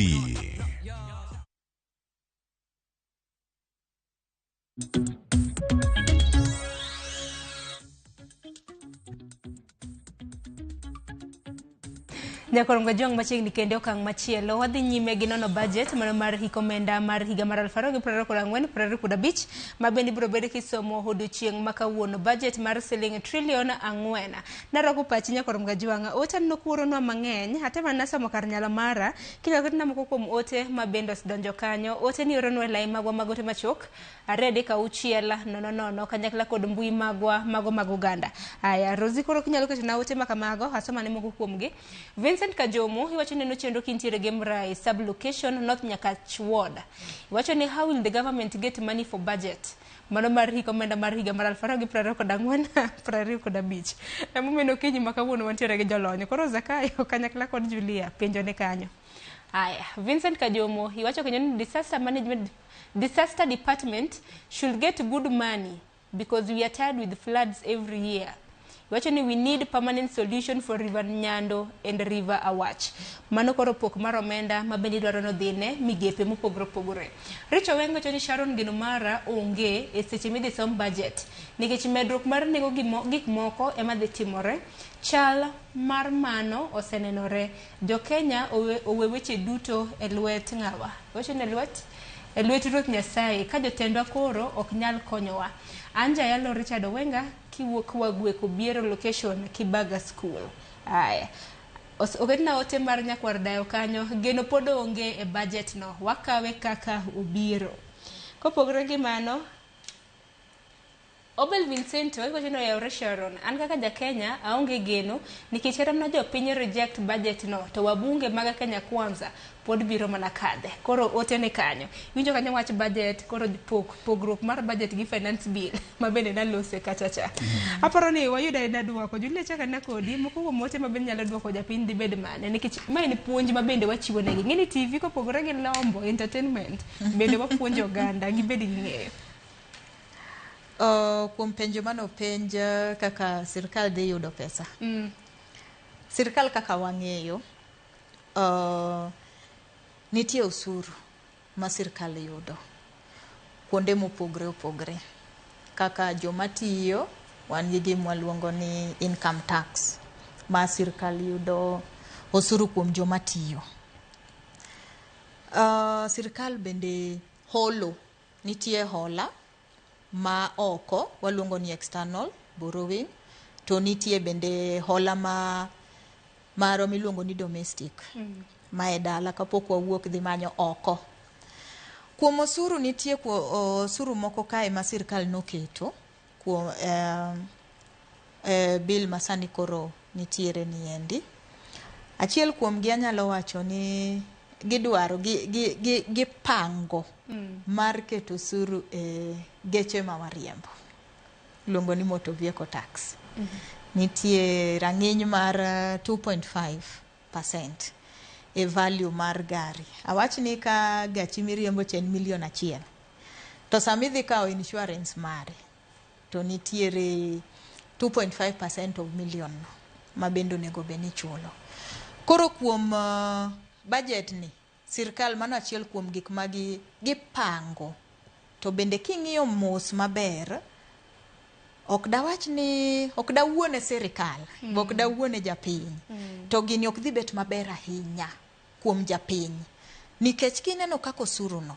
Nyakorongo Jong machiegni kendo okang' machielo wadhi nyime gi nono budget mano mar hik omenda mar higa mar 2024-2025 ma bende ibiro bed kisomo odiochieng' ma kawuono budget mar siling trilion 4. Narwako pachi Nyakorongo Jwang' ote aneno kuoronwa mang'eny atema nasomo kar nyalo mara kinyalo ketna moko kuom ote ma bende osedonjo kanyo ote ni oronwa e lai magwa mag ote machuok 2 3 6 0 0 kanyakla kod mbui magwa mago mag oganda. Aya Rosie koro kinyalo ketona ote ma kamago asomane moko kuomgi. Vincent Kajomo iwacho ni chenro kintiere Gemrai sub-location North Nyakach Ward. Iwacho ni how will the government get money for budget? Mano mar hik omenda mar higa mar 2024-2025. Emomiyo okinyi ma kawuono wantiere gi jolony. Koro Zakayo kanyakla kod Julia penjo ne kanyo. Aya, Vincent Kajomo iwacho kendo ni disaster management disaster department should get good money because we are tired with floods every year. Iwacho ni we need permanent solution for River Nyando and River Awach. Mano koro pok mar omenda ma bende idwaro nodhine migepe mopogore opogore. Richo Wengo wacho ni Sharon geno mara onge e seche midhi som budget nikech medruok mar nengo gik moko ema dhi timore. Chal mar mano osenenore. Jo Kenya owe weche duto e lwet ng'awa. Iwacho ni e lwet Ruoth Nyasaye ka jotendwa koro ok nyal konyowa. Anja Yalo Richard Owenga kiwuok Wagweko Biero location Kibaga School. Aya. Oketna ote mar nyakwar dayo kanyo geno pod onge e budget no wakawe kaka obiro. Kopogore gi mano Obel Vincento iwacho ni oyawre Sharon an kaka ja Kenya aonge geno nikech kata mana jopiny reject budget no to wabunge mag Kenya Kwanza pod biro mana kadhe. Koro ote ne kanyo. Iwinjo kanyo wach budget koro pogruok mar budget gi finance bill ma bende nalose kacha cha. Aparo ni wayudo aina duoko. Julia chaka na kodi moko kuom ote ma bende nyalo duoko japiny dhi bed mane nikech ma en puonj ma bende wachiwo negi. Ng'eni TV kopogore gi lombo entertainment bende wapuonjo oganda gibed gi ng'eyo. Kuom penjo mane openj kaka sirkal dhi yudo pesa. Sirkal kaka wang'eyo nitie osuru ma sirkal yudo kuonde mopogre opogre kaka joma tiyo wan gi gima waluongo ni income tax ma sirkal yudo osuru kuom joma tiyo. Sirkal bende holo, nitie hola ma oko waluongo ni external borrowing to nitie bende hola ma maro miluongo ni domestic ma e dala kapok wawuok dhi manyo oko. Kuom osuru nitie osuru moko kae ma sirkal noketo kuom bill masani koro nitiere niendi. Achiel kuom gi anyalo wacho ni gidwaro gipango mar keto osuru e geche ma wariembo iluongo ni motor vehicle tax. Nitie rang'iny mar 2.5% e value mar gari. Awach ni ka gachi miriembo cha en milion 1 to sama idhi kawo insurance mare to nitiere 2.5% of million no ma bende onego bed ni ichulo. Koro kuom budget ni sirkal mano achiel kuom gik ma gipango to bende king'iyo mos maber ok dawach ni ok dawuone sirkal ok dawuone japiny to gini ok dhi bet maber ahinya kuom japiny nikech kineno kaka osuru no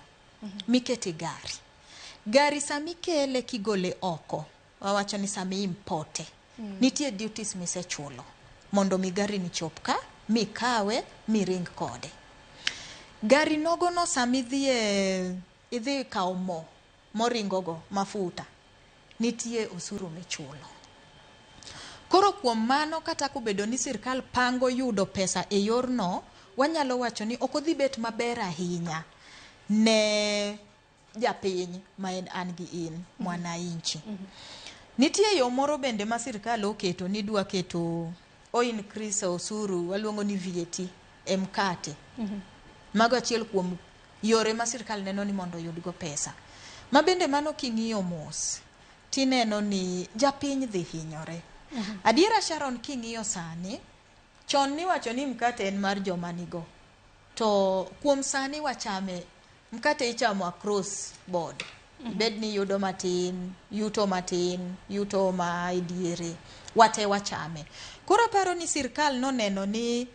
mikete gari gari samikele kigole oko wawacho ni sami importe nitie duties misechulo mondo mi gari ni chop ka mikawe miring kode. Gari nogo no sami idhi kawo mo moringogo mafuta nitie osuru michulo. Koro kuom mano kata kobedo ni sirkal pango yudo pesa e yorno wanyalo wacho ni ok odhi bet maber ahinya ne japiny ma en an gi in mwananchi. Nitie yo moro bende ma sirkal oketo ni dwa keto o increase osuru waluongo ni VAT e mkate. Mago achiel kuom yore ma sirkal neno ni mondo oyudgo pesa. Ma bende mano king'iyo mos tineno ni japiny dhi hinyore. Adiera Sharon king'iyo sani chon niwacho ni mkate en mar joma nigo to kuom sani wachame mkate ichamo across board. Ibed ni yudo matin, yuto matin, yuto ma ediere, wate wachame. Koro aparo ni sirkal noneno ni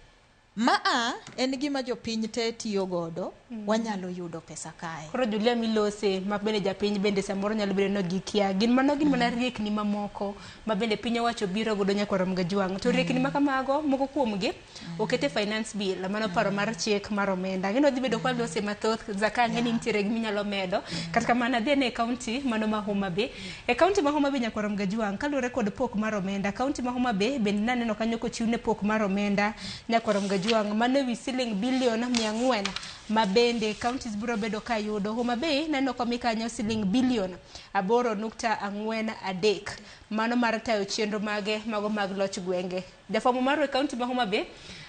maa en gima jopiny te tiyo godo, wanyalo yudo pesa kae. Koro Julia milose ma bende japiny bende samoro nyalo bedo ni gikia. Gin mano gin mana riekni mamoko ma bende piny owacho biro godo nyakwar Mgajwang'. To riekni ma kamago moko kuomgi okete finance bill mano paro mar chik mar omenda. Ng'eno dhi bedo kwa lose mathoth zaka ang'e ni nitiere giminyalo medo. Kata kamano adhi ane e kaunti mano ma Homa Bay. E kaunti ma Homa Bay nyakwar Mgajwang' kaluwore kod pok mar omenda. Kaunti ma Homa Bay bende naneno kanyo kochiwne pok mar omenda nyakwar Mgajwang' mano ewi siling bilion 400 ma bende counties biro bedo ka yudo. Homa Bay naneno komi kanyo siling bilion 8.43 mano mar tayo chenro mage mago mag loch gwenge. Jafwambo marwa e kaunti ma Homa Bay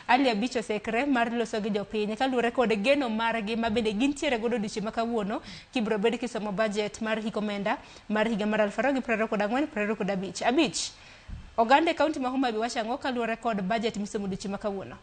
Ali Abich osekre mar loso gi jopiny kaluwore kod geno margi ma bende gintiere godo odiochieng' ma kawuono kibiro bed kisomo budget mar hik omenda mar higa mar 2024-2025. Abich, oganda e kaunti ma Homa Bay wacho ang'o kaluwore kod budget misomo odiochieng' ma kawuono?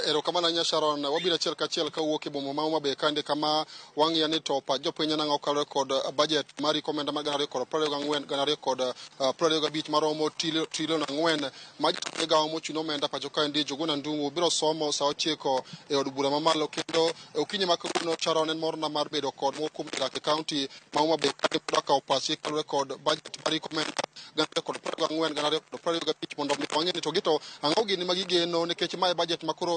Erokamano ahinya Sharon, wabiro achiel kachiel kawuok e boma ma Homa Bay kande kama wang'iyo ni to pach jopiny nang'o kaluwore kod budget mar hik omenda mar 2024 2025 maromo trilion 4 ma jatend migawo mochung' ne omenda pacho kaendi Njuguna Ndung'u biro somo sa 9 e od bura mamalo kendo okinyi ma kawuono Sharon en morna mar bedo kod moko kuom jodak e kaunti ma Homa Bay kande mondo okaw pachgi kaluwore kod budget mar hik omenda 2024 2025 mondo mi wang'e ni to gito ang'o gini ma gigeno nikech mae budget ma koro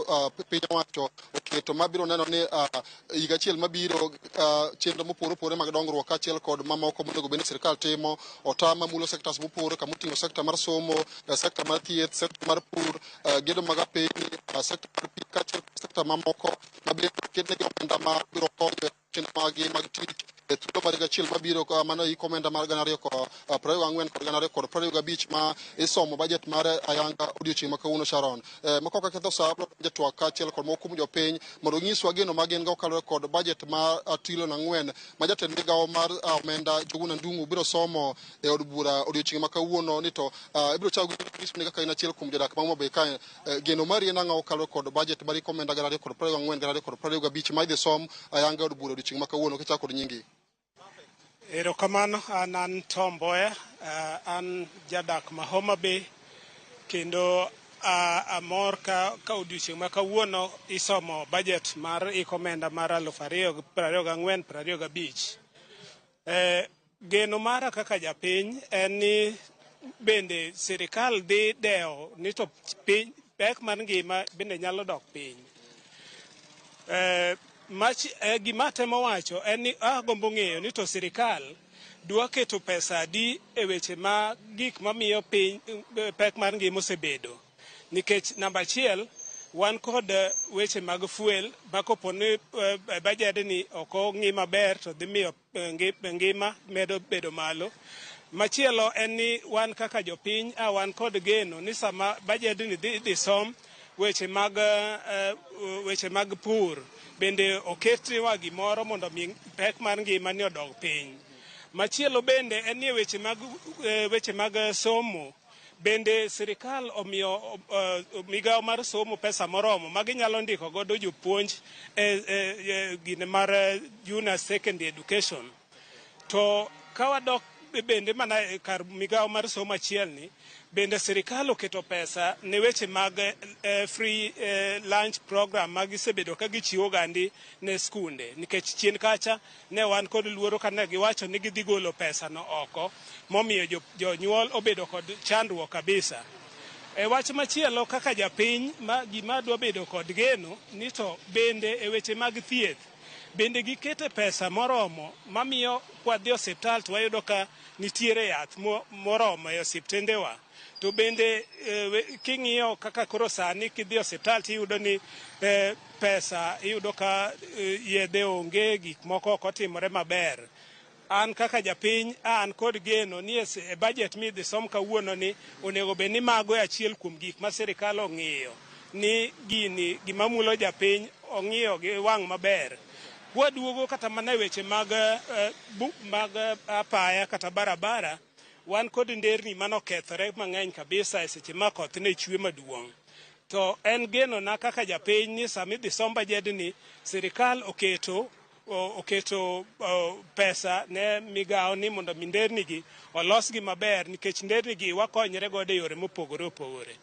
piny owacho oketo mabiro neno ni higa achiel mabiro chenro mopogore opogore mag dongruok kaachiel kod mamoko monego bed ni sirkal timo otam mamulo sectors mopogore kamoting'o sekta mar somo, sekta mar thieth, sekta mar pur, gedo mag apeyni, sekta mar pi kaachiel kod sekta mamoko mabende oketnegi omenda mabiro konyo chenro maggi mag tich e thuolo mar higa achiel mabiro mano hik omenda mar 2024 kod 2025 ma isomo budget mar ayanga odiochieng' ma kawuono Sharon. Moko kaketho sa abiro donjo e twak kaachiel kod moko kuom jopiny mondo onyiswa geno ma gin go kaluwore kod budget mar trilion 4 ma jatend migawo mar omenda Njuguna Ndung'u biro somo e od bura odiochieng' ma kawuono ni to ibiro chako gi ni kaka in achiel kuom jodak ma Homa Bay kae geno mari en ang'o kaluwore kod budget mar hik omenda 2024 2025 ma idhi som ayanga e od bura odiochieng' ma kawuono kichako kod nyingi. Erokamano, an Tom Mboya, an jadak ma Homa Bay kendo amor ka odiochieng' ma kawuono isomo budget mar hik omenda mar 2024-2025. Geno mara kaka japiny en ni bende sirikal dhi dewo ni to piny pek mar ngima bende nyalo dok piny. Gima atemo wacho en ni agombo ng'eyo ni to sirikal dwa keto pesa adi e weche ma gik mamiyo piny pek mar ngima osebedo. Nikech namba achiel, wan kod weche mag fuel ma kopo ni budget ni ok ong'i maber to dhi miyo ngima medo bedo malo. Machielo en ni wan kaka jopiny wan kod geno ni sama budget ni dhi som weche mag pur bende oketwa gimoro mondo mi pek mar ngima ni odog piny. Machielo bende en ni weche mag somo bende sirikal omiyo migawo mar somo pesa moromo ma ginyalo ndiko godo jopuonj e gine mar junior secondary education. To ka wadok bende mana kar migawo mar somo achiel ni bende sirikal oketo pesa ne weche mag free lunch program ma gisebedo ka gichiwo gandi ne skunde nikech chien kacha ne wan kod luoro kane giwacho ni gidhi golo pesa no oko momiyo jonyuol obedo kod chandruok kabisa. E wach machielo kaka japiny ma gima dwa bedo kod geno ni to bende e weche mag thieth bende gikete pesa moromo mamiyo kwadhi osiptal to wayudo ka nitiere yath moromo e osiptendewa. To bende king'iyo kaka koro sani kidhi osiptal tiyudo ni pesa iyudo ka yedhe onge, gik moko ok otimore maber. An kaka japiny an kod geno ni e budget midhi som kawuono ni onego bed ni mago e achiel kuom gik ma sirikal ong'iyo ni gini gima mulo japiny ong'iyo gi wang' maber. Kwaduogo kata mana e weche mag apaya kata barabara, wan kod nderni manokethore mang'eny kabisa e seche ma koth ne chwe maduong'. To en geno na kaka japiny ni sama idhi som bajedni, sirikal oketo pesa ne migawo ni mondo mi nderni gi olosgi maber, nikech nderni gi wakonyre godo e yore mopogore opogore.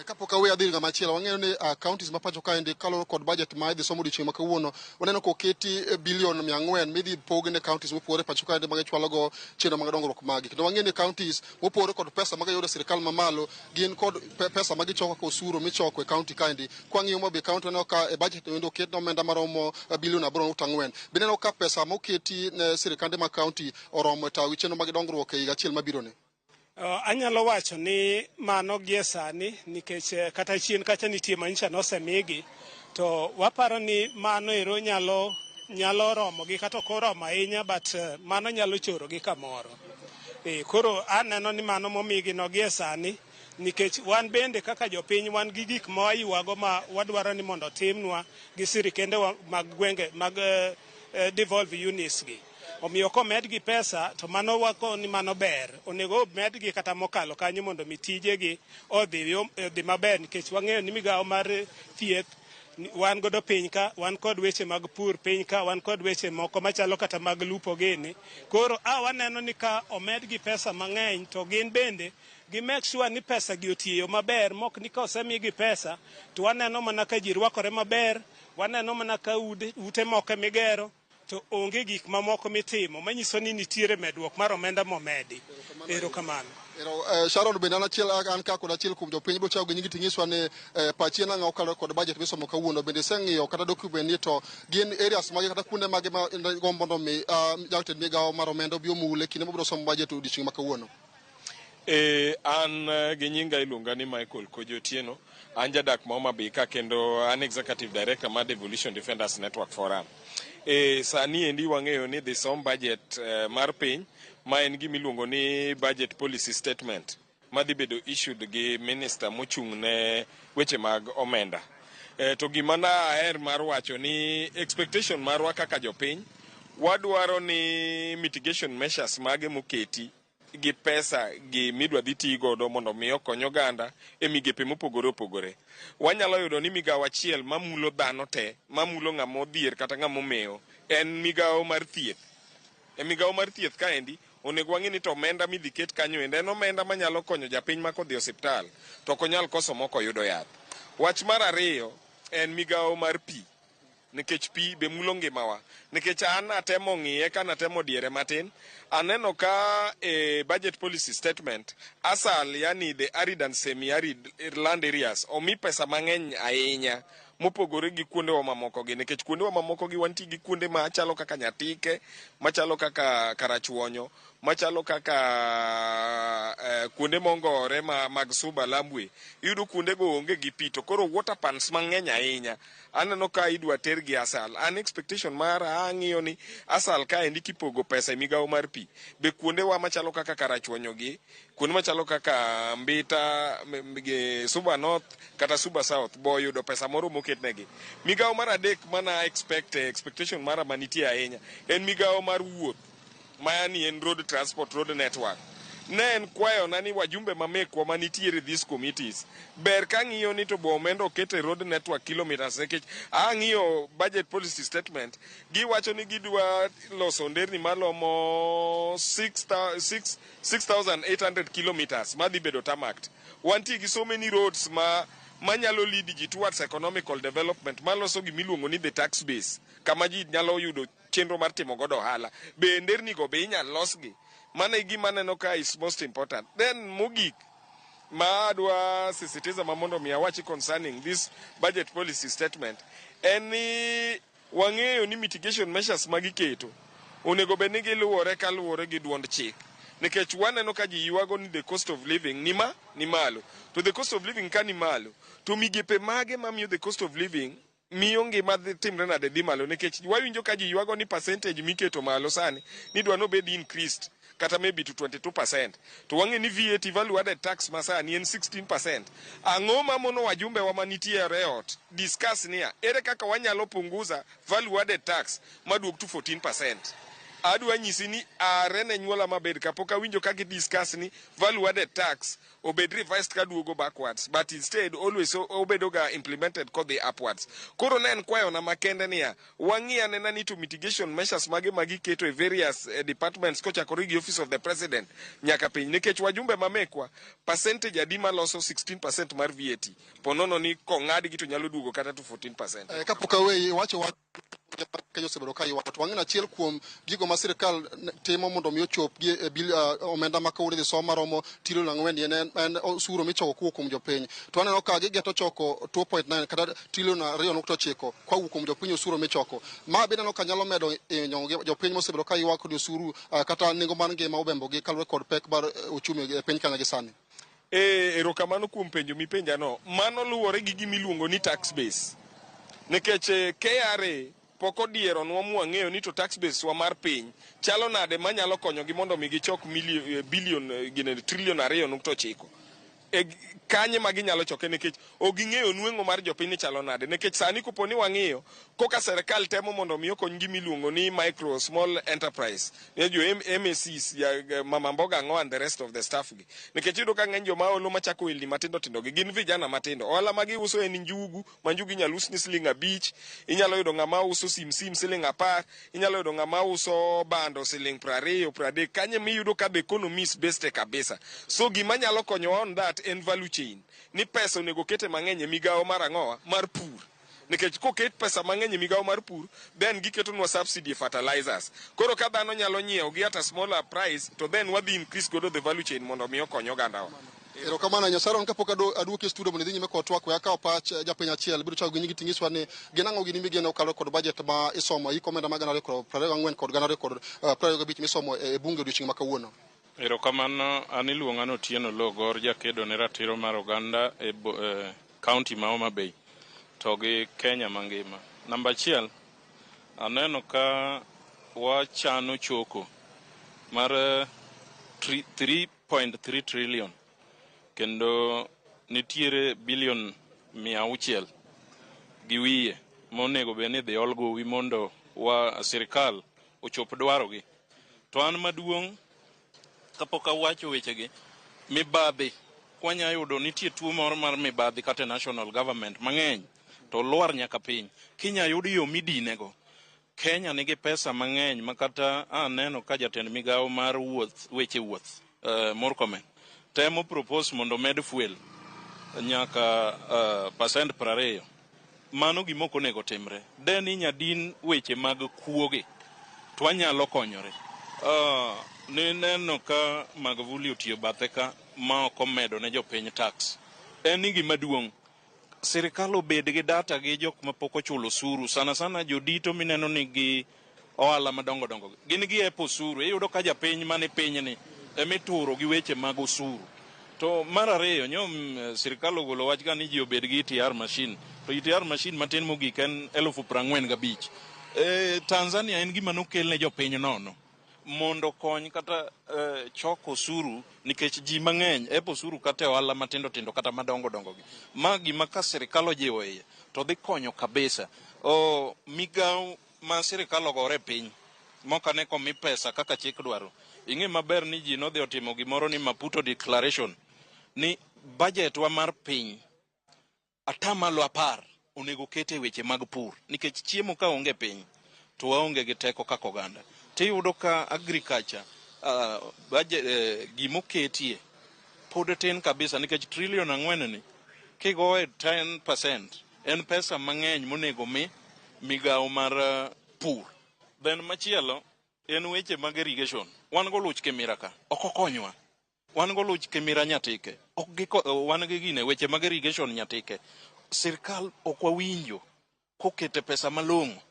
Kapok aweyo adhi ng'ama chielo, wang'eyo ni counties ma pacho kaendi kaluwore kod budget ma idhi som odiochieng' ma kawuono, waneno koketi bilion 400 midhi pog ne counties mopogore pacho kaendi ma gichwalo go chenro mag dongruok magi. Kendo wang'eyo ni counties mopogore kod pesa ma giyudo e sirikal mamalo gin kod pesa ma gichoko kaka osuru michoko e county kaendi. Kwang'iyo Homa Bay county, waneno ka e budget no oket omenda maromo bilion 8.4. Bende ineno ka pesa moketi ne sirikande mag county oromo e tayo gi chenro mag dongruok e higa achiel mabiro ni? Anyalo wacho ni mano gie sani, nikech kata chien kacha nitie manyicha nosemigi, to waparo ni mano ero nyalo romogi, kata ok oromo ahinya, but mano nyalo chorogi kamoro. Koro aneno ni mano momigi no gie sani, nikech wan bende kaka jopiny wan gi gik ma waywago ma wadwaro ni mondo otimnwa gi sirikende mag gwenge mag devolved units gi. Omiyo komedgi pesa to mano wako ni mano ber. Onego omedgi kata mokalo kanyo mondo mi tijegi odhi maber, nikech wang'eyo ni migawo mar thieth wan godo piny ka, wan kod weche mag pur piny ka, wan kod weche moko machalo kata mag lupo gini. Koro a waneno ni ka omedgi pesa mang'eny to gin bende gi make sure ni pesa gi otiyo maber, mok ni ka osemigi pesa to waneno mana ka ji rwakore maber, waneno mana ka ute moko migero to onge gik mamoko mitimo manyiso ni nitiere medruok mar omenda momedi. Erokamano. Ero, Sharon, bende an achiel, an ka kod achiel kuom jopiny biro chako gi nyingi ting'iswa ni pachi en ang'o kaluwore kod budget misomo kawuono. Bende iseng'iyo kata document ni to gin areas mage kata kuonde mage ma gombo mondo mi jatend migawo mar omenda obi omule kinde mabiro somo budget odiochieng' ma kawuono? An gi nyinga iluonga ni Michael Kojo Otieno. An jadak ma Homa Bay ka kendo an Executive Director mar Devolution Defenders Network Forum. Sani endi wang'eyo ni dhi som budget mar piny ma en gimiluongo ni budget policy statement madhi bedo issued gi minister mochung' ne weche mag omenda. To gima na aher mar wacho ni expectation marwa kaka jopiny, wadwaro ni mitigation measures mage moketi gi pesa gi midwa dhi ti godo mondo mi okony oganda e migepe mopogore opogore. Wanyalo yudo ni migawo achiel mamulo dhano te, mamulo ng'ama odhier kata ng'ama omewo, en migawo mar thieth. E migawo mar thieth kaendi, onego wang'e ni to omenda midhi ket kanyo endo en omenda manyalo konyo japiny ma kodhi e osiptal to ok onyal koso mok oyudo yath. Wach mar ariyo en migawo mar pi, nikech pi be mulo ngimawa. Nikech an atemo ng'iye ka natemo diere matin, aneno ka e budget policy statement, ASAL, yani the arid and semi-arid land areas, omi pesa mang'eny ahinya mopogore gi kuondewa mamoko gi, nikech kuondewa mamoko gi wantie gi kuonde machalo kaka Nyatike, machalo kaka Karachuonyo, machalo kaka kuonde mongore ma, mag Suba Lambwe. Iyudo kuondego onge gi pi, to koro water pans mang'eny ahinya aneno ka idwa ter gi ASAL. An expectation mara ang'iyo ni ASAL kaendi kipogo pesa e migawo mar pi, be kuondewa machalo kaka Karachuonyo gi kuonde machalo kaka Mbita, gi Suba North kata Suba South bo yudo pesa moro moketnegi. Migawo mar adek mana expectation mara manitie ahinya en migawo mar wuoth, mayani en road transport, road network. Ne en kwayona ni wajumbe mamekwa manitiere these committees ber ka ng'iyo ni to bo omenda oket e road network kilometers, nikech ang'iyo budget policy statement, giwacho ni gidwa loso nderni malomo 6800 kilometers madhi bedo tarmacked. Wantie gi so many roads ma manyalo lead ji towards economical development, maloso gimiluongo ni the tax base, kama ji nyalo yudo chenro mar timo godo ohala. Be nderni go be inyal losgi? Mano e gima aneno ka is most important. Then mogik ma adwa sisitiza ma mondo mi awachi concerning this budget policy statement en ni wang'eyo ni mitigation measures ma giketo onego bed ni giluwore kaluwore gi duond chik, nikech waneno ka ji ywago ni the cost of living ni malo, to the cost of living ka ni malo to migepe mage mamiyo the cost of living miyo ngima dhi timre nade dhi malo, nikech wawinjo ka ji ywago ni percentage miketo malo sani ni dwa nobed increased kata maybe to 22%, to wang'e ni VAT, value added tax, ma sani en 16%. Ang'o ma mono wajumbe wa manitie e ot discuss niya ere kaka wanyalo punguza value added tax maduog to 14%? Adwa nyisi ni are ne nyuola mabed kapok awinjo ka gi discuss ni value added tax. obed revised kaduogo backwards, but instead always obedo ga implemented kodhi upwards. Koro ne en kwayona makende niya, wang'i anena ni to mitigation measures mage magiketo e various departments kochakore gi office of the president nyaka piny, nikech wajumbe mamekwa percentage adi maloso 16% mar VAT ponono ni kong'adgi to nyalo duogo kata to 14%. Kapok aweyi, iwacho wach Kenya osebedo ka ywak to wang'e achiel kuom gigo ma sirikal timo mondo mi ochop gi e bil, omenda ma kawuono idhi som maromo trilion 4 en osuru michoko kowuok kuom jopiny. To aneno ka gigeto choko 2.9 kata trilion 2.9 kowuok kuom jopiny osuru michoko. Ma bende aneno ka nyalo medo hinyo jopiny mosebedo ka ywak ni osuru kata nengo mar ngima obembogi kaluwore kod pek mar uchumi e piny Kenya gi sani. Erokamano kuom penjo mipenjano. Mano luwore gi gima iluongo ni tax base. Nikech KRA pok odieronwa mwang'eyo ni to tax base wa mar piny chalo nade manyalo konyogi mondo mi gichok billion, gine, trilion 2.9. Kanye ma ginyalo choke, nikech ok ging'eyo nweng'o mar jopiny ni chalo nade. Nikech sani kopo ni wang'iyo koka serikal temo mondo mi okony gima iluongo ni micro small enterprise, ne jo MSEs, ya, mama mboga ang'o and the rest of the staff gi. Nikech iyudo ka ng'eny joma olo machako ohelni matindo tindo gi gin vijana matindo. Ohala ma giuso en njugu, ma njugu inyalo usni siling 5, inyalo yudo ng'ama uso sim siling 10, inyalo yudo ng'ama uso bando siling 20, 30. Kanye miyudo ka the economy is based kabisa. So gima nyalo konyowa on that en value chain. Ni pesa onego kete mang'eny e migawo mar ang'owa mar pur. Nikech koket pesa mang'eny e migawo mar pur, then giketonwa subsidy e fertilizers. Koro ka dhano nyalo nyiewo gi at a smaller price, to then wadhi increase godo the value chain mondo mi okony ogandawa. Erokamano ahinya. Sharon, kapok aduoki e studio mondo idhi nyime kod twak, we akaw pach japiny achiel biro chako gi nyingi ting'iswa ni gin ang'o gini migeno kaluwore kod budget ma isomo hik omenda mag 2024 kod 2025 misomo e bunge odiochieng' ma kawuono. Erokamano, an iluonga ni Otieno Logor, jakedo ne ratiro mar oganda e county ma Homa Bay to gi Kenya mangima. Namba 1, aneno ka wachano choko mar 3.3 trillion kendo nitiere bilion 600 gi wiye monego bed ni idhi ol gowi mondo wa sirikal ochop dwarogi. To an maduong' kapok awacho wechegi, mibadhi kwanya yudo nitie tuo moro mar mibadhi kata national government mang'eny to lwar nyaka piny. Kinya yud yo midinego. Kenya nigi pesa mang'eny ma kata aneno ka jatend migawo mar wuoth, weche wuoth, Murkomen temo propose mondo med fuel nyaka percent 20. Mano gima ok onego timre. De ni nyadin weche mag kuoge to wanyalo konyore. Nineno ka Magufuli otiyo bathe ka ma ok omedo ne jopiny tax. En ni gima duong', sirikal obed gi data gi jok ma pok ochulo osuru, sana sana jodito mineno ni gi ohala madongo dongo. Gin gi epo osuru, iyudo ka japiny mane pinyni emituro gi weche mag osuru. To mar ariyo, nyo sirikal ogolo wach ga ni ji obed gi ETR machine. To ETR machine matin mogik en 45,000. Tanzania en gima nokel ne jopiny nono mondo kony kata choko osuru, nikech ji mang'eny epo osuru kata e ohala matindo tindo kata madongo dongo gi. Ma gima ka sirikal ojiwo iye to dhi konyo kabisa. Migawo ma sirikal ogore piny mokane komi pesa kaka chik dwaro. Ing'e maber ni ji nodhi otimo gimoro ni Maputo Declaration ni budget wa mar piny 10% onego kete weche mag pur, nikech chiemo ka onge piny to waonge gi teko kaka oganda. Tiyudo ka agriculture budget, gimoketie pod tin kabisa, nikech trilion 4 ni kigoye 10% en pesa mang'eny monego mi migawo mar pur. Then machielo en weche mag irrigation. Wan go luch Kimira ka, ok okonywa. Wan go luch Kimira Nyatike, ok wan gi gine weche mag irrigation Nyatike. Sirkal ok wawinjo kokete pesa malong'o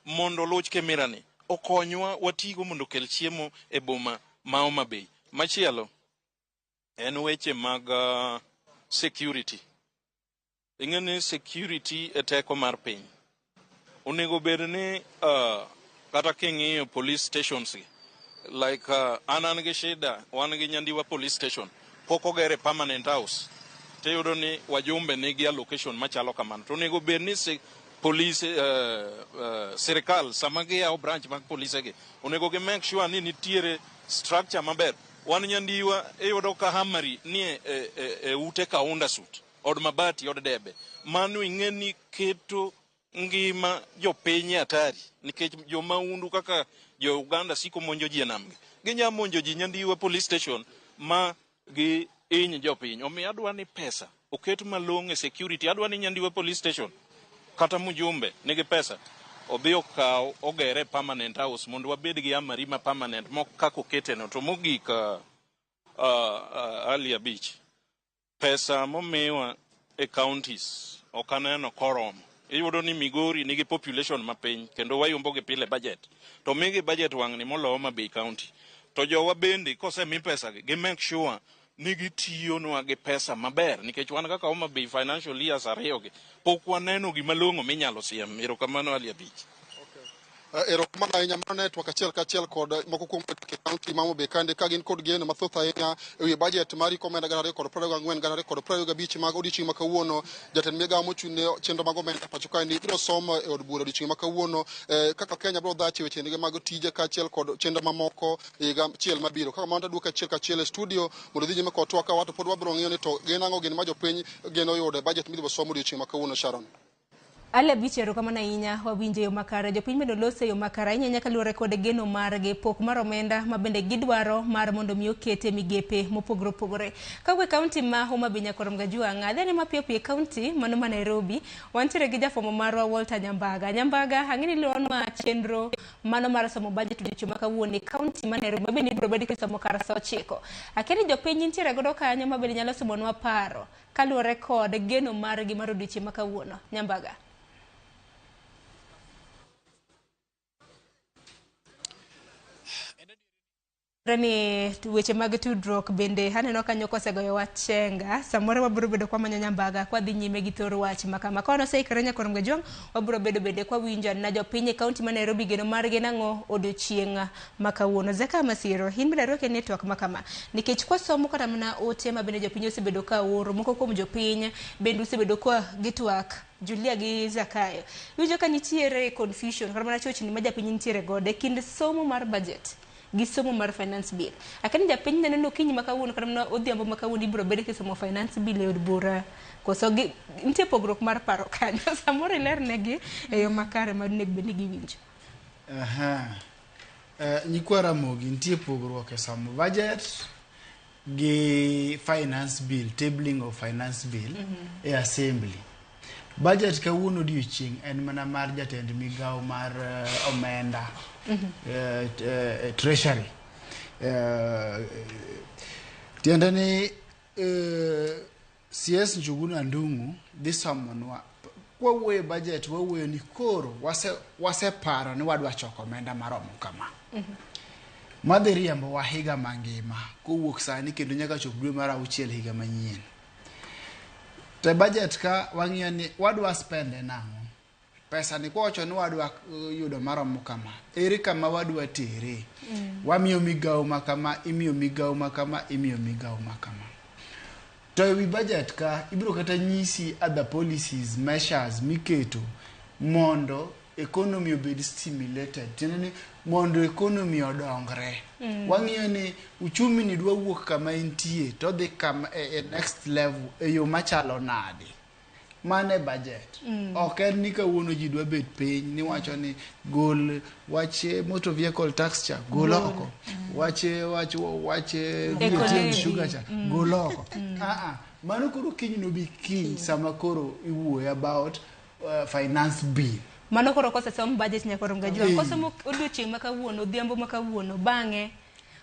mondo luch Kimira ni okonywa watigo mondo okel chiemo e boma ma Homa Bay. Machielo en weche mag security. Ing'e ni security e teko mar piny. Onego bed ni kata king'iyo police stations gi, like an gi shida, wan gi Nyandiwa police station, pok ogere permanent house. Tiyudo ni wajumbe nigi allocation machalo kamano. To onego bed ni police, sirikal sama giyawo branch mag polise gi, onego gi make sure ni nitiere structure maber. Wan Nyandiwa iyudo ka hamari nie e ute kaunda sut, od mabati, od debe. Mano ing'e ni keto ngima jopiny e hatari nikech jomaundu kaka jo Uganda siko monjo ji e namgi. Ginya monjo ji Nyandiwa police station ma gi iny jopiny. Omiyo adwa ni pesa oket malong'o e security. Adwa ni Nyandiwa police station kata mjumbe nigi pesa odhi okaw ogere permanent house mondo wabed gi amari ma permanent mok kaka okete no. To mogik Ali Abich, pesa momiwa e counties ok aneno koromo. Iyudo ni Migori nigi population mapiny kendo wayombo gi pile budget. To migi budget wang'ni moloyo Homa Bay County. To jowa bende kosemi pesa gi, gi make sure ni gitiyonwa gi pesa maber nikech wan kaka Homa Bay financial years ariyo gi pok waneno gima long'o minyalo siem. Erokamano Ali Abich. Erokamano ahinya. Mano ne twak achiel kachiel kod moko kuom jodak e kaunti ma Homa Bay kande ka gin kod geno mathoth ahinya e wi budget mar hik omenda 2024 2025 mag odiochieng' ma kawuono. Jatend migawo mochung' ne chenro mag omenda pacho kae ni biro somo e od bura odiochieng' ma kawuono kaka Kenya biro dhache weche mag tije kaachiel kod chenro mamoko e higa achiel mabiro. Kaka mano taduoke achiel kachiel e studio mondo dhi nyime kod twak ka wato pod wabiro ng'iyo ni to gin ang'o gin ma jopiny geno yudo e budget midhi somo odiochieng' ma kawuono. Sharon. Ali Abich, erokamano ahinya. Wawinjo e yo makare. Jopiny bende olose e yo makare ahinya ahinya kaluwore kod geno margi, pok mar omenda ma bende gidwaro mar mondo mi okete migepe mopogore opogore. Kawuok e kaunti ma Homa Bay nyaka Romgajwang', adhi ane mapiyo piyo e kaunti mano ma Nairobi. Wantiere gi jafwambo marwa Walter Nyambaga. Nyambaga, ang'e ni ilonwa chenro mano mar somo budget odiochieng' ma kawuono e kaunti ma Nairobi, ma bende ibiro bed kisomo kar sa 9. Akia ni jopiny nitiere godo kanyo ma bende nyalo somonwa paro kaluwore kod geno margi mar odiochieng' ma kawuono. Nyambaga. Ni weche mag tudruok bende aneno kanyo kosegoyo wach chenga. Samoro wabiro bedo kwamanyo Nyambaga kwadhi nyime gi thor wach makama. Ka waseikore nyaka Romgajwang', wabiro bedo bende kwawinjo na jopiny e kaunti ma Nairobi geno margi nang'o odiochieng' ma kawuono. Zeka Masiro, in bende arwaki e network makama nikech kwasomo kata mana ote ma bende jopiny osebedo ka oro, moko kuom jopiny bende osebedo ka gitwak Julia gi Zakayo. Iwinjo ka nitiere confusion kata mana chochni ma japiny nitiere godo e kind somo mar budget gi somo mar finance bill. Akia ni japiny neno ni okinyi ma kawuono kata mana odhiambo ma kawuono ibiro bed kisomo finance bill e od bura koso gi, nitie pogruok mar paro kanyo. Samoro ilernegi e yo makare ma onego bed ni giwinjo. Aha. Nyikwa Ramogi, nitie pogruok e somo budget gi finance bill, tabling of finance bill e assembly. Budget kawuono odiochieng' en mana mar jatend migawo mar omenda, treasury. Tiende ni CS Njuguna Ndung'u dhi somonwa. Kwawuoyo e budget, wawuoyo ni koro waseparo ni wadwa choko omenda maromo kama. Madhi riembowa higa mangima kowuok sani kendo nyaka chop dwe mar 6 higa manyien. To e budget ka wang'iyo ni wadwa spend e nang'o. Pesa ni kwawacho ni wadwa yudo maromo kama, ere kama wadwa tere? Wamiyo migawo ma kama, imiyo migawo ma kama, imiyo migawo ma kama. To ewi budget ka ibiro kata nyisi other policies, measures miketo mondo economy obed stimulated. Tiende ni mondo economy odongre. Wang'iyo ni uchumi ni dwa wuok kama entie to odhi kama e next level e yo machalo nade. Mano e budget. Ok en ni kawuono ji dwa bet piny niwacho ni gol wach motor vehicle tax cha gol oko. Wach wach wach VAT on sugar cha gol oko. Ah ah. Mano koro kiny nobi kiny sama koro iwuoyo about finance bill. Mano koro kosesom budget nyaka Romgajwang'. Kosomo odiochieng' ma kawuono, odhiambo ma kawuono, bang'e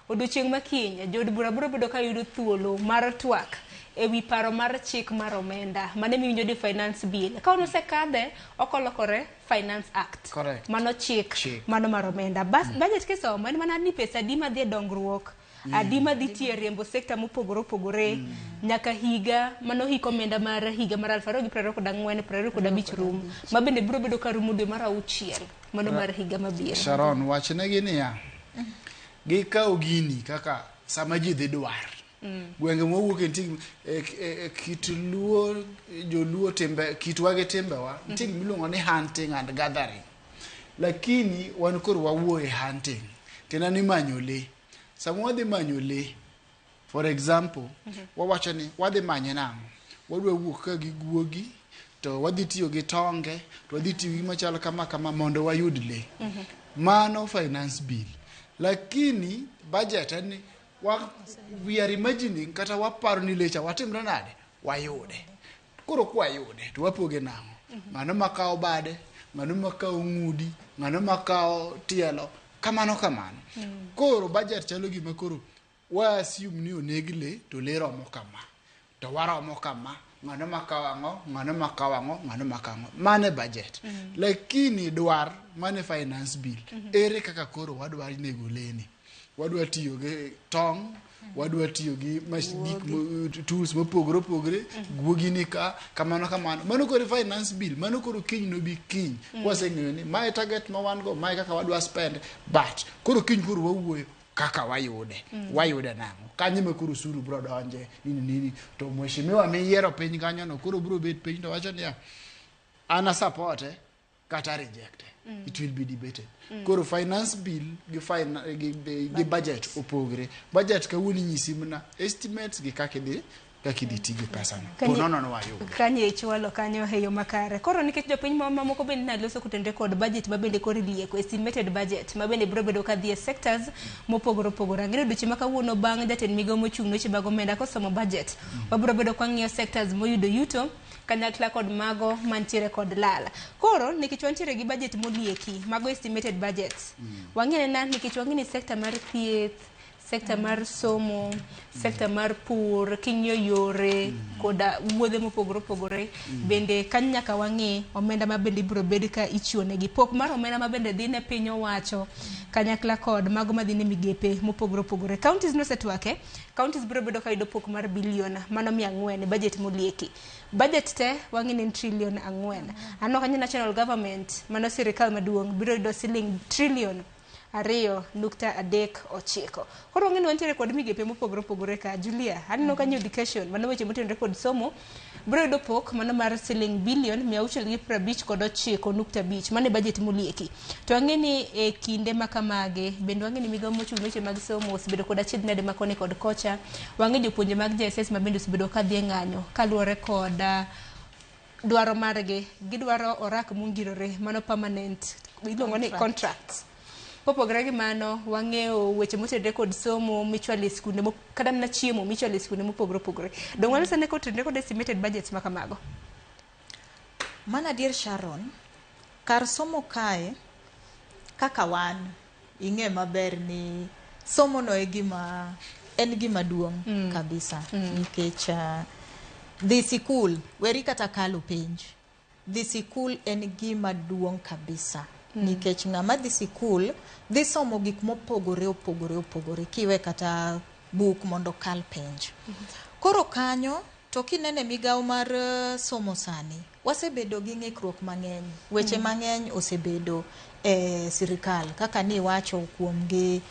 odiochieng' ma kiny, jood bura biro bedo ka yudo thuolo mar twak ewi paro mar chik mar omenda. Mano emiwinjo ni finance bill. Ka osekadhe, okolokore Finance Act. Correct. Mano chik, Chik. mano mar omenda. Bas, budget kisomo en mana ni pesa adi madhi e dongruok, adi madhi tiyo e riembo sekta mopogore opogore nyaka higa mano hik omenda mar higa mar 2024 25 rum ma bende biro bedo ka rumo dwe mar 6 mano mar higa mabiro. Sharon, wachnegi niya, gikawo gini kaka sama ji dhi dwar. Gwenge mwawuoke nitie kit luo, joluo timbe, kitwa gi timbewa, nitie gima iluongo ni hunting and gathering. Lakini wan koro wawuoyo e hunting, tiende ni manyo lee. Sama wadhi manyo lee, For example, wawacho ni wadhi manye nang'o? Wadwa wuok ka gi guogi, to wadhi tiyo gi tonge, to wadhi tiyo gi machalo kama kama mondo wayud le. Mano finance bill. Lakini budget en ni we are imagining kata waparo ni lecha watimre nade? Wayude. Koro kwayude to wapoge nang'o? Ng'ano makawo bade, ng'ano makawo ng'udi, ng'ano makawo tielo, kamano kamano. Koro budget chalo gima koro wa assume ni oneg le to le romo kama. To waromo kama, ng'ano makawo ang'o, ng'ano makawo ang'o, ng'ano makawo ang'o. Mano e budget. Lakini dwar mane finance bill. Ere kaka koro wadwa nego le ni? Wadwa tiyo gi tong', wadwa tiyo gi gik tools mopogore opogore, guogi ni ka, kamano kamano. Mano koro finance bill, mano koro kiny nobi kiny. Kwaseng'eyo ni mae target ma wan go, mae kaka wadwa spend, but koro kiny koro wawuoyo kaka wayude. Wayude nang'o? Kanyo ema koro osuru bro donje, nini nini. To mheshimiwa miyiero piny kanyo no koro bro bet piny to wacho niya, an a support kata reject. It will be debated. Koro finance bill gi, gi budget opogre. Budget kawuono inyisi mana estimates gi kaka idhi ti gi pesa no. Po nono no wayude. Kanyo ichwalo kanyo e yo makare. Koro nikech jopiny mamoko bende naloso kotenore kod budget ma bende koro ilieko, estimated budget ma bende biro bedo ka dhi e sectors mopogore opogore. Ang'eyo odiochieng' ma kawuono bang' jatend migawo mochung' ne weche mag omenda kosomo budget, wabiro bedo ka wang'iyo sectors moyudo yuto kanyakla kod mago mantiere kod lal. Koro nikech wantiere gi budget molieki, mago estimated budgets. Wang'e na nikech wang'e ni sector mar thieth, sector mar somo, sector mar pur, king'iyo yore koda wuodhe mopogore opogore, bende kanyo nyaka wang'i omenda ma bende ibiro bed ka ichiwo negi. Pok mar omenda ma bende dhi ne piny owacho kanyakla kod mago madhi ne migepe mopogore opogore. Counties nosetwake, counties biro bedo ka yudo pok mar bilion mano 400 e budget molieki. Budget te wang'e ni en trillion 4. Aneno kanyo national government mano sirikal maduong' biro yudo siling trillion 2.39. Koro wang'e ni wantiere kod migepe mopogore opogore ka. Julia, aneno kanyo education, mano weche motenore kod somo, biro yudo pok mano mar siling bilion 659.5, mano e budget molieki. To wang'e ni e kinde ma kamagi, bende wang'e ni migawo mochung' ne weche mag somo osebedo kod achiedh nade ma koni kod kocha. Wang'e jopuonje mag JSS ma bende osebedo ka dhi e ng'anyo kaluwore kod dwaro margi. Gidwaro orak mongirore, mano permanent, iluongo ni contracts. Kopogore gi mano, wang'eyo weche motenore kod somo michwalo e skunde, kata mana chiemo michwalo e skunde mopogore opogore. Dong' waloso ane kotenore kod estimated budgets ma kamago. Mano adier Sharon, kar somo kae, kaka wan, ing'e maber ni somo no e gima, en gima duong' kabisa. Nikech dhi sikul, weri kata kalo penj. Dhi sikul en gima duong' kabisa. Nikech ng'ama dhi sikul, dhi somo gik mopogore opogore opogore, kiwe kata buk mondo kal penj. Koro kanyo, to kinene migawo mar somo sani, wasebedo gi ng'ikruok mang'eny. Weche mang'eny osebedo e sirikal, kaka ni iwacho kuom gi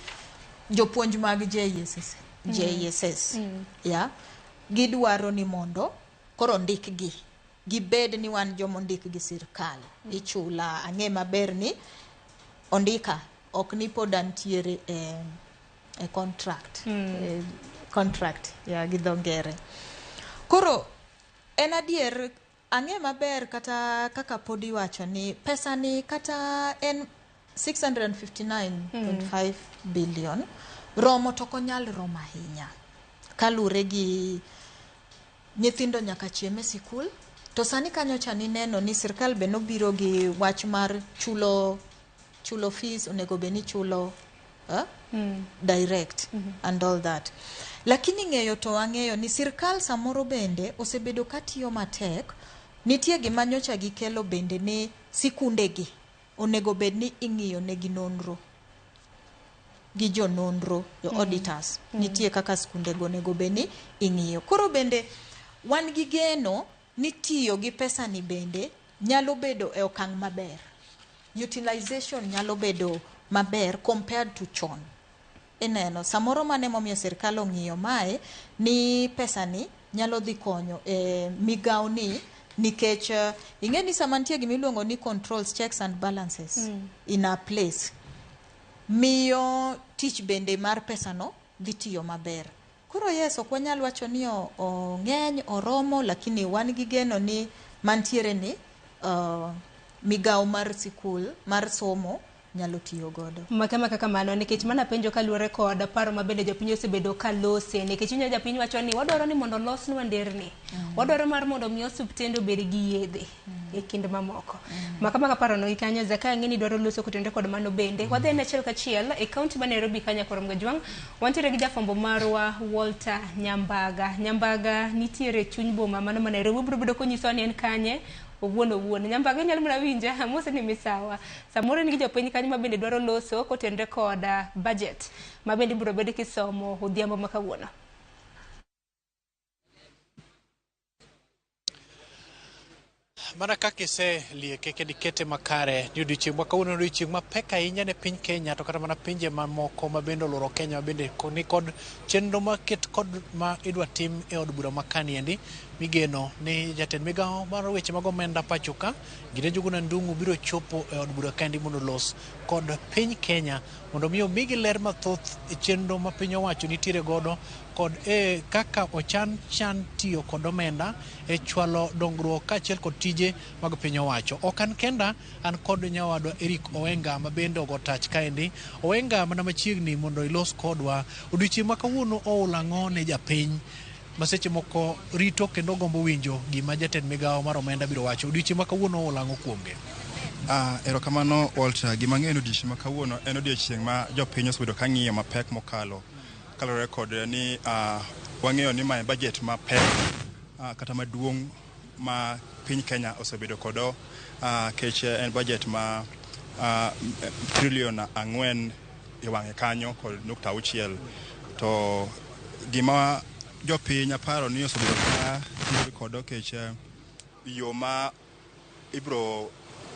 jopuonj mag JSS. JSS. Ya, gidwaro ni mondo koro ndikgi. Gibed ni wan joma ondik gi sirikal. Ichula, ang'e maber ni ondika, ok ni pod antiere e contract. E contract, ya, gi dho ngere. Koro, en adier, ang'e maber kata kaka pod iwacho ni pesa ni kata en 659.5 billion, romo to ok onyal romo ahinya. Kaluwore gi nyithindo nyaka chiem e sikul, to sani kanyo cha nineno ni sirkal be nobiro gi wach mar chulo fees, onego bed ni chulo direct and all that. Lakini ng'eyo to wang'eyo ni sirkal samoro bende osebedo katiyo matek, nitie gima nyocha gikelo bende ni sikundegi onego bed ni ing'iyo negi nonro gi jo nonro, jo auditors. Nitie kaka sikundego onego bed ni ing'iyo. Koro bende wan gi geno ni tiyo gi pesa ni bende nyalo bedo e okang' maber. Utilization nyalo bedo maber compared to chon. Ineno, samoro mane momiyo sirkal ong'iyo mae ni pesa ni nyalo dhi konyo e migawo ni nikech ing'e ni sama nitie gima iluongo ni controls, checks and balances in a place, miyo tich bende mar pesa no dhi tiyo maber. Koro yes, ok wanyal wacho ni ong'eny oromo, lakini wan gi geno ni mantiere ni migawo mar sikul mar somo nyalo tiyo godo. Makama kaka mano, nikech mana penjo kaluwore kod paro ma bende jopiny osebedo ka lose, nikech inyalo japiny wacho ni wadwaro ni mondo olosnwa nderni, wadwaro mar mondo mi osuptende obed gi yedhe e kind mamoko. Makama ka paro no gi kanyo, Zakayo ang'e ni dwaro loso kotenore kod mano bende. Wadhi ane achiel kachiel e kaunti ma Nairobi kanyo Nyakorom Gajwang', wantiere gi jafwambo marwa Walter Nyambaga. Nyambaga nitiere e chuny boma mano ma Nairobi, obiro bedo konyisowa ni en kanye owuon owuon. Nyambaga inyalo mana winja, amose ni misawa. Samoro in gi jopiny kanyo ma bende dwaro loso kotenore kod budget ma bende ibiro bed kisomo odhiambo ma kawuono. Mana kaka iselieke kendo ikete makare ni odiochieng' ma kawuono en odiochieng' mapek ahinya ne piny Kenya to kata mana pinje mamoko ma bende olworo Kenya ma bende ni kod chenro maket kod ma idwa tim e od bura ma kaniendi migeno ni jatend migawo mar weche mag omenda pacho ka Ngina Njuguna Ndung'u biro chopo e od bura kaendi mondo olos kod piny Kenya mondo mi omigi ler mathoth e chenro ma piny owacho nitiere godo kod e kaka ochan chan tiyo kod omenda e chwalo dongruok kaachiel kod tije mag piny owacho. Ok an kenda, an kod nyawadwa Eric Owenga ma bende ogo tach kaendi. Owenga mana machiegni mondo ilos kodwa. Odiochieng' ma kawuono ohulo ang'o ne japiny ma seche moko rito kendo gombo winjo gima jatend migawo mar omenda biro wacho. Odiochieng' ma kawuono ohulo ang'o kuomgi? Erokamano Walter. Gima ang'eyo ni odiochieng' ma kawuono en odiochieng' ma jopiny osebedo ka ng'iyo mapek mokalo kaluwore kod ni wang'eyo ni mae budget mapek kata maduong' ma piny Kenya osebedo kodo kech en budget ma trilion 4 e wang'e kanyo kod nukta 6. To gima jopiny aparo ni osebedo ka tiyo kodo kech yo ma ibro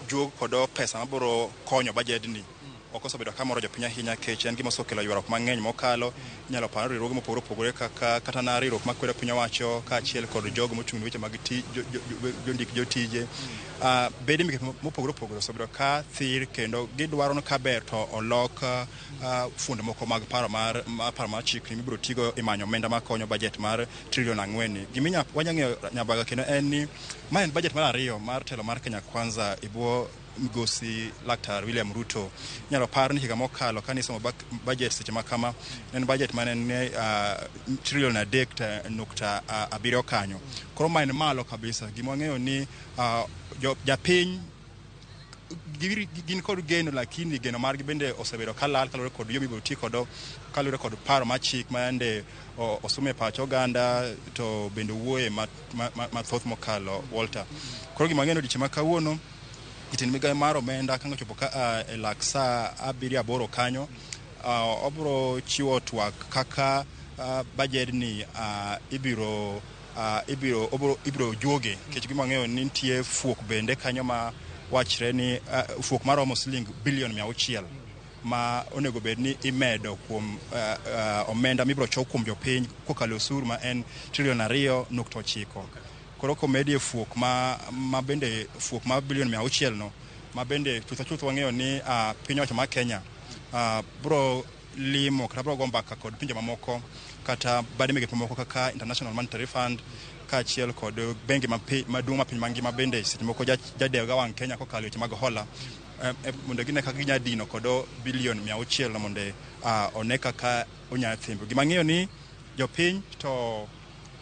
juog kodo pesa mabiro konyo budget ni ok osebedo ka moro jopiny ahinya kech en gima osekelo ywaruok mang'eny mokalo. Inyalo paro riwruoge mopogore opogore kaka kata na riwruok makwedo piny owacho kaachiel kod jogo mochung' ne weche mag jondik jotije. Bede migepe mopogore opogore osebedo ka thir kendo gidwaro ni kaber to olok fuonde moko mag paro mar paro mar chikni mibiro tigo e manyo omenda makonyo budget mar trilion 4 ni. Gima wanya ng'eyo Nyambaga kendo en ni ma en budget mar 2 mar telo mar Kenya Kwanza e bwo migosi Laktar William Ruto. Inyalo par ni higa mokalo kane isomo budget seche ma kama, ne en budget mane en trilion 3.7 kanyo. Koro ma en malo kabisa. Gima wang'eyo ni japiny gin kod geno, lakini geno margi bende osebedo kalal kaluwore kod yo mibiro ti kodo kaluwore kod paro mar chik ma yande osom e pach oganda to bende wuoye mathoth mokalo Walter. Koro gima wang'eyo ni odiochieng' ma kawuono jatend migawo mar omenda ka ochopo ka e lak saa 7 8 kanyo obiro chiwo twak kaka budget ni ibiro juoge nikech gima wang'eyo ni nitie fuok bende kanyo ma wachre ni fuok maromo siling bilion 600 ma onego bed ni imedo kuom omenda mibiro chok kuom jopiny kokalo osuru ma en trilion 2.9. Koro komedie fuok ma bende fuok ma bilion 600 no ma bende chutho chutho wang'eyo ni piny owacho mar Kenya biro limo kata biro go mbaka kod pinje mamoko kata bade migepe moko kaka International Monetary Fund kaachiel kod bengi maduong' ma piny mangima bende seche moko jadewo ga wang' Kenya kokalo weche mag hola mondo gine kaka ginyalo dino kod bilion 600 mondo one kaka onyalo thimbo. Gima ang'eyo ni jopiny to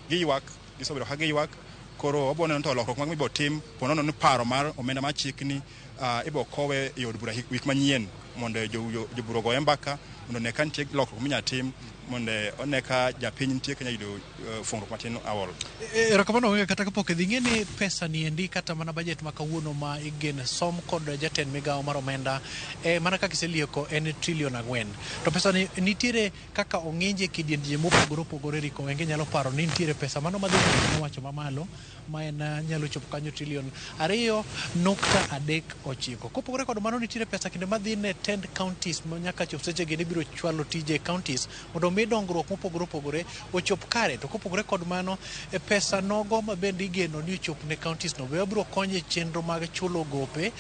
giywak, gisebedo ka giywak. Koro wabiro neno to lokruok mag mibiro tim ponono ni paro mar omenda mar chikni ibiro kowe e od bura wik manyien mondo jobura ogoye mbaka mondo one ka nitie lokruok minyalo tim mondo one ka japiny nitie kanya yudo fuongruok matin awol. Erokamano Owenga, kata kapok idhi ing'e ni pesa ni endi kata mana budget ma kawuono ma igeno som kod jatend migawo mar omenda mana kaka iselieko en trilion 4. To pesa ni nitiere kaka ong'inje kidienje mopogore opogore. Eric Owenga nyalo paro ni nitiere pesa mano madhi wacho mamalo ma en nyalo chopo kanyo trilion 2.39. Kopogore kod mano nitiere pesa kendo madhi ne tend counties ma nyaka chop seche gi ibiro chwalo tije e counties mondo mi mi dongruok mopogore opogore ochop kare. To kopogore kod mano, pesa nogo ma bende igeno ni ochop ne counties no be biro konyo e chenro mag chulo gope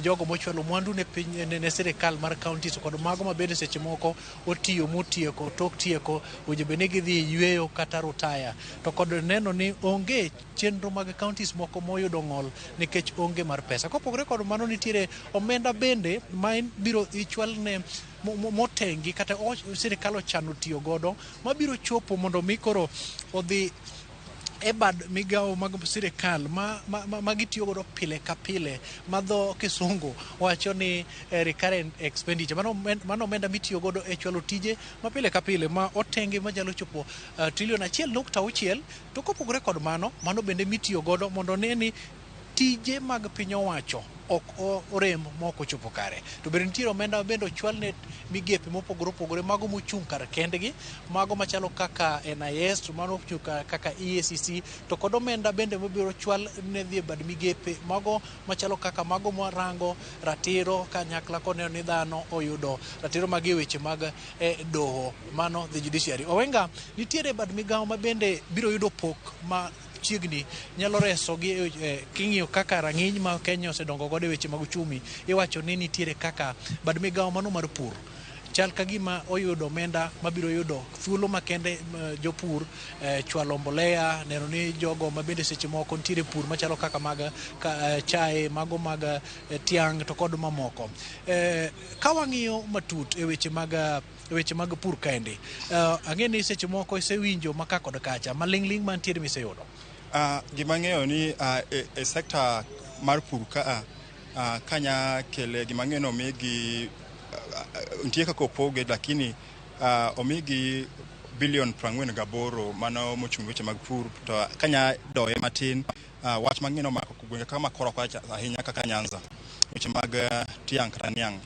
jogo mochwalo mwandu ne piny ne sirikal mar counties kod mago ma bende seche moko otiyo motieko tok tieko owinjo bed ni gidhi e yweyo kata rutaya. To kod neno ni onge chenro mag counties moko moyudo ng'ol nikech onge mar pesa. Kopogore kod mano, nitiere omenda bende ma biro ichwal ne motengi kata sirikal ochano tiyo godo mabiro chopo mondo mi koro odhi e bad migawo mag sirikal ma gitiyo godo pile ka pile, ma dho kisungu wacho ni recurrent expenditure. Mano omenda mitiyo godo e chwalo tije ma pile ka pile ma otenge manyalo chopo trilion 1.6. To kopogore kod mano, mano bende mitiyo godo mondo ne ni tije mag piny owacho ok orem mok ochopo kare. To bende nitiere omenda bende ochwal ne migepe mopogore opogore, mago mochung' kar kendgi, mago machalo kaka NIS, to mano ochung' kaka EACC, to kod omenda bende mabiro chwal ne dhi e bad migepe mago machalo kaka mago marango ratiro kanyakla koneno ni dhano oyudo ratiro mag e weche mag doho, mano the judiciary. Owenga, nitiere bad migawo ma bende biro yudo pok ma chiegni nyalo resogi king'iyo kaka rang'iny ma Kenya osedongo godo e weche mag uchumi. Iwacho ni nitiere kaka bad migawo mano mar pur chal ka gima oyudo omenda mabiro yudo thuolo makende jopur chwalo mbolea, neno ni jogo ma bende seche moko nitiere pur machalo kaka mag chae, mago mag tiang' to kod mamoko. Ka wang'iyo matut e weche mag pur kaendi, ang'e ni seche moko isewinjo maka kod kacha maling'ling' mantiere miseyudo. Gima ang'eyo ni e sekta mar pur ka kanya kele gima ang'eyo ni omigi nitie kaka opoge, lakini omigi bilion 48 mano mochung' weche mag pur. To kanya doye matin, wach mang'eyo omako gwenge kaka makoro kocha ahinya kaka Nyanza, weche mag tiang' kata niang',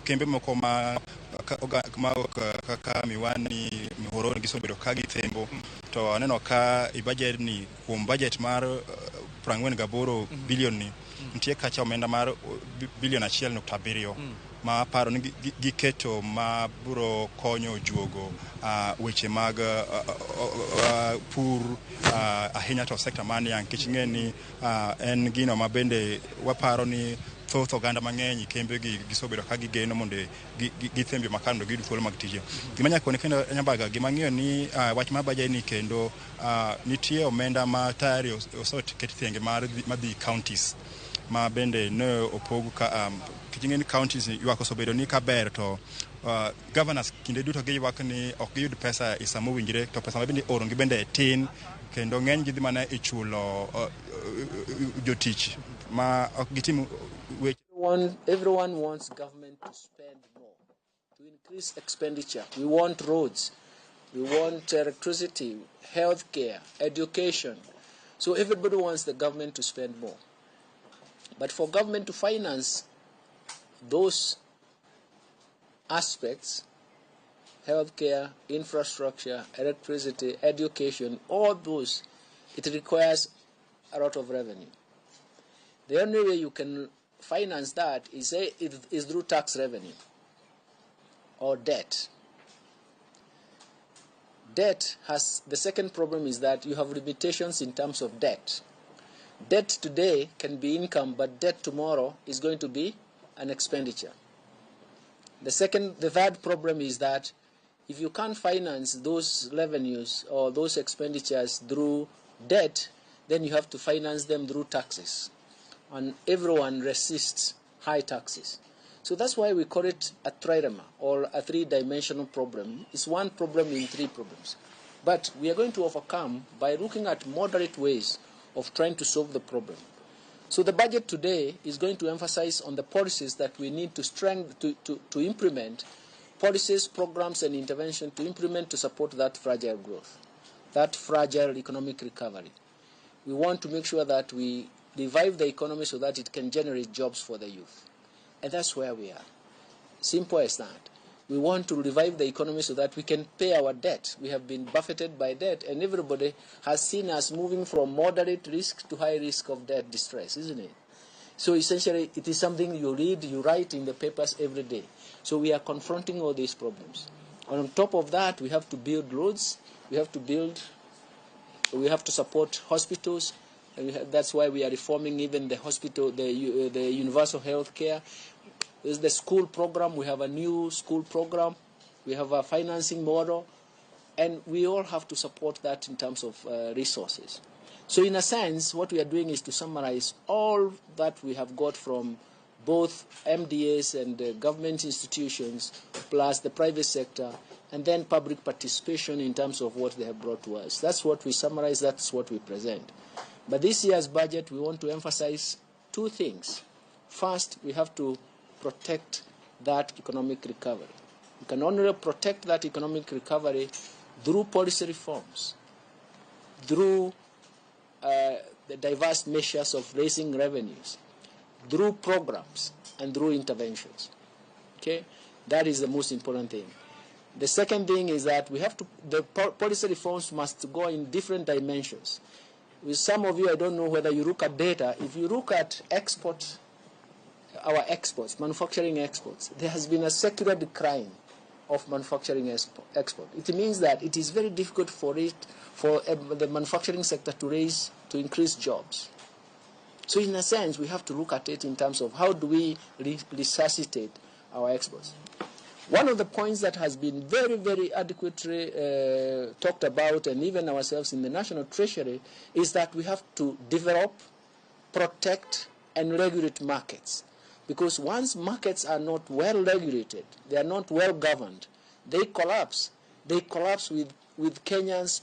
kembe moko ma kaka Miwani, Muhoroni gisebedo ka githembo. To aneno ka i budget ni, kuom budget mar 48 bilion ni, nitie kacha omenda mar bilion 1.7 ma aparo ni giketo ma biro konyo juogo weche mag pur, ahinya to sekta mar niang', nikech ing'e ni en gino ma bende waparo ni thoth oganda mang'eny kembe gi gisebedo ka gigeno mondo githembe makare mondo giyud thuolo mag tije. Gima nyaka koni kendo Nyambaga, gima ang'eyo ni wach mar budget ni kendo nitie omenda ma tayari oseket thenge mar madhi counties ma bende ne opog ka nikech ing'e ni counties ywak osebedo ni kaber to governors kinde duto giywak ni ok giyud pesa e sama owinjore, to pesa ma bende ioro gi bende tin, kendo ng'eny gi dhi mana e chulo jotich ma ok gitim weche. Everyone wants government to spend more, to increase expenditure. We want roads, we want electricity, healthcare, education. So everybody wants the government to spend more. But for government to finance those aspects, healthcare, infrastructure, electricity, education, all those, it requires a lot of revenue. The only way you can finance that is through tax revenue or debt. Debt has, the second problem is that you have limitations in terms of debt. Debt today can be income, but debt tomorrow is going to be an expenditure. The third problem is that if you can't finance those revenues or those expenditures through debt, then you have to finance them through taxes. And everyone resists high taxes. So that's why we call it a trilemma or a three-dimensional problem. It's one problem in three problems. But we are going to overcome by looking at moderate ways of trying to solve the problem. So the budget today is going to emphasize on the policies that we need to strengthen, to implement, policies, programs, and intervention to implement to support that fragile growth, that fragile economic recovery. We want to make sure that we revive the economy so that it can generate jobs for the youth. And that's where we are. Simple as that. We want to revive the economy so that we can pay our debt. We have been buffeted by debt, and everybody has seen us moving from moderate risk to high risk of debt distress, isn't it? So essentially, it is something you read, you write in the papers every day. So we are confronting all these problems. On top of that, we have to build roads, we have to support hospitals, and that's why we are reforming even the hospital, the universal health care. There's the school program. We have a new school program. We have a financing model, and we all have to support that in terms of resources. So in a sense, what we are doing is to summarize all that we have got from both MDAs and the government institutions, plus the private sector, and then public participation in terms of what they have brought to us. That's what we summarize, that's what we present. But this year's budget, we want to emphasize two things. First, we have to protect that economic recovery. We can only protect that economic recovery through policy reforms, through the diverse measures of raising revenues, through programs, and through interventions. Okay? That is the most important thing. The second thing is that we have to, the policy reforms must go in different dimensions. With some of you, I don't know whether you look at data. If you look at export, our exports, manufacturing exports, there has been a secular decline of manufacturing export. It means that it is very difficult for it, for the manufacturing sector to raise, to increase jobs. So in a sense, we have to look at it in terms of how do we resuscitate our exports. One of the points that has been very, very adequately talked about, and even ourselves in the National Treasury, is that we have to develop, protect, and regulate markets. Because once markets are not well regulated, they are not well governed, they collapse. They collapse with Kenya's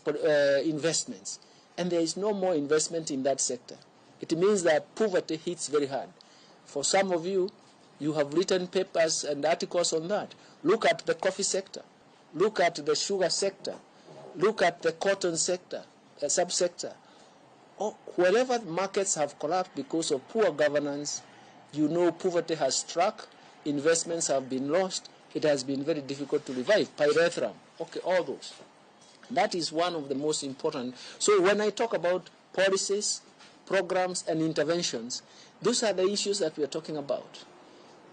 investments. And there is no more investment in that sector. It means that poverty hits very hard. For some of you, you have written papers and articles on that. Look at the coffee sector. Look at the sugar sector. Look at the cotton sector, subsector. Oh, wherever markets have collapsed because of poor governance, you know poverty has struck, investments have been lost, it has been very difficult to revive. Pyrethrum, okay, all those. That is one of the most important. So when I talk about policies, programs, and interventions, those are the issues that we are talking about.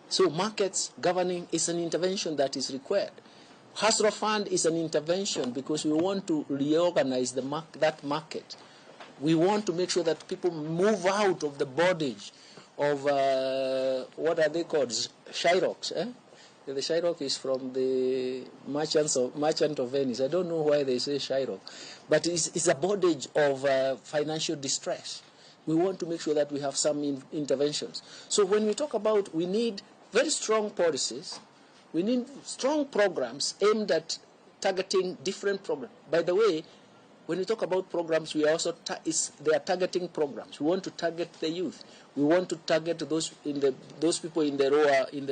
So markets governing is an intervention that is required. Hustler Fund is an intervention because we want to reorganize the that market. We want to make sure that people move out of the bondage of, what are they called? Shyrocks. Eh? The Shylock is from the Merchant of Venice. I don't know why they say Shylock. But it's a bondage of financial distress. We want to make sure that we have some interventions. So when we talk about we need very strong policies, we need strong programs aimed at targeting different programs. By the way, when we talk about programs, we also they are targeting programs. We want to target the youth. We want to target those in the those people in the lower in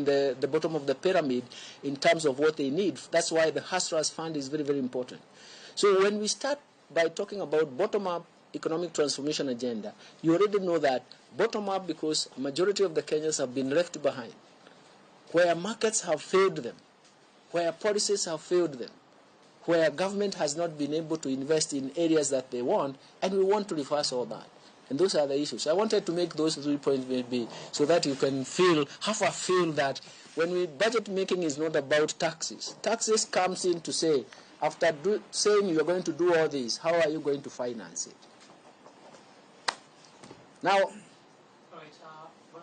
the bottom of the pyramid in terms of what they need. That's why the Hustlers Fund is very, very important. So when we start by talking about bottom-up economic transformation agenda, you already know that bottom-up because majority of the Kenyans have been left behind, where markets have failed them, where policies have failed them, where government has not been able to invest in areas that they want, and we want to reverse all that. And those are the issues. I wanted to make those 3 points maybe so that you can feel, have a feel that when we budget making is not about taxes. Taxes comes in to say, after saying you are going to do all this, how are you going to finance it? Now, all right,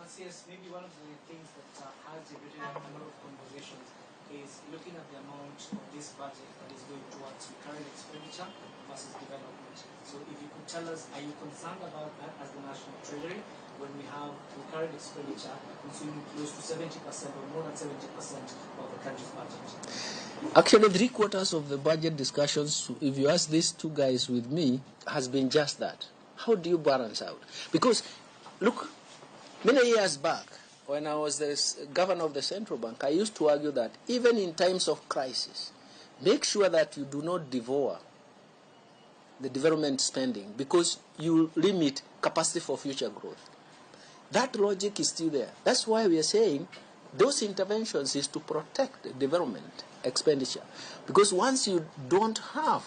CS, maybe one of the things that has generated a lot of conversations is looking at the amount of this budget that is going towards recurrent expenditure versus development. So if you could tell us, are you concerned about that as the National Treasury when we have recurrent expenditure consuming close to 70% or more than 70% of the country's budget? Actually, 3/4 of the budget discussions, if you ask these two guys with me, has been just that. How do you balance out? Because, look, many years back, when I was the governor of the central bank, I used to argue that even in times of crisis, make sure that you do not devour the development spending because you limit capacity for future growth. That logic is still there. That's why we are saying those interventions is to protect the development expenditure. Because once you don't have,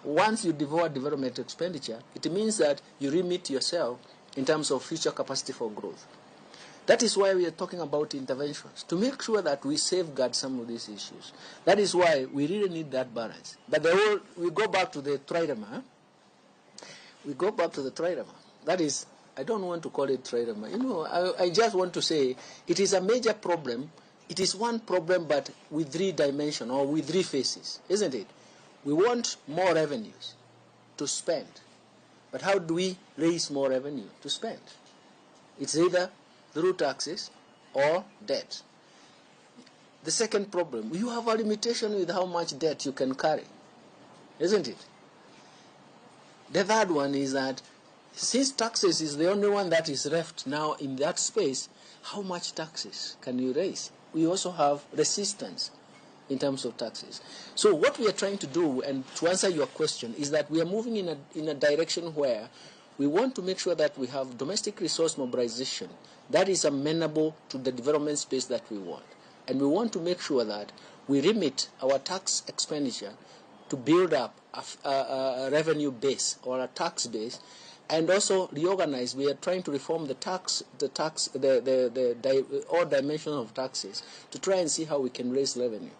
once you devour development expenditure, it means that you limit yourself in terms of future capacity for growth. That is why we are talking about interventions, to make sure that we safeguard some of these issues. That is why we really need that balance. But the whole, we go back to the trilemma. Huh? We go back to the trilemma. That is, I don't want to call it trilemma. You know, I just want to say it is a major problem. It is one problem, but with three dimensions or with three faces, isn't it? We want more revenues to spend. But how do we raise more revenue to spend? It's either through taxes or debt. The second problem, you have a limitation with how much debt you can carry, isn't it? The third one is that since taxes is the only one that is left now in that space, how much taxes can you raise? We also have resistance in terms of taxes. So what we are trying to do, and to answer your question, is that we are moving in a direction where we want to make sure that we have domestic resource mobilization that is amenable to the development space that we want. And we want to make sure that we remit our tax expenditure to build up a revenue base or a tax base, and also reorganize. We are trying to reform the tax, the all dimensions of taxes to try and see how we can raise revenue.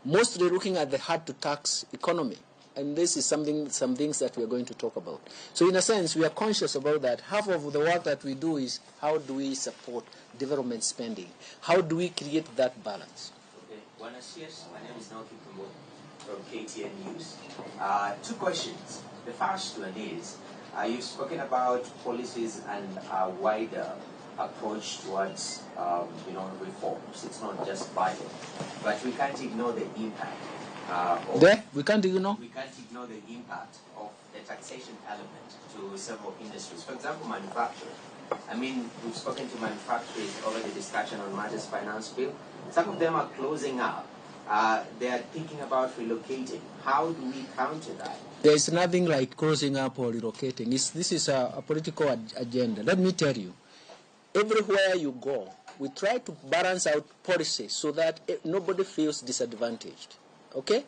Mostly looking at the hard to tax economy. And this is some things that we are going to talk about. So in a sense, we are conscious about that. Half of the work that we do is how do we support development spending? How do we create that balance? Okay. Buenos dias. My name is Naoki Kumbo from KTN News. Two questions. The first one is, you've spoken about policies and a wider approach towards reforms. It's not just budget, but we can't ignore the impact. We can't ignore? We can't ignore the impact of the taxation element to several industries. For example, manufacturing. I mean, we've spoken to manufacturers over the discussion on matters finance bill. Some of them are closing up. They are thinking about relocating. How do we counter that? There is nothing like closing up or relocating. This is a political agenda. Let me tell you, everywhere you go, we try to balance out policies so that nobody feels disadvantaged. Okay?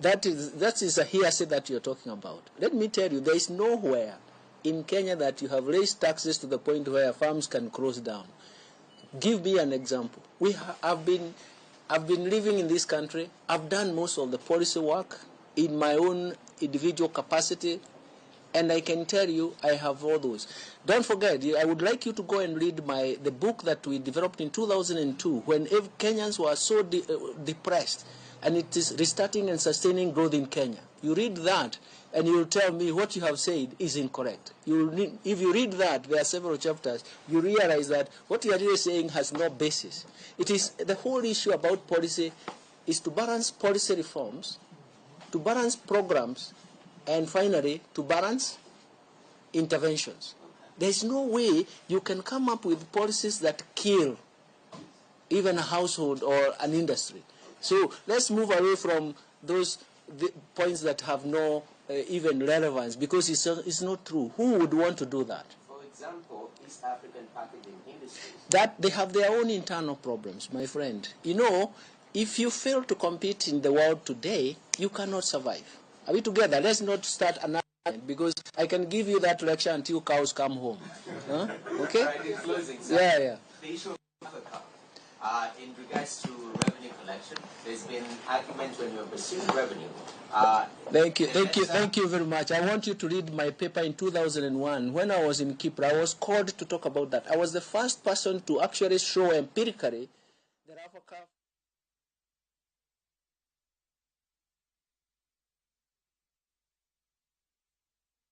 That is a hearsay that you're talking about. Let me tell you, there is nowhere in Kenya that you have raised taxes to the point where farms can close down. Give me an example. I've been living in this country. I've done most of the policy work in my own individual capacity, and I can tell you I have all those. Don't forget, I would like you to go and read the book that we developed in 2002 when Kenyans were so depressed, and it is Restarting and Sustaining Growth in Kenya. You read that, and you will tell me what you have said is incorrect. If you read that, there are several chapters, you realize that what you are really saying has no basis. It is the whole issue about policy is to balance policy reforms, to balance programs, and finally, to balance interventions. There is no way you can come up with policies that kill even a household or an industry. So let's move away from those points that have no even relevance, because it's not true. Who would want to do that? For example, East African packaging industries. That they have their own internal problems, my friend. You know, if you fail to compete in the world today, you cannot survive. Are we together? Let's not start another, because I can give you that lecture until cows come home. Huh? Okay? Right, in closing, sir, yeah. The issue of Africa, in regards to revenue collection, there's been argument when you're pursuing revenue. Thank you very much. I want you to read my paper in 2001. When I was in Kipra, I was called to talk about that. I was the first person to actually show empirically that Africa.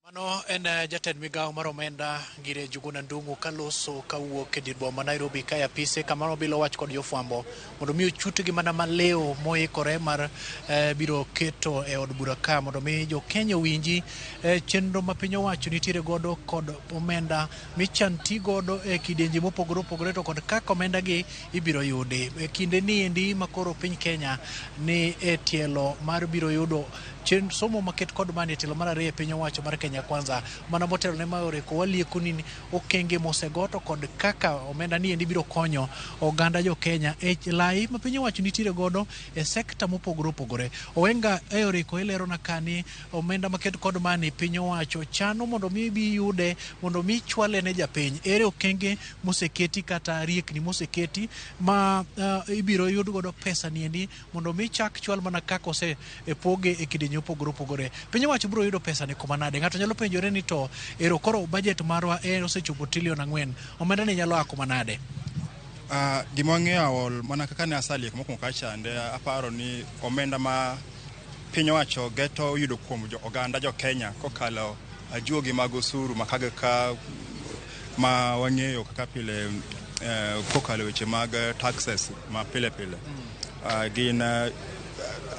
Mano en jatend migawo mar omenda Ngire Njuguna Ndung'u kaloso kawuok e dir boma Nairobi ka e apise kama nobilo wach kod jofwambo mondo mi ochutgi mana malew moikore mar biro keto e od bura ka mondo mi jo Kenya owinji chenro ma piny owacho nitiere godo kod omenda michan ti godo e kidienje mopogore opogore to kod kaka omenda gi ibiro yudi. E kinde ni endi makoro piny Kenya ni e tielo mar biro yudo Chen somo maket kod mani e telo mar ariyo e piny owacho mar Kenya Kwanza mana motelo ne mayo reko walieko ni okenge mosego to kod kaka omenda ni endi biro konyo oganda jo Kenya e lai ma piny owacho nitiere godo e sekta mopogore opogore. Owenga e oreko ilerona kani omenda maket kod mani piny owacho chano mondo mi bi yude mondo mi chwale ne japiny. Ere okenge moseketi kata riekni moseketi ma ibiro yud godo pesa ni endi mondo mi chak chwal mana kaka ose poge e kidienje mopogore opogore. Piny owacho biro yudo pesa ni kuma nade? Ng'ato nyalo penjore ni to ero koro budget marwa e osechopo trilion 4. Omenda ni nyalo a kuma nade? Gima wang'eyo awol mana kaka ne asalieko mokwongo kachande aparo ni omenda ma piny owacho geto yudo kuom jo oganda jo Kenya kokalo ajuogi mag osuru ma ka ma wang'eyo kaka pile kokalo weche mag taxes ma pile pile gin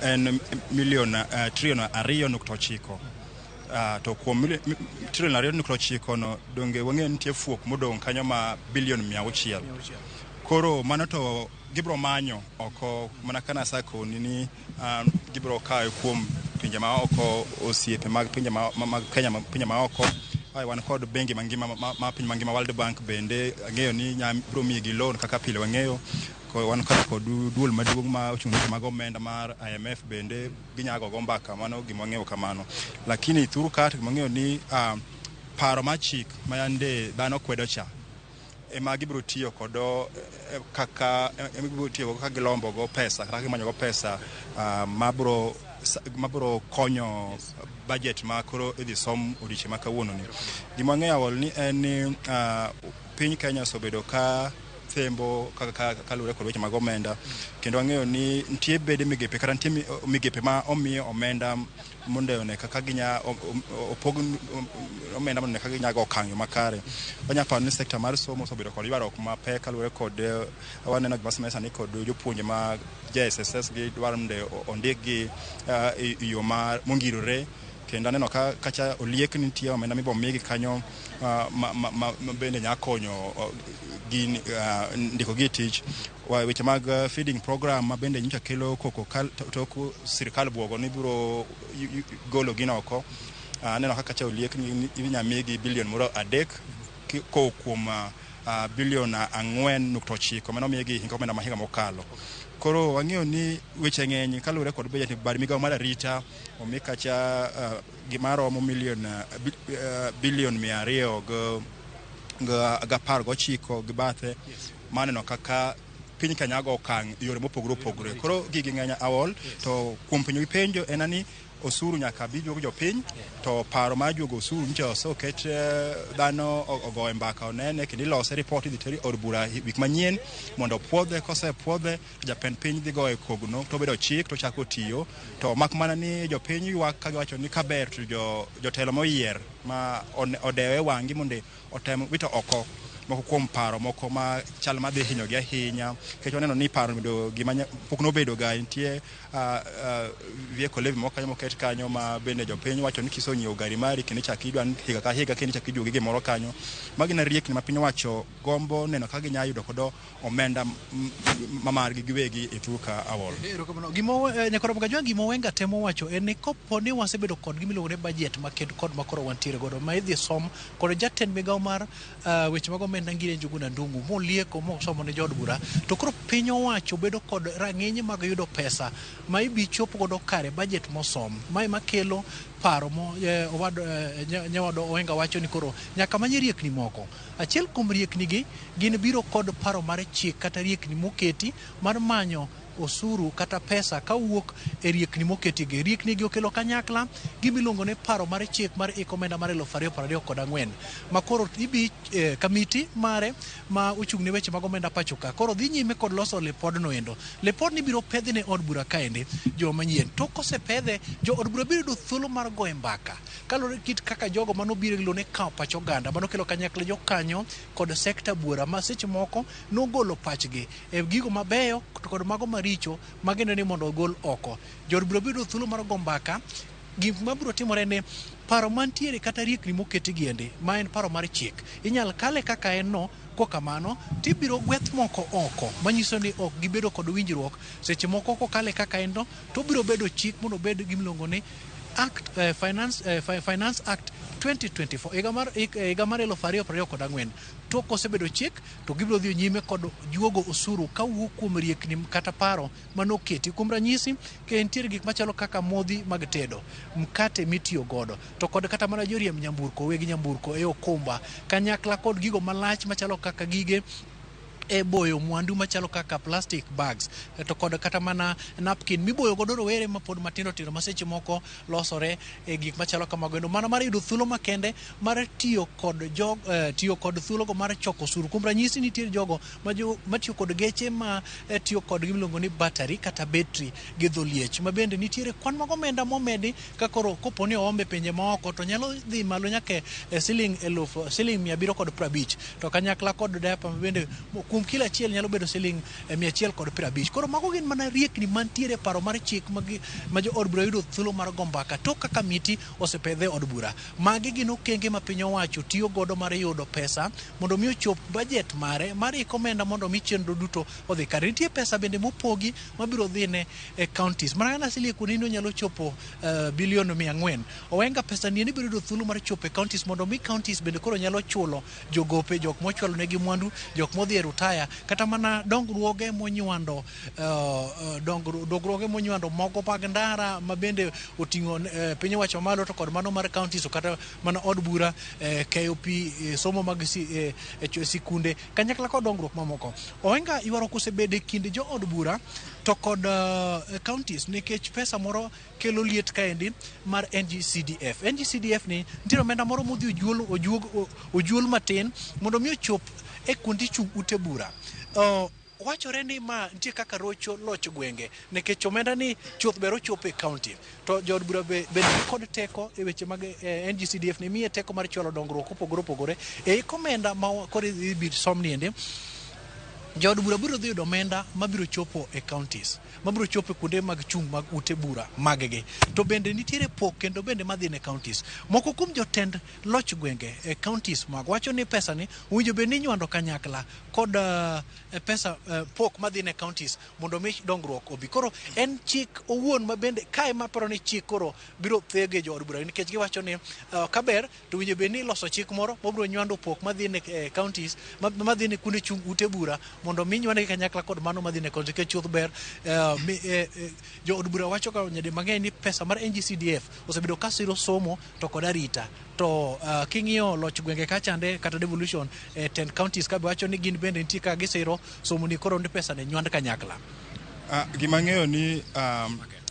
en milion trilion 2.9. To kuom trilion 2.9 no donge wang'eyo nitie fuok modong' kanyo ma bilion 600. Koro mano to gibro manyo oko mana kana asakoni ni gibro kawe kuom pinje ma oko, osiepe mag pinje mag Kenya, pinje ma oko. Ai wan kod bengi mangima ma piny mangima World Bank bende ang'eyo ni biro miyi loan kaka pile wang'eyo. Wan kod duol maduong' ma ochung' ne mag omenda mar IMF bende ginyago go mbaka, mano gima wang'eyo kamano. Lakini thuru ka to gima wang'eyo ni paro mar chik ma yande dhano kwedo cha ema gibiro tiyo kodo kaka ema gibiro tiyo go ka gilombo go pesa kata gimanyo go pesa mabro konyo budget ma koro idhi som odiochieng' ma kawuono ni. Gima wang'eyo awol ni en ni piny Kenya osebedo ka thembo kaluwore kod weche mag omenda, kendo wang'eyo ni nitie bede migepe kata nitie migepe ma omiyo omenda mondo one kaka ginya opog omenda mondo one kaka ginya go okang' makare. Wanya paro ni sekta mar somo osebedo kod ywaruok mapek kaluwore kod waneno gima timore sani kod jopuonje mag JSSS gi dwaro mondo ondikgi e yo mongirore. Kendo aneno ka kacha oliek ni nitie omenda mibo migi kanyo ma bende nya konyo gin ndiko gi tich. Weche mag feeding program ma bende nyocha kelo koko tok sirikal buogo ni biro golo gino oko. Aneno ka kacha oliek ni inya migi bilion moro 3 kowuok kuom bilion 4.9 mano omigi higa omenda ma higa mokalo. Koro wang'eyo ni weche ng'eny kaluwore kod budget bad migawo mar arita omi kacha gima romo milion bilion 219 gi bathe maneno kaka piny Kenya go okang' yore mopogore opogore. Koro gigi ng'eny awol to kuom penjo gi penjo en ni osuru nyaka bi juogo jopiny to paro mar juogo osuru nyicha oseket dhano ogoye mbaka onene kendo ilose report idhi teri od bura wik manyien mondo opuodhe. Kosepuodhe japend piny dhi goye kogno to obedo chik to chako tiyo. To mak mana ni jopiny ywak ka giwacho ni kaber to jotelo moyier ma odewe wang'gi mondo otem wito oko moko kuom paro moko ma chal madhi hinyogi ahinya, nikech waneno ni paro bedo gima pok nobedo ga. Nitie vehicle levy moko kanyo moket kanyo ma bende jopiny wacho ni kisonyiewo gari mari kendo ichak idwa ni higa ka higa kendo ichak iduogi gimoro kanyo. Magi gin riekni ma piny owacho gombo neno ka ginya yudo kodo omenda ma margi giwegi e thur ka awol. Nyakoro Mgajwang', gima Owenga temo wacho en ni kopo ni wasebedo kod gima iluongo ni budget maked kod makoro wantiere godo ma idhi som kod jatend migawo mar weche mag omenda Ngire Njuguna Ndung'u molieko mosomo ne jood bura, to koro piny owacho bedo kod rang'iny mag yudo pesa ma ibi chop godo kare budget mosom. Mae makelo paro mo nyawadwa Owenga wacho ni koro nyaka many riekni moko. Achiel kuom riekni gi gin biro kod paro mar chik kata riekni moketi mar manyo osuru kata pesa kawuok e riekni moketi gi. Riekni gi okelo kanyakla gima iluongo ni paro mar chik mar iko omenda mar 2024 ma koro ibi kamiti mare ma ochung' ne weche mag omenda pacho ka koro dhi nyime kod loso lipodno endo. Lipodni biro pedhi ne od bura kaendi joma manyien. Tok kosepedhe, jo od bura biro yudo thuolo mar goyo mbaka kaluwore kit kaka jogo manobiro gi ne kawo pach oganda manokelo kanyakla jokanyo kod sekta buora ma seche moko nogolo pachgi e gigo mabeyo to kod mago maricho magineno ni mondo ogol oko. Jo od bura biro yudo thuolo mar go mbaka. Gik mabiro timore ni paro mantiere kata riekni moketi giendi ma en paro mar chik inyal kale kaka en no. Kokamano tibiro gweth moko oko manyiso ni ok gibedo kod winjruok. Seche moko kokale kaka en no to biro bedo chik mondo obed gima iluongo ni Act, Finance, Finance Act 2024 higa mar higa mar 2024 tok kosebedo chik to gibiro dhi nyime kod juogo osuru kawuok kuom riekni kata paro manoketi. Kuom ranyisi, ka nitiere gik machalo kaka modhi mag tedo, mkate mitiyo godo, to kod kata mana joriemb nyamburko, weg nyamburko e okumba, kanyakla kod gigo malach machalo kaka gige e boyo mwandu machalo kaka plastic bags to kod kata mana napkin miboyo godo rowere mapod matindo tindo ma seche moko losore e gik machalo kamago endo. Mano mar yudo thuolo makende mar tiyo kod jog, tiyo kod thuologo mar choko osuru. Kuom ranyisi nitie jogo matiyo kod geche ma tiyo kod gimiluongo ni battery kata betri gi dho liech ma bende nitiere kwan mag omenda momedi ka koro kopo ni oombe pinje maoko to nyalo dhi malo nyaka e siling eluf siling 750 to kanyakla kod diaper ma bende kuom kilo achiel nyalo bedo siling 150. Koro mago gin mana riekni mantiere e paro mar chik ma jo od bura yudo thuolo mar go mbaka tok ka kamiti osepedhe e od bura. Magi gin okenge ma piny owacho tiyo godo mar yudo pesa mondo mi ochop budget mare mar iko omenda mondo mi chenro duto odhi kare. Nitie pesa bende mopogi mabiro dhi ne e counties. Mana kaka Nasilie kuoni onyalo chopo bilion 400. Owenga pesa ni biro yudo thuolo mar chopo e counties mondo mi counties bende koro nyalo chulo jogope, jok mochwalo negi mwandu, jok modhi e rutaya, kata mana dongruoge monywando dongruoge monywando moko mag ndara ma bende oting'o piny owacho malo to kod mano mar counties to kata mana od bura, keyo pi, somo mag sikunde kanyakla kod dongruok mamoko. Owenga ywaruok osebedo e kind jo od bura to kod counties nikech pesa moro kelo liet kaendi mar NGCDF. NGCDF ni nitiere omenda moro modhi ojuol matin mondo mi ochop e kuonde chung' ute bura. Wachore ni ma nitie kaka rocho loch gwenge nikech omenda ni chuth ber ochopo e county to jood bura bende kod teko e weche mag NGCDF ni miye teko mar chwalo dongruok opogore opogore e iko omenda ma koro ibi som ni endi. Jood bura biro dhi yudo omenda mabiro chopo e counties, mabiro chopo e kuonde mag chung' mag ute bura mag-gi. To bende nitiere pok kendo bende madhi ne counties. Moko kuom jotend loch gwenge e counties mag wacho ni pesa ni owinjo bed ni inywando kanyakla kod pesa pok madhi ne counties mondo mi dongruok obi. Koro en chik owuon ma bende kae maparo ni chik koro biro thege jood bura nikech giwacho ni kaber to winjo bed ni iloso chik moro mabiro nywando pok madhi ne counties madhi ne kuonde chung' ute bura mondo mi nywandgi kanyakla kod mano madhi ne counties nikech chuth ber jood bura wacho ka nyadi mang'eny ni pesa mar NGCDF osebedo ka siro somo to kod arita to king'iyo loch gwenge kachande kata devolution 10 counties ka be wacho ni gin bende nitie kaka gisiro somo ni koro ni pesa ne nywand kanyakla. Gima ang'eyo ni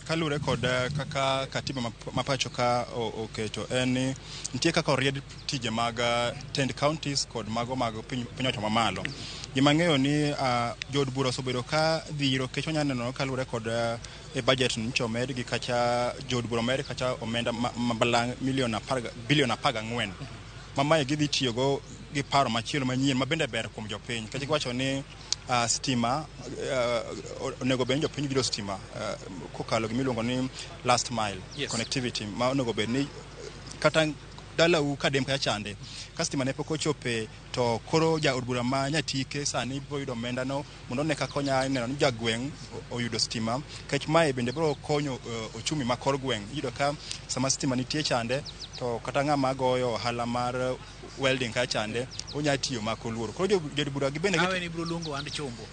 kaluwore kod kaka katiba ma pacho ka oketo en ni nitie kaka oried tije mag tend counties kod mago mag piny owacho mamalo. Gima ang'eyo ni jood bura osebedo ka dhiro nikech wanyalo neno kaluwore kod e budget nyocha omed gi kacha jood bura omed kacha omenda ma balang' milion bilion 14 ma mae gidhi tiyogo gi paro machielo manyien ma bende ber kuom jopiny nikech giwacho ni stima onego bed ni jopiny yudo stima kokalo gimiluongo ni last mile connectivity ma onego bed ni kata dalau kadem kacha chande ka stima ne pok ochope to koro jaod bura ma Nyatike sani biro yudo omenda no mondo one kaka onya neno ni jagweng' oyudo stima nikech mae bende biro konyo ochumi ma kor gweng'. Iyudo ka sama stima nitie chande to kata ng'ama goyo ohala mar welding ka chande onya tiyo mak oluoro. Koro jood bura gi bende Awe ni biro luongo ohand chumbo.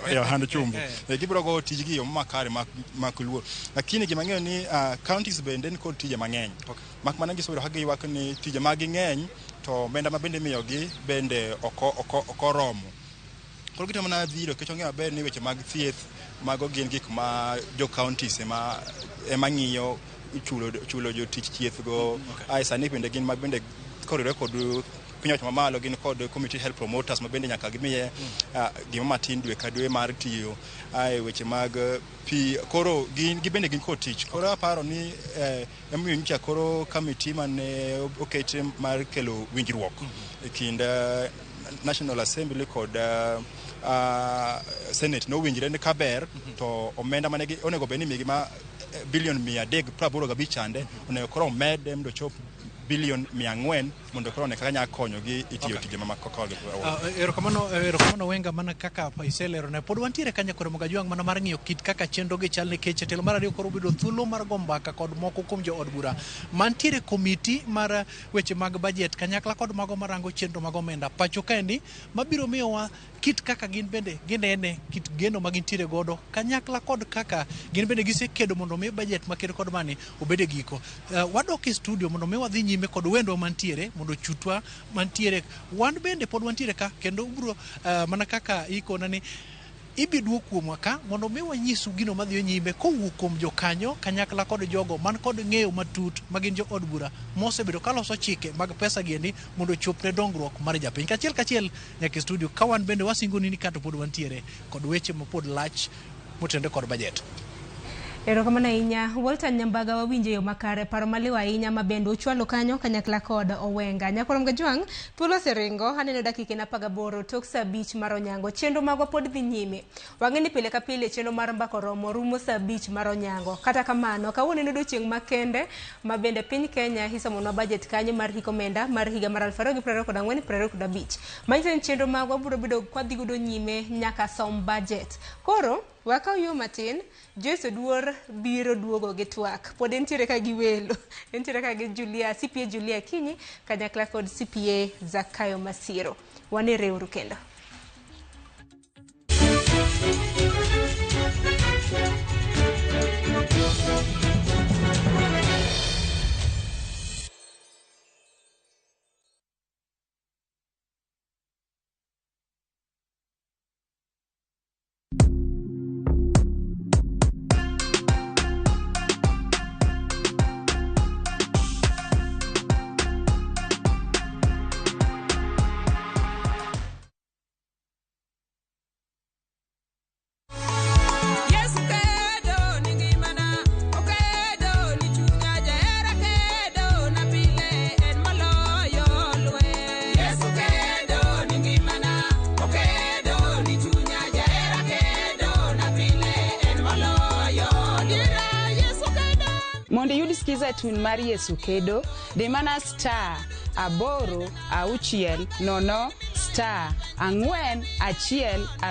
Ohand chumbo. Gibiro goyo tijgi e yo makare mak luor. Lakini gima ang'eyo ni counties bende nikod tije mang'eny. Mak mana gisebedo ka giywak ni tije mag gi ng'eny to omenda ma bende imiyogi bende ok oromo. Koro gitemo mana dhiro nikech wang'eyo maber ni weche mag thieth mago gin gik ma jo counties ema ng'iyo chulo jotich thieth go. Ae sani bende gin ma bende koriwore kod piny owacho mamalo gin kod community health promoters ma bende nyaka gimiye gima matin dwe ka dwe mar tiyo. Ae weche mag pi koro gin bende gin kod tich. Koro aparo ni emomiyo nyocha koro committee mane oket mar kelo winjruok e kind National Assembly kod Senate nowinjre ni kaber to omenda mane onego bed ni imigi ma bilion 385 chande onego koro omede mondo ochop bilion 400 mondo koro one kaka nyalo konyogi e tiyo tije mamako kodgi. Erokamano Wenga, mana kaka iselero ne pod wantiere kanya kod Mogajwang' mana mar ng'iyo kit kaka chenro gi chal nikech telo mar ariyo koro bedo thuolo mar go mbaka kod moko kuom jo od bura mantiere komiti mar weche mag budget kanyakla kod mago marango chenro mag omenda pacho kaendi mabiro miyowa kit kaka gin bende ginene kit geno ma gintiere godo kanyakla kod kaka gin bende gisekedo mondo mi budget maker kod mani obed e giko. Wadok e studio mondo mi wadhi nyime kod wendwa mantiere mondo chutwa mantiere wan bende pod wantiere ka kendo ubro mana kaka ikona ni ibi duok kuomwa ka mondo mi wanyisu gino madhi nyime kowuok kuom jokanyo kanyakla kod jogo man kod ng'eyo matut magin jo od bura mosebedo kaloso chike mag pesa giendi mondo ochop ne dongruok mar japiny. Kachiel kachiel nyaka e studio ka wan bende wasingoni ni kato pod wantiere kod weche mapod lach motenore kod budget. Erokamano ahinya Walter Nyambaga, wawinjo yo makare, paro maliw ahinya ma bende uchwalo kanyo kanyakla kod Owenga. Nyakwar Mgajwang', thuolo oseringo, aneno dakika en 18 tok saa 5 mar onyango. Chenro magwa pod dhi nyime. Wang'e ni pile ka pile chenro mar Mbaka Oromo rumo saa 5 mar onyango. Kata kamano, kawuono en odiochieng' makende ma bende piny Kenya isomonwa budget kanyo mar hik omenda mar higa mar 2024-2025. Manyiso ni chenro magwa biro bedo kwadhi godo nyime nyaka som budget. Koro, wakaw yo matin, Joyce Oduor biro duogo gi twak. Pod entiere ka gi welo. Entiere ka gi Julia, CPA Julia Kinyi, kanyakla kod CPA Zakayo Masiro. Wane reuru kendo. Mondo iyud skiza tune mar Yesu Kedo, dhi mana *8 6 0 *4 1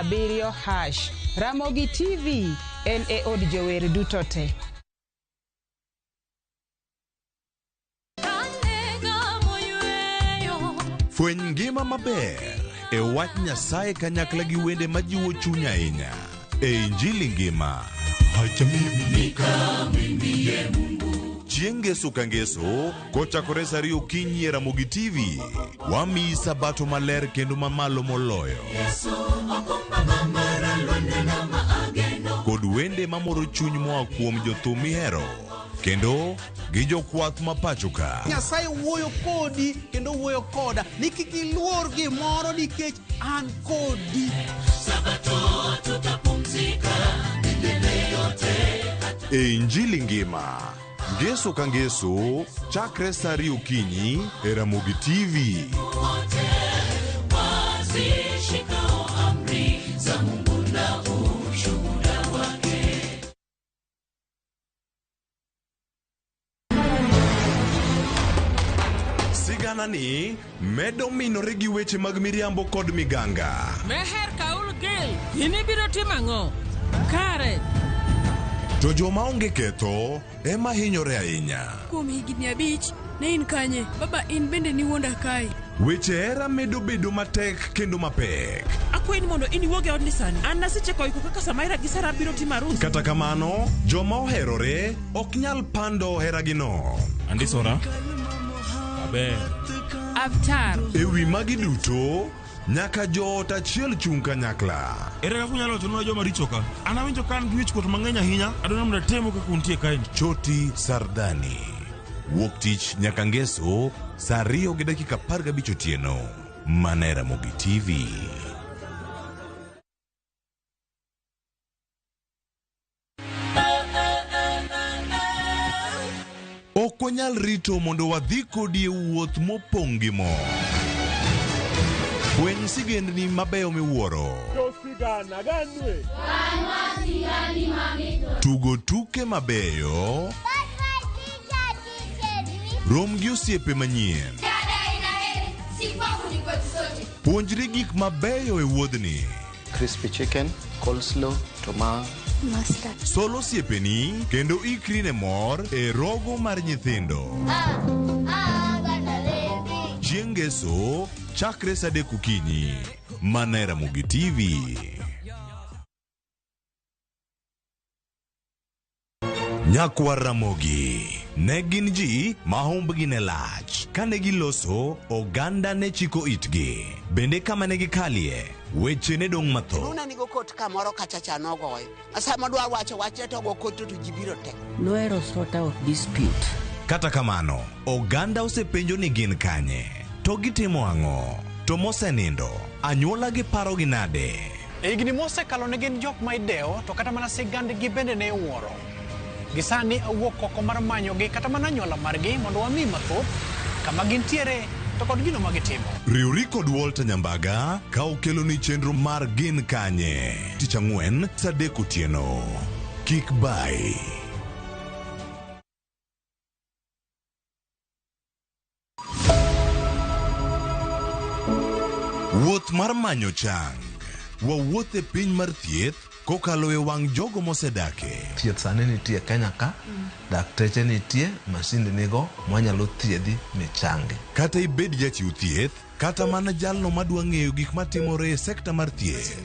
7#. Ramogi TV en e od jower duto te. Fweny ngima maber e wach Nyasaye kanyakla gi wende majiwo chuny ahinya e Injili ngima. Chieng' Ngeso ka Ngeso kochakore saa 2 okinyi e Ramogi TV, wamiyi sabato maler kendo mamalo moloyo kod wende mamoro chuny moa kuom jothum mihero kendo gi jokwath ma pacho ka. Nyasaye wuoyo kodi kendo wuoyo koda ni kik iluor gimoro nikech an kodi. Sabato tutapumzika milele yote. E Injili ngima, Ngeso ka Ngeso, chakre saa 2 okinyi e Ramogi TV. Wazishikao amri za Mungu na ushuhuda wake. Sigana ni medo minore gi weche mag miriambo kod miganga. Meher Kaul Gil, in ibiro timo ang'o? Kare. To joma onge ketho ema hinyore ahinya. Kuom higni 5, ne in kanye? Baba, in bende niwuonda kae. Weche hera medo bedo matek kendo mapek. Akwayi ni mondo in iwuog e odni sani. An nasecheko iko kaka Samaira gi Sara biro timo arus. Kata kamano, joma oherore ok nyal pando heragino. Andisora. Aber. Avtar. E wi magi duto, nyaka joot achiel chung' kanyakla. Ere kaka unyalo wachonwa joma richo ka? An awinjo ka an gi wichkuot mang'eny ahinya. Adwaro mondo atemu kaka untie kaeni. Choti Sardani. Wuok tich nyaka Ngeso, saa 2:15 otieno. Mana e Ramogi TV. Ok wanyal rito mondo wadhi kodi e wuoth mopong' gi mor. Fweny sigendni mabeyo miwuoro. Tugo tuke mabeyo. Rom gi osiepe manyien. Puonjri gik mabeyo e wuodhni. Crispy chicken, coleslaw, to ma Mustard. Sol osiepeni kendo ikri ne mor e rogo mar nyithindo. Chieng' Ngeso chakre saa 3 okinyi. Mana e Ramogi TV. Nyakwar Ramogi ne gin ji ma humbgi ne lach. Kane giloso, oganda ne chiko itgi. Bende kama ne gikalie, weche ne dong' mathoth. Luna nigo kot kamoro kacha cha nogoyo. Sama dwa wacho wachne to go kot to ji biro te. Nohero sort out dispute. Kata kamano, oganda osepenjo ni gin kanye, to gitimo ang'o, to mosenindo, anyuola gi parogi nade? E higni mosekalo ne gin jok ma idewo to kata mana sigandgi bende ne iwuoro. Gisani awuok oko mar manyogi kata mana anyuola margi mondo wami mathoth kama gintiere to kod gino ma gitimo. Riwri kod Walter Nyambaga ka okeloni chenro mar Gin Kanye tich ang'wen saa 3 otieno. Kik bayi. Wuoth mar manyo chang. Wawuoth e piny mar thieth kokalo e wang' jogo mosedake. Thieth sani nitie Kenya ka, dakteche nitie, masinde nigo mwanyalo thiedhi michangi. Kata ibed jachiw thieth, kata mana jalno madwa ng'eyo gik matimore e sekta mar thieth.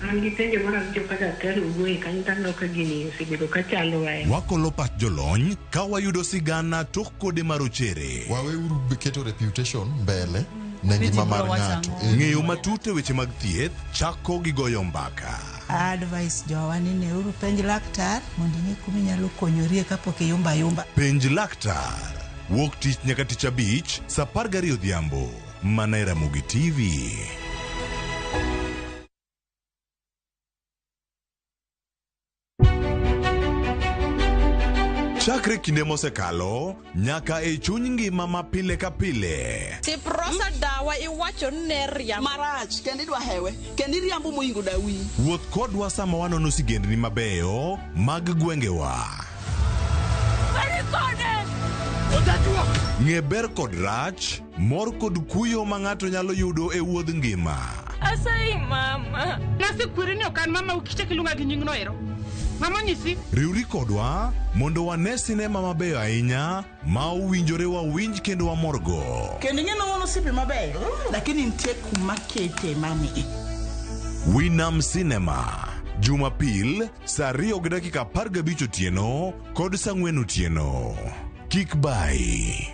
An gi penjo mar awinjo ka daktari owuoye kanyo to aneno ka gini osebedo ka chando ahinya. Wakolo pach jolony ka wayudo sigana tok kode marochere. Waweuru keto reputation mbele ne ngima mar ng'ato. Ng'eyo matut e weche mag thieth chako gi goyo mbaka. Advice jowa ni neuru penj laktar mondo ing'e kuma inyalo konyorie kapok iyumba ayumba. Penj laktar. Wuok tich nyaka tich abich saa 12 odhiambo. Mana e Ramogi TV. Chakre kinde mosekalo nyaka e chuny ngima ma pile ka pile. Tiprosa dawa iwacho ni ne riambo. Marach kendo idwa hewe kendo iriambo moingo dawi. Wuoth kodwa sama wanono sigendni mabeyo mag gwengewa. Ng'e ber kod rach, mor kod kuyo ma ng'ato nyalo yudo e wuodh ngima. Asayi mama. Nasekweri ni ok an mama kichak iluonga gi nyingno ero. Mama onyisi. Riwri kodwa mondo wane sinema mabeyo ahinya ma owinjore wawinj kendo wamorgo. Kendo ing'e ni wan osiepe mabeyo lakini nitie kuma kete mami. Winam Cinema, Jumapil saa 2:15 otieno kod saa 4 otieno. Kik bayi.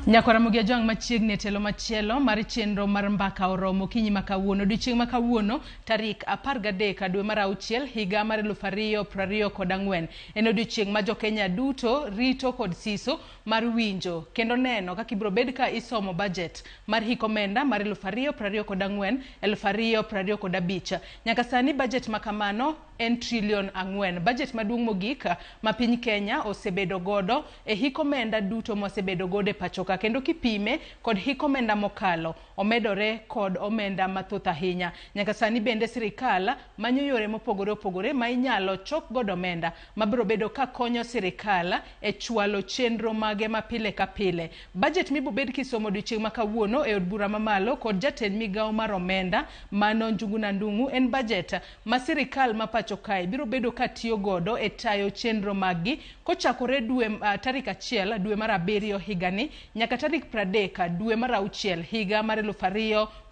Nyakwara Ramogi Ajwang' machiegni e telo machielo mar chenro mar mbaka oromo okinyi ma kawuono. Odiochieng' ma kawuono tarik 13 dwe mar auchiel higa mar 2024. En odiochieng' ma jokenya duto rito kod siso mar winjo kendo neno kaka ibiro bed ka isomo budget mar hik omenda mar 2024 2025. Nyaka sani budget ma kamano en trilion 4. Budget maduong' mogik ma piny Kenya osebedo godo e hik omenda duto mwasebedo godo e pachoka kendo kipime kod hik omenda mokalo omedore kod omenda mathoth ahinya. Nyaka sani bende sirikal manyo yore mopogore opogore ma inyalo chok godo omenda mabiro bedo ka konyo sirikal e chwalo chenro mage ma pile ka pile. Budget mibobed kisomo odiochieng' ma kawuono e od bura mamalo kod jatend migawo mar omenda mano Njuguna Ndung'u en budget ma sirikal ma pacho pacho kae biro bedo ka tiyo godo e tayo chenro maggi kochakore dwe tarik 1 dwe mar 7 higani nyaka tarik 30 dwe mar 6 higa mar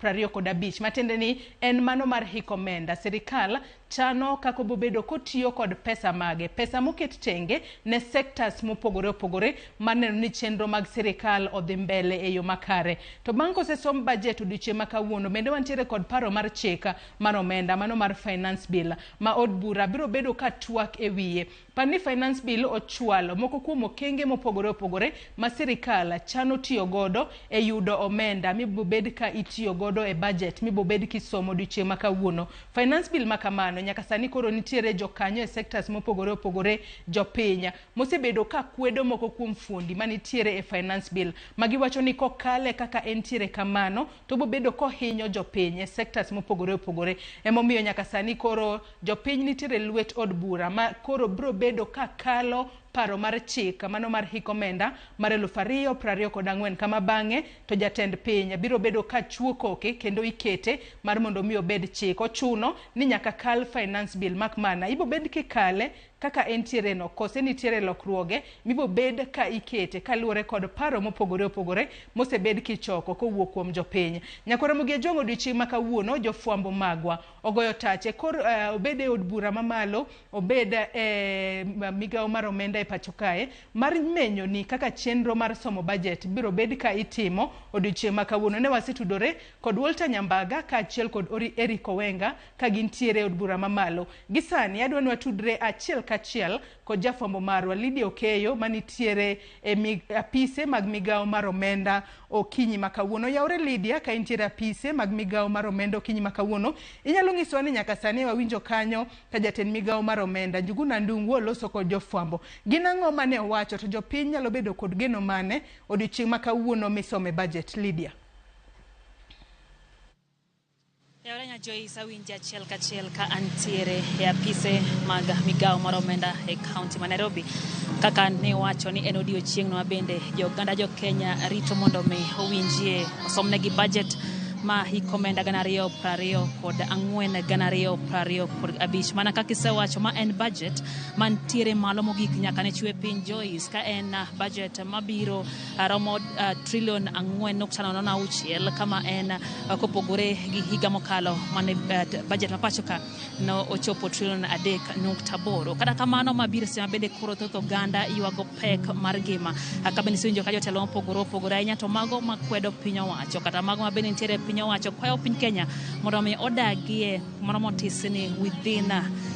2025, matiende ni en mano mar hik omenda. Sirikal chano kaka obobedo kotiyo kod pesa mage, pesa moket tenge ne sectors mopogore opogore maneno ni chenro mag sirikal odhi mbele e yo makare. To bang' kosesom budget odiochieng' ma kawuono, bende wantiere kod paro mar chik mar omenda mano mar finance bill ma od bura biro bedo ka twak e wiye. Par ni finance bill ochwalo moko kuom okenge mopogore opogore ma sirikal chano tiyo godo e yudo omenda mibobed ka itiyo godo e budget mibobed kisomo odiochieng' ma kawuono. Finance bill ma kamano nyaka sani koro nitiere jokanyo e sectors mopogore opogore, jopiny mosebedo ka kwedo moko kuom fuondi manitiere e finance bill magiwacho ni kokale kaka entiere kamano to bobedo kohinyo jopiny e sectors mopogore opogore. Emomiyo nyaka sani koro jopiny nitiere lwet od bura ma koro biro bedo ka kalo paro mar chik mano mar hik omenda mar 2024, kama bang'e to jatend piny biro bedo ka chuo koke kendo ikete mar mondo mi obed chik. Ochuno ni nyaka kal finance bill, mak mana ibobed kikale kaka entiere no, kose nitiere lokruoge mibobed ka ikete kaluwore kod paro mopogore opogore mosebed kichoko kowuok kuom jopiny. Nyakoro Ramogi Ajwang' odiochieng' ma kawuono jofwambo magwa ogoyo tache kor obed e od bura mamalo, obed e migawo mar omenda e pacho kae mar menyo ni kaka chenro mar somo budget biro bed ka itimo odiochieng' ma kawuono. Ne wasetudore kod Walter Nyambaga kaachiel kod Eric Owenga ka gintiere e od bura mamalo. Gi sani adwa ni watudre achiel kachiel kod jafwambo marwa Lydia Okeyo manitiere e apise mag migawo mar omenda okinyi ma kawuono. Yaure Lydia, ka intiere apise mag migawo mar omenda okinyi ma kawuono, inyalo nyisowa ni nyaka sani wawinjo kanyo ka jatend migawo mar omenda Njuguna Ndung'u oloso kod jofwambo. Gin ang'o mane owacho to jopiny nyalo bedo kod geno mane odiochieng' ma kawuono misome budget? Lydia. Yaore nya Joyce, awinji achiel kachiel ka antiere e apise mag migawo mar omenda e kaunti ma Nairobi. Kaka ne wacho ni en odiochieng'no ma bende jo oganda jo Kenya rito mondo mi owinjie osomnegi budget ma hik omenda 2024 2025. Mana kaka isewacho, ma en budget mantiere malo mogik nyaka ne chwe piny Joyce, ka en budget mabiro romo trilion 4.06, kama en kopogore gi higa mokalo mane budget ma pacho ka no ochopo trilion 3.8. Kata kamano mabiro seche ma bende koro thoth oganda ywago pek mar ngima, ka bende isewinjo ka jotelo mopogore opogore ahinya to mago makwedo piny owacho kata mago ma bende nitiere piny owacho kwayo piny Kenya mondo mi odagie moro motis ni within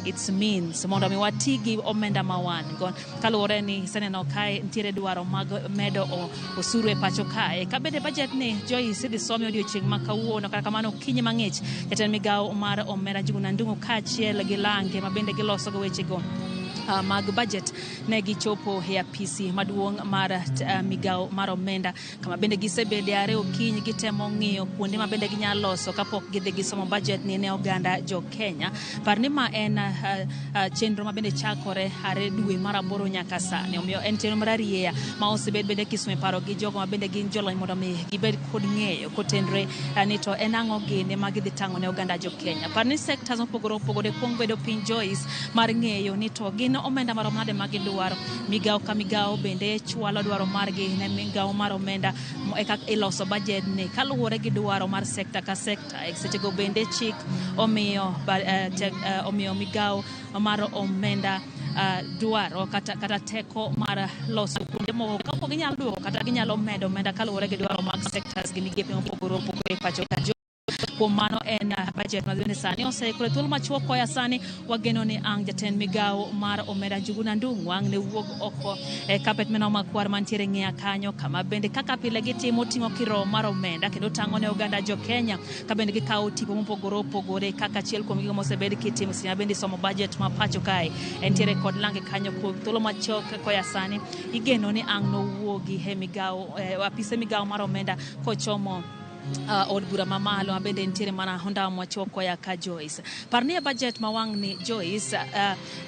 its means, mondo mi wati gi omenda ma wan go. Kaluwore ni iseneno kae nitiere dwaro mag medo osuru e pacho kae, ka bende budget ni Joyce idhi some odiochieng' ma kawuono. Kata kamano okinyi mang'ich jatend migawo mar omenda Njuguna Ndung'u kaachiel gi lange ma bende giloso go wechego mag budget ne gichopo e apisi maduong' mar migawo mar omenda, kama bende gisebede are okinyi gitemo ng'iyo kuonde ma bende ginyalo loso kapok gidhi gisomo budget ni ne oganda jo Kenya. Par ni ma en chenro ma bende chakore are dwe mar 8 nyaka sani, omiyo en chenro mar arieya ma osebed bende kisome paro gi jogo ma bende gin jolony mondo mi gibed kod ng'eyo kotenre ni to en ang'o gini ma gidhi tang'o ne oganda jo Kenya. Par ni sectors mopogore opogore kuong bedo piny Joyce mar ng'eyo ni to gin omenda marom nade ma gidwaro. Migawo ka migawo bende chwalo dwaro margi ne migawo mar omenda eka iloso budget ni kaluwore gi dwaro mar sekta ka sekta. E sechego bende chik omiyo omiyo migawo mar omenda dwaro kata teko mar loso kuonde moko kapok ginyalo duoko kata ginyalo medo omenda kaluwore gi dwaro mag sectors gi migepe mopogore opogore e pacho ka. Kuom mano en budget ma bende sani oseikore. Thuolo machuok koya sani wageno ni ang' jatend migawo mar omenda Njuguna Ndung'u ang' ne wuog oko e kapet meno makwar mantiere ng'iya kanyo, kama bende kaka pile gitimo ting'o kiro mar omenda kendo tang'o ne oganda jo Kenya, ka bende gikawo tipo mopogore opogore kaka achiel kuom gigo mosebed kitimo seche ma bende isomo budget ma pacho kae. Entiere kod lange kanyo kuom thuolo machuok koya sani igeno ni ang' nowuogi e migawo apise migawo mar omenda kochomo Od bura mamalo ma bende nitiere mana Honda machuok koya ka Joyce. Par ni e budget ma wang' ni Joyce,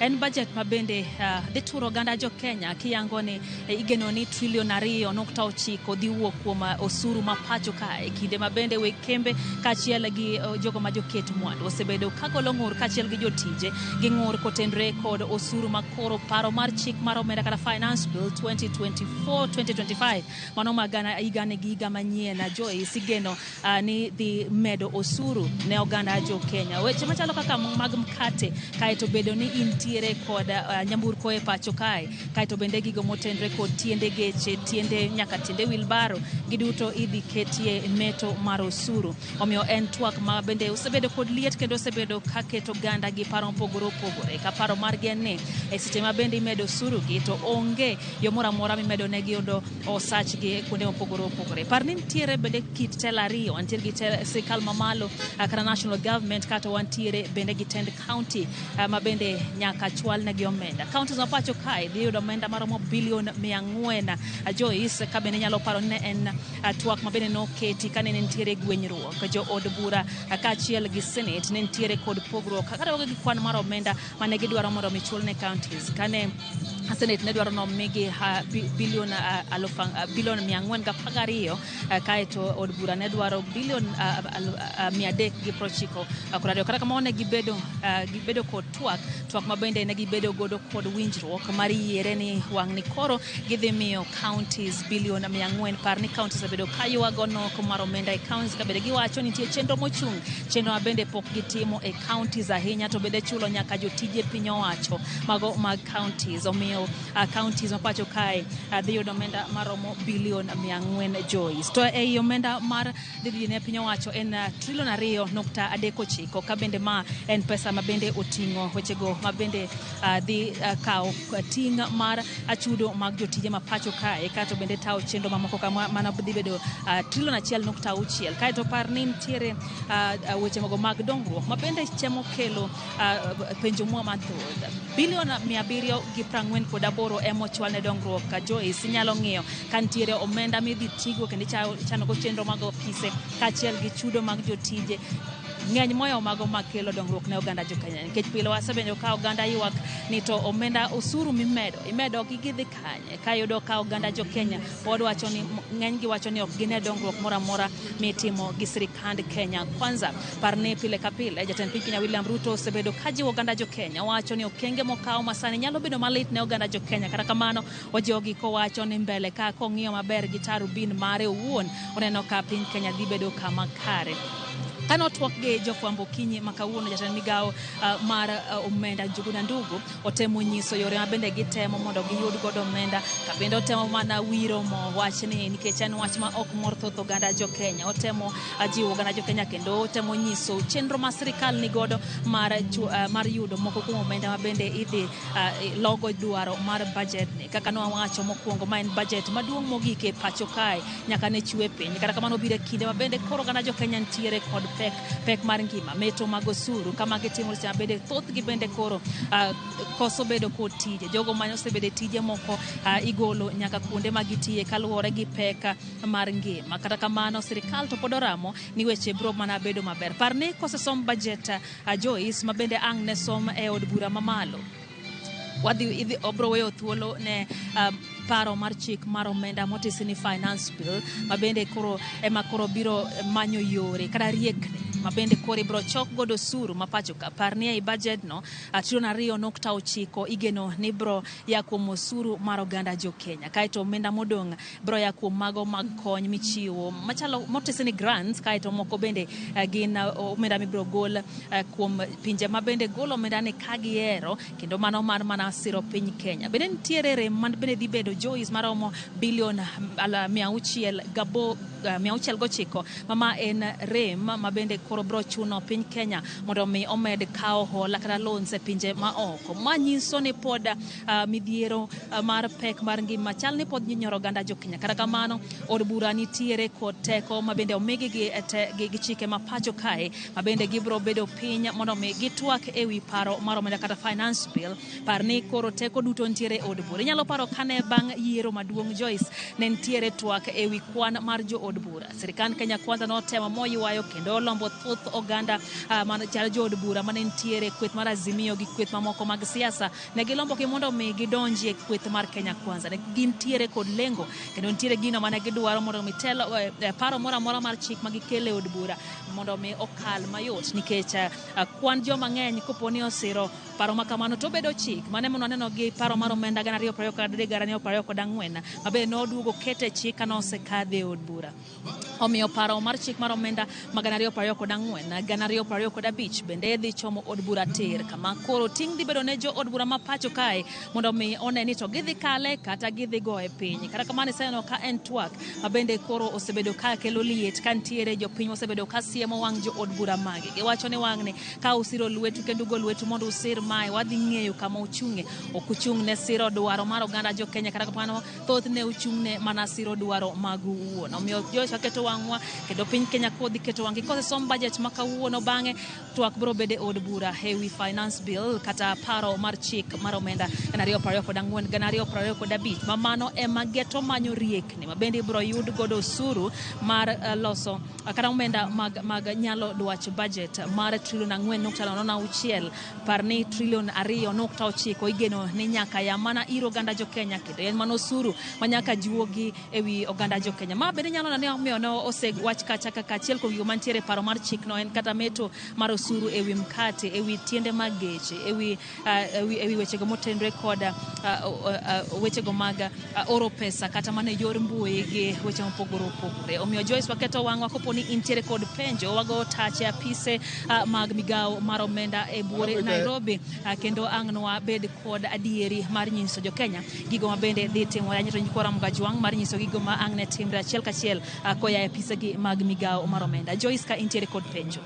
en budget ma bende dhi turo oganda jo Kenya kiyango ni igeno ni trilion 2.9 dhi wuok kuom osuru ma pacho kae, kinde ma bende weg kembe kaachiel gi jogo ma joket mwandu osebedo ka golo ng'ur kaachiel gi jotije gi ng'ur kotenre kod osuru ma koro paro mar chik mar omenda kata Finance Bill 2024-2025 mano ma gana higa ni gi higa manyien Joyce igeno ni dhi medo osuru ne oganda jo Kenya. Weche machalo kaka mag mkate, kaeto bedo ni intiere kod nyamburko e pacho kae, kaeto bende gigo motenre kod tiende geche, tiende nyaka tiende wheelbarrow, giduto idhi ketie meto mar osuru. Omiyo en twak ma bende osebedo kod liet kendo osebedo ka keto oganda gi paro mopogore opogore. Ka paro margi en ni e seche ma bende imedo osuru gi to onge yo moro amora mimedo negi yudo osachgi kuonde mopogore opogore. Par ni nitiere bende kit telo ariyo, wantiere gi sirikal mamalo kata national government, kata wantiere bende gi tend county ma bende nyaka chwal negi omenda. Counties ma pacho kae dhi yudo omenda maromo bilion 400 Joyce, ka bende nyalo paro ni en twak ma bende noketi kane nitiere gwenyruok jo od bura kaachiel gi senate ne nitiere kod pogruok kata gi kwan mar omenda mane gidwaro mondo mi chul ne counties. Kane senate ne dwaro nomigi bilion 412, kaeto od bura ne dwaro bilion 392. Kata kamano ne gibedo kod twak ma bende ne gibedo godo kod winjruok mar yiere ni wang' ni koro gidhi miyo counties bilion 400. Par ni counties osebedo ka ywago nok mar omenda e counties, ka bende giwacho ni nitie chenro mochung', chenro ma bende pok gitimo e counties ahinya, to bende chulo nyaka jotije piny owacho mago mag counties. Omiyo counties ma pacho kae dhi yudo omenda maromo bilion 400 Joyce. To ei omenda mar dhi ne piny owacho en trilion 2.39, ka bende ma en pesa ma bende oting'o wechego ma bende dhi kawo ting' mar chudo mag jotije ma pacho kae, kato bende tawo chenro mamoko kama mano dhi bedo trilion 1.6. Kaeto par ni nitiere weche mogo mag dongruok ma bende chemo kelo penjo mwa mathoth. Bilion 748 ema ochwal ne dongruok ka Joyce inyalo ng'iyo ka nitiere omenda midhi tigo kendo ichano go chenro mag ofise kaachiel gi chudo mag jotije ng'eny moyo mago makelo dongruok ne oganda jo Kenya, nikech pile wasebedo ka oganda ywak ni to omenda osuru mimedo imedo gi gidhi kanye, ka yudo ka oganda jo Kenya pod wacho ni ng'eny gi wacho ni ok gine dongruok moro amora mitimo gi sirikand Kenya Kwanza. Par ni pile ka pile jatend piny Kenya William Ruto osebedo ka jiwo oganda jo Kenya, wacho ni okenge mokawo masani nyalo bedo malit ne oganda jo Kenya. Kata kamano ojiwogi kowacho ni mbele ka kong'iyo maber gi tarubin mare owuon oneno ka piny Kenya dhi bedo kama kare. Kano twak gi jofwambo okinyi ma kawuono, jatend migawo mar omenda Njuguna Ndugu otemo nyiso yore ma bende gitemo mondo giyud godo omenda, ka bende otemo mana wiro mo wachni nikech en wach ma ok mor thoth oganda jo Kenya. Otemo jiwo oganda jo Kenya kendo otemo nyiso chenro ma sirikal ni godo mar yudo moko kuom omenda ma bende idhi logo dwaro mar budget ni. Kaka nowacho mokwongo, ma en budget maduong' mogik e pacho kae nyaka ne chwe piny. Kata kamano obiro e kinde ma bende koro oganda jo Kenya nitiere kod pek mar ngima, meto mag osuru kama gitimo seche mabende thothgi bende koro koso bedo kod tije. Jogo mane osebedo e tije moko igolo nyaka kuonde ma gitiye kaluwore gi pek mar ngima. Kata kamano sirikal to pod oramo ni weche biro mana bedo maber. Par ni kosesom budget Joyce ma bende ang' ne som e od bura mamalo, wadhi obro weyo thuolo ne paro mar chik mar omenda motisi ni Finance Bill ma bende koro ema koro biro manyo yore kata riekni ma bende koro ibiro chok godo osuru ma pacho ka. Par ni ei budget no trilion 2.9 igeno ni biro ya kuom osuru mar oganda jo Kenya, kaeto omenda modong' biro ya kuom mago mag kony michiwo machalo motisi ni grants, kaeto moko bende gin omenda mibiro gol kuom pinje ma bende golo omenda ni ka gihero, kendo mano mar mana siro piny Kenya. Bende nitiere rem man bende dhi bedo Joyce maromo bilion 609 mama en rem ma bende koro biro chuno piny Kenya mondo mi omed kawo hola kata loans e pinje ma oko. Ma nyiso ni pod midhiero mar pek mar ngima chal ni pod nyinyoro oganda jo Kenya. Kata kamano, od bura nitiere kod teko ma bende omigi gi chike ma pacho kae, ma bende gibiro bedo piny mondo mi gitwak ewi paro mar omenda kata finance bill. Par ni koro teko duto nitiere e od bura. Inyalo paro kane bang' yiero maduong' Joyce, ne nitiere twak ewi kwan mar jo od bura. Sirikand Kenya Kwanza notemo moywayo kendo olombo thoth oganda man chal jo od bura mane nitiere kweth mar Azimio gi kweth mamoko mag siasa. Ne gilombogi mondo mi gidonjie kweth mar Kenya Kwanza. Ne gintiere kod lengo kendo nitiere gino mane gidwaro mondo mi telo paro moro amora mar chik ma gikelo e od bura mondo mi okal mayot, nikech kwan joma ng'eny kopo ni osiro paro ma kamano to bedo chik. Mane mondo waneno gi paro mar omenda 2023 2024 ma bende noduogo kete chik kane osekadhe e od bura. Omiyo paro mar chik mar omenda ma 2024 2025 bende dhi chomo od bura tir, kama koro ting' dhi bedo ne jo od bura ma pacho kae mondo mi one ni to gidhi kale kata gidhi goye piny. Kata kamano, iseneno ka en twak ma bende koro osebedo ka kelo liet, ka nitiere jopiny mosebedo ka siemo wang' jo od bura magi. Giwacho ni wang'ni ka usiro lwetu kendo ugo lwetu mondo usir mae, wadhi ng'eyo kama uchung'e. Ok uchung' ne siro dwaro mar oganda jo Kenya, kata kamano thothne uchung' ne mana siro dwaro magu wuon. Omiyo Joyce, waketo wang'wa kendo piny Kenya kodhi keto wang'gi kosesom budget ma kawuono. Bang'e twak biro bedo e od bura ewi finance bill kata paro mar chik mar omenda 2024 2025, ma mano ema geto manyo riekni ma bende ibiro yud godo osuru mar loso kata omenda mag nyalo dwach budget mar trilion 4.06. Par ni trilion 2.9 igeno ni nyaka ya mana ir oganda jo Kenya, kendo en mana osuru ma nyaka juogi ewi oganda jo Kenya. Ma bende nyalo neno ni omiyo no osewach kacha kaka achiel kuom gigo mantiere paro mar chikno en kata meto mar osuru ewi mkate, ewi tiende mag geche, ewi wechego motenore kod wechego mag oro pesa kata mana e yor mbui gi weche mopogore opogore. Omiyo Joyce, waketo wang'wa kopo ni intiere kod penjo, wago tache apise mag migawo mar omenda e buore Nairobi, kendo ang' nwabed kod adieri mar nyiso jo Kenya gigo ma bende dhi timore. Anyiso nyikwa Ramogi Ajwang' mar nyiso gigo ma ang' ne timre achiel kachiel koya e apisegi mag migawo mar omenda. Joyce, ka intiere kod penjo.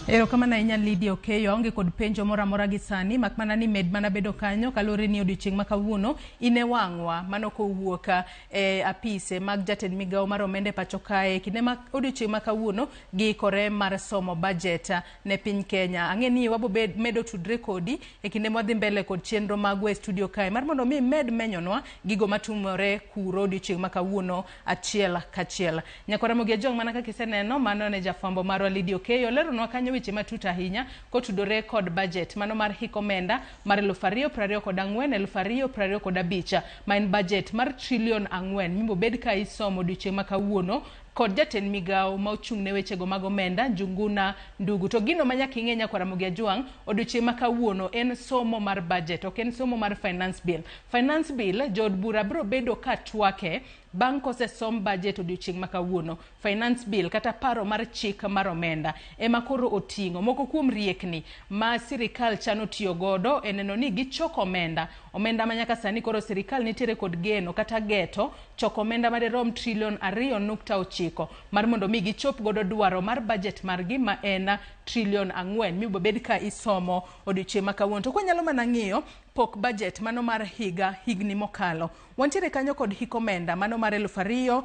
Erokamano ahinya Lydia Okeyo, aonge kod penjo moro amora gi sani, mak mana ni med mana bedo kanyo kaluwore ni odiochieng' ma kawuono in e wang'wa mano kowuok e apise mag jatend migawo mar omenda e pacho kae. Kinde ma odiochieng' ma kawuono giikore mar somo budget ne piny Kenya. Ang'e ni wabo medo tudre kodi e kinde mwadhi mbele kod chenro magwa e studio kae mar mondo mi imed menyonwa gigo matimore kuro odiochieng' ma kawuono achiel kachiel. Nyakwar Ramogi Ajwang', mana kaka iseneno, mano ne jafwambo marwa Lydia Okeyo leronwa kanyo weche matut ahinya kotudore kod budget mano mar hik omenda mar 2024 2025, ma en budget mar trilion 4 mibobed ka isomo odiochieng' ma kawuono kod jatend migawo ma ochung' ne wechego mag omenda Njuguna Ndugu. To gino ma nyaka ing'e nyakwar Ramogi Ajwang', odiochieng' ma kawuono en somo mar budget, ok en somo mar finance bill. Finance bill jood bura biro bedo ka twake bang' kosesom budget odiochieng' ma kawuono. Finance bill kata paro mar chik mar omenda ema koro oting'o moko kuom riekni ma sirikal chano tiyo godo e neno ni gichoko omenda, omenda ma nyaka sani koro sirikal nitiere kod geno kata geto choko omenda madirom trilion 2.9 mar mondo mi gichop godo dwaro mar budget margi ma en trilion 4 mibobed ka isomo odiochieng' ma kawuono. To kwanyalo mana ng'iyo pok budget mano mar higa higni mokalo, wantiere kanyo kod hik omenda mano mar 2024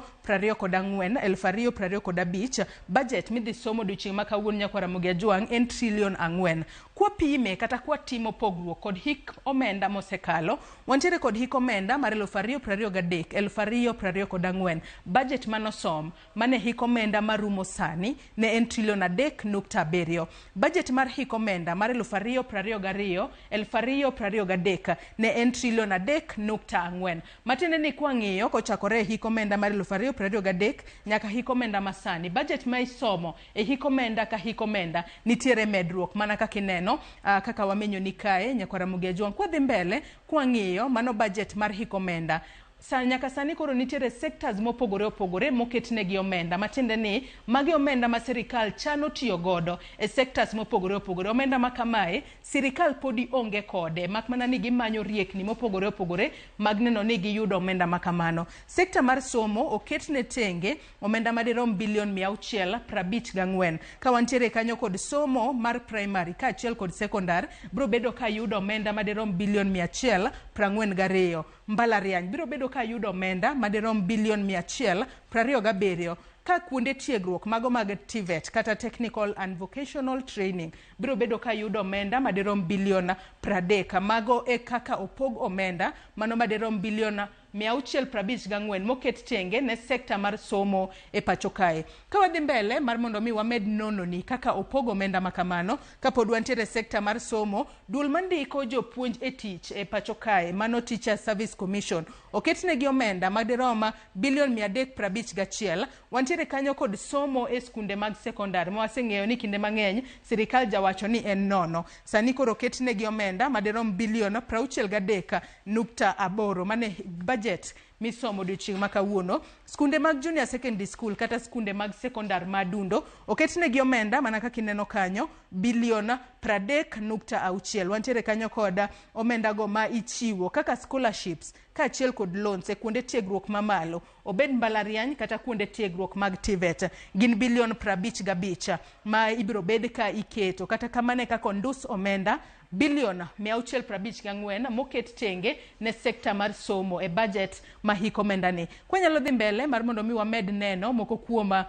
2025. Budget midhi somo odiochieng' ma kawuono nyakwar Ramogi Ajwang' en trilion 4. Kwapime kata kwatimo pogruok kod hik omenda mosekalo, wantiere kod hik omenda mar 2023 2024. Budget manosom mane hik omenda marumo sani ne en trilion 3.7. Budget mar hik omenda mar 2022 2023 ne en trilion 3.4. Matiende ni kwang'iyo kochakore e hik omenda mar 2023 nyaka hik omenda masani, budget ma isomo e hik omenda ka hik omenda nitiere medruok mana kaka ineno kaka wamenyo ni kae nyakwar Ramogi Ajwang'. Kwadhi mbele kwang'iyo mano budget mar hik omenda Sa, nyaka sani koro nitiere sectors mopogore opogore moketnegi omenda, matiende ni magi omenda ma sirikal chano tiyo godo e sectors mopogore opogore. Omenda ma kamae sirikal podi onge kode, mak mana ni gimanyo riekni mopogore opogore mag neno ni giyudo omenda ma kamano. Sekta mar somo oketne tenge omenda madirom bilion 654. Ka wantiere kanyo kod somo mar primary kaachiel kod sekondar biro bedo ka yudo omenda madirom bilion 142. Mbalariany biro bedo ka yudo omenda madirom bilion 127, ka kuonde tiegruok mago mag TVET kata Technical and Vocational Training biro bedo ka yudo omenda madirom bilion 30. Mago e kaka opog omenda mano madirom bilion 654 moket tenge ne sekta mar somo e pacho kae. Ka wadhi mbele mar mondo mi wamed nononi kaka opog omenda ma kamano, kapod wantiere e sekta mar somo, duol mandiko jopuonj e tich e pacho kae mano Teacher Service Commission oketnegi omenda madirom bilion 351. Wantiere kanyo kod somo e skunde mag sekondar ma waseng'eyo ni kinde mang'eny sirikal jawacho ni en nono. Sani koro oketnegi omenda madirom bilion 63.8 mane budget misomo odiochieng' ma kawuono. Skunde mag junior secondary school kata skunde mag sekondar ma Adundo oketnegi omenda mana kaka ineno kanyo bilion 30.6. Wantiere kanyo kod omenda go ma ichiwo kaka scholarships kaachiel kod loans e kuonde tiegruok mamalo, obed mbalariany kata kuonde tiegruok mag TVET, gin bilion 55 ma ibiro bed ka iketo. Kata kamano e kaka ondus omenda bilion 654 moket tenge ne sekta mar somo e budget ma hik omenda ni. Kwanyalo dhi mbele mar mondo mi wamed neno moko kuom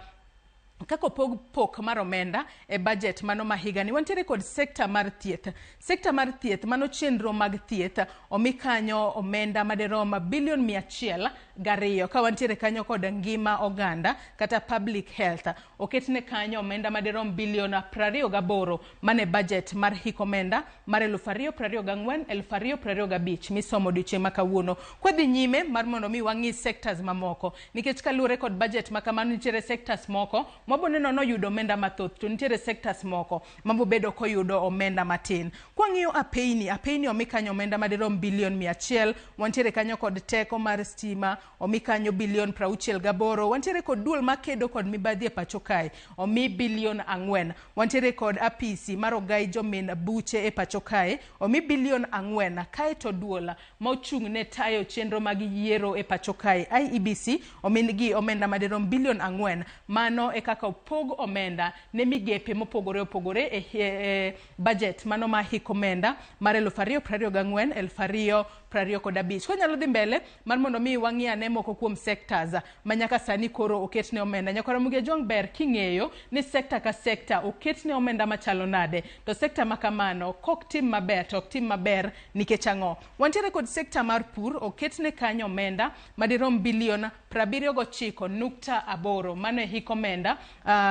kaka opog pok mar omenda e budget mano ma higani, wantiere kod sekta mar thieth. Sekta mar thieth mano chenro mag thieth omi kanyo omenda madirom bilion 102. Ka wantiere kanyo kod ngima oganda kata public health, oketne kanyo omenda madirom bilion 28 mane budget mar hik omenda mar 2024 2025 misomo odiochieng' ma kawuono. Kwadhi nyime mar mondo mi wang'i sectors mamoko, nikech kaluwore kod budget ma kamano nitiere sectors moko mabo neno noyudo omenda mathoth to nitiere sectors moko mabo bedo koyudo omenda matin. Kwang'iyo apeyni, apeyni omi kanyo omenda madirom bilion 100. Wantiere kanyo kod teko mar stima omi kanyo bilion 68. Wantiere kod duol makedo kod mibadhi e pacho kae omi bilion 4. Wantiere kod apisi mar ogai jomin buche e pacho kae omi bilion 4. Kaeto duol ma ochung' ne tayo chenro mag yiero e pacho kae IEBC omingi omenda madirom bilion 4. Mano e kaka opog omenda ne migepe mopogore opogore e budget mano ma hik omenda mar 2024 2025. Kwanyalo dhi mbele mar mondo mi wang'i ane moko kuom sectors ma nyaka sani koro oketne omenda. Nyakwar Ramogi Ajwang', ber king'eyo ni sekta ka sekta oketne omenda machalo nade, to sekta ma kamano kok tim maber to ok tim maber nikech ang'o. Wantiere kod sekta mar pur oketne kanyo omenda madirom bilion 79.8. Mano e hik omenda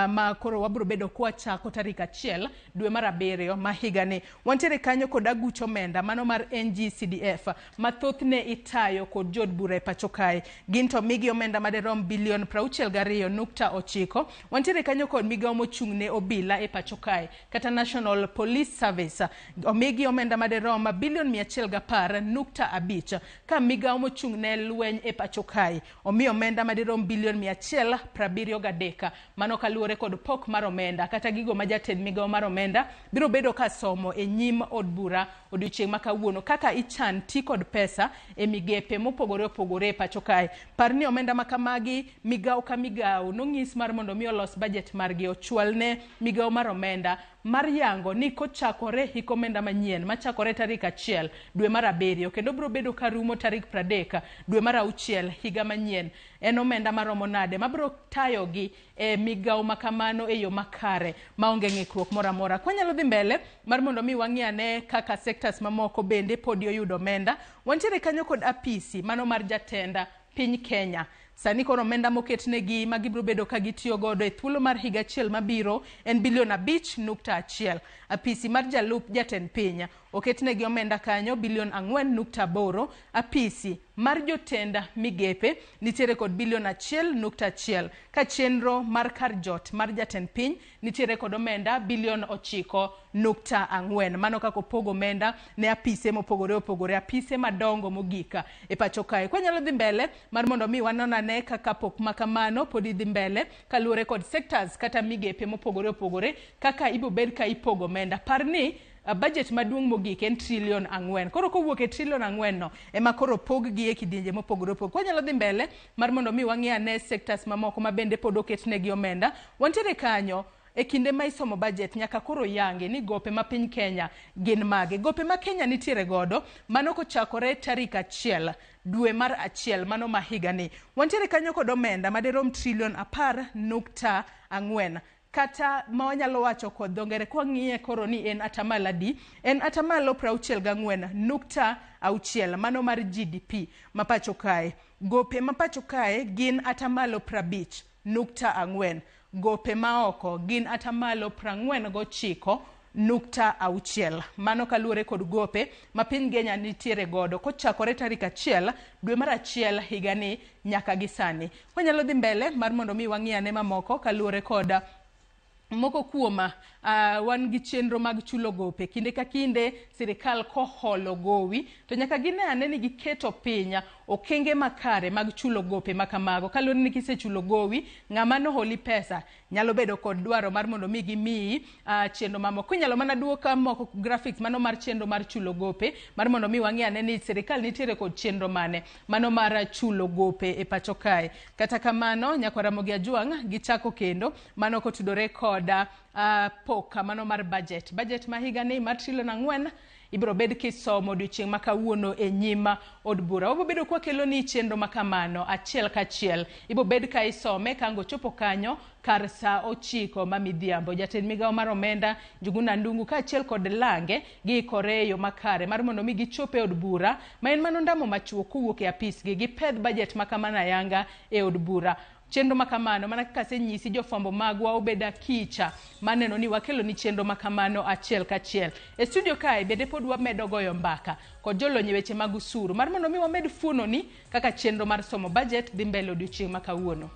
ma koro wabiro bedo kwachako tarik 1 dwe mar 7 ma higani. Wantiere kanyo kod aguch omenda mano mar NGCDF ma thothne itayo kod jood bura e pacho kae, gin to migi omenda madirom bilion 62.9. Wantiere kanyo kod migawo mochung' ne obila e pacho kae kata National Police Service omigi omenda madirom bilion 110.5, ka migawo mochung' ne lweny e pacho kae omi omenda madirom bilion 173. Mano kaluwore kod pok mar omenda kata gigo ma jatend migawo mar omenda biro bedo ka somo e nyim od bura odiochieng' ma kawuono, kaka ichan ti kod pesa e migepe mopogore opogore e pacho kae. Par ni omenda ma kamagi migawo ka migawo nong'is mar mondo mi olos budget margi ochwal ne migawo mar omenda mar yango ni kochakore hik omenda manyien machakore tarik 1 dwe mar 7 kendo biro bedo ka rumo tarik 30 dwe mar 6 higa manyien, en omenda maromo nade mabiro tayogi e migawo ma kamano e yo makare maonge ng'ikruok moro amora. Kwanyalo dhi mbele mar mondo mi wang'i ane kaka sectors mamoko bende podi oyudo omenda, wantiere kanyo kod apisi mano mar jatenda piny Kenya. Sani koro omenda moketnegi ma gibiro bedo ka gitiyo godo e thuolo mar higa achiel mabiro en bilion 5.1. Apisi mar jalup jatend piny Oketnegi omenda kanyo bilion 4.8. Apisi mar jotend migepe nitiere kod bilion 1.1, ka chenro mar kar jot mar jatend piny nitiere kod omenda bilion 9.4. Mano kaka opog omenda ne apise mopogore opogore, apise madongo mogik e pacho kae. Kwanyalo dhi mbele mar mondo mi wanon ane kaka pok ma kamano pod idhi mbele kaluwore kod sectors kata migepe mopogore opogore kaka ibobed ka ipogo omenda. Par ni budget maduong' mogik en trilion 4. Koro kowuok e trilion 4 no ema koro pog gi e kidienje mopogore opogore. Kwanyalo dhi mbele mar mondo mi wang'i ane sectors mamoko ma bende pod oketnegi omenda. Wantiere kanyo e kinde ma isomo budget nyaka koro yangi ni gope ma piny Kenya gin mage. Gope ma Kenya nitiere godo mano kochakore tarik 1 dwe mar 1 mano ma higani. Wantiere kanyo kod omenda maderom trilion 10.4. Kata ma wanyalo wacho kod dho ngere kwang'iye koro ni en atamalo adi, en atamalo 64.6 mano mar GDP ma pacho kae. Gope ma pacho kae gin atamalo 50.4. Gope ma oko gin atamalo 49.6. Mano kaluwore kod gope ma piny Kenya nitiere godo kochakore tarik 1 dwe mar 1 higani nyaka gi sani. Wanyalo dhi mbele mar mondo mi wang'i ane mamoko kaluwore kod moko kuom wan gi chenro mag chulo gope. Kinde ka kinde sirikal koholo gowi to nyaka gine ane ni giketo piny okenge makare mag chulo gope makamago. Kaluwore ni kisechulo gowi, ng'ama noholi pesa nyalo bedo kod dwaro mar mondo mi gimiyi chenro mamoko. Inyalo mana duok moko graphics mano mar chenro mar chulo gope mar mondo mi wang'i ane ni sirikal nitiere kod chenro mane mano mar chulo gope e pacho kae. Kata kamano nyakwar Ramogi Ajwang' gichako kendo mano kotudore kod pok mano mar budget. Budget ma higani mar trilion 4 ibiro bed kisomo odiochieng' ma kawuono e nyim od bura. Wabiro bedo kwakelo ni chenro makamano achiel kachiel. Ibiro bed ka isome kango chopo kanyo kar saa 9 ma midhiambo. Jatend migawo mar omenda Njuguna Ndung'u kaachiel kod lange giikore e yo makare mar mondo mi gichop e od bura ma en mano ndamo machuok kowuok e apisgi gipedh budget makamano ayanga e od bura. Chenro makamano mana kaka asenyisi jofwambo magwa obed akicha maneno ni wakelo ni chenro makamano achiel kachiel. E studio kae bende pod wamedo goyo mbaka kod jolony e weche mag usuru mar mondo mi wamed fuono ni kaka chenro mar somo budget dhi mbele odiochieng' ma kawuono.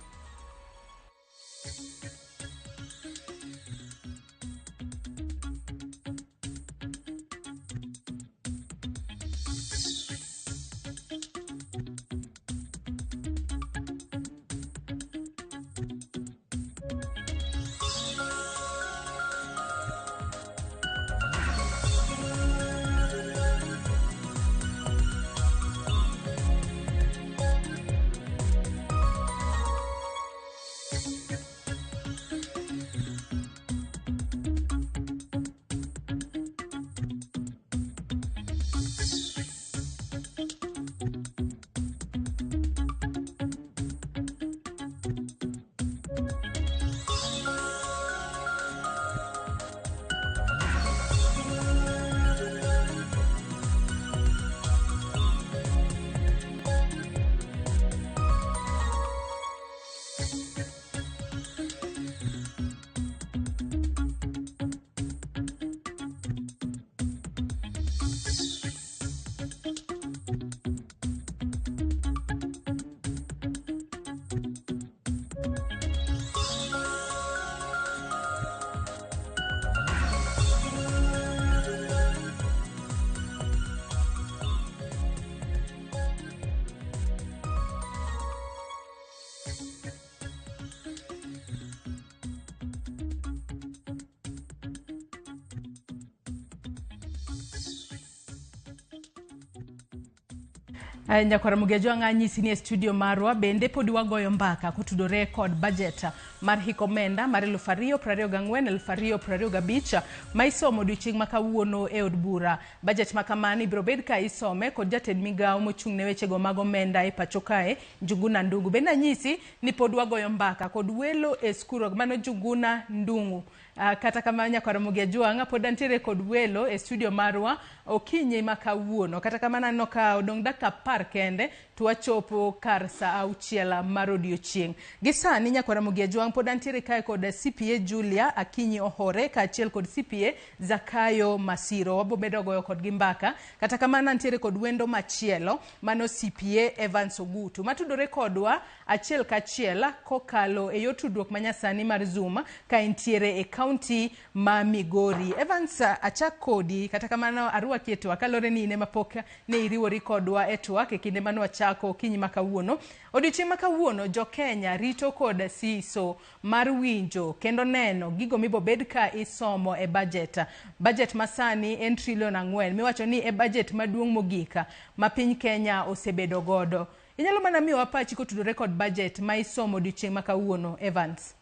Nyakwar Ramogi Ajwang' anyisi ni e studio marwa bende pod wagoyo mbaka kotudore kod budget mar hik omenda mar 2024 2025 ma isomo odiochieng' ma kawuono e od bura. Budget ma kamano ibiro bed ka isome kod jatend migawo mochung' ne wechego mag omenda e pacho kae Njuguna Ndung'u. Bende anyisi ni pod wagoyo mbaka kod welo e skul mano Njuguna Ndung'u. Kata kamano nyakwar Ramogi Ajwang', pod antiere kod welo e studio marwa okinyi ma kawuono. Kata kamano aneno ka odong' dakika 10 kende to wachopo kar sa 6 mar odiochieng'. Gi sani nyakwar Ramogi Ajwang' pod antiere kae kod CPA Julia Akinyi Ohore kaachiel kod CPA Zakayo Masiro. Wabo bedo goyo kodgi mbaka. Kata kamano antiere kod wendo machielo mano CPA Evans Ogutu matudore kodwa achiel kachiel kokalo e yor tudruok manyasani mar Zoom ka entiere e kaunti ma Migori. Evans, achak kodi, kata kamano arwaki e twak kaluwore ni in ema pok ne iriwori kodwa e twak e kinde mane wachako okinyi ma kawuono. Odiochieng' ma kawuono jo Kenya rito kod siso mar winjo kendo neno gigo mibobed ka isomo e budget. Budget masani en trilion 4 miwacho ni e budget maduong' mogik ma piny Kenya osebedo godo. Inyalo mana miyowa pachi kotudore kod budget ma isomo odiochieng' ma kawuono, Evans?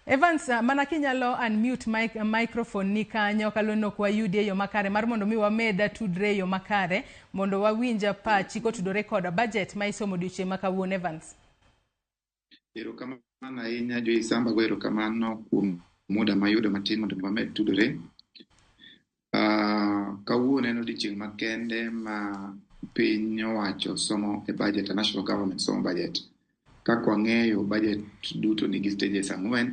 Evans, mana kinyalo unmute microphone ni kanyo kaluwore ni ok wayudi e yo makare mar mondo mi wamed tudre e yo makare mondo wawinj pachi kotudore kod budget ma isomo odiochieng' ma kawuono, Evans. Erokamano ahinya Joyce Samba, go erokamano kuom muda mayudo matin mondo mi wamed tudore. Kawuono en odiochieng' makende ma piny owacho somo e budget, national government somo budget. Kaka wang'eyo, budget duto nigi stages 4.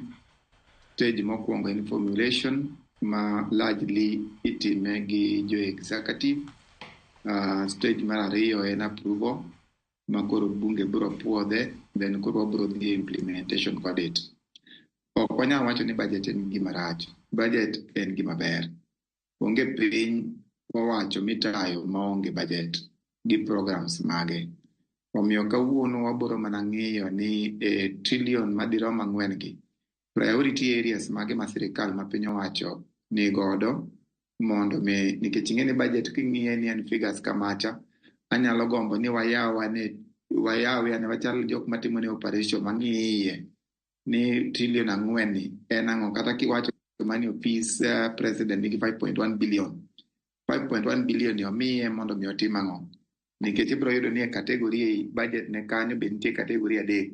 Stage mokwongo en formulation ma largely itime gi jo executive. Stage mar ariyo en approval ma koro bunge biro puodhe, then koro wabiro dhi e implementation kod it. Ok wanyal wacho ni budget en gima rach. Budget en gima ber. Onge piny owacho mitayo maonge budget gi programs mage. Omiyo kawuono wabiro mana ng'iyo ni e trillion madirom 4 gi priority areas mage ma sirikal ma piny owacho ni godo mondo mi, nikech ing'e ni budget king'iye ni en figures kamacha, anyalo gombo ni wayawe ane wachal jok matimo ne operation mang'iye ni trillion 4 ni en ang'o. Kata kiwacho mani ofis president nigi 5.1 billion. 5.1 billion ni omiye mondo mi otim ang'o? Nikech ibiro yudo ni e category ei budget ne kanyo be nitie category 3.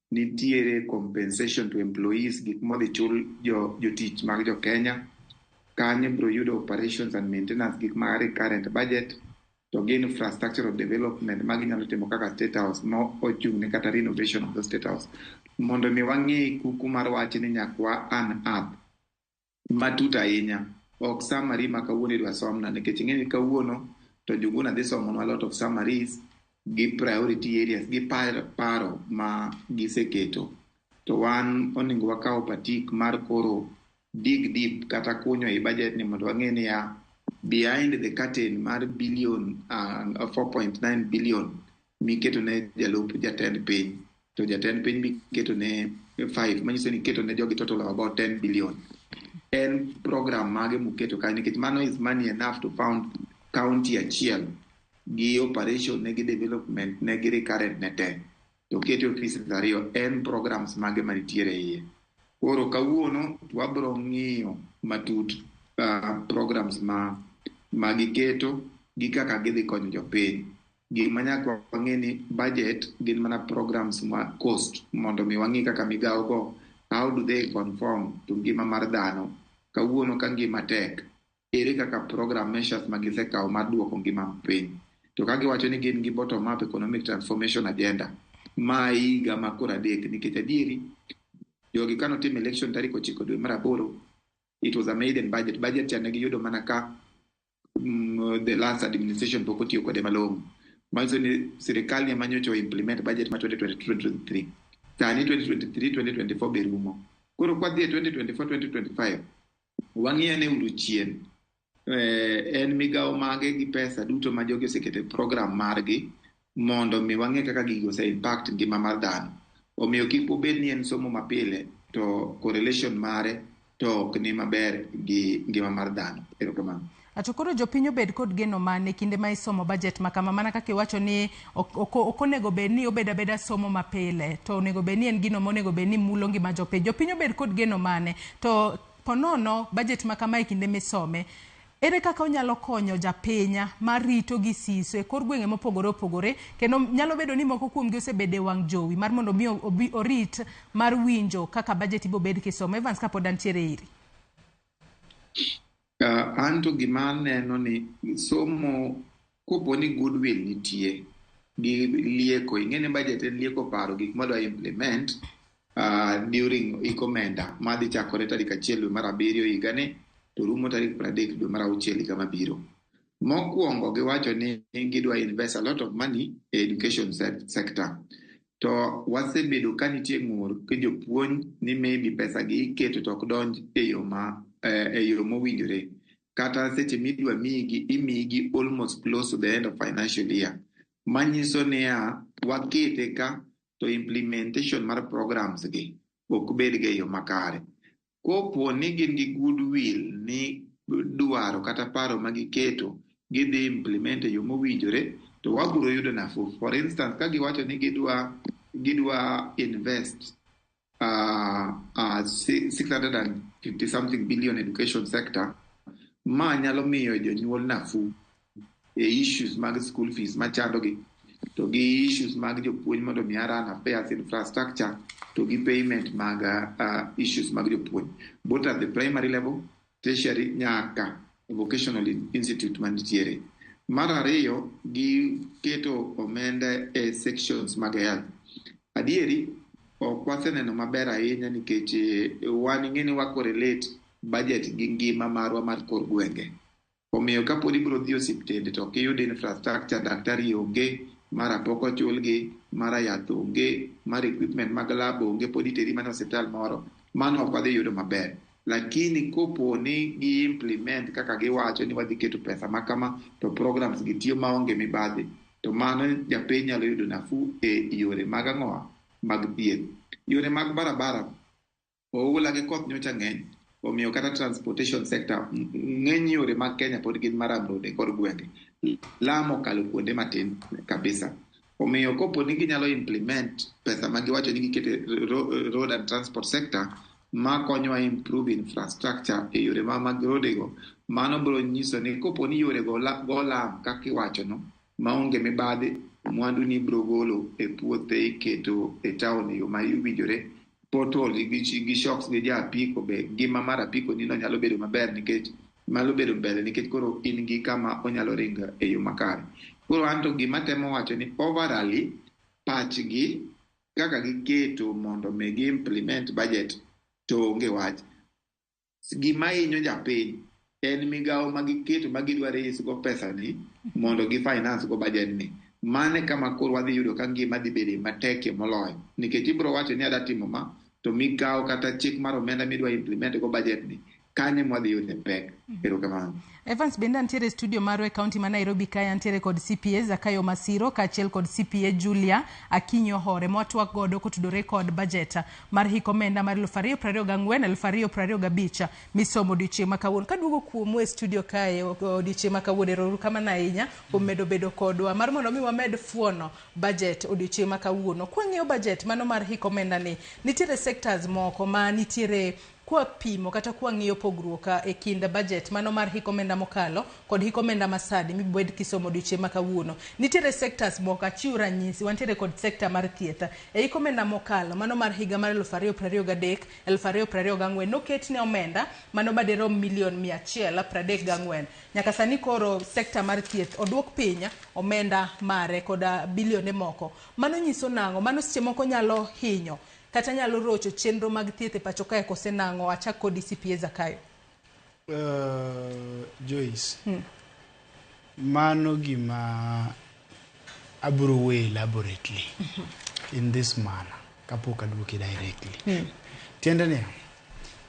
Nitiere compensation to employees, gik modhi chul jotich mag jo Kenya. Kanyo ibiro yudo operations and maintenance, gik ma recurrent budget, to gi infrastructural development ma ginyalo timo kaka state house ma ochung' ne kata renovation of the state house. Mondo mi wang'e kuku mar wach ni nyaka wa unearth matut ahinya. Ok summary ma kawuono idwa somna, nikech ing'e ni kawuono to Njuguna dhi somonwa a lot of summaries gi priority areas gi paro ma giseketo. To wan onego wakaw patik mar koro dig deep kata kunyo e budget ni mondo wang'e niya behind the curtain mar billion 4.9 billion miketo ne jalup jatend piny, to jatend piny miketo ne 5, manyiso ni iketo ne jogi total of about 10 billion. En program mage muketo kanyo, nikech mano is money enough to fund county achiel gi operation ne gi development ne gi recurrent ne te. To kete offices 2, en programs mage manitiere iye. Koro kawuono wabiro ng'iyo matut programs ma giketo gi kaka gidhi konyo jopiny. Gima nyaka wang'e ni budget gin mana programs ma cost mondo mi wang'i kaka migawo go, how do they conform to ngima mar dhano. Kawuono ka ngima tek, ere kaka program measures ma gisekawo mar duoko ngima piny. To ka giwacho ni gin gi bottom up economic transformation agenda ma higa ma koro 3, nikech adieri jogi kanotim election tarik 9 dwe mar 8, it was a maiden budget. Budget cha ne giyudo mana ka the last administration pok otiyo kode malong'o. Manyiso ni sirikal ni ema nyocha implement budget ma 2022-2023. Sani 2023-2024 be rumo. Koro kwadhi e 2024-2025, wang'iyo ane uru chien. En migawo mage gi pesa duto ma jogi oseketo e program margi mondo mi wang'e kaka gigo ose impact ngima mar dhano. Omiyo kik obed ni en somo mapile to correlation mare to ok ni maber gi ngima mar dhano. Erokamano. To koro jopiny obed kod geno mane kinde ma isomo budget ma kama, mana kaka iwacho ni ok onego bed ni obed abeda somo mapile, to onego bed ni en gino monego bed ni mulo ngima jopiny. Jopiny obed kod geno mane? To ponono budget ma kama e kinde misome, Ere kaka onyalo konyo japiny ma rito gi siso e kor gwenge mopogore opogore kendo nyalo bedo ni moko kuomgi osebedo e wang' jowi mar mondo mi obi orit mar winjo kaka budget ibo bed kisomo. Evans kapod antiere iri. An to gima aneno ni somo kopo ni goodwill nitie gi lieko, ing'e ni budget en lieko paro gik madwa implement during hik omenda madhi chakore tarik 1 dwe mar 7 higani to rumo tarik 30 dwe mar 6 higa mabiro. Mokwongo giwacho ni gidwa invest a lot of money e education sector. To wasebedo ka nitie ng'ur ki jopuonj ni maybe pesa gi iketo to ok donj e yo ma e yo mowinjore. Kata seche midwa miyigi, imiyigi almost close to the end of financial year. Manyiso niya, wakete ka to implementation mar programs gi ok bed ga e yo makare. Kopo ni gin gi goodwill ni dwaro kata paro ma giketo gidhi implement e yo mowinjore, to wabiro yudo nafuu. For instance, ka giwacho ni gidwa invest 650 something billion education sector, ma nyalo miyo jonyuol nafuu e issues mag school fees machandogi, to gi issues mag jopuonj mondo mi run affairs infrastructure, to gi payment mag issues mag jopuonj, both at the primary level, tertiary nyaka vocational institute manitiere. Mar ariyo, giketo omenda e sections mag health. Adieri, ok waseneno maber ahinya nikech wan ing'e ni wa correlate budget gi ngima marwa mar kor gwenge. Omiyo kapod ibiro dhi osiptende to ok iyud infrastructure, daktari onge, mara pok ochulgi, mara yath onge, mara equipment mag lab onge, pod iteri mana osiptal moro, mano ok wadhi yudo maber. Lakini kopo ni gi implement kaka giwacho ni wadhi keto pesa ma kama, to programs gi tiyo maonge mibadhi, to mano japiny nyalo yudo nafuu e yore mag ang'owa mag thieth. Yore mag barabara, oula gi koth nyocha ng'eny, omiyo kata transportation sector, ng'eny yore mag Kenya pod gin maram road e kor gwenge. Lam okalo kuonde matin kabisa. Omiyo kopo ni ginyalo implement pesa ma giwacho ni giketo e road and transport sector, ma konyowa improve infrastructure e yore ma mag rode go, mano biro nyiso ni kopo ni yore go go lam kaka iwacho no, maonge mibadhi, mwandu ni ibiro golo e puothe iketo e town e yo ma owinjore. Pothole gi shocks gi ja apiko be ngima mar apiko ni no nyalo bedo maber nikech nyalo bedo mbele nikech koro in gi kama onyalo ringo e yo makare. Koro anto gima temo wacho ni overally pachgi kaka giketo mondo mi gi implement budget to onge wach. Gima hinyo japiny en migawo ma giketo ma gidwa raise go pesa ni mondo gi finance go budget ni. Mane kama koro wadhi yudo ka ngima dhi bedo matekie moloyo. Nikech ibiro wacho ni adwa timo ma, to migawo kata chik mar omenda midwa implement go budget ni, kanye mwadhi yude pek. Erokamano. Evans bende antiere e studio marwa e kaunti ma Nairobi kae, antiere kod CPA Zakayo Masiro kaachiel kod CPA Julia Akinyi Ohore mwatwak godo kotudore kod budget mar hik omenda mar 2024 2025 misomo odiochieng' ma kawuono. Kaduogo kuomu e studio kae odiochieng' ma kawuono, ero kamano ahinya kuom medo bedo kodwa mar mondo mi wamed fuono budget odiochieng' ma kawuono. Kwang'iyo budget mano mar hik omenda ni, nitiere sectors moko ma nitiere kwapimo kata kwang'iyo pogruok e kind budget mano mar hik omenda mokalo kod hik omenda masani mibed kisomo odiochieng' ma kawuono. Nitiere sectors moko, achiw ranyisi, wantiere kod sector mar thieth. E hik omenda mokalo, mano mar higa mar 2023, 2024, noketne omenda mano madirom milion 134. Nyaka sani koro sector mar thieth oduok piny omenda mare koda bilionde moko. Mano nyiso nang'o? Mano seche moko nyalo hinyo kata nyalo rocho chenro mag thieth e pacho kae kose nang'o? Achak kodi CPA Zakayo. Joyce, mano gima abiro wuoyo elaborately in this manner kapok aduoki directly. Tiende niya,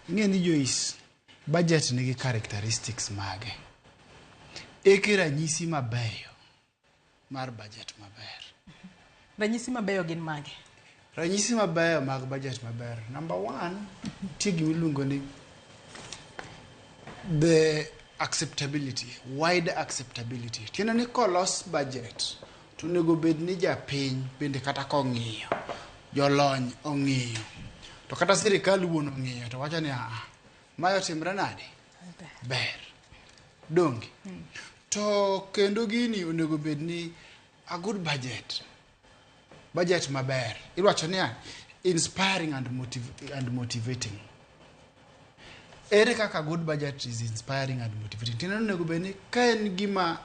ing'e ni Joyce, budget nigi characteristics mage. Eke ranyisi mabeyo mar budget maber. Ranyisi mabeyo gin mage? Ranyisi mabeyo mag budget maber. Number one, nitie gima iluongo ni the acceptability, wide acceptability. Tiende ni kolos budget, to onego bed ni japiny bende kata kong'iyo, jolony ong'iyo, to kata sirikal wuon ong'iyo to wacho ni aa, mae otimre nade? Ber. Donge? To kendo gini onego bed ni a good budget. Budget maber. Iwacho niya, inspiring and motivating. Ere kaka good budget is inspiring and motivating? Tiende ni onego bed ni ka en gima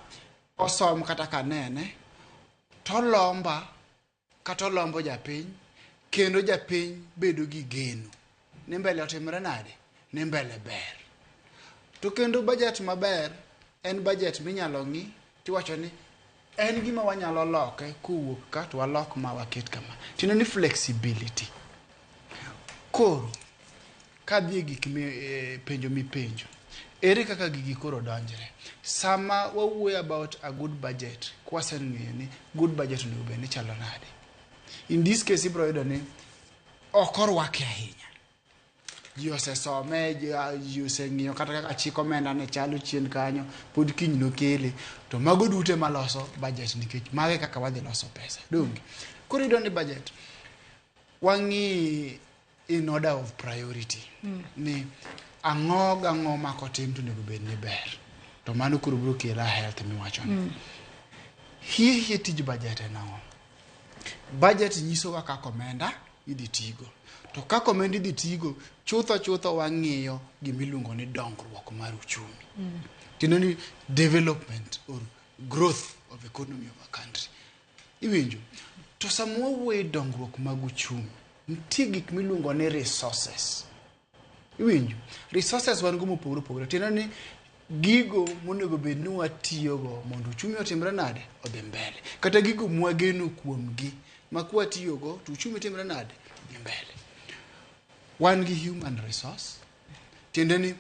osom kata kanene, to olomba kata olombo japiny, kendo japiny bedo gi geno ni mbele otimre nade, ni mbele ber. To kendo budget maber en budget minyalo ng'i tiwacho ni en gima wanyalo loke kowuok ka to walok ma waket kama. Tiende ni flexibility. Koro kadhi e gik penjo mipenjo, ere kaka gigi koro donjre? Sama wawuoyo about a good budget, kwaseng'eyo ni good budget onego bed ni chalo nade. In this case ibiro yudo ni ok orwake ahinya. Ji osesome, ji oseng'iyo kata kaka chik omenda ne chalo chien kanyo, pod kiny nokele. To mago duto ema loso budget nikech mago e kaka wadhi loso pesa. Donge? Koro iyudo ni budget, wang'i in order of priority. Ni ang'o gang'o ma kotim to onego bed ni ber. To mano koro biro kela health miwacho ni. Hie hie tij budget en ang'o? Budget nyisowa kaka omenda idhi tigo. To kaka omenda idhi tigo, chutho chutho wang'iyo gimiluongo ni dongruok mar uchumi. Tiende ni development or growth of economy of a country. Iwinjo? To sama wawuoyo e dongruok mag uchumi, nitie gik miluongo ni resources. Iwinjo? Resources wan go mopogore opogore. Tiende ni gigo monego bed ni watiyogo mondo uchumi otimre nade? Odhi mbele. Kata gigo mwageno kuomgi ma kwatiyogo to uchumi timre nade? Dhi mbele. Wan gi human resource. Tiende ni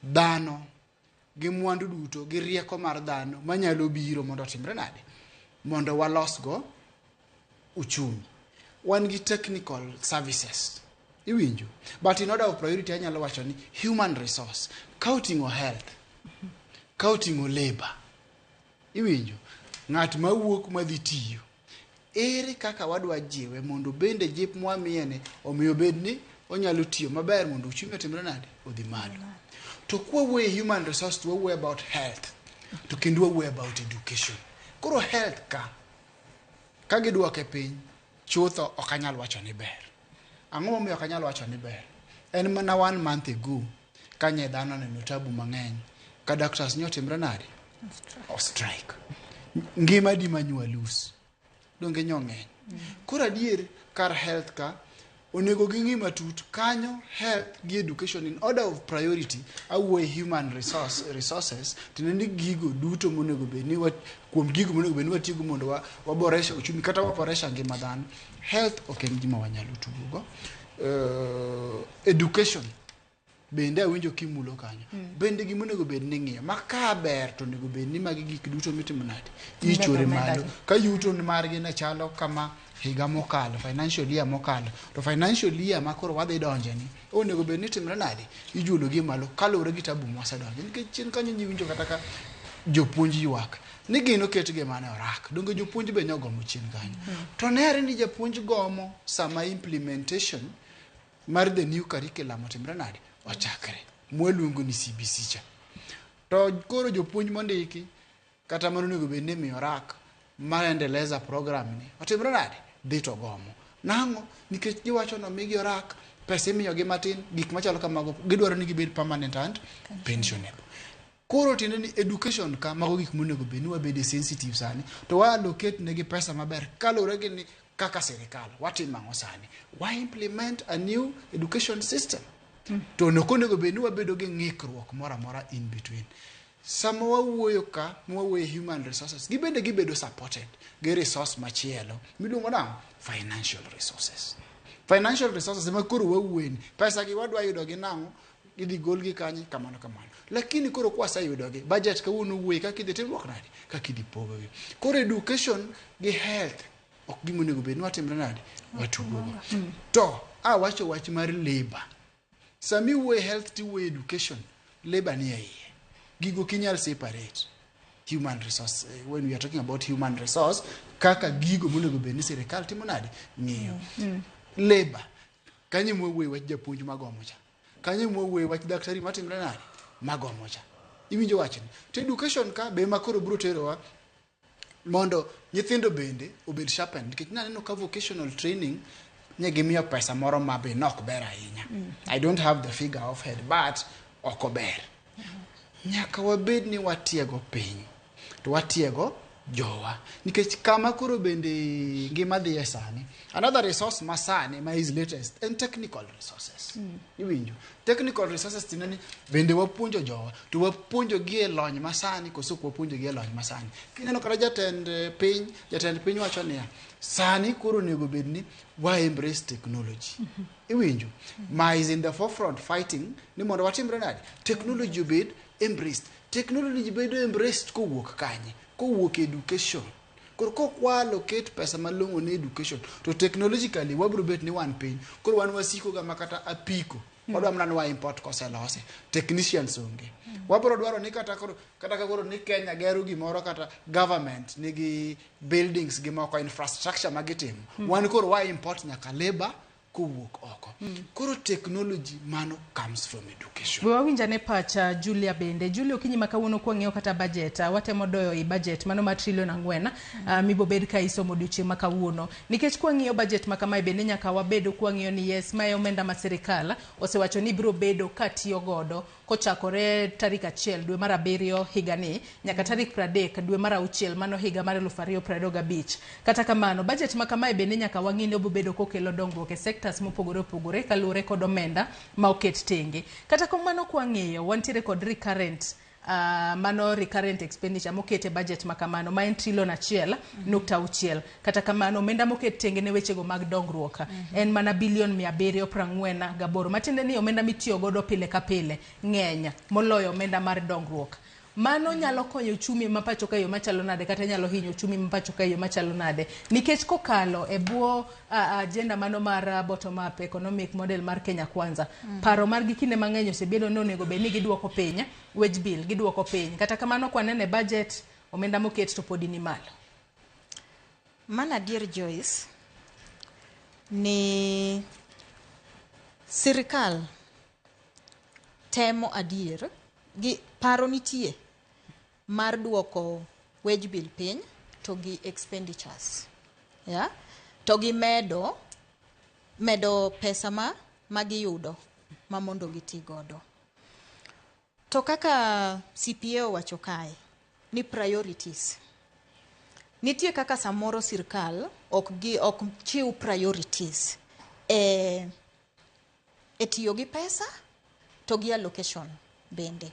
dhano gi mwandu duto gi rieko mar dhano manyalo biro mondo otimre nade? Mondo walosgo uchumi. Wan gi technical services. Iwinjo? But in order of priority anyalo wacho ni human resource. Ka oting'o health, ka oting'o labor. Iwinjo? Ng'at mawuok madhi tiyo. Ere kaka wadwa jiwe mondo bende jip mwamiye ni omiyo obed ni onyalo tiyo maber mondo uchumi otimre nade? Odhi malo. To kwawuoyo e human resource to wawuoyo about health. To kendo wawuoyo about education. Koro health ka gidwoke piny, chutho ok anyal wacho ni ber. Ang'o momiyo ok anyal wacho ni ber? En mana 1 month ago, kanye dhano oneno tabu mang'eny, ka doctors nyo otimre nade? O strike. Ngima di manywa lose. Donge nyo ng'eny. Koro adier kar health ka, onego ging'i matut kanyo health gi education in order of priority. Awuoyo human resources, tiende ni gigo duto monego bed ni kuom gigo monego bed ni watiyogo mondo waboresha uchumi kata waboresha ngima dhano. Health ok en gima wanyalo tugogo. Education bende awinjo kimulo kanyo. Bende gima onego bed ni ing'iyo ma ka ber to onego bed ni magi gik duto mitimo nade? Ichore malo. Ka yuto margi ne chalo kama higa mokalo, financial year mokalo, to financial year ma koro wadhi donje ni onego bed ni timre nade? Ijulo gi malo kaluwore gi tabu mwasedonje. Nikech chien kanyo ji winjo kata ka jopuonj ywak ni gin oketgi mana e orak. Donge jopuonj be nyogomo chien kanyo. To nere ni japuonj gomo sama implementation mar the new curriculum otimre nade? Ochakre. Mwaluongo ni CBC cha. To koro jopuonj mondiki kata mano onego bed ni imiyo rak mar endeleza program ni otimre nade? Dhi to gomo. Nang'o? Nikech giwacho ni omigi orak, pesa imiyogi matin, gik machalo kamago, gidwaro ni gibed permanent and pensionable. Koro tiende ni education ka mago gik monego bed ni wabede sensitive sani to wa allocate negi pesa maber kaluwore gi ni kaka sirikal watimo ang'o sani? Wa implement a new education system. To ok onego bed ni wabedo gi ng'ikruok moro amora in between. Sama wawuoyo ka, mwawuoyo human resources, gibende gibedo supported gi resource machielo miluongo nang'o? Financial resources. Financial resources ema koro wawuoye ni pesa gi wadwa yudo gi nang'o? Idhi golgi kanye? Kamano kamano. Lakini koro kwaseyudogi, budget kawuono wuoye kaka idhi timruok nade? Kaka idhi pogogi. Koro education gi health ok gima onego bed ni watimre nade? Watugogo. To awacho wach mar labor. Sama iwuoyo health tiwuoyo education, labor ni e iye. Gigo ok inyal separate. Human resource, when we are talking about human resource, kaka gigo monego bed ni sirikal timo nade? Ng'iyo. Labor. Kanyo mwawuoye wach japuonj magomo cha. Kanyo mwawuoye wach daktari matimre nade? Magomo cha. Iwinjo wachni? To education ka be ema koro biro terowa mondo nyithindo bende obed sharpened nikech naneno ka vocational training ne gimiyo pesa moro ma be nok ber ahinya. I don't have the figure off head but ok ober. Nyaka wabed ni watiego piny to watiego jowa nikech kama koro bende ngima dhiye sani another resource ma sani ma is latest en technical resources. Iwinjo? Technical resources tiende ni bende wapuonjo jowa to wapuonjo gi e lony masani koso ok wapuonjo gi e lony masani. Kineno kata jatend piny, jatend piny wacho niya, sani koro onego bed ni wa embrace technology. Iwinjo? Ma is in the forefront fighting ni mondo watimre nade? Technology obed embraced. Technology bedo embraced kowuok kanye? Kowuok e education. Koro kok wa allocate pesa malong'o ne education to technologically wabiro bet ni wan piny. Koro wan wasiko ga makata apiko. Wadwa mana ni wa import koselose. Technicians onge. Wabiro dwaro ni kata koro kata ka koro ni Kenya gero gimoro kata government nigi buildings gi moko infrastructure ma gitimo. Wan koro wa import nyaka labor kowuok oko. Koro technology mano comes from education. We wawinj ane pacha Julia bende. Julia, okinyi ma kawuono kwang'iyo kata budget, watemo doyo i budget mano mar trilion 4 mibobed ka isomo odiochieng' ma kawuono. Nikech kwang'iyo budget ma kamae bende nyaka wabedo kwang'iyo ni yes, mae omenda ma sirikal osewacho ni biro bedo ka tiyo godo kochakore tarik 1 dwe mar 7 higani nyaka tarik 30 dwe mar 6 mano higa mar 2025. Kata kamano, budget ma kamae bende nyaka wang'i ni obobedo kokelo dongruok e sectors mopogore opogore kaluwore kod omenda ma oket tenge. Kata kamano kwang'iyo, wantiere kod recurrent mano recurrent expenditure moket e budget ma kamano ma en trilion 1.6. Kata kamano omenda moket tenge ne wechego mag dongruok en mana bilion 748, matiende ni omenda mitiyo godo pile ka pile ng'eny moloyo omenda mar dongruok. Mano nyalo konyo uchumi ma pacho ka e yo machalo nade kata nyalo hinyo uchumi ma pacho ka e yo machalo nade? Nikech kokalo e bwo agenda mano mar bottom up economic model mar Kenya Kwanza, paro margi kinde mang'eny osebedo ni onego bed ni giduoko piny wage bill, giduoko piny. Kata kamano kwaneno e budget, omenda moket to podi ni malo. Mano adier Joyce, ni sirikal temo adier gi paro nitie mar duoko wage bill piny to gi expenditures. Yeah? To gi medo pesa ma giyudo ma mondo giti godo. To kaka CPA owacho kae ni priorities. Nitie kaka samoro sirkal ok chiw priorities e tiyo gi pesa to gi allocation bende.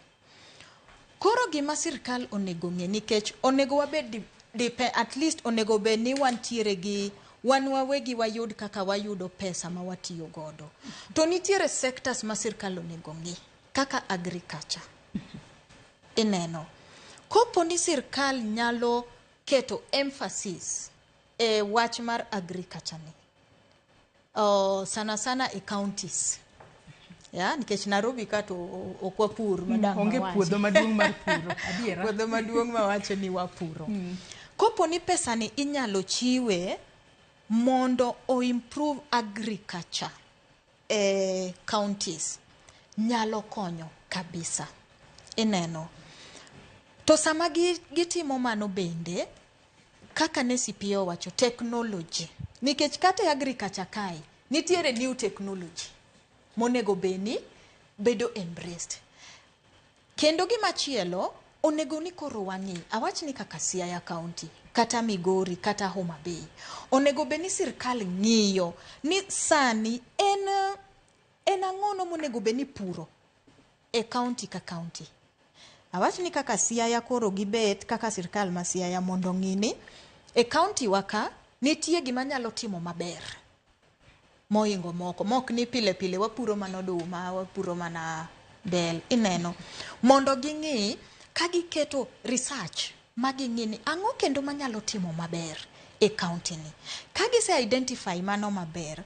Koro gima sirkal onego ng'e nikech onego wabed at least onego bed ni wantiere gi wan wawegi wayud kaka wayudo pesa ma watiyo godo. To nitiere sectors ma sirkal onego ng'i kaka agriculture. Ineno. Kopo ni sirkal nyalo keto emphasis e wach mar agriculture ni. Sana sana e counties. Ya, nikech Nairobi ka to ok wapur madang' Onge puodho maduong' mar puro. Adiera. Puodho maduong' mawacho ni wapuro. Kopo ni pesa ni inyalo chiwe mondo o improve agriculture e counties nyalo konyo kabisa. Ineno. To sama gitimo mano bende, kaka ne CPA owacho, technology. Nikech kata e agriculture kae, nitiere new technology monego bed ni bedo embraced. Kendo gimachielo, onego ni koro wang'i, awach ni kaka Siaya County, kata Migori, kata Homa Bay. Onego bed ni sirkal ng'iyo ni sani en ang'ono monego bed ni puro e county ka county. Awach ni kaka Siaya koro gibet kaka sirkal ma Siaya mondo ng'i ni e county wa ka nitie gima nyalo timo maber mohingo moko. Mok ni pile pile wapuro mana oduma, wapuro mana bel, ineno. Mondo ging'i ka giketo research ma ging'i ni ang'o kendo manyalo timo maber e county ni. Ka gise identify mano maber,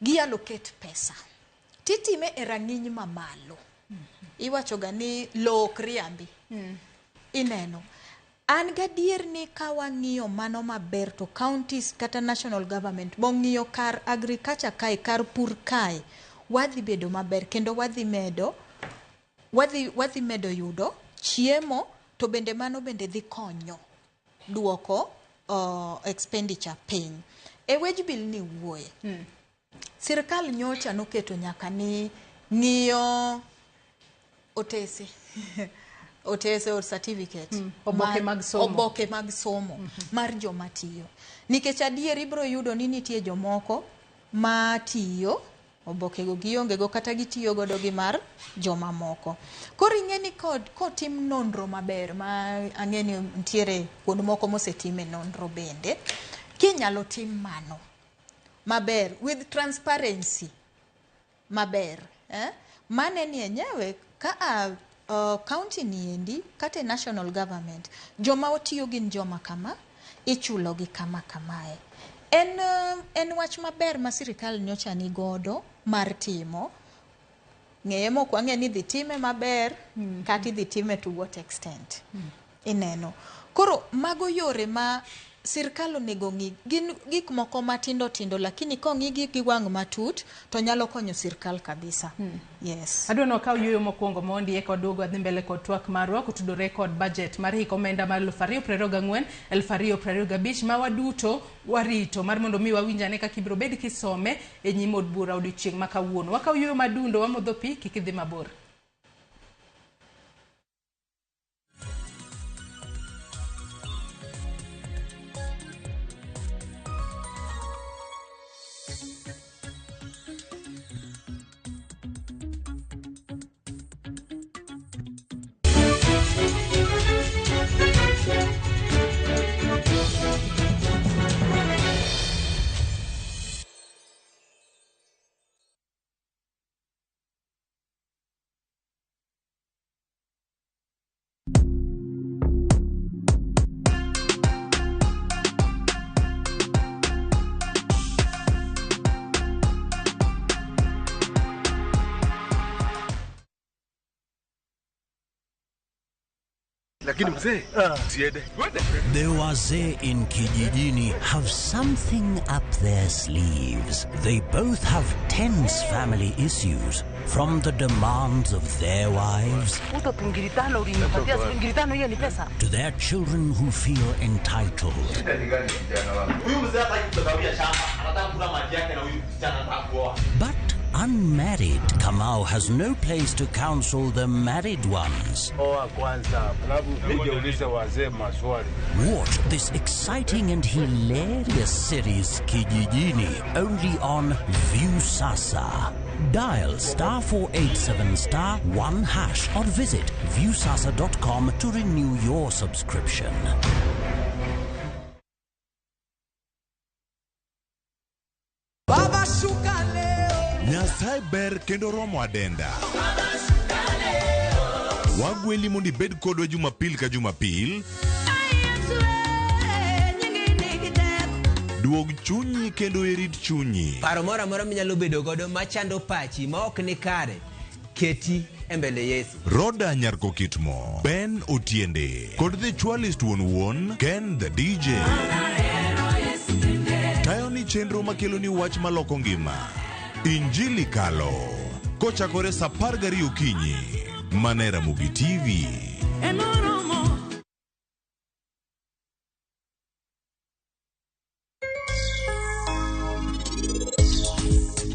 gi allocate pesa. Titime e rang'iny mamalo. Iwacho ga ni lowo ok riambi. Ineno. An gadier ni ka wang'iyo mano maber to counties kata national government bong'iyo kar agriculture kae, kar pur kae, wadhi bedo maber kendo wadhi medo yudo Chiemo to bende mano bende dhi konyo duoko expenditure piny. E wage bill ni wuoye. Sirkal nyocha noketo nyaka ni ng'iyo otese. Otese or certificate. Oboke mag somo. Oboke mag somo mar joma tiyo. Nikech adier ibiro yudo ni nitie jomoko ma tiyo obokego gionge go kata gitiyo godo gi mar jomamoko. Koro ing'e ni kotim nonro maber ma ang'e ni nitiere kuond moko mosetime nonro bende, kinyalo tim mano maber with transparency maber, Mane ni enyewe ka county ni endi kata national government joma otiyo gin joma kama ichulo gi kama kamae. En wach maber ma sirikal nyocha ni godo mar timo. Ng'eye mok wang'e ni dhi time maber kata idhi time to what extent. Ineno. Koro mago yore ma sirkal onego ng'i gin gik moko matindo tindo lakini kong'igi gi wang' matut to nyalo konyo sirkal kabisa. Yes. Adwa ni wakaw yueyo mokwongo mondi eka waduog wadhi mbele kod twak marwa kotudore kod budget mar hik omenda mar 2024 2025 ma waduto warito mar mondo mi wawinj ane kaka ibiro bed kisome e nyim od bura odiochieng' ma kawuono. Wakaw yueyo madundo, wamodho pi, kik idhi mabor. Lakini mzee, siende. The wazee in Kijijini have something up their sleeves. They both have tense family issues, from the demands of their wives to their children who feel entitled. But unmarried Kamau has no place to counsel the married ones. Watch this exciting and hilarious series Kijijini only on Viusasa. Dial *487*1# or visit viusasa.com to renew your subscription. Baba shuka leo. Nyasaye ber kendo romo adenda. Wagweli mondo ibed kodwa Jumapil ka Jumapil. Duog chunyi kendo irit chunyi. Paro moro amora minyalo bedo godo machando pachi ma ok ni kare, keti e mbele Yesu. Roda Nyarko Kitmo, Ben Otiende, kod The Chwalist wuon wuon, Ken the DJ. Tayo ni chenro makelo ni wach maloko ngima. Injili Kalo. Kochakore saa 12 okinyi. Mana e Ramogi TV.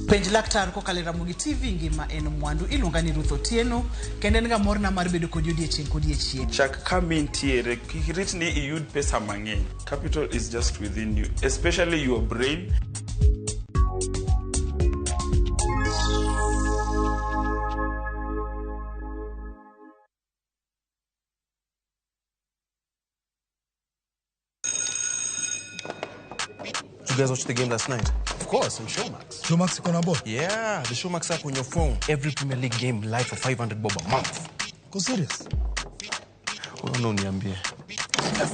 Penj laktar kokalo e Ramogi TV ngima en mwandu. Iluonga ni Ruth Otieno kendo en ga morna mar bedo kodi odiechieng' kodiechieng'. Chak kama intiere, kik irit ni iyud pesa mang'eny. Capital is just within you, especially your brain. You guys watched the game last night? Of course, on Showmax. Showmax iko na ball? Yeah, the Showmax app on your phone. Every Premier League game live for 500 bob a month. Go serious? Oh, no, niambie. Yes.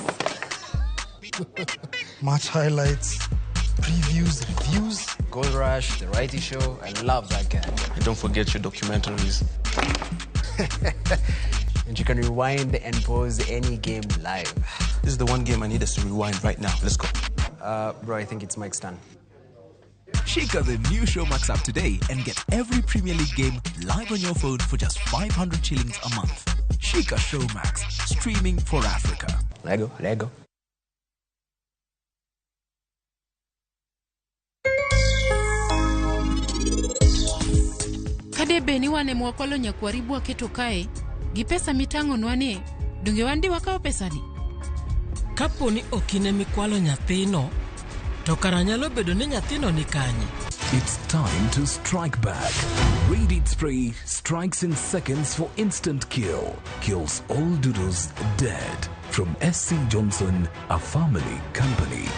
Match highlights, previews, reviews. Goal Rush, The Righty Show. I love that guy. And don't forget your documentaries. And you can rewind and pause any game live. This is the one game I need us to rewind right now. Let's go. Bro, I think it's Mike's turn. Shake out the new Showmax app today and get every Premier League game live on your phone for just 500 shillings a month. Shika Showmax, streaming for Africa. Lego, Lego. Kade be ni wan ema wakwalo nyakwaribu waketo kae, gi pesa mitang'onwa ni, donge wan di wakawo pesani? Kapo ni ok in emikwalo nyathino, to kara nyalo bedo ni nyathino ni kanye? It's time to strike back. Raid Spray strikes in seconds for instant kill. Kills all doodles dead. From SC Johnson, a family company.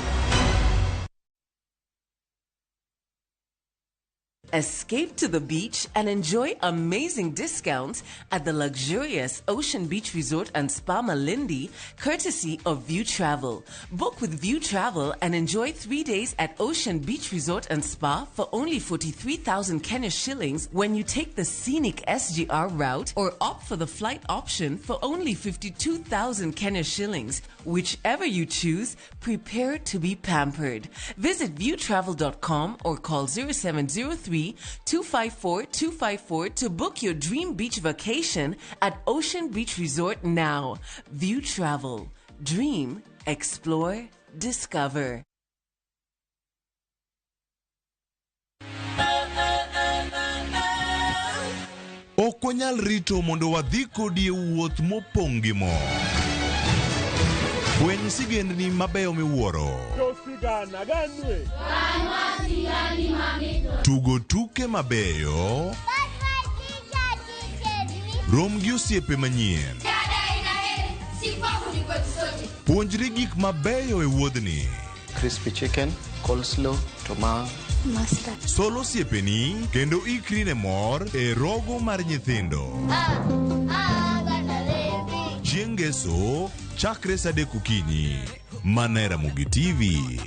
Escape to the beach and enjoy amazing discounts at the luxurious Ocean Beach Resort and Spa Malindi, courtesy of View Travel. Book with View Travel and enjoy 3 days at Ocean Beach Resort and Spa for only 43,000 Kenya shillings when you take the scenic SGR route or opt for the flight option for only 52,000 Kenya shillings. Whichever you choose, prepare to be pampered. Visit viewtravel.com or call 0703 254 254 to book your dream beach vacation at Ocean Beach Resort now. View Travel. Dream, explore, discover. Ok wanyal rito mondo wadhi kodi e wuoth mopong' gi mor. Fweny sigendni mabeyo miwuoro. Tugo tuke mabeyo. Rom gi osiepe manyien. Puonjri gik mabeyo e wuodhni. Crispy chicken, coleslaw, tomato. Mustard. Sol osiepeni kendo ikri ne mor e rogo mar nyithindo. Chieng' Ngeso, chakre sa 3 okinyi. Mana e Ramogi TV.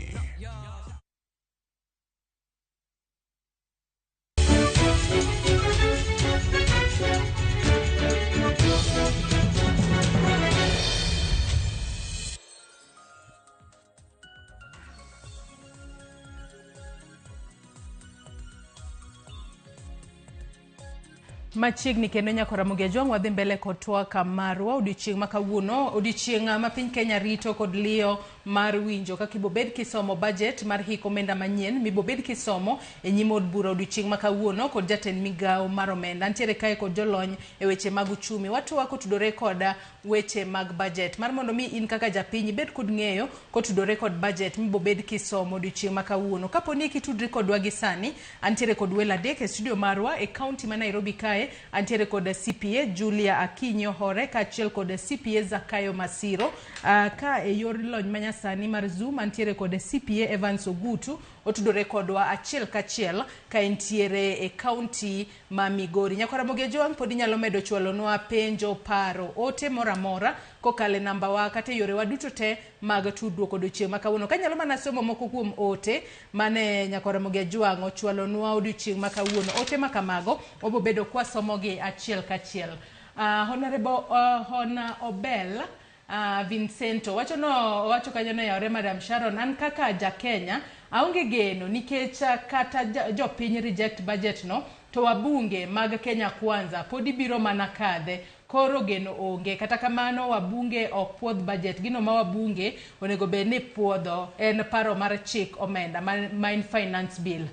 Machiegni kendo nyako Ramogi Ajwang' wadhi mbele kod twak marwa odiochieng' ma kawuono, odiochieng' ma piny Kenya rito kod liyo mar winjo kaka ibobed kisomo budget mar hik omenda manyien mibobed kisomo e nyim od bura odiochieng' ma kawuono kod jatend migawo mar omenda. Antiere kae kod jolony e weche mag uchumi. Watwak kotudore kod weche mag budget mar mondo mi in kaka japiny ibed kod ng'eyo kotudore kod budget mibobed kisomo odiochieng' ma kawuono. Kapo ni kitudri kodwa gi sani, antiere kod welo adek e studio marwa e kaunti ma Nairobi kae. Antiere kod CPA Julia Akinyi Ohore kaachiel kod CPA Zakayo Masiro. Ka e yor lony manyasani mar Zoom antiere kod CPA Evans Ogutu otudore kodwa achiel kachiel ka entiere e kaunti ma Migori. Nyako Ramogi Ajwang' pod inyalo medo chwalonwa penjo, paro, ote moro amora kokalo e namba wa kata e yorewa duto te mag tudruok odiochieng' ma kawuono. Kanyalo mana somo moko kuom ote mane Nyako Ramogi Ajwang' ochwalonwa odiochieng' ma kawuono. Ote ma kamago wabobedo kwasomogi achiel kachiel. Honorable Hona Obel Vincento wacho no wacho kanyo no yawre Madam Sharon, an kaka ja Kenya aonge geno nikech kata jopiny reject budget no to wabunge mag Kenya Kwanza podi biro mana kadhe, koro geno onge. Kata kamano wabunge ok puodh budget. Gino ma wabunge onego bed ni puodho en paro mar chik omenda ma en finance bill.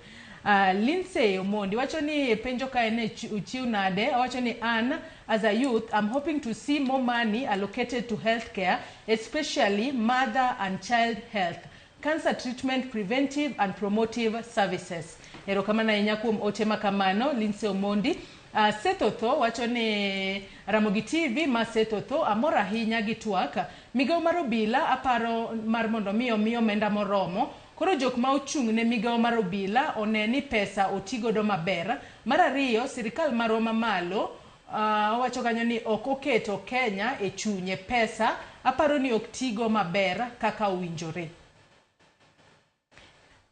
Lindsay Omondi wacho ni penjo ka en uchiw nade, owacho ni an as a youth I'm hoping to see more money allocated to healthcare, especially mother and child health, cancer treatment, preventive and promotive services. Erokamano ahinya kuom ote ma kamano Lindsay Omondi. Seth Otho wacho ni Ramogi TV ma Seth Otho amor ahinya gi twak. Migawo mar obila aparo mar mondo mi omi omenda moromo. Koro jok ma ochung' ne migawo mar obila one ni pesa otigodo maber. Mar ariyo, sirikal marwa mamalo owacho kanyo ni ok oketo Kenya e chunye. Pesa aparo ni ok tigo maber kaka owinjore.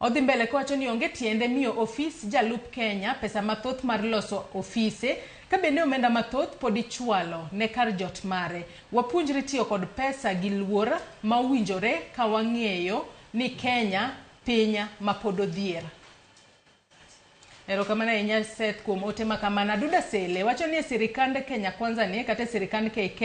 Odhi mbele kowacho ni onge tiende miyo ofis jalup Kenya pesa mathoth mar loso ofise ka bende omenda mathoth pod ichwalo ne kar jot mare. Wapuonjre tiyo kod pesa gi luor ma owinjore ka wang'eyo ni Kenya piny ma pod odhier. Erokamano ahinya Seth kuom ote ma kamano. Aduda Sele wacho ni e sirikand Kenya Kwanza ni kata e sirikand KK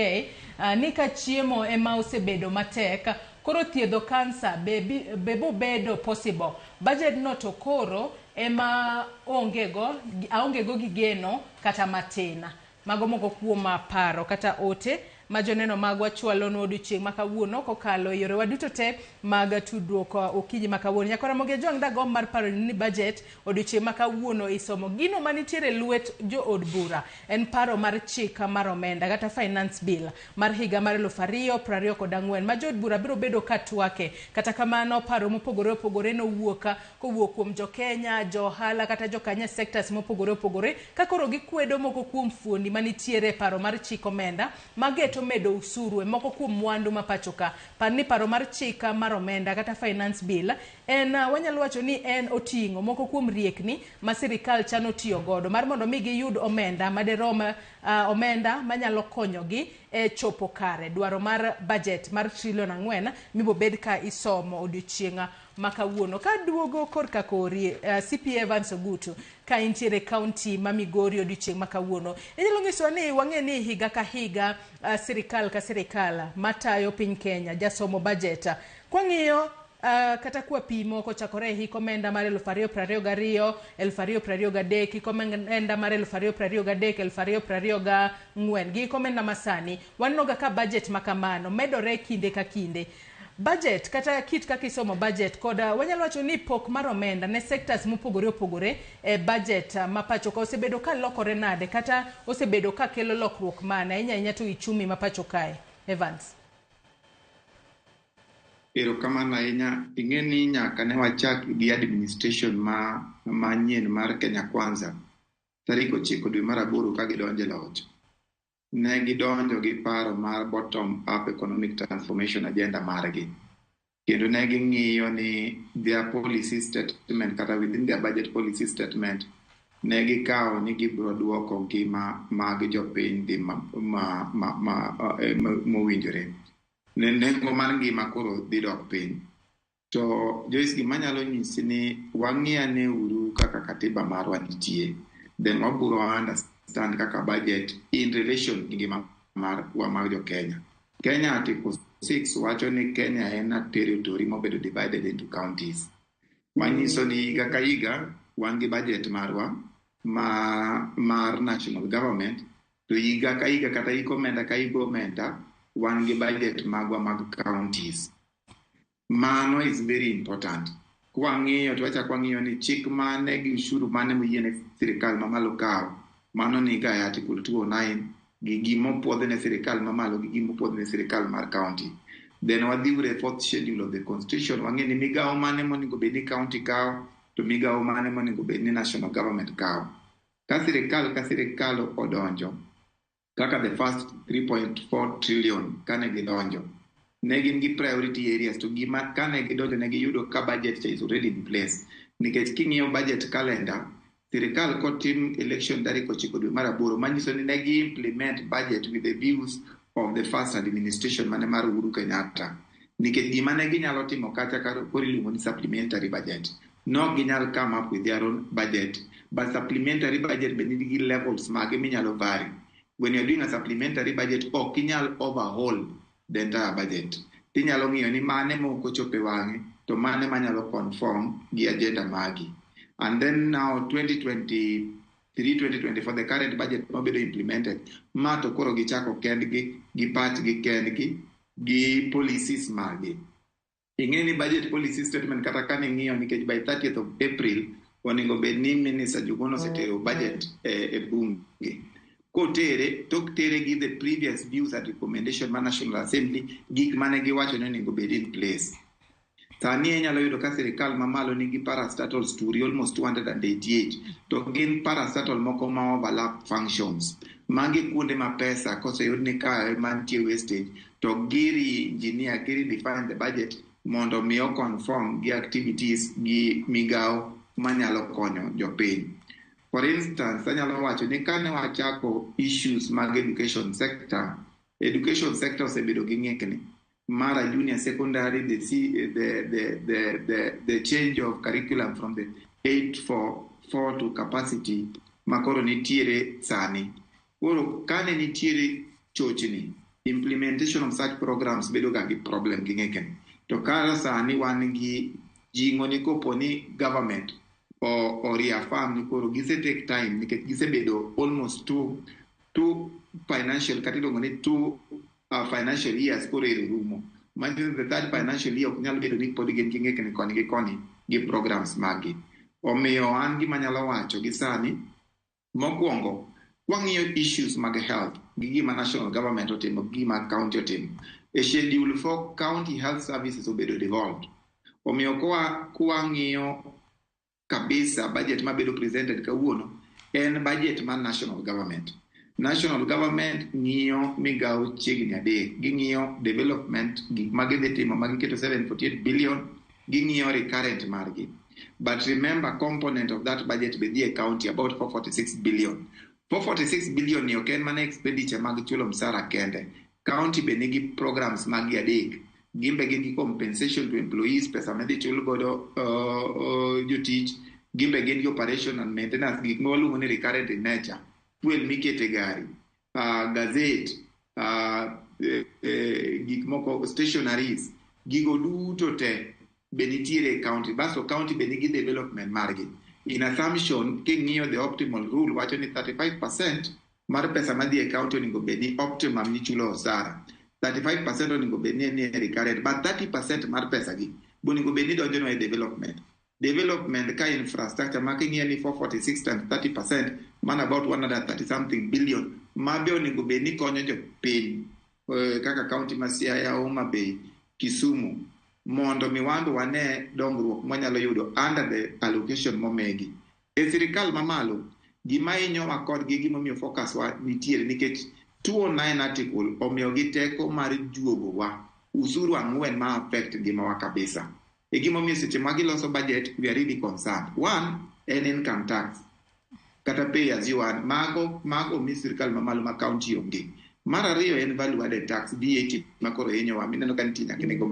ni ka chiemo ema osebedo matek koro thiedho kansa be, be bobedo possible. Budget no to koro ema ongego aongego gi geno kata matin. Mago moko kuom paro kata ote ma joneno magwa chwalonwa odiochieng' ma kawuono kokalo e yorewa duto te mag tudruok okinyi ma kawuono. Nyakora Ramogi Ajwang' dagomb mar paro ni budget odiochieng' ma kawuono isomo. Gino manitiere lwet jood bura en paro mar chik mar omenda kata finance bill mar higa mar 2024 ma jood bura biro bedo ka twake. Kata kamano paro mopogore opogore nowuok kowuok kuom jo Kenya, jo ohala kata jokanya sectors mopogore opogore ka koro gikwedo moko kuom fuondi manitiere e paro mar chik omenda mageto medo usuru e moko kuom mwandu ma pacho ka. Par ni paro mar chik mar omenda kata finance bill en wanyalo wacho ni en oting'o moko kuom riekni ma sirikal chano tiyo godo mar mondo mi giyud omenda maderom omenda manyalo konyogi e chopo kare dwaro mar budget mar trilion 4 mibobed ka isomo odiochieng' ma kawuono. Kaduogo korka kori CPA Evans Ogutu ka intiere county ma Migori odiochieng' ma kawuono, inyalo nyisowa ni wang'e ni higa ka higa sirikal ka sirikal matayo piny Kenya jasomo budget. Kwang'iyo kata kwapimo kochakore e hik omenda mar 2022, 2023, hik omenda mar 2023, 2024 gi hik omenda masani, waneno ga ka budget ma kamano medore kinde ka kinde. Budget kata kit kaka isomo budget kod wanyalo wacho ni pok mar omenda ne sectors mopogore opogore e budget ma pacho ka osebedo ka lokore nade kata osebedo ka kelo lokruok mane ahinya ahinya to uchumi ma pacho kae? Evans. Erokamano ahinya. Ing'e ni nyaka ne wachak gi administration ma manyien mar Kenya Kwanza tarik 9 dwe mar 8 ka gidonjo e loch. Ne gidonjo gi paro mar bottom up economic transformation agenda margi. Kendo ne ging'iyo ni their policy statement kata within their budget policy statement ne gikawo ni gibiro duoko ngima mag jopiny dhi ma mowinjore. Nengo mar ngima koro dhi dok piny. To Joyce, gima anyalo nyisi ni wang'i ane uru kaka katiba marwa nitie. Then wabiro understand kaka budget in relation gi ngima marwa mar jo Kenya. Kenya Article 6 wacho ni Kenya en a territory mobedo divided into counties. Manyiso ni higa ka higa wan gi budget marwa ma mar national government, to higa ka higa kata hik omenda ka hik omenda wan gi budget magwa mag counties. Mano is very important. Kwang'iyo to wachak wang'iyo ni chik mane gi ushuru mane moyiene sirikal mamalo kawo. Mano niga e Article 209 gi gimopuodh ne sirikal mamalo gi gimopuodh ne sirikal mar county. Then wadhi uru e fourth schedule of the constitution, wang'e ni migawo mane monego bed ni county kawo to migawo mane monego bed ni national government kawo. Ka sirikal ka sirikal odonjo kaka the first 3.4 trillion kane gidonjo, ne gin gi priority areas, to gima kane gidonjo ne giyudo ka budget cha is already in place. Nikech king'iyo budget calendar, sirikal kotim election tarik 9 dwe mar 8, manyiso ni ne gi implement budget with the views of the first administration mane mar Uhuru Kenyatta. Nikech gima ne ginyalo timo kacha koro iluongo ni supplementary budget. Nok ginyal come up with their own budget, but supplementary budget be nigi levels mage minyalo vary. When you're doing a supplementary budget, ok inyal overhaul the entire budget. Tinyalo ng'iyo ni mane mok ochopo e wang'e to mane manyalo conform gi agenda magi. And then now 2023 2024, the current budget mabedo implemented, ma to koro gichako kendgi gi pachgi kendgi gi policies maggi. Ing'e ni budget policy statement kata kane ing'iyo, nikech by 30th of April onego bed ni Minister Njuguna osetero budget e bunge. Kotere, tok tere gi the previous views and recommendation ma National Assembly, gik mane giwacho ni onego bed in place. Sani inyalo yudo ka sirikal mamalo nigi parastatals turi almost 288, to gin parastatal moko ma overlap functions. Magi kuonde ma pesa koseyud ni kae mantie wastage, to giri engineer, giri define the budget mondo mi o conform gi activities gi migao manyalo konyo jopiny. For instance, anyalo wacho ni kane wachako issues mag education sector, education sector osebedo gi ng'ikni. Mara junior secondary, the, C, the change of curriculum from the 8 4 4 to capacity makoro nitiere sani. Koro kane nitiere chochni, implementation of such programs bedo ga gi problem gi ng'ekni. To kara sani wan gi jing'o ni kopo ni government o reaffirm ni koro gise take time nikech gisebedo almost two financial kata iluongo ni 2 financial years koro ero rumo. Manyiso ni the third financial year ok nyal bedo ni pod gin gi ng'ikni koni gi koni gi programs maggi. Omiyo an gima anyalo wacho gi sani, mokwongo wang'iyo issues mag health gi gima national government otimo gi gima county otimo. E schedule 4 county health services obedo devolved. Omiyo kwang'iyo kabisa budget mabedo presented kawuono en budget mar national government. National government ng'iyo migawo chiegni 3. Ging'iyo development, gik ma gidhi timo ma giketo 748 billion, ging'iyo recurrent margi. But remember, component of that budget be dhi e county about 446 billion. 446 billion ni ok en mana expenditure mag chulo msara kende. County be nigi programs magi 3. Gin be gin gi compensation to employees, pesa midhi chul godo jotich. Gin be gin gi operation and maintenance, gik ma waluongo ni recurrent in nature. Fuel mikete gari, gazette, gik moko, stationaries, gigo duto te be nitiere e county. Basto county be nigi development margi. In assumption, king'iyo the optimal rule, wacho ni 35% mar pesa madhi e county onego bed ni optimum michulo osara. 35% onego bed ni en recurrent, but 30% mar pesa gi onego bed ni donjo e development. Development ka infrastructure ma king'iyo ni 446 times 30% man about 130 something billion ma be onego bed ni konyo jopiny kaka county ma Siaya, Homa Bay, Kisumu mondo mi wan be wane dongruok mwanyalo yudo under the allocation momegi. E sirikal mamalo, gima hinyowa kodgi gimomiyo focus wa nitiere nikech 209 article omiyogi teko mar juogowa usuru 4 ma affect ngimawa kabisa. E gimomiyo seche ma giloso budget we are really concerned. One, en income tax kata pay as you earn mago mi sirikal mamalo ma county onge. Mar ariyo en value added tax VAT makoro hinyowa mineno ka nitie nyaka nengo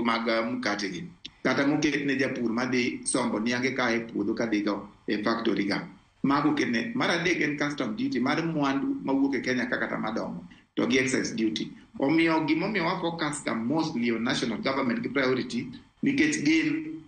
mag mkate gi kata moket ne japur madhi sombo niange ka e puodho kadhi go e factory ga. Mago ketne. Mar adek en custom duty mar mwandu mawuok e Kenya ka kata madongo to gi excise duty. Omiyo gimomiyo wa focus ka mostly on national government gi priority nikech gin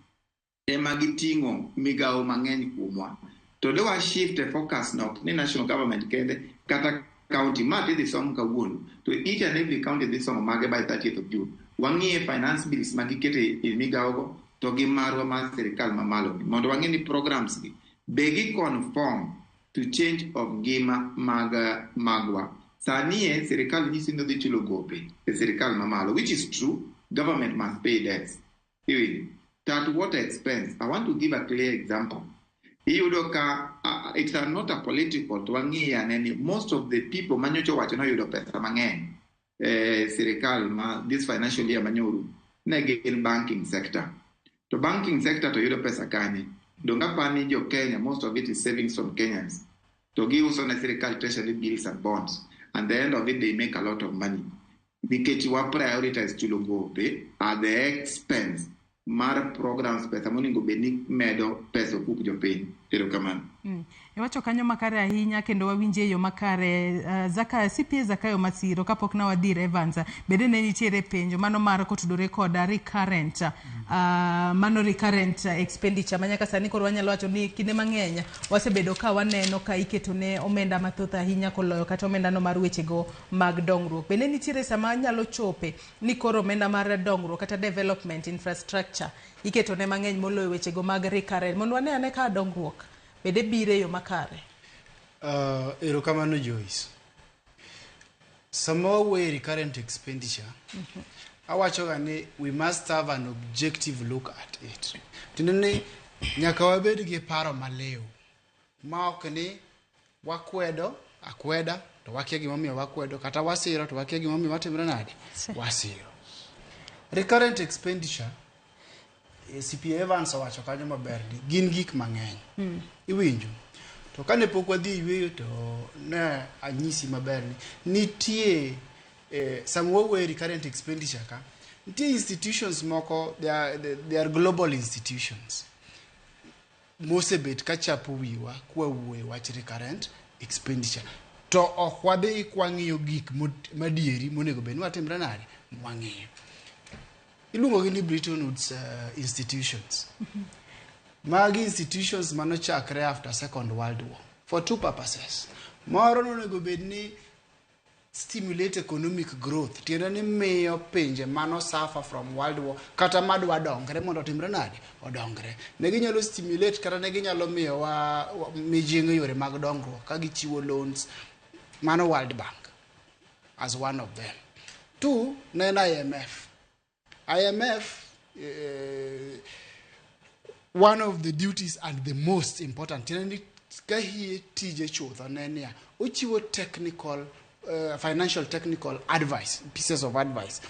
ema giting'o migawo mang'eny kuomwa. To do wa shift e focus nok ni national government kende kata county ma tidhi som kawuono to each and every county dhi somo mage by 30th of June. Wang'iye finance bills ma giketo e migawo go to gi marwa mar sirikal mamalo ni mondo wang'e ni programs gi be gi conform to change of ngima magwa. Sani e sirikal nyisi ni odhi chulo gope e sirikal mamalo, which is true, government must pay debts. At what expense? I want to give a clear example. Iyudo ka it's not a political to wang'iye ane ni most of the people manyocha owacho noyudo pesa mang'eny sirikal ma this financial year manyoru ne gin banking sector. To banking sector to yudo pesa kanye? Donge apani jo Kenya, most of it is savings from Kenyans. To giuso ne sirikal treasury bills and bonds. And the end of it, they make a lot of money. Nikech wa prioritize chulo gope at the expense mar programs pesa monego bed ni medo pesa okup jopiny. Erokamano. Iwacho kanyo makare ahinya kendo wawinje yo makare. Zakayo, CPA Zakayo Masiro kapok na wadhi Evans, bende ne nitiere penjo mano mar kotudore koda recurrent mano recurrent expenditure manyaka sani koro wanyalo wacho ni kinde mang'eny wasebedo ka waneno ka iketo ne omenda mathoth ahinya koloyo kata omenda no mar wechego mag dongruok. Bende nitiere sama nyalo chope ni koro omenda mar dongruok kata development infrastructure iketo ne mang'eny moloyo wechego mag recurrent mondo wane ane ka dongruok bende biro e yo makare. Erokamano Joyce. Sama wawuoyo e recurrent expenditure, awacho ga ni we must have an objective look at it. Tiende ni nyaka wabed gi paro maliw ma ok ni wakwedo akweda to wakia gimomiyo wakwedo kata wasiro to wakia gimomiyo watimre nade wasiro. Recurrent expenditure, CPA Evans owacho kanyo maber ni gin gik mang'eny. Iwinjo? To kane pok wadhi e yweyo to ne anyisi maber ni nitie sama wawuoyo e recurrent expenditure ka nitie institutions moko they are global institutions. mosebet ka chapo wiwa kwawuoye wach recurrent expenditure to ok wadhi kwang'iyo gik madieri monego bed ni watimre nade mwang'iyo. Iluongo gi ni Bretton Woods institutions. Magi institutions manochakre after Second World War for two purposes. Moro nonego bed ni stimulate economic growth, tiende ni miyo pinje mano suffer from World War kata madwa dongre mondo otimre nade odongre. Ne ginyalo stimulate kata ne ginyalo miyo wa mijing'o yore mag dongruok ka gichiwo loans, mano World Bank as one of them. Two, ne en IMF. IMF, one of the duties and the most important, tiende ni ka hie tije chutho ne niya, ochiwo technical, financial technical advice, pieces of advice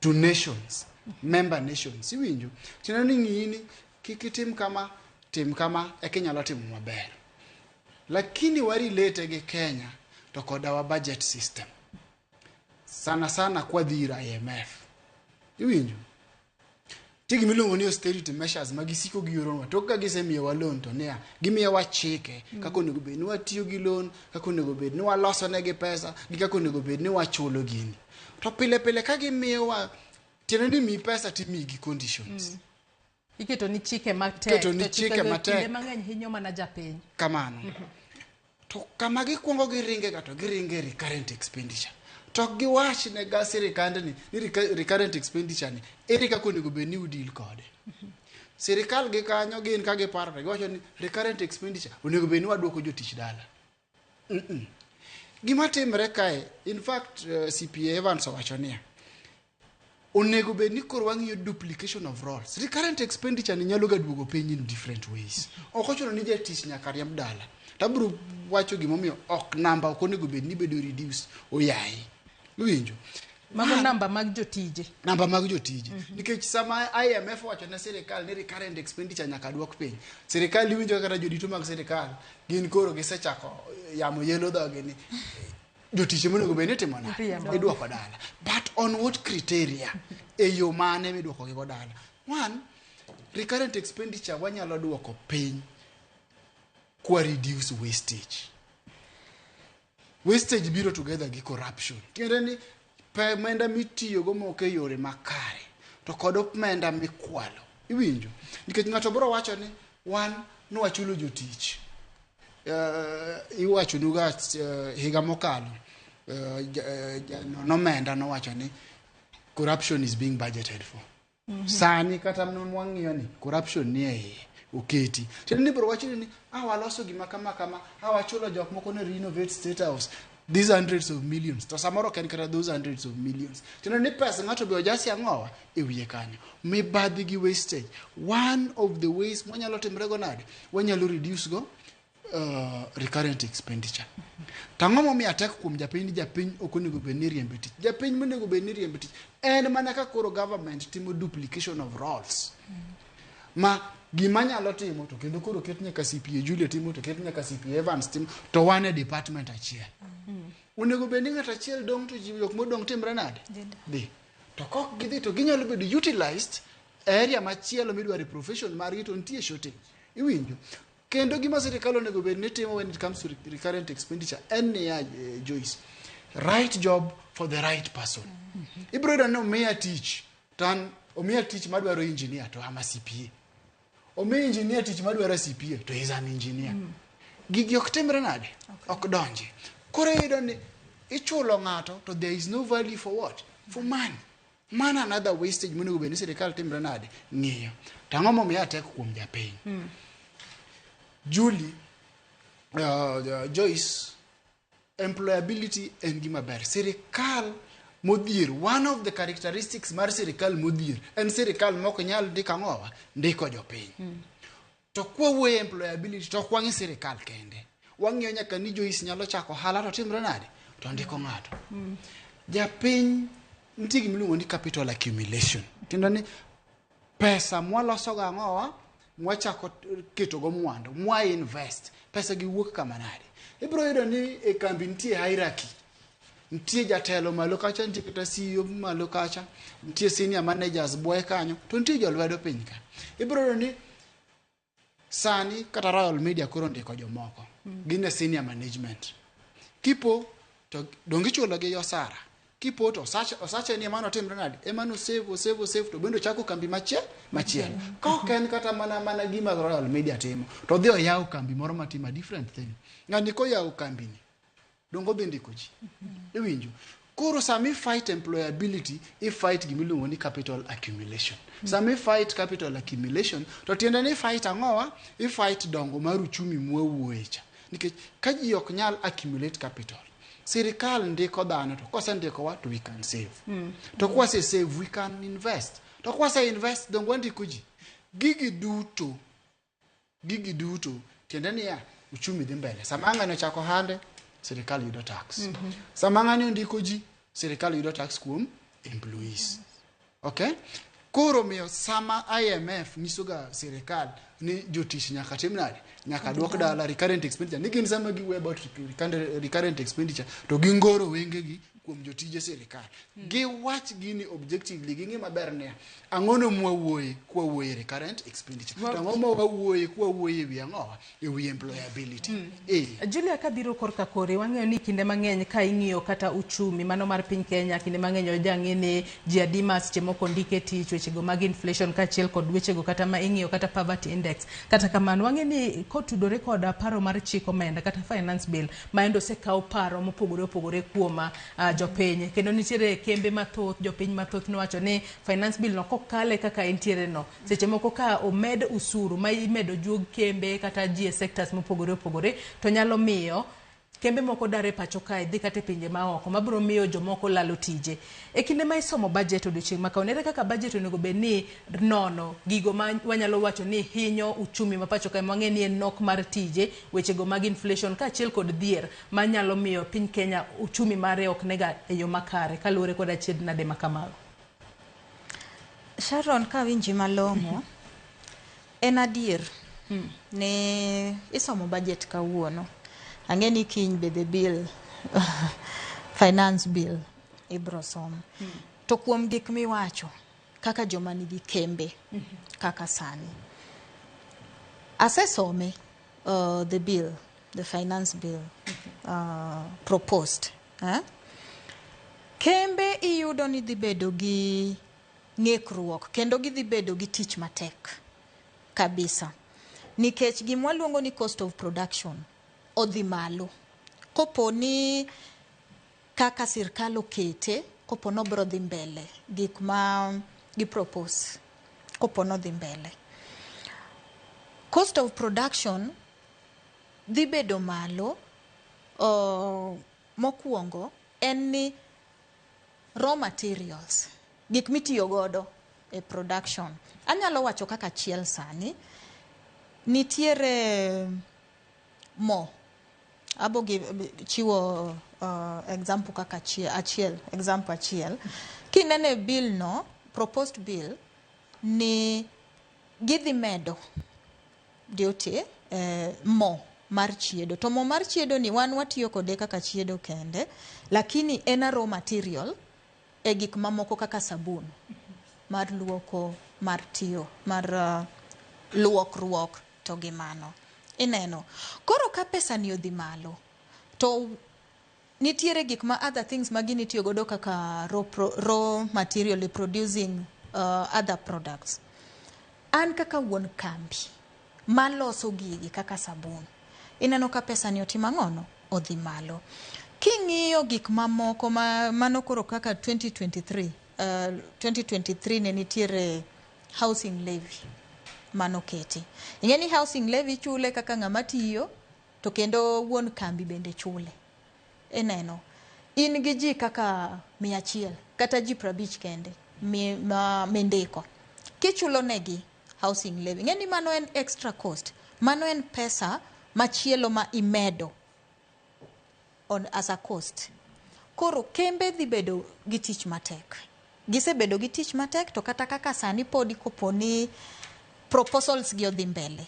to nations, member nations. Iwinjo? Tiende ni ng'iyi ni kik itim kama, tim kama, eka inyalo timo maber. Lakini warilate gi Kenya to kod our budget system. Sana sana kwadhi ir IMF. Iwinjo? Nitie gima iluongo ni austerity measures ma gisiko gioronwa. Tok ka gisemiyowa loan to niya, gimiyowa chike kaka onego bed ni watiyo gi loan, kaka onego bed ni waloso negi pesa, gi kaka onego bed ni wachulo gini. To pile pile ka gimiyowa, tiende ni miyi pesa timiyi gi conditions. Iketo ni chike matek. Iketo ni to chike chikego matek. Kinde mang'eny hinyo mana japiny. Kamano. To kama gikwongo giringe ga to giringe recurrent expenditure. To ok giwach ne ga sirikand ni ni recurrent expenditure ni ere kaka onego bed ni udil kode. Sirikal gi kanyo gin ka giparo to giwacho ni recurrent expenditure onego bed ni waduoko jotich dala. Gima timre kae, in fact, CPA Evans owacho niya, onego bed ni koro wang'iyo duplication of roles. Recurrent expenditure ni nyalo ga duogo piny in different ways. Ok ochuno ni jatich nyaka riemb dala. Tabiro wacho gimomiyo ok namba ok onego bed ni bedo reduce oyayi. Iwinjo? Mago namba mag jotije. Namba mag jotije. Nikech sama IMF owacho ne sirikal ni recurrent expenditure nyaka duok piny. Sirikal iwinjo kata jodito mag sirikal gin koro gisechako yamo yelo dhogi ni jotich monego bed ni itimo nade? Iriembo. Iduoko dala. But on what criteria? E yo mane miduoko gigo dala? One, recurrent expenditure wanyalo duoko piny kwa reduce wastage. Wastage biro together gi corruption. Tiende ni omenda mitiyogo mok e yore makare to kod omenda mikwalo. Iwinjo? Nikech ng'ato biro wacho ni wan nwachulo jotich. Iwachonuga higa mokalo nomenda nowacho ni corruption is being budgeted for. Sani kata mwang'iyo ni corruption ni e iye oketi. Tiende ni biro wacho ni waloso gima kama kama, wachulo jok moko ne renovate state house these hundreds of millions. To samoro ok en kata those hundreds of millions. Tiende ni pesa ng'ato be ojasi ang'owa e wiye kanyo. Mibadhi gi wastage. One of the ways mwanyalo timrego nade? Wanyalo reduce go recurrent expenditure. To ang'o momiyo atek kuom japiny ni japiny ok onego bed ni riembe tich? Japiny monego bed ni riembe tich en mana ka koro government timo duplication of roles. Ma gima nyalo timo to kendo koro ket nyaka CPA Julia timo to ket nyaka CPA Evans timo to wan e department achiel. Onego bed ni ng'ato achiel dong' to ji jok modong' timre nade? Dhi. To kok gidhi to ginyalo bedo utilized e area machielo midwaro e profession margi to nitie shortage. Iwinjo? Kendo gima sirikal onego bed ni timo when it comes to recurrent expenditure en niya, Joyce, right job for the right person. Ibiro yudo ni omiya tich to an omiya tich madwaro engineer to am a CPA. Omiya engineer tich madwaro CPA to is an engineer. Gigi ok timre nade? Ok donji. Koro iyudo ni ichulo ng'ato to there is no value for what? For money. Mano another wastage monego bed ni sirikal timre nade? Ng'iyo. To ang'o momiyo atek kuom japiny? Julie, Joyce, employability en gima ber. Sirikal modhier, one of the characteristics mar sirikal modhier en sirikal mok nyal ndiko ang'owa? Ndiko jopiny. To kwawuoyo employability to ok wang'i sirikal kende. Wang'iyo nyaka ni Joyce nyalo chako ohala to timre nade? To ndiko ng'ato. Japiny nitie gima iluongo ni capital accumulation. Tiende ni pesa mwaloso ga ang'owa? Mwachako ketogo mwandu, mwa invest, pesa gi wuok kama nade? Ibiro yudo ni e kambi nitie hierarchy. Nitie jatelo malo kacha, nitie kata CEO malo kacha, nitie senior managers bwoye kanyo, to nitie jolwedo piny ka. Ibiro yudo ni Sani kata Royal Media koro ndiko jomoko. Gin e senior management. Kipo to donge ichulo gi osara. Kipo to osache ni emano timre nade? Emano save, osave, osave to bende ochako kambi machielo. Ka ok en kata mana gima Royal Media timo, to odhi oyaw kambi moro matimo a different thing. Ng'ani koyawo kambi ni, donge odhi ndiko ji? Iwinjo? Koro sama i fight employability, i fight gimiluongo ni capital accumulation. Sama i fight capital accumulation, to tiende ni fight ang'owa? I fight dongo mar uchumi mwawuoye cha. Nikech ka ji ok nyal accumulate capital, sirikal ndiko dhano to kosendikowa to we can save. To kwase save, we can invest. To kwase invest, donge wandiko ji? Gigi duto, tiende niya, uchumi dhi mbele. Sama ng'ani ochako hande, sirikal yudo tax. Sama ng'ani ondiko ji, sirikal yudo tax kuom employees. Okay? Koro miyo sama IMF nyisoga sirikal ni jotich nyaka tim nade? Nyaka duok dala recurrent expenditure. Ni gin sama giwuoyo about recurrent expenditure to gingoro wengegi kuom jotije sirikal. Giwach gini objectively, ging'e maber niya, ang'ono mwawuoye kwawuoye recurrent expenditure. To ang'o ma wawuoye kwawuoye ewi ang'owa? Ewi employability. Julia, kabiro korka kori, wang'eyo ni kinde mang'eny ka ing'iyo kata uchumi mano mar piny Kenya, kinde mang'eny ojang'e ni ji adi ma seche moko ndike tich, wechego mag inflation kaachiel kod wechego kata ma ing'iyo kata poverty index. Kata kamano, wang'e ni kotudore kod paro mar chik omenda kata finance bill, ma endo osekaw paro mopogore opogore kuom jopiny. Kendo nitiere kembe mathoth, jopiny mathoth nowacho ni finance bill no kokale kaka entiere no, seche moko ka omed usuru ma imedo juog kembe kata ji e sectors mopogore opogore, to nyalo miyo kembe moko dar e pacho kae dhi kata e pinje maoko, mabiro miyo jomoko lalo tije. E kinde ma isomo budget odiochieng' ma kawuono, ere kaka budget onego bed ni nono gigo ma wanyalo wacho ni hinyo uchumi ma pacho kae, wang'e ni en nok mar tije, wechego mag inflation kaachiel kod dhier manyalo miyo piny Kenya uchumi mare ok nega e yo makare kaluwore kod achiedh nade ma kamago. Sharon, kawinji malong'o, en adier ne isomo budget kawuono. Ang'e ni kiny be the bill, finance bill ibro som. To kuom gik miwacho, kaka joma nigi kembe, kaka sani. Asesome the bill, the finance bill proposed. Kembe iyudo ni dhi bedo gi ng'ikruok, kendo gidhi bedo gi tich matek kabisa. Nikech gima waluongo ni cost of production odhi malo. Kopo ni kaka sirkal okete, kopo nobro dhi mbele, gik ma gi propose, kopo nodhi mbele. Cost of production dhi bedo malo. Mokwongo en ni raw materials, gik mitiyo godo e production. Anyalo wacho kaka achiel sani, nitiere mo. Abo gi chiwo example kaka achiel, example achiel. Kinene bill no, proposed bill, ni gidhi medo duty mo mar chiedo. To mo mar chiedo ni wan watiyo kode kaka chiedo kende, lakini en a raw material e gik mamoko kaka sabun mar luoko, mar tiyo, mar luokruok to gi mano. Ineno. Koro ka pesa ni odhi malo, to nitiere gik ma other things ma gini tiyo godo kaka raw material producing other products. An kaka wuon kambi maloso gigi kaka sabun, ineno ka pesa ni otimo ang'ono? Odhi malo. King'iyo gik mamoko mano koro kaka 2023, 2023 ne nitiere housing levy manoketi. Ing'e ni housing levy chule kaka ng'ama tiyo, to kendo wuon kambi bende chule. Ineno. In gi ji kaka 100 kata ji 50 kende mindiko. Kichulo negi housing levy, ing'e ni mano en extra cost. Mano en pesa machielo ma imedo on as a cost. Koro kembe dhi bedo gi tich matek. Gisebedo gi tich matek, to kata kaka sani podi koponi proposals gi odhi mbele,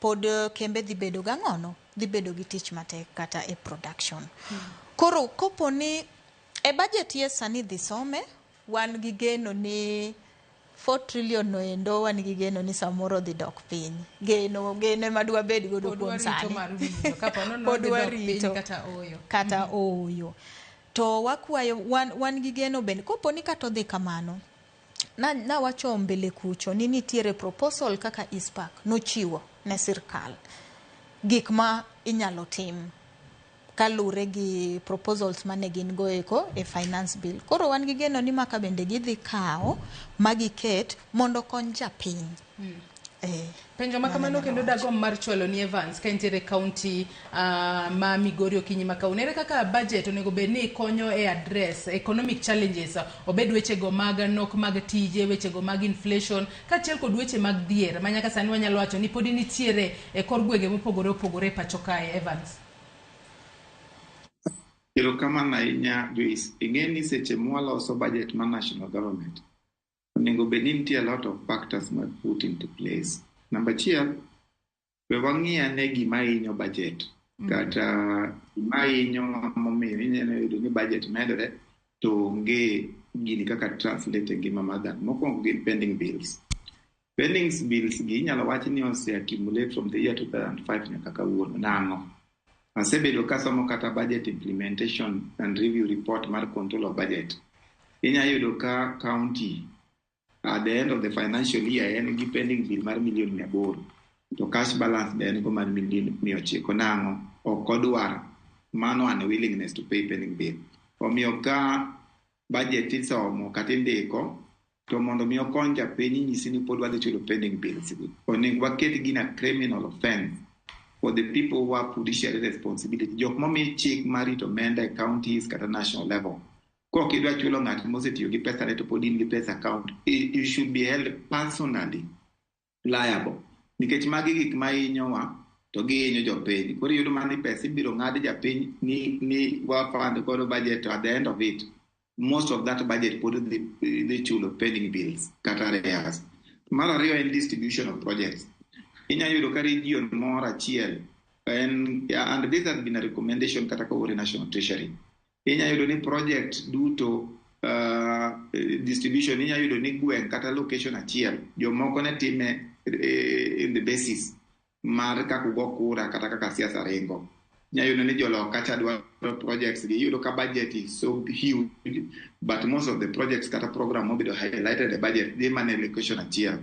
pod kembe dhi bedo gang'ono, dhi bedo gi tich matek kata e production. Koro koponi e budget yes sani dhi some, wan gi geno ni 4 trillion no endo wan gi geno ni samoro dhi dok piny. Geno geno ema dwabed godo Pod kuom warito sani. mar winjo kapo nono Pod odhi dok piny warito. kata ooyo. Kata ooyo. To wakwayo wan gi geno bende kopo ni kata odhi kamano. Nawacho mbele kucho ni nitiere proposal kaka ICPAK nochiwo ne sirkal gik ma inyalo tim kalure gi proposals mane gin go eko e finance bill. Koro wan gi geno ni maka bende gidhi kawo ma giket mondo okony japiny. Penjo ma kamano kendo dagom mar chwalo ni Evans ka entiere kaunti ma Migori okinyi ma kawuono. Ere kaka budget onego bed ni konyo e address economic challenges, obed wechego mag nok mag tije, wechego mag inflation, kaachiel kod weche mag dhier ma nyaka sani wanyalo wacho ni podi nitiere e kor gwenge mopogore opogore e pacho kae. Evans. Erokamano ahinya Joyce. Ing'e ni seche mwaloso budget mar national government, onego bed ni nitie a lot of factors ma put into place. Namba achiel, we wang'i ane gima hinyo budget. Kata gima hinyo momiyo inyalo yudo ni budget medore to onge gini kaka translate e ngima mar dhano. Mokwongo gin pending bills. Pending bills gi inyalo wach ni ose accumulate from the year 2005 nyaka kawuono. Nang'o? Asebedo kasomo kata budget implementation and review report mar control of budget. Inya yudo ka county at the end of the financial year en gi pending bill mar milion 800 to cash balance be en go mar milion 900. Nang'o? Ok odwar. Mano unwillingness to pay pending bill. Omiyo ka budget isomo kata indiko to mondo mi okony japiny inyisi ni pod wadhi chulo pending bills gi. Onego waket gina criminal offense for the people who have fiduciary responsibility. Jok momi chik mar rito omenda e counties kata national level. Kok idwa chulo ng'at mosetiyo gi pesa ne to pod in gi pesa account, you should be held personally liable. Nikech magi gik ma hinyowa to gihinyo jopiny. Koro iyudo mana ni pesa ibiro ng'ad japiny ni wa fund godo budget to at the end of it, most of that budget pod dhi chulo pending bills kata arrears. Mar ariyo en distribution of projects. Inya yudo ka region moro achiel en, and this has been a recommendation kata kowuok e National Treasury. Inya yudo ni project duto distribution inya yudo ni gweng' kata location achiel jomoko ne time in the basis mar kaka ugo kura kata kaka siasa ringo. Inya yudo ni joloka cha dwaro projects gi, iyudo ka budget is so huge but most of the projects kata program mobedo highlighted e budget dhi mana e location achiel.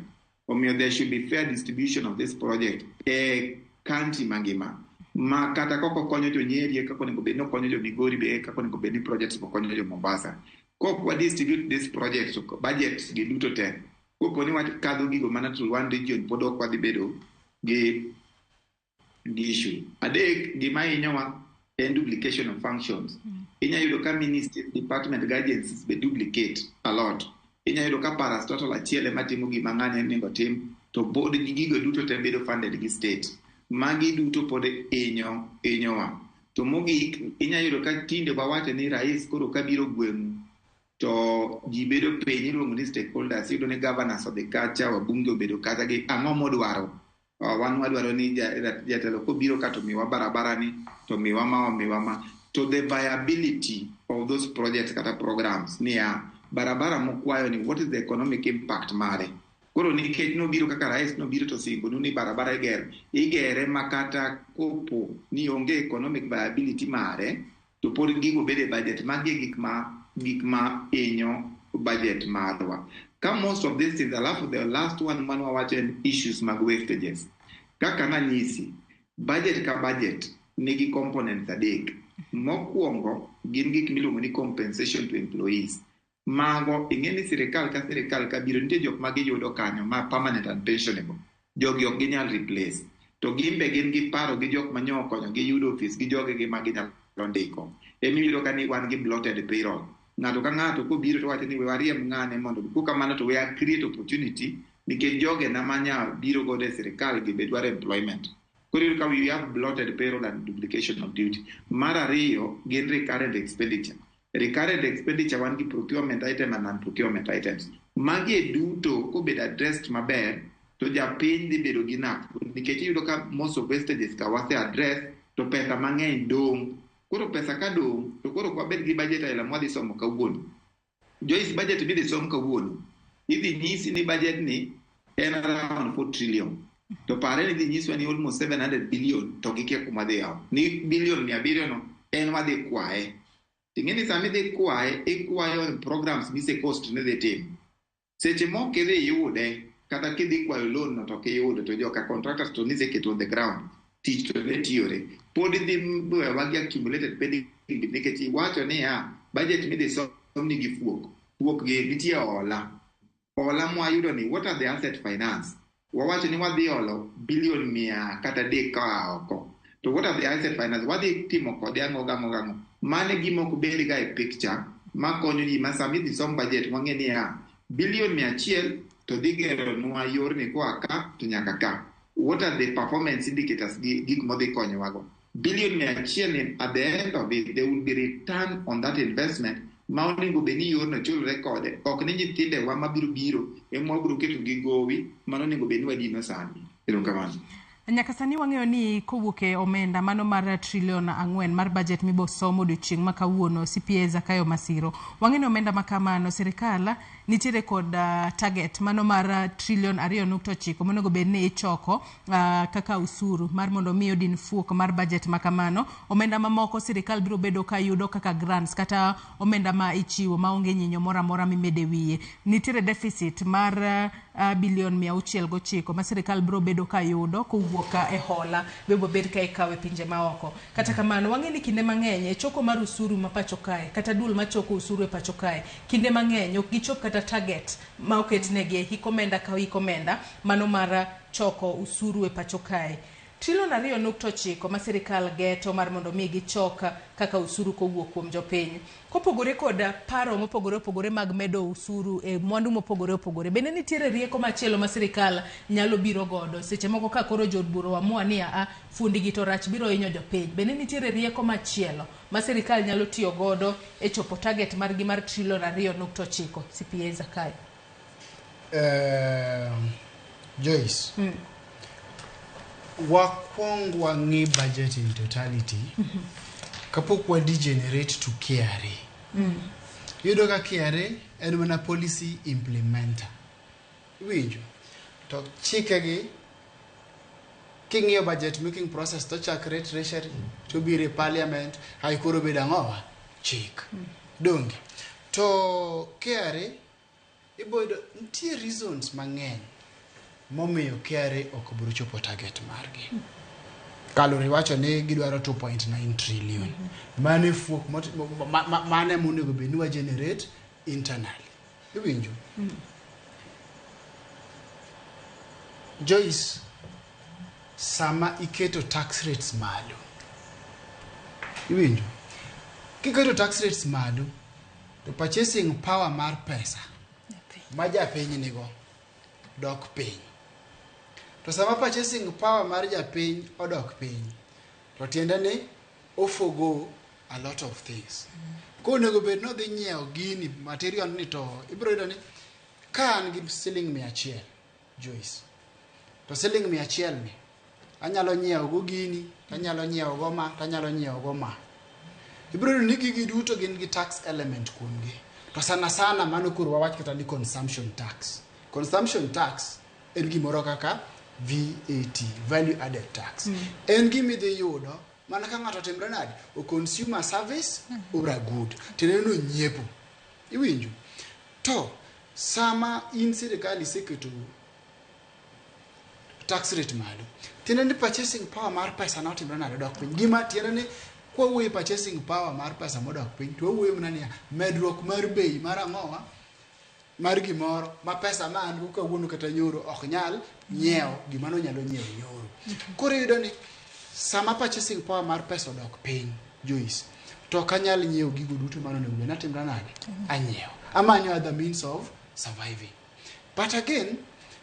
Omiyo there should be fair distribution of this project e county mangima. Ma kata kok okonyo jo Nyeri e kaka onego bed ni okonyo jo Migori be e kaka onego bed ni projects go konyo jo Mombasa. Kok wa distribute this project so budget gi duto te. Kopo ni wakadho gigo mana to one region pod ok wadhi bedo gi issue. Adek, gima hinyowa en duplication of functions. Inya yudo ka ministry, department gi agencies be duplicate a lot. Inya yudo ka parastatal achiel ema timo gima ng'ane onego tim to pod gigo duto te bedo funded gi state. Magi duto pod hinyowa. To mogik, inya yudo ka tinde wawacho ni rais koro kabiro gweng'u to ji bedo piny iluongo ni stakeholders, iyudo ni governors odhi kacha, wabunge obedo kacha gi ang'o modwaro. Wan wadwaro ni jatelo kobiro ka to miwa barabara ni, to miwa ma, omiwa ma. To the viability of those projects kata programs niya, barabara mokwayo ni what is the economic impact mare. Koro nikech nobiro kaka rais nobiro to singonu ni barabara igero, igere ma kata kopo ni onge economic viability mare, to pod gigo bedo e budget. Magi e gik ma hinyo budget marwa. Ka most of these things, alafu the last one mane wawacho en issues mag wastages. Kaka nanyisi, budget ka budget nigi components adek. Mokwongo gin gik miluongo ni compensation to employees. Mago ing'e ni sirikal ka sirikal kabiro nitie jok ma giyudo kanyo ma permanent and pensionable. Jogi ok ginyal replace. To gin be gin gi paro gi jok ma nyo okonyo gi yudo ofis gi jogegi ma ginyalo ndiko. Emiyudo ka ni wan gi bloated payroll. Ng'ato ka ng'ato kobiro to wacho ni we wariemb ng'ane mondo kokamano to we create opportunity nikech jogena manya biro godo e sirikal gi be dwaro employment. Koro iyudo ka we have bloated payroll and duplication of duty. Mar ariyo gin recurrent expenditure. Recurrent expenditure wan gi procurement item and non-procurement items. Magi duto kobedo addressed maber to japiny dhi bedo gi nafuu nikech iyudo ka most of wastages ka wase address to pesa mang'eny dong'. Koro pesa ka dong' to koro ok wabed gi budget aila mwadhi somo kawuono. Joyce, budget midhi som kawuono Idhi nyisi ni budget ni en around 4 trillion. To pare ni idhi nyiswa ni almost 700 billion to gikia kuma dhi yawo. Ni billion 700 no en wadhi kwaye. Ting'e ni sama idhi kwaye, ikwayo programs mise cost ni dhi timo. Seche moko idhi yude, kata kidhi kwayo loan no to ok iyudo, to joka contractors to niseketo on the ground, tich to ne tiyore. Pod idhi wewa gi accumulated pending nikech iwacho niya, budget midhi som nigi fuok. Fuok gi nitie hola. Hola mwayudo ni, what are the asset finance? Wawacho ni wadhi holo billion 103 koa oko. To what are the asset finance? Wadhi timo kode ang'o gang'o gang'o. Mano e gima ok bed ga e picture makonyo ji ma sama idhi som budget wang'e niya, billion 100 to dhi geronwa yorni koa ka to nyaka ka. What are the performance indicators gi gik modhi konyowago? Billion 100 ni at the end of it, there will be return on that investment ma onego bed ni yorno chulre kode. Ok ni nyithindewa mabiro biro ema wabiro keto gi gowi mano onego bed ni wadino sani. Erokamano. Nyaka sani wang'eyo ni kowuok e omenda mano mar trilion 4 mar budget mibo somo odiochieng' ma kawuono, CPA Zakayo Masiro. Wang'eyo ni omenda ma kamano sirikal nitiere kod target mano mar trilion 2.9 monego bed ni ichoko kaka usuru mar mondo mi odin fuok mar budget ma kamano. Omenda mamoko sirikal biro bedo ka yudo kaka grants kata omenda ma ichiwo maonge nyinyo moro amora mimede wiye. Nitiere deficit mar bilion 609 ma sirikal biro bedo ka yudo kowuok e hola bebo bed ka ikawo e pinje maoko. Kata kamano wang'e ni kinde mang'eny e choko mar usuru ma pacho kae kata duol machoko usuru e pacho kae kinde mang'eny ok gichop kata target ma oketnegi e hik omenda ka hik omenda mano mar choko usuru e pacho kae. Trilion 2.9 ma sirikal geto mar mondo mi gichok kaka usuru kowuok kuom jopiny. Kopogore kod paro mopogore opogore mag medo usuru e mwandu mopogore opogore, bende nitiere rieko machielo ma sirikal nyalo biro godo seche moko ka koro jood bura oamua ni aa fundi gi to rach biro hinyo jopiny. Bende nitiere rieko machielo ma sirikal nyalo tiyo godo e chopo target margi mar trilion 2.9? CPA Zakayo. Joyce, wakwong wang'i budget in totality kapok wa degenerate to KRA. Iyudo ka KRA en mana policy implementer. Iwinjo? To chikegi king'iyo budget making process to chakre treasury to biro e parliament ai koro bedo ang'owa? Chik. Donge? To KRA iboyudo nitie reasons mang'eny momiyo KRA ok biro chopo target margi. Kalure wacho ni gidwaro 2.9 trillion. Mano e fuok mano ema onego bed ni wa generate internally. Iwinjo? Joyce, sama iketo tax rates malo, iwinjo? Kiketo tax rates malo, to purchasing power mar pesa ma japiny nigo dok piny. To sama purchasing power mar japiny odok piny, to tiende ni ofogo a lot of things. Konego bed ni odhi nyiewo gini, material ni, to ibiro yudo ni ka an gi siling 100, Joyce, to siling 100 ni anyalo nyiewo go gini, tanyalo nyiewo go ma, tanyalo nyiewo go ma. Ibiro yudo ni gigi duto gin gi tax element kuomgi. To sana sana mano koro wawach kata ni consumption tax. Consumption tax en gimoro kaka VAT, value added tax. En gima idhi yudo mana ka ng'ato otimre nade? O consumer service or a good. Tiende ni onyiepo. Iwinjo? To sama in sirikal iseketo tax rate malo, tiende ni purchasing power mar pesa notimre nade? Odok piny. Gima tiende ni kwawuoyo purchasing power mar pesa modok piny, to wawuoyo mana niya, medruok mar bei mar ang'owa? Mar gimoro ma pesa ma an go kawuono kata nyoro ok nyal nyiewo gima nonyalo nyiewo nyoro. Koro iyudo ni sama purchasing power mar pesa odok piny, Joyce, to ok anyal nyiewo gigo duto mane onego bed ni atimra nade? Anyiewo. Amanyo other means of surviving. But again,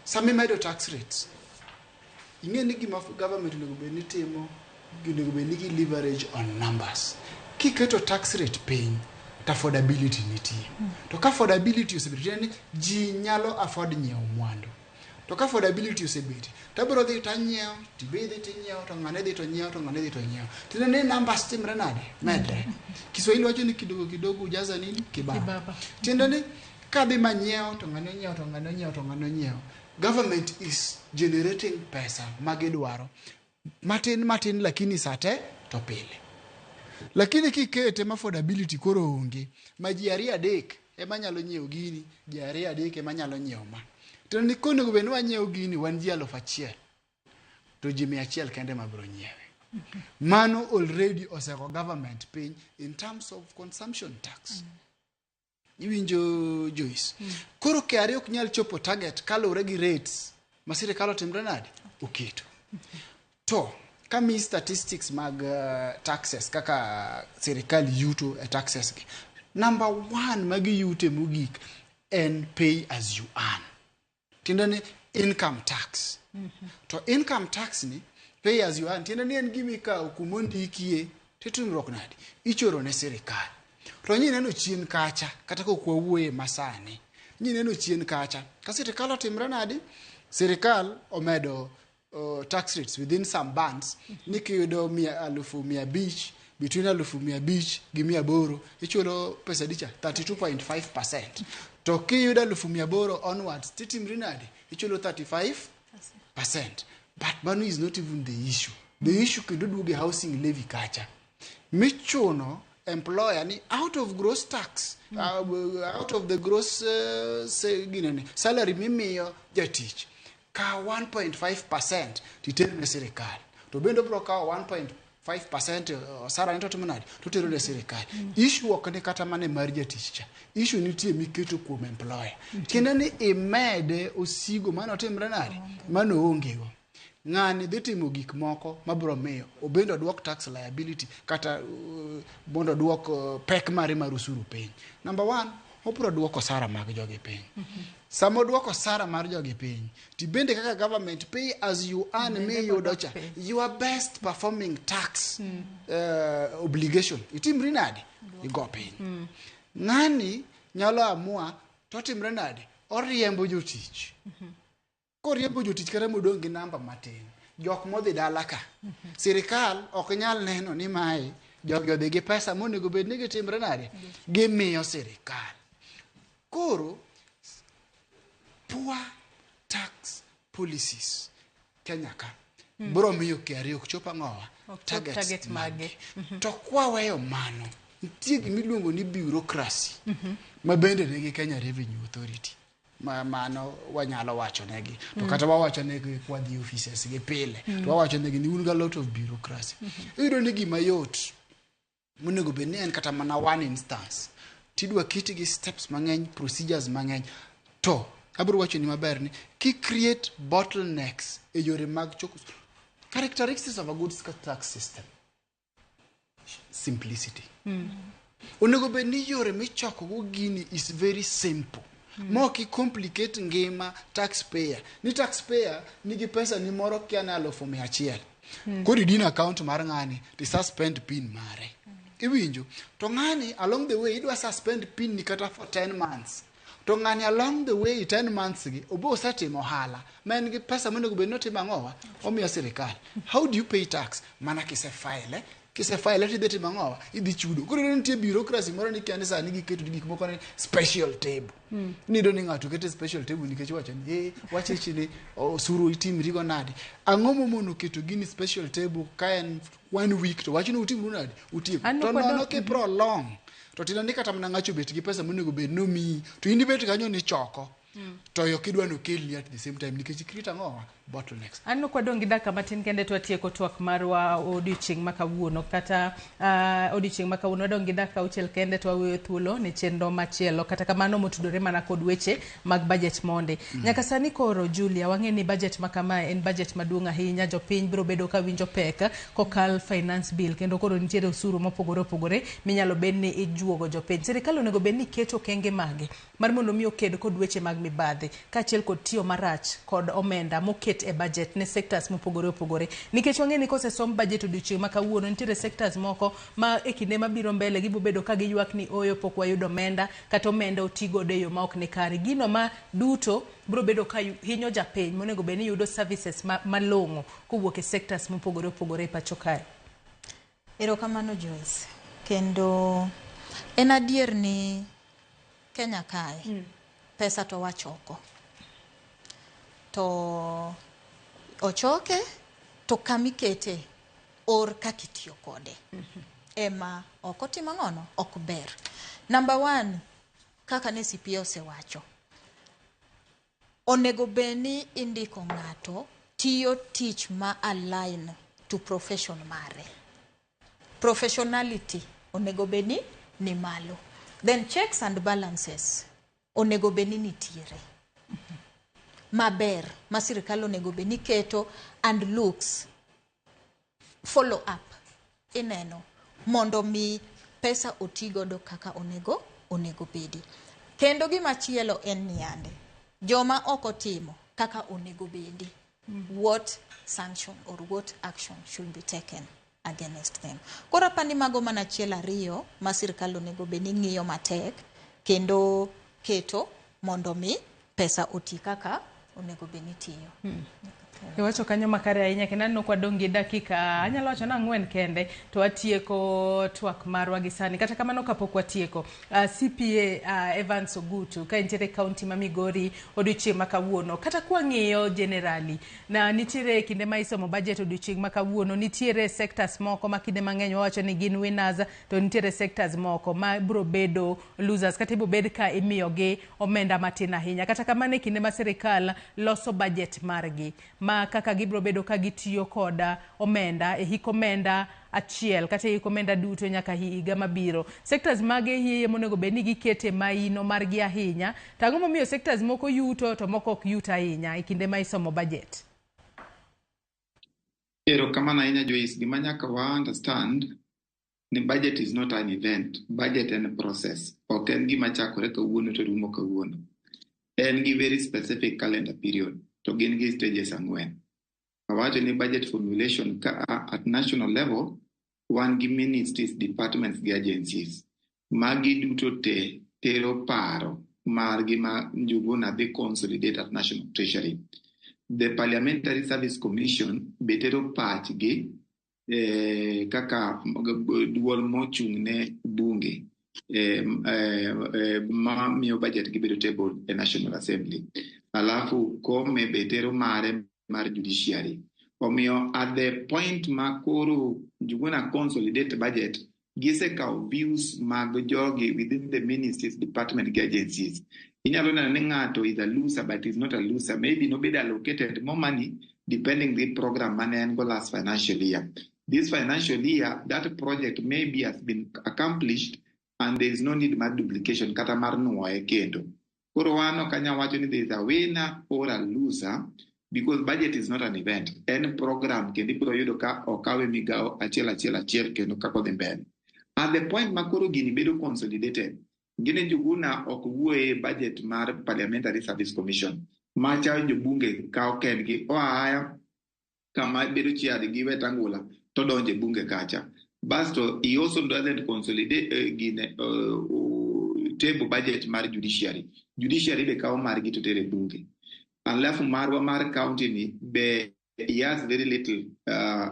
sama imedo tax rates, ing'e ni gima government onego bed ni timo, onego bed ni gi leverage on numbers. Kiketo tax rate piny, to affordability nitie. To ka affordability osebedo, tiende ni ji nyalo afford nyiewo mwandu. To ka affordability osebet, to abiro dhi tanyiewo, tibe dhi tinyiewo, to ng'ane dhi to nyiewo, to ng'ane dhi to nyiewo. Tiende ni numbers timre nade? Medre. Kiswahili wacho ni kidogo kidogo hujaza nini? Kibaba. Kibaba. Tiende ni Kadhi manyiewo to ng'ani onyiewo to ng'ani onyiewo to ng'ani onyiewo. Government is generating pesa magidwaro matin matin, lakini sate to pile. Lakini kikete ma affordability koro onge, ma ji ariyo adek ema nyalo nyiewo gini, ji ariyo adek ema nyalo nyiewo ma. To ni konego bed ni wanyiewo gini wan ji 1000, to ji 100 kende ema biro nyiewe. Mano already osego government piny in terms of consumption tax. Iwinjo, Joyce? Koro KRA ok nyal chopo target kaluwore gi rates ma sirikal otimre nade? Oketo. To kamiyi statistics mag taxes kaka sirikal yuto e taxes gi. Number one magiyute mogik en pay as you earn. Tiende ni income tax. To income tax ni pay as you earn tiende ni en gima ikawo kumondikie titimruok nade? Ichoro ne sirikal. To nyineno chien kacha, kata kok wawuoye masani, nyineno chien kacha ka sirikal otimre nade? Sirikal omedo tax rates within some bands ni kiyudo 500,000, between 500,000 gi 800 ichulo pesa dicha 32.5%. To kiyudo 800,000 onwards titimri nade? Ichulo 35%. But mano is not even the issue. The issue kendo duogo e housing levy kacha. Michuno employer ni out of gross tax, out of the gross say, ginene, salary mimiyo jatich, kaw 1.5% titer ne sirikal. To bende obiro kawo 1.5% osara ni to timo nade? To tero ne sirikal. Issue ok ni kata mana mar jatich cha. Issue nitie miketo kuom employer. Tiende ni imede osigo mano timre nade? Mano onge go. Ng'ani dhi timo gik moko mabiro miyo obende oduok tax liability kata mondo oduok pek mare mar osuru piny. Number one, obiro duoko osara mag jogi piny. Sama oduoko osara mar jogi piny, tibende kaka government pay as you earn miyudo cha, your best performing tax obligation itimri nade? Igo piny. Ng'ani nyalo amua to timre nade? Oriembo jotich. Koriembo jotich kata modong' gi namba matin, jok modhi dala ka, sirikal ok nyal neno ni mae jogi odhi gi pesa monego bed ni gitimre nade? Gimiyo sirikal. Koro poor tax policies Kenya ka biro miyo KRA ok chop ang'owa? Ok chop target mage. To kwaweyo mano, nitie gimiluongo ni bureaucracy ma bende nigi Kenya Revenue Authority. Ma mano wanyalo wacho negi to kata wawacho negi kwadhi offices gi pile to wawacho negi ni un ga lot of bureaucracy. Iyudo ni gima yot monego bed ni en kata mana one instance tidwa keti gi steps mang'eny, procedures mang'eny. To abiro wacho ni maber ni ki create bottlenecks e yore mag choko. Characteristics of a good tax system: simplicity. Onego bed ni yore michoko go gini is very simple ma ok i complicate ngima taxpayer. Ni taxpayer nigi pesa ni moro kia ne 100,000, koro idino account mar ng'ani to suspend PIN mare, iwinjo? To ng'ani along the way idwa suspend PIN ni kata for 10 months, to ng'ani along the way 10 months gi obo osetimo ohala ma en gi pesa monego bed ni otimo ang'owa? Omiyo sirikal. How do you pay tax? Mana kise file, kise file tidhi timo ang'owa? Idhi chudo. Koro iyudo nitie bureaucracy moro ni kia ni sani giketo gik moko ni special table. Niyudo ni ng'ato keto special table nikech wacho ni eh wachechi ni osuru itimrigo nade? Ang'o momono keto gini special table ka en one week to wach ni utimru nade? Utieko. Aneno To kod- nono ki prolong to tiende ni kata mana ng'acho bet gi pesa monego bed nomiyi to in ibet kanyo ni choko to ok idwa nokelni at the same time nikech i create ang'owa? Bottlenecks. Aneno kwadong' gi dakika matin kende to watieko twak marwa odiochieng' ma kawuono kata odiochieng' ma kawuono wadong' gi dakika 6 kende to waweyo thuolo ne chenro machielo kata kamano motudore mana kod weche mag budget mondi. Nyaka sani koro Julia, wang'e ni budget ma kamae en budget maduong' ahinya. Jopiny biro bedo ka winjo pek kokal finance bill kendo koro nitiere osuru mopogore opogore minyalo bed ni ijuogo jopiny. Sirikal onego bed ni keto okenge mage mar mondo mi oked kod weche mag mibadhi kaachiel kod tiyo marach kod omenda moket e budget ne sectors mopogore opogore, nikech wang'e ni kosesom budget odiochieng' ma kawuono nitiere sectors moko ma e kinde mabiro mbele gibiro bedo ka giywak ni oyo pok wayudo omenda kata omenda oti godo e yo ma ok ni kare. Gino ma duto biro bedo ka hinyo japiny monego bed ni yudo services malong'o kowuok e sectors mopogore opogore e pacho kae. Erokamano, Joyce. Kendo en adier ni Kenya kae Pesa to wachoko. To ochoke to kamikete or kaka itiyo kode. Ema ok otimo ang'ono? Ok ber. Number one, kaka ne CPA osewacho, onego bed ni indiko ng'ato tiyo tich ma align to profession mare. Professionality onego bed ni ni malo. Then checks and balances onego bed ni nitiere. Maber ma sirikal onego bed ni keto and looks follow up ineno mondo mi pesa oti godo kaka onego bedi. Kendo gimachielo en niande, joma ok otimo kaka onego bedi, what sanction or what action should be taken against them. Koro apani mago mana achiel ariyo ma sirikal onego bed ni ng'iyo matek kendo keto mondo mi pesa oti kaka onego bed ni tiyo. Iwacho kanyo makare ahinya kendo aneno kwadong' gi dakika anyalo wacho ni 4 kende to watieko twak marwa gi sani. Kata kamano kapok watieko, CPA Evans Ogutu ka entiere kaunti ma Migori odiochieng' ma kawuono, kata kwang'iyo generally na nitiere kinde ma isomo budget odiochieng' ma kawuono, nitiere sectors moko ma kinde mang'eny wawacho ni gin winners to nitiere sectors moko ma biro bedo losers kata ibiro bed ka imiyogi omenda matin ahinya. Kata kamano e kinde ma sirikal loso budget margi ma kaka gibiro bedo ka gitiyo kod omenda e hik omenda achiel kata e hik omenda duto nyaka higa mabiro. Sectors mage hie monego bed ni gikete maino margi ahinya, to ang'o momiyo sectors moko yuto to moko ok yut ahinya e kinde ma isomo budget? Erokamano ahinya Joyce, gima nyaka wa understand ni budget is not an event, budget en process. Ok en gima chakore kawuono to rumo kawuono. En gi very specific calendar period to gin gi stages 4. Awacho ni budget formulation ka at national level wan gi ministries, departments gi agencies. Magi duto te tero paro margi ma Njuguna dhi consolidate at National Treasury. The Parliamentary Service Commission be tero pachgi kaka duol mochung' ne bunge ma miyo budget gibedo table e National Assembly. Alafu Kome be tero mare mar judiciary. Omiyo at the point ma koro Njuguna consolidate budget, gisekawo views mag jogi within the ministries, department gi agencies. Inyalo neno ni ng'ato is a loser but is not a loser. Maybe nobedo allocated more money depending the program mane en go last financial year. This financial year, that project maybe has been accomplished and there is no need mar duplication kata mar nuoye kendo. Koro wan ok anyal wacho ni there is a winner or a loser because budget is not an event. En program kendo ibiro yudo ka okawe migawo achiel achiel achiel kendo kaka odhi mbele. At the point ma koro gini bedo consolidated, ngine Njuguna ok wuoye budget mar Parliamentary Service Commission. Macha jobunge kawo kendgi oa kama bedo chair gi Wetangula to donje bunge kacha. Basto he also doesn't consolidate gine table budget mar judiciary. Judiciary be kawo margi to tere bunge. Alafu marwa mar county ni be he has very little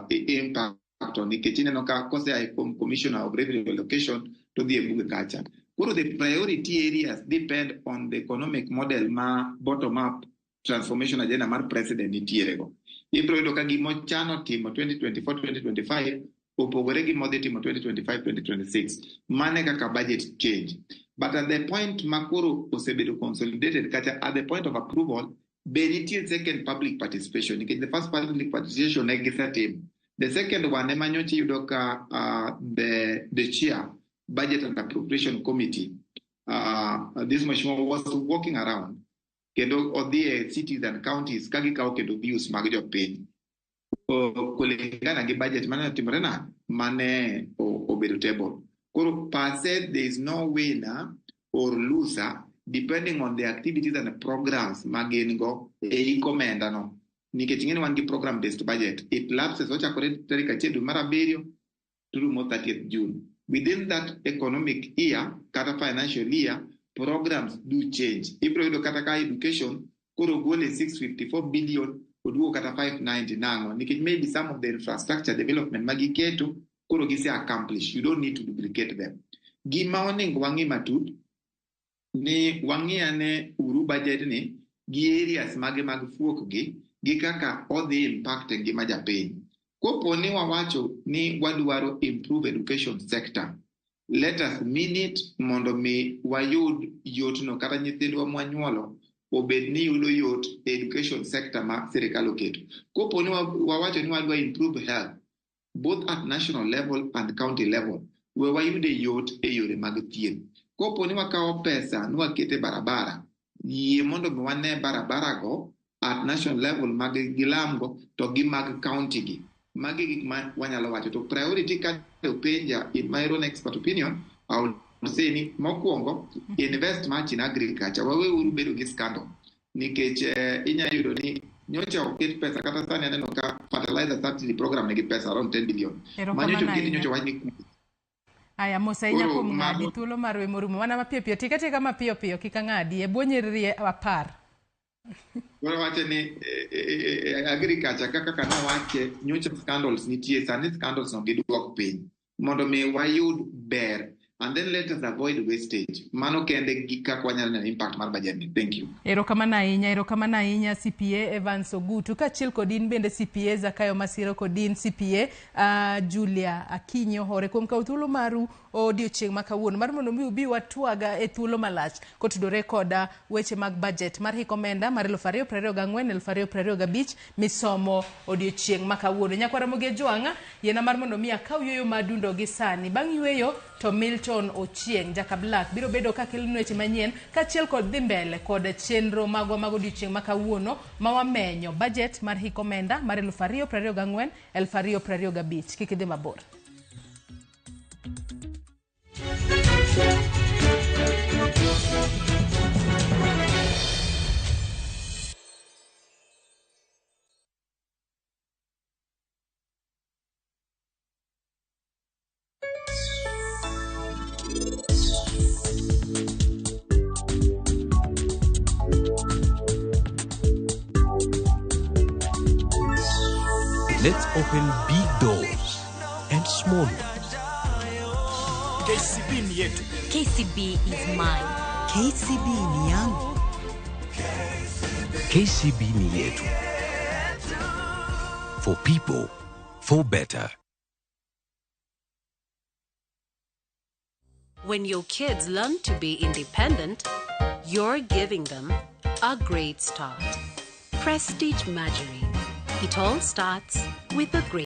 impact on nikech ineno ka kosea kuom commissioner of revenue allocation to dhi e bunge kacha. Koro the priority areas depend on the economic model ma bottom up transformation agenda mar president nitiere go. Ibiro yudo ka gimochano timo 2024-2025 opogore gi modhi timo 2025-2026. Mane kaka budget change. But at the point ma koro osebedo consolidated kata at the point of approval, be nitie second public participation. Nikech the first public participation ne gisetimo. The second one ema nyocha iyudo ka the chair, Budget and Appropriation Committee, this mheshimiwa was walking around kendo odhi e cities and counties ka gikawo kendo views mag jopiny kulingana gi budget mane otimore na mane obedo table. Koro per se there is no winner or loser depending on the activities and the programs ma gin go e hik omenda no. Nikech ing'e ni wan gi program based budget. It lapses ochakore tarik 1 dwe mar 7 to rumo 30th June. Within that economic year, kata financial year, programs do change. Ibiro yudo kata ka education koro gole 654 billion oduogo kata 590 nang'o nikech maybe some of the infrastructure development magiketo koro gise accomplish. You don't need to duplicate them. Gima onego wang'i matut Ni wang'i ane uru budget ni gi areas mage mag fuok gi kaka odhi impact e ngima japiny. Kopo ni wawacho ni wadwaro improve education sector, let us mean it mondo mi wayud yotno kata nyithindwa mwanyuolo obed ni yudo yot e education sector ma sirikal oketo. Kopo ni wawacho ni wadwa improve health, both at national level and county level, we wayude yot e yore mag thieth. Kopo ni wakawo pesa ni wakete barabara, yie mondo mi wane barabara go at national level mag gilamgo to gi mag county gi. Magi gik ma wanyalo wacho. To priority ka openja, in my own expert opinion, I would say ni mokwongo, invest much in agriculture. Waweuru bedo gi scandal. Nikech inya yudo ni nyocha oket pesa kata sani aneno ka fertilizer subsidy program nigi pesa around 10 billion. Ma nyocha oket nyocha wach ni Aya, mos ahinya kuom ng'adi thuolo mar we morumo. Mana mapiyo piyo, tika tika mapiyo piyo kik ang'adi e bwo nyiriri 10. Koro wache ni agriculture kaka nowache nyocha scandals nitie, sani scandals no giduok piny mondo mi wayud ber, and then let us avoid wastage. Mano kende gi kaka wanyalo neno impact mar budget ni. Thank you. Erokamano ahinya, erokamano ahinya CPA Evans Ogutu, kaachiel kod in bende CPA Zakayo Masiro kod in CPA Julia Akinyi Ohore kuom kawo thuolo maru odiochieng' ma kawuono mar mondo mi ubi watwaga e thuolo malach kotudore koda weche mag budget mar hik omenda mar 2024-2025 misomo odiochieng' ma kawuono. Nyakwar Ramogi Ojwang', yiena mar mondo mi akaw yueyo madundo gi sani. Bang' yueyo to Milton Ochieng' Jaka Black biro bedo ka kelonwa weche manyien kaachiel kod dhi mbele kod chenro magwa mag odiochieng' ma kawuono ma wamenyo budget mar hik omenda mar 2024-2025. Kik idhi mabor. Let's open big doors and small ones. KCB ni yetu. KCB is mine. KCB ni yangu. KCB ni yetu. For people, for better. When your kids learn to be independent, you're giving them a great start. Prestige Margarine. It all starts with a great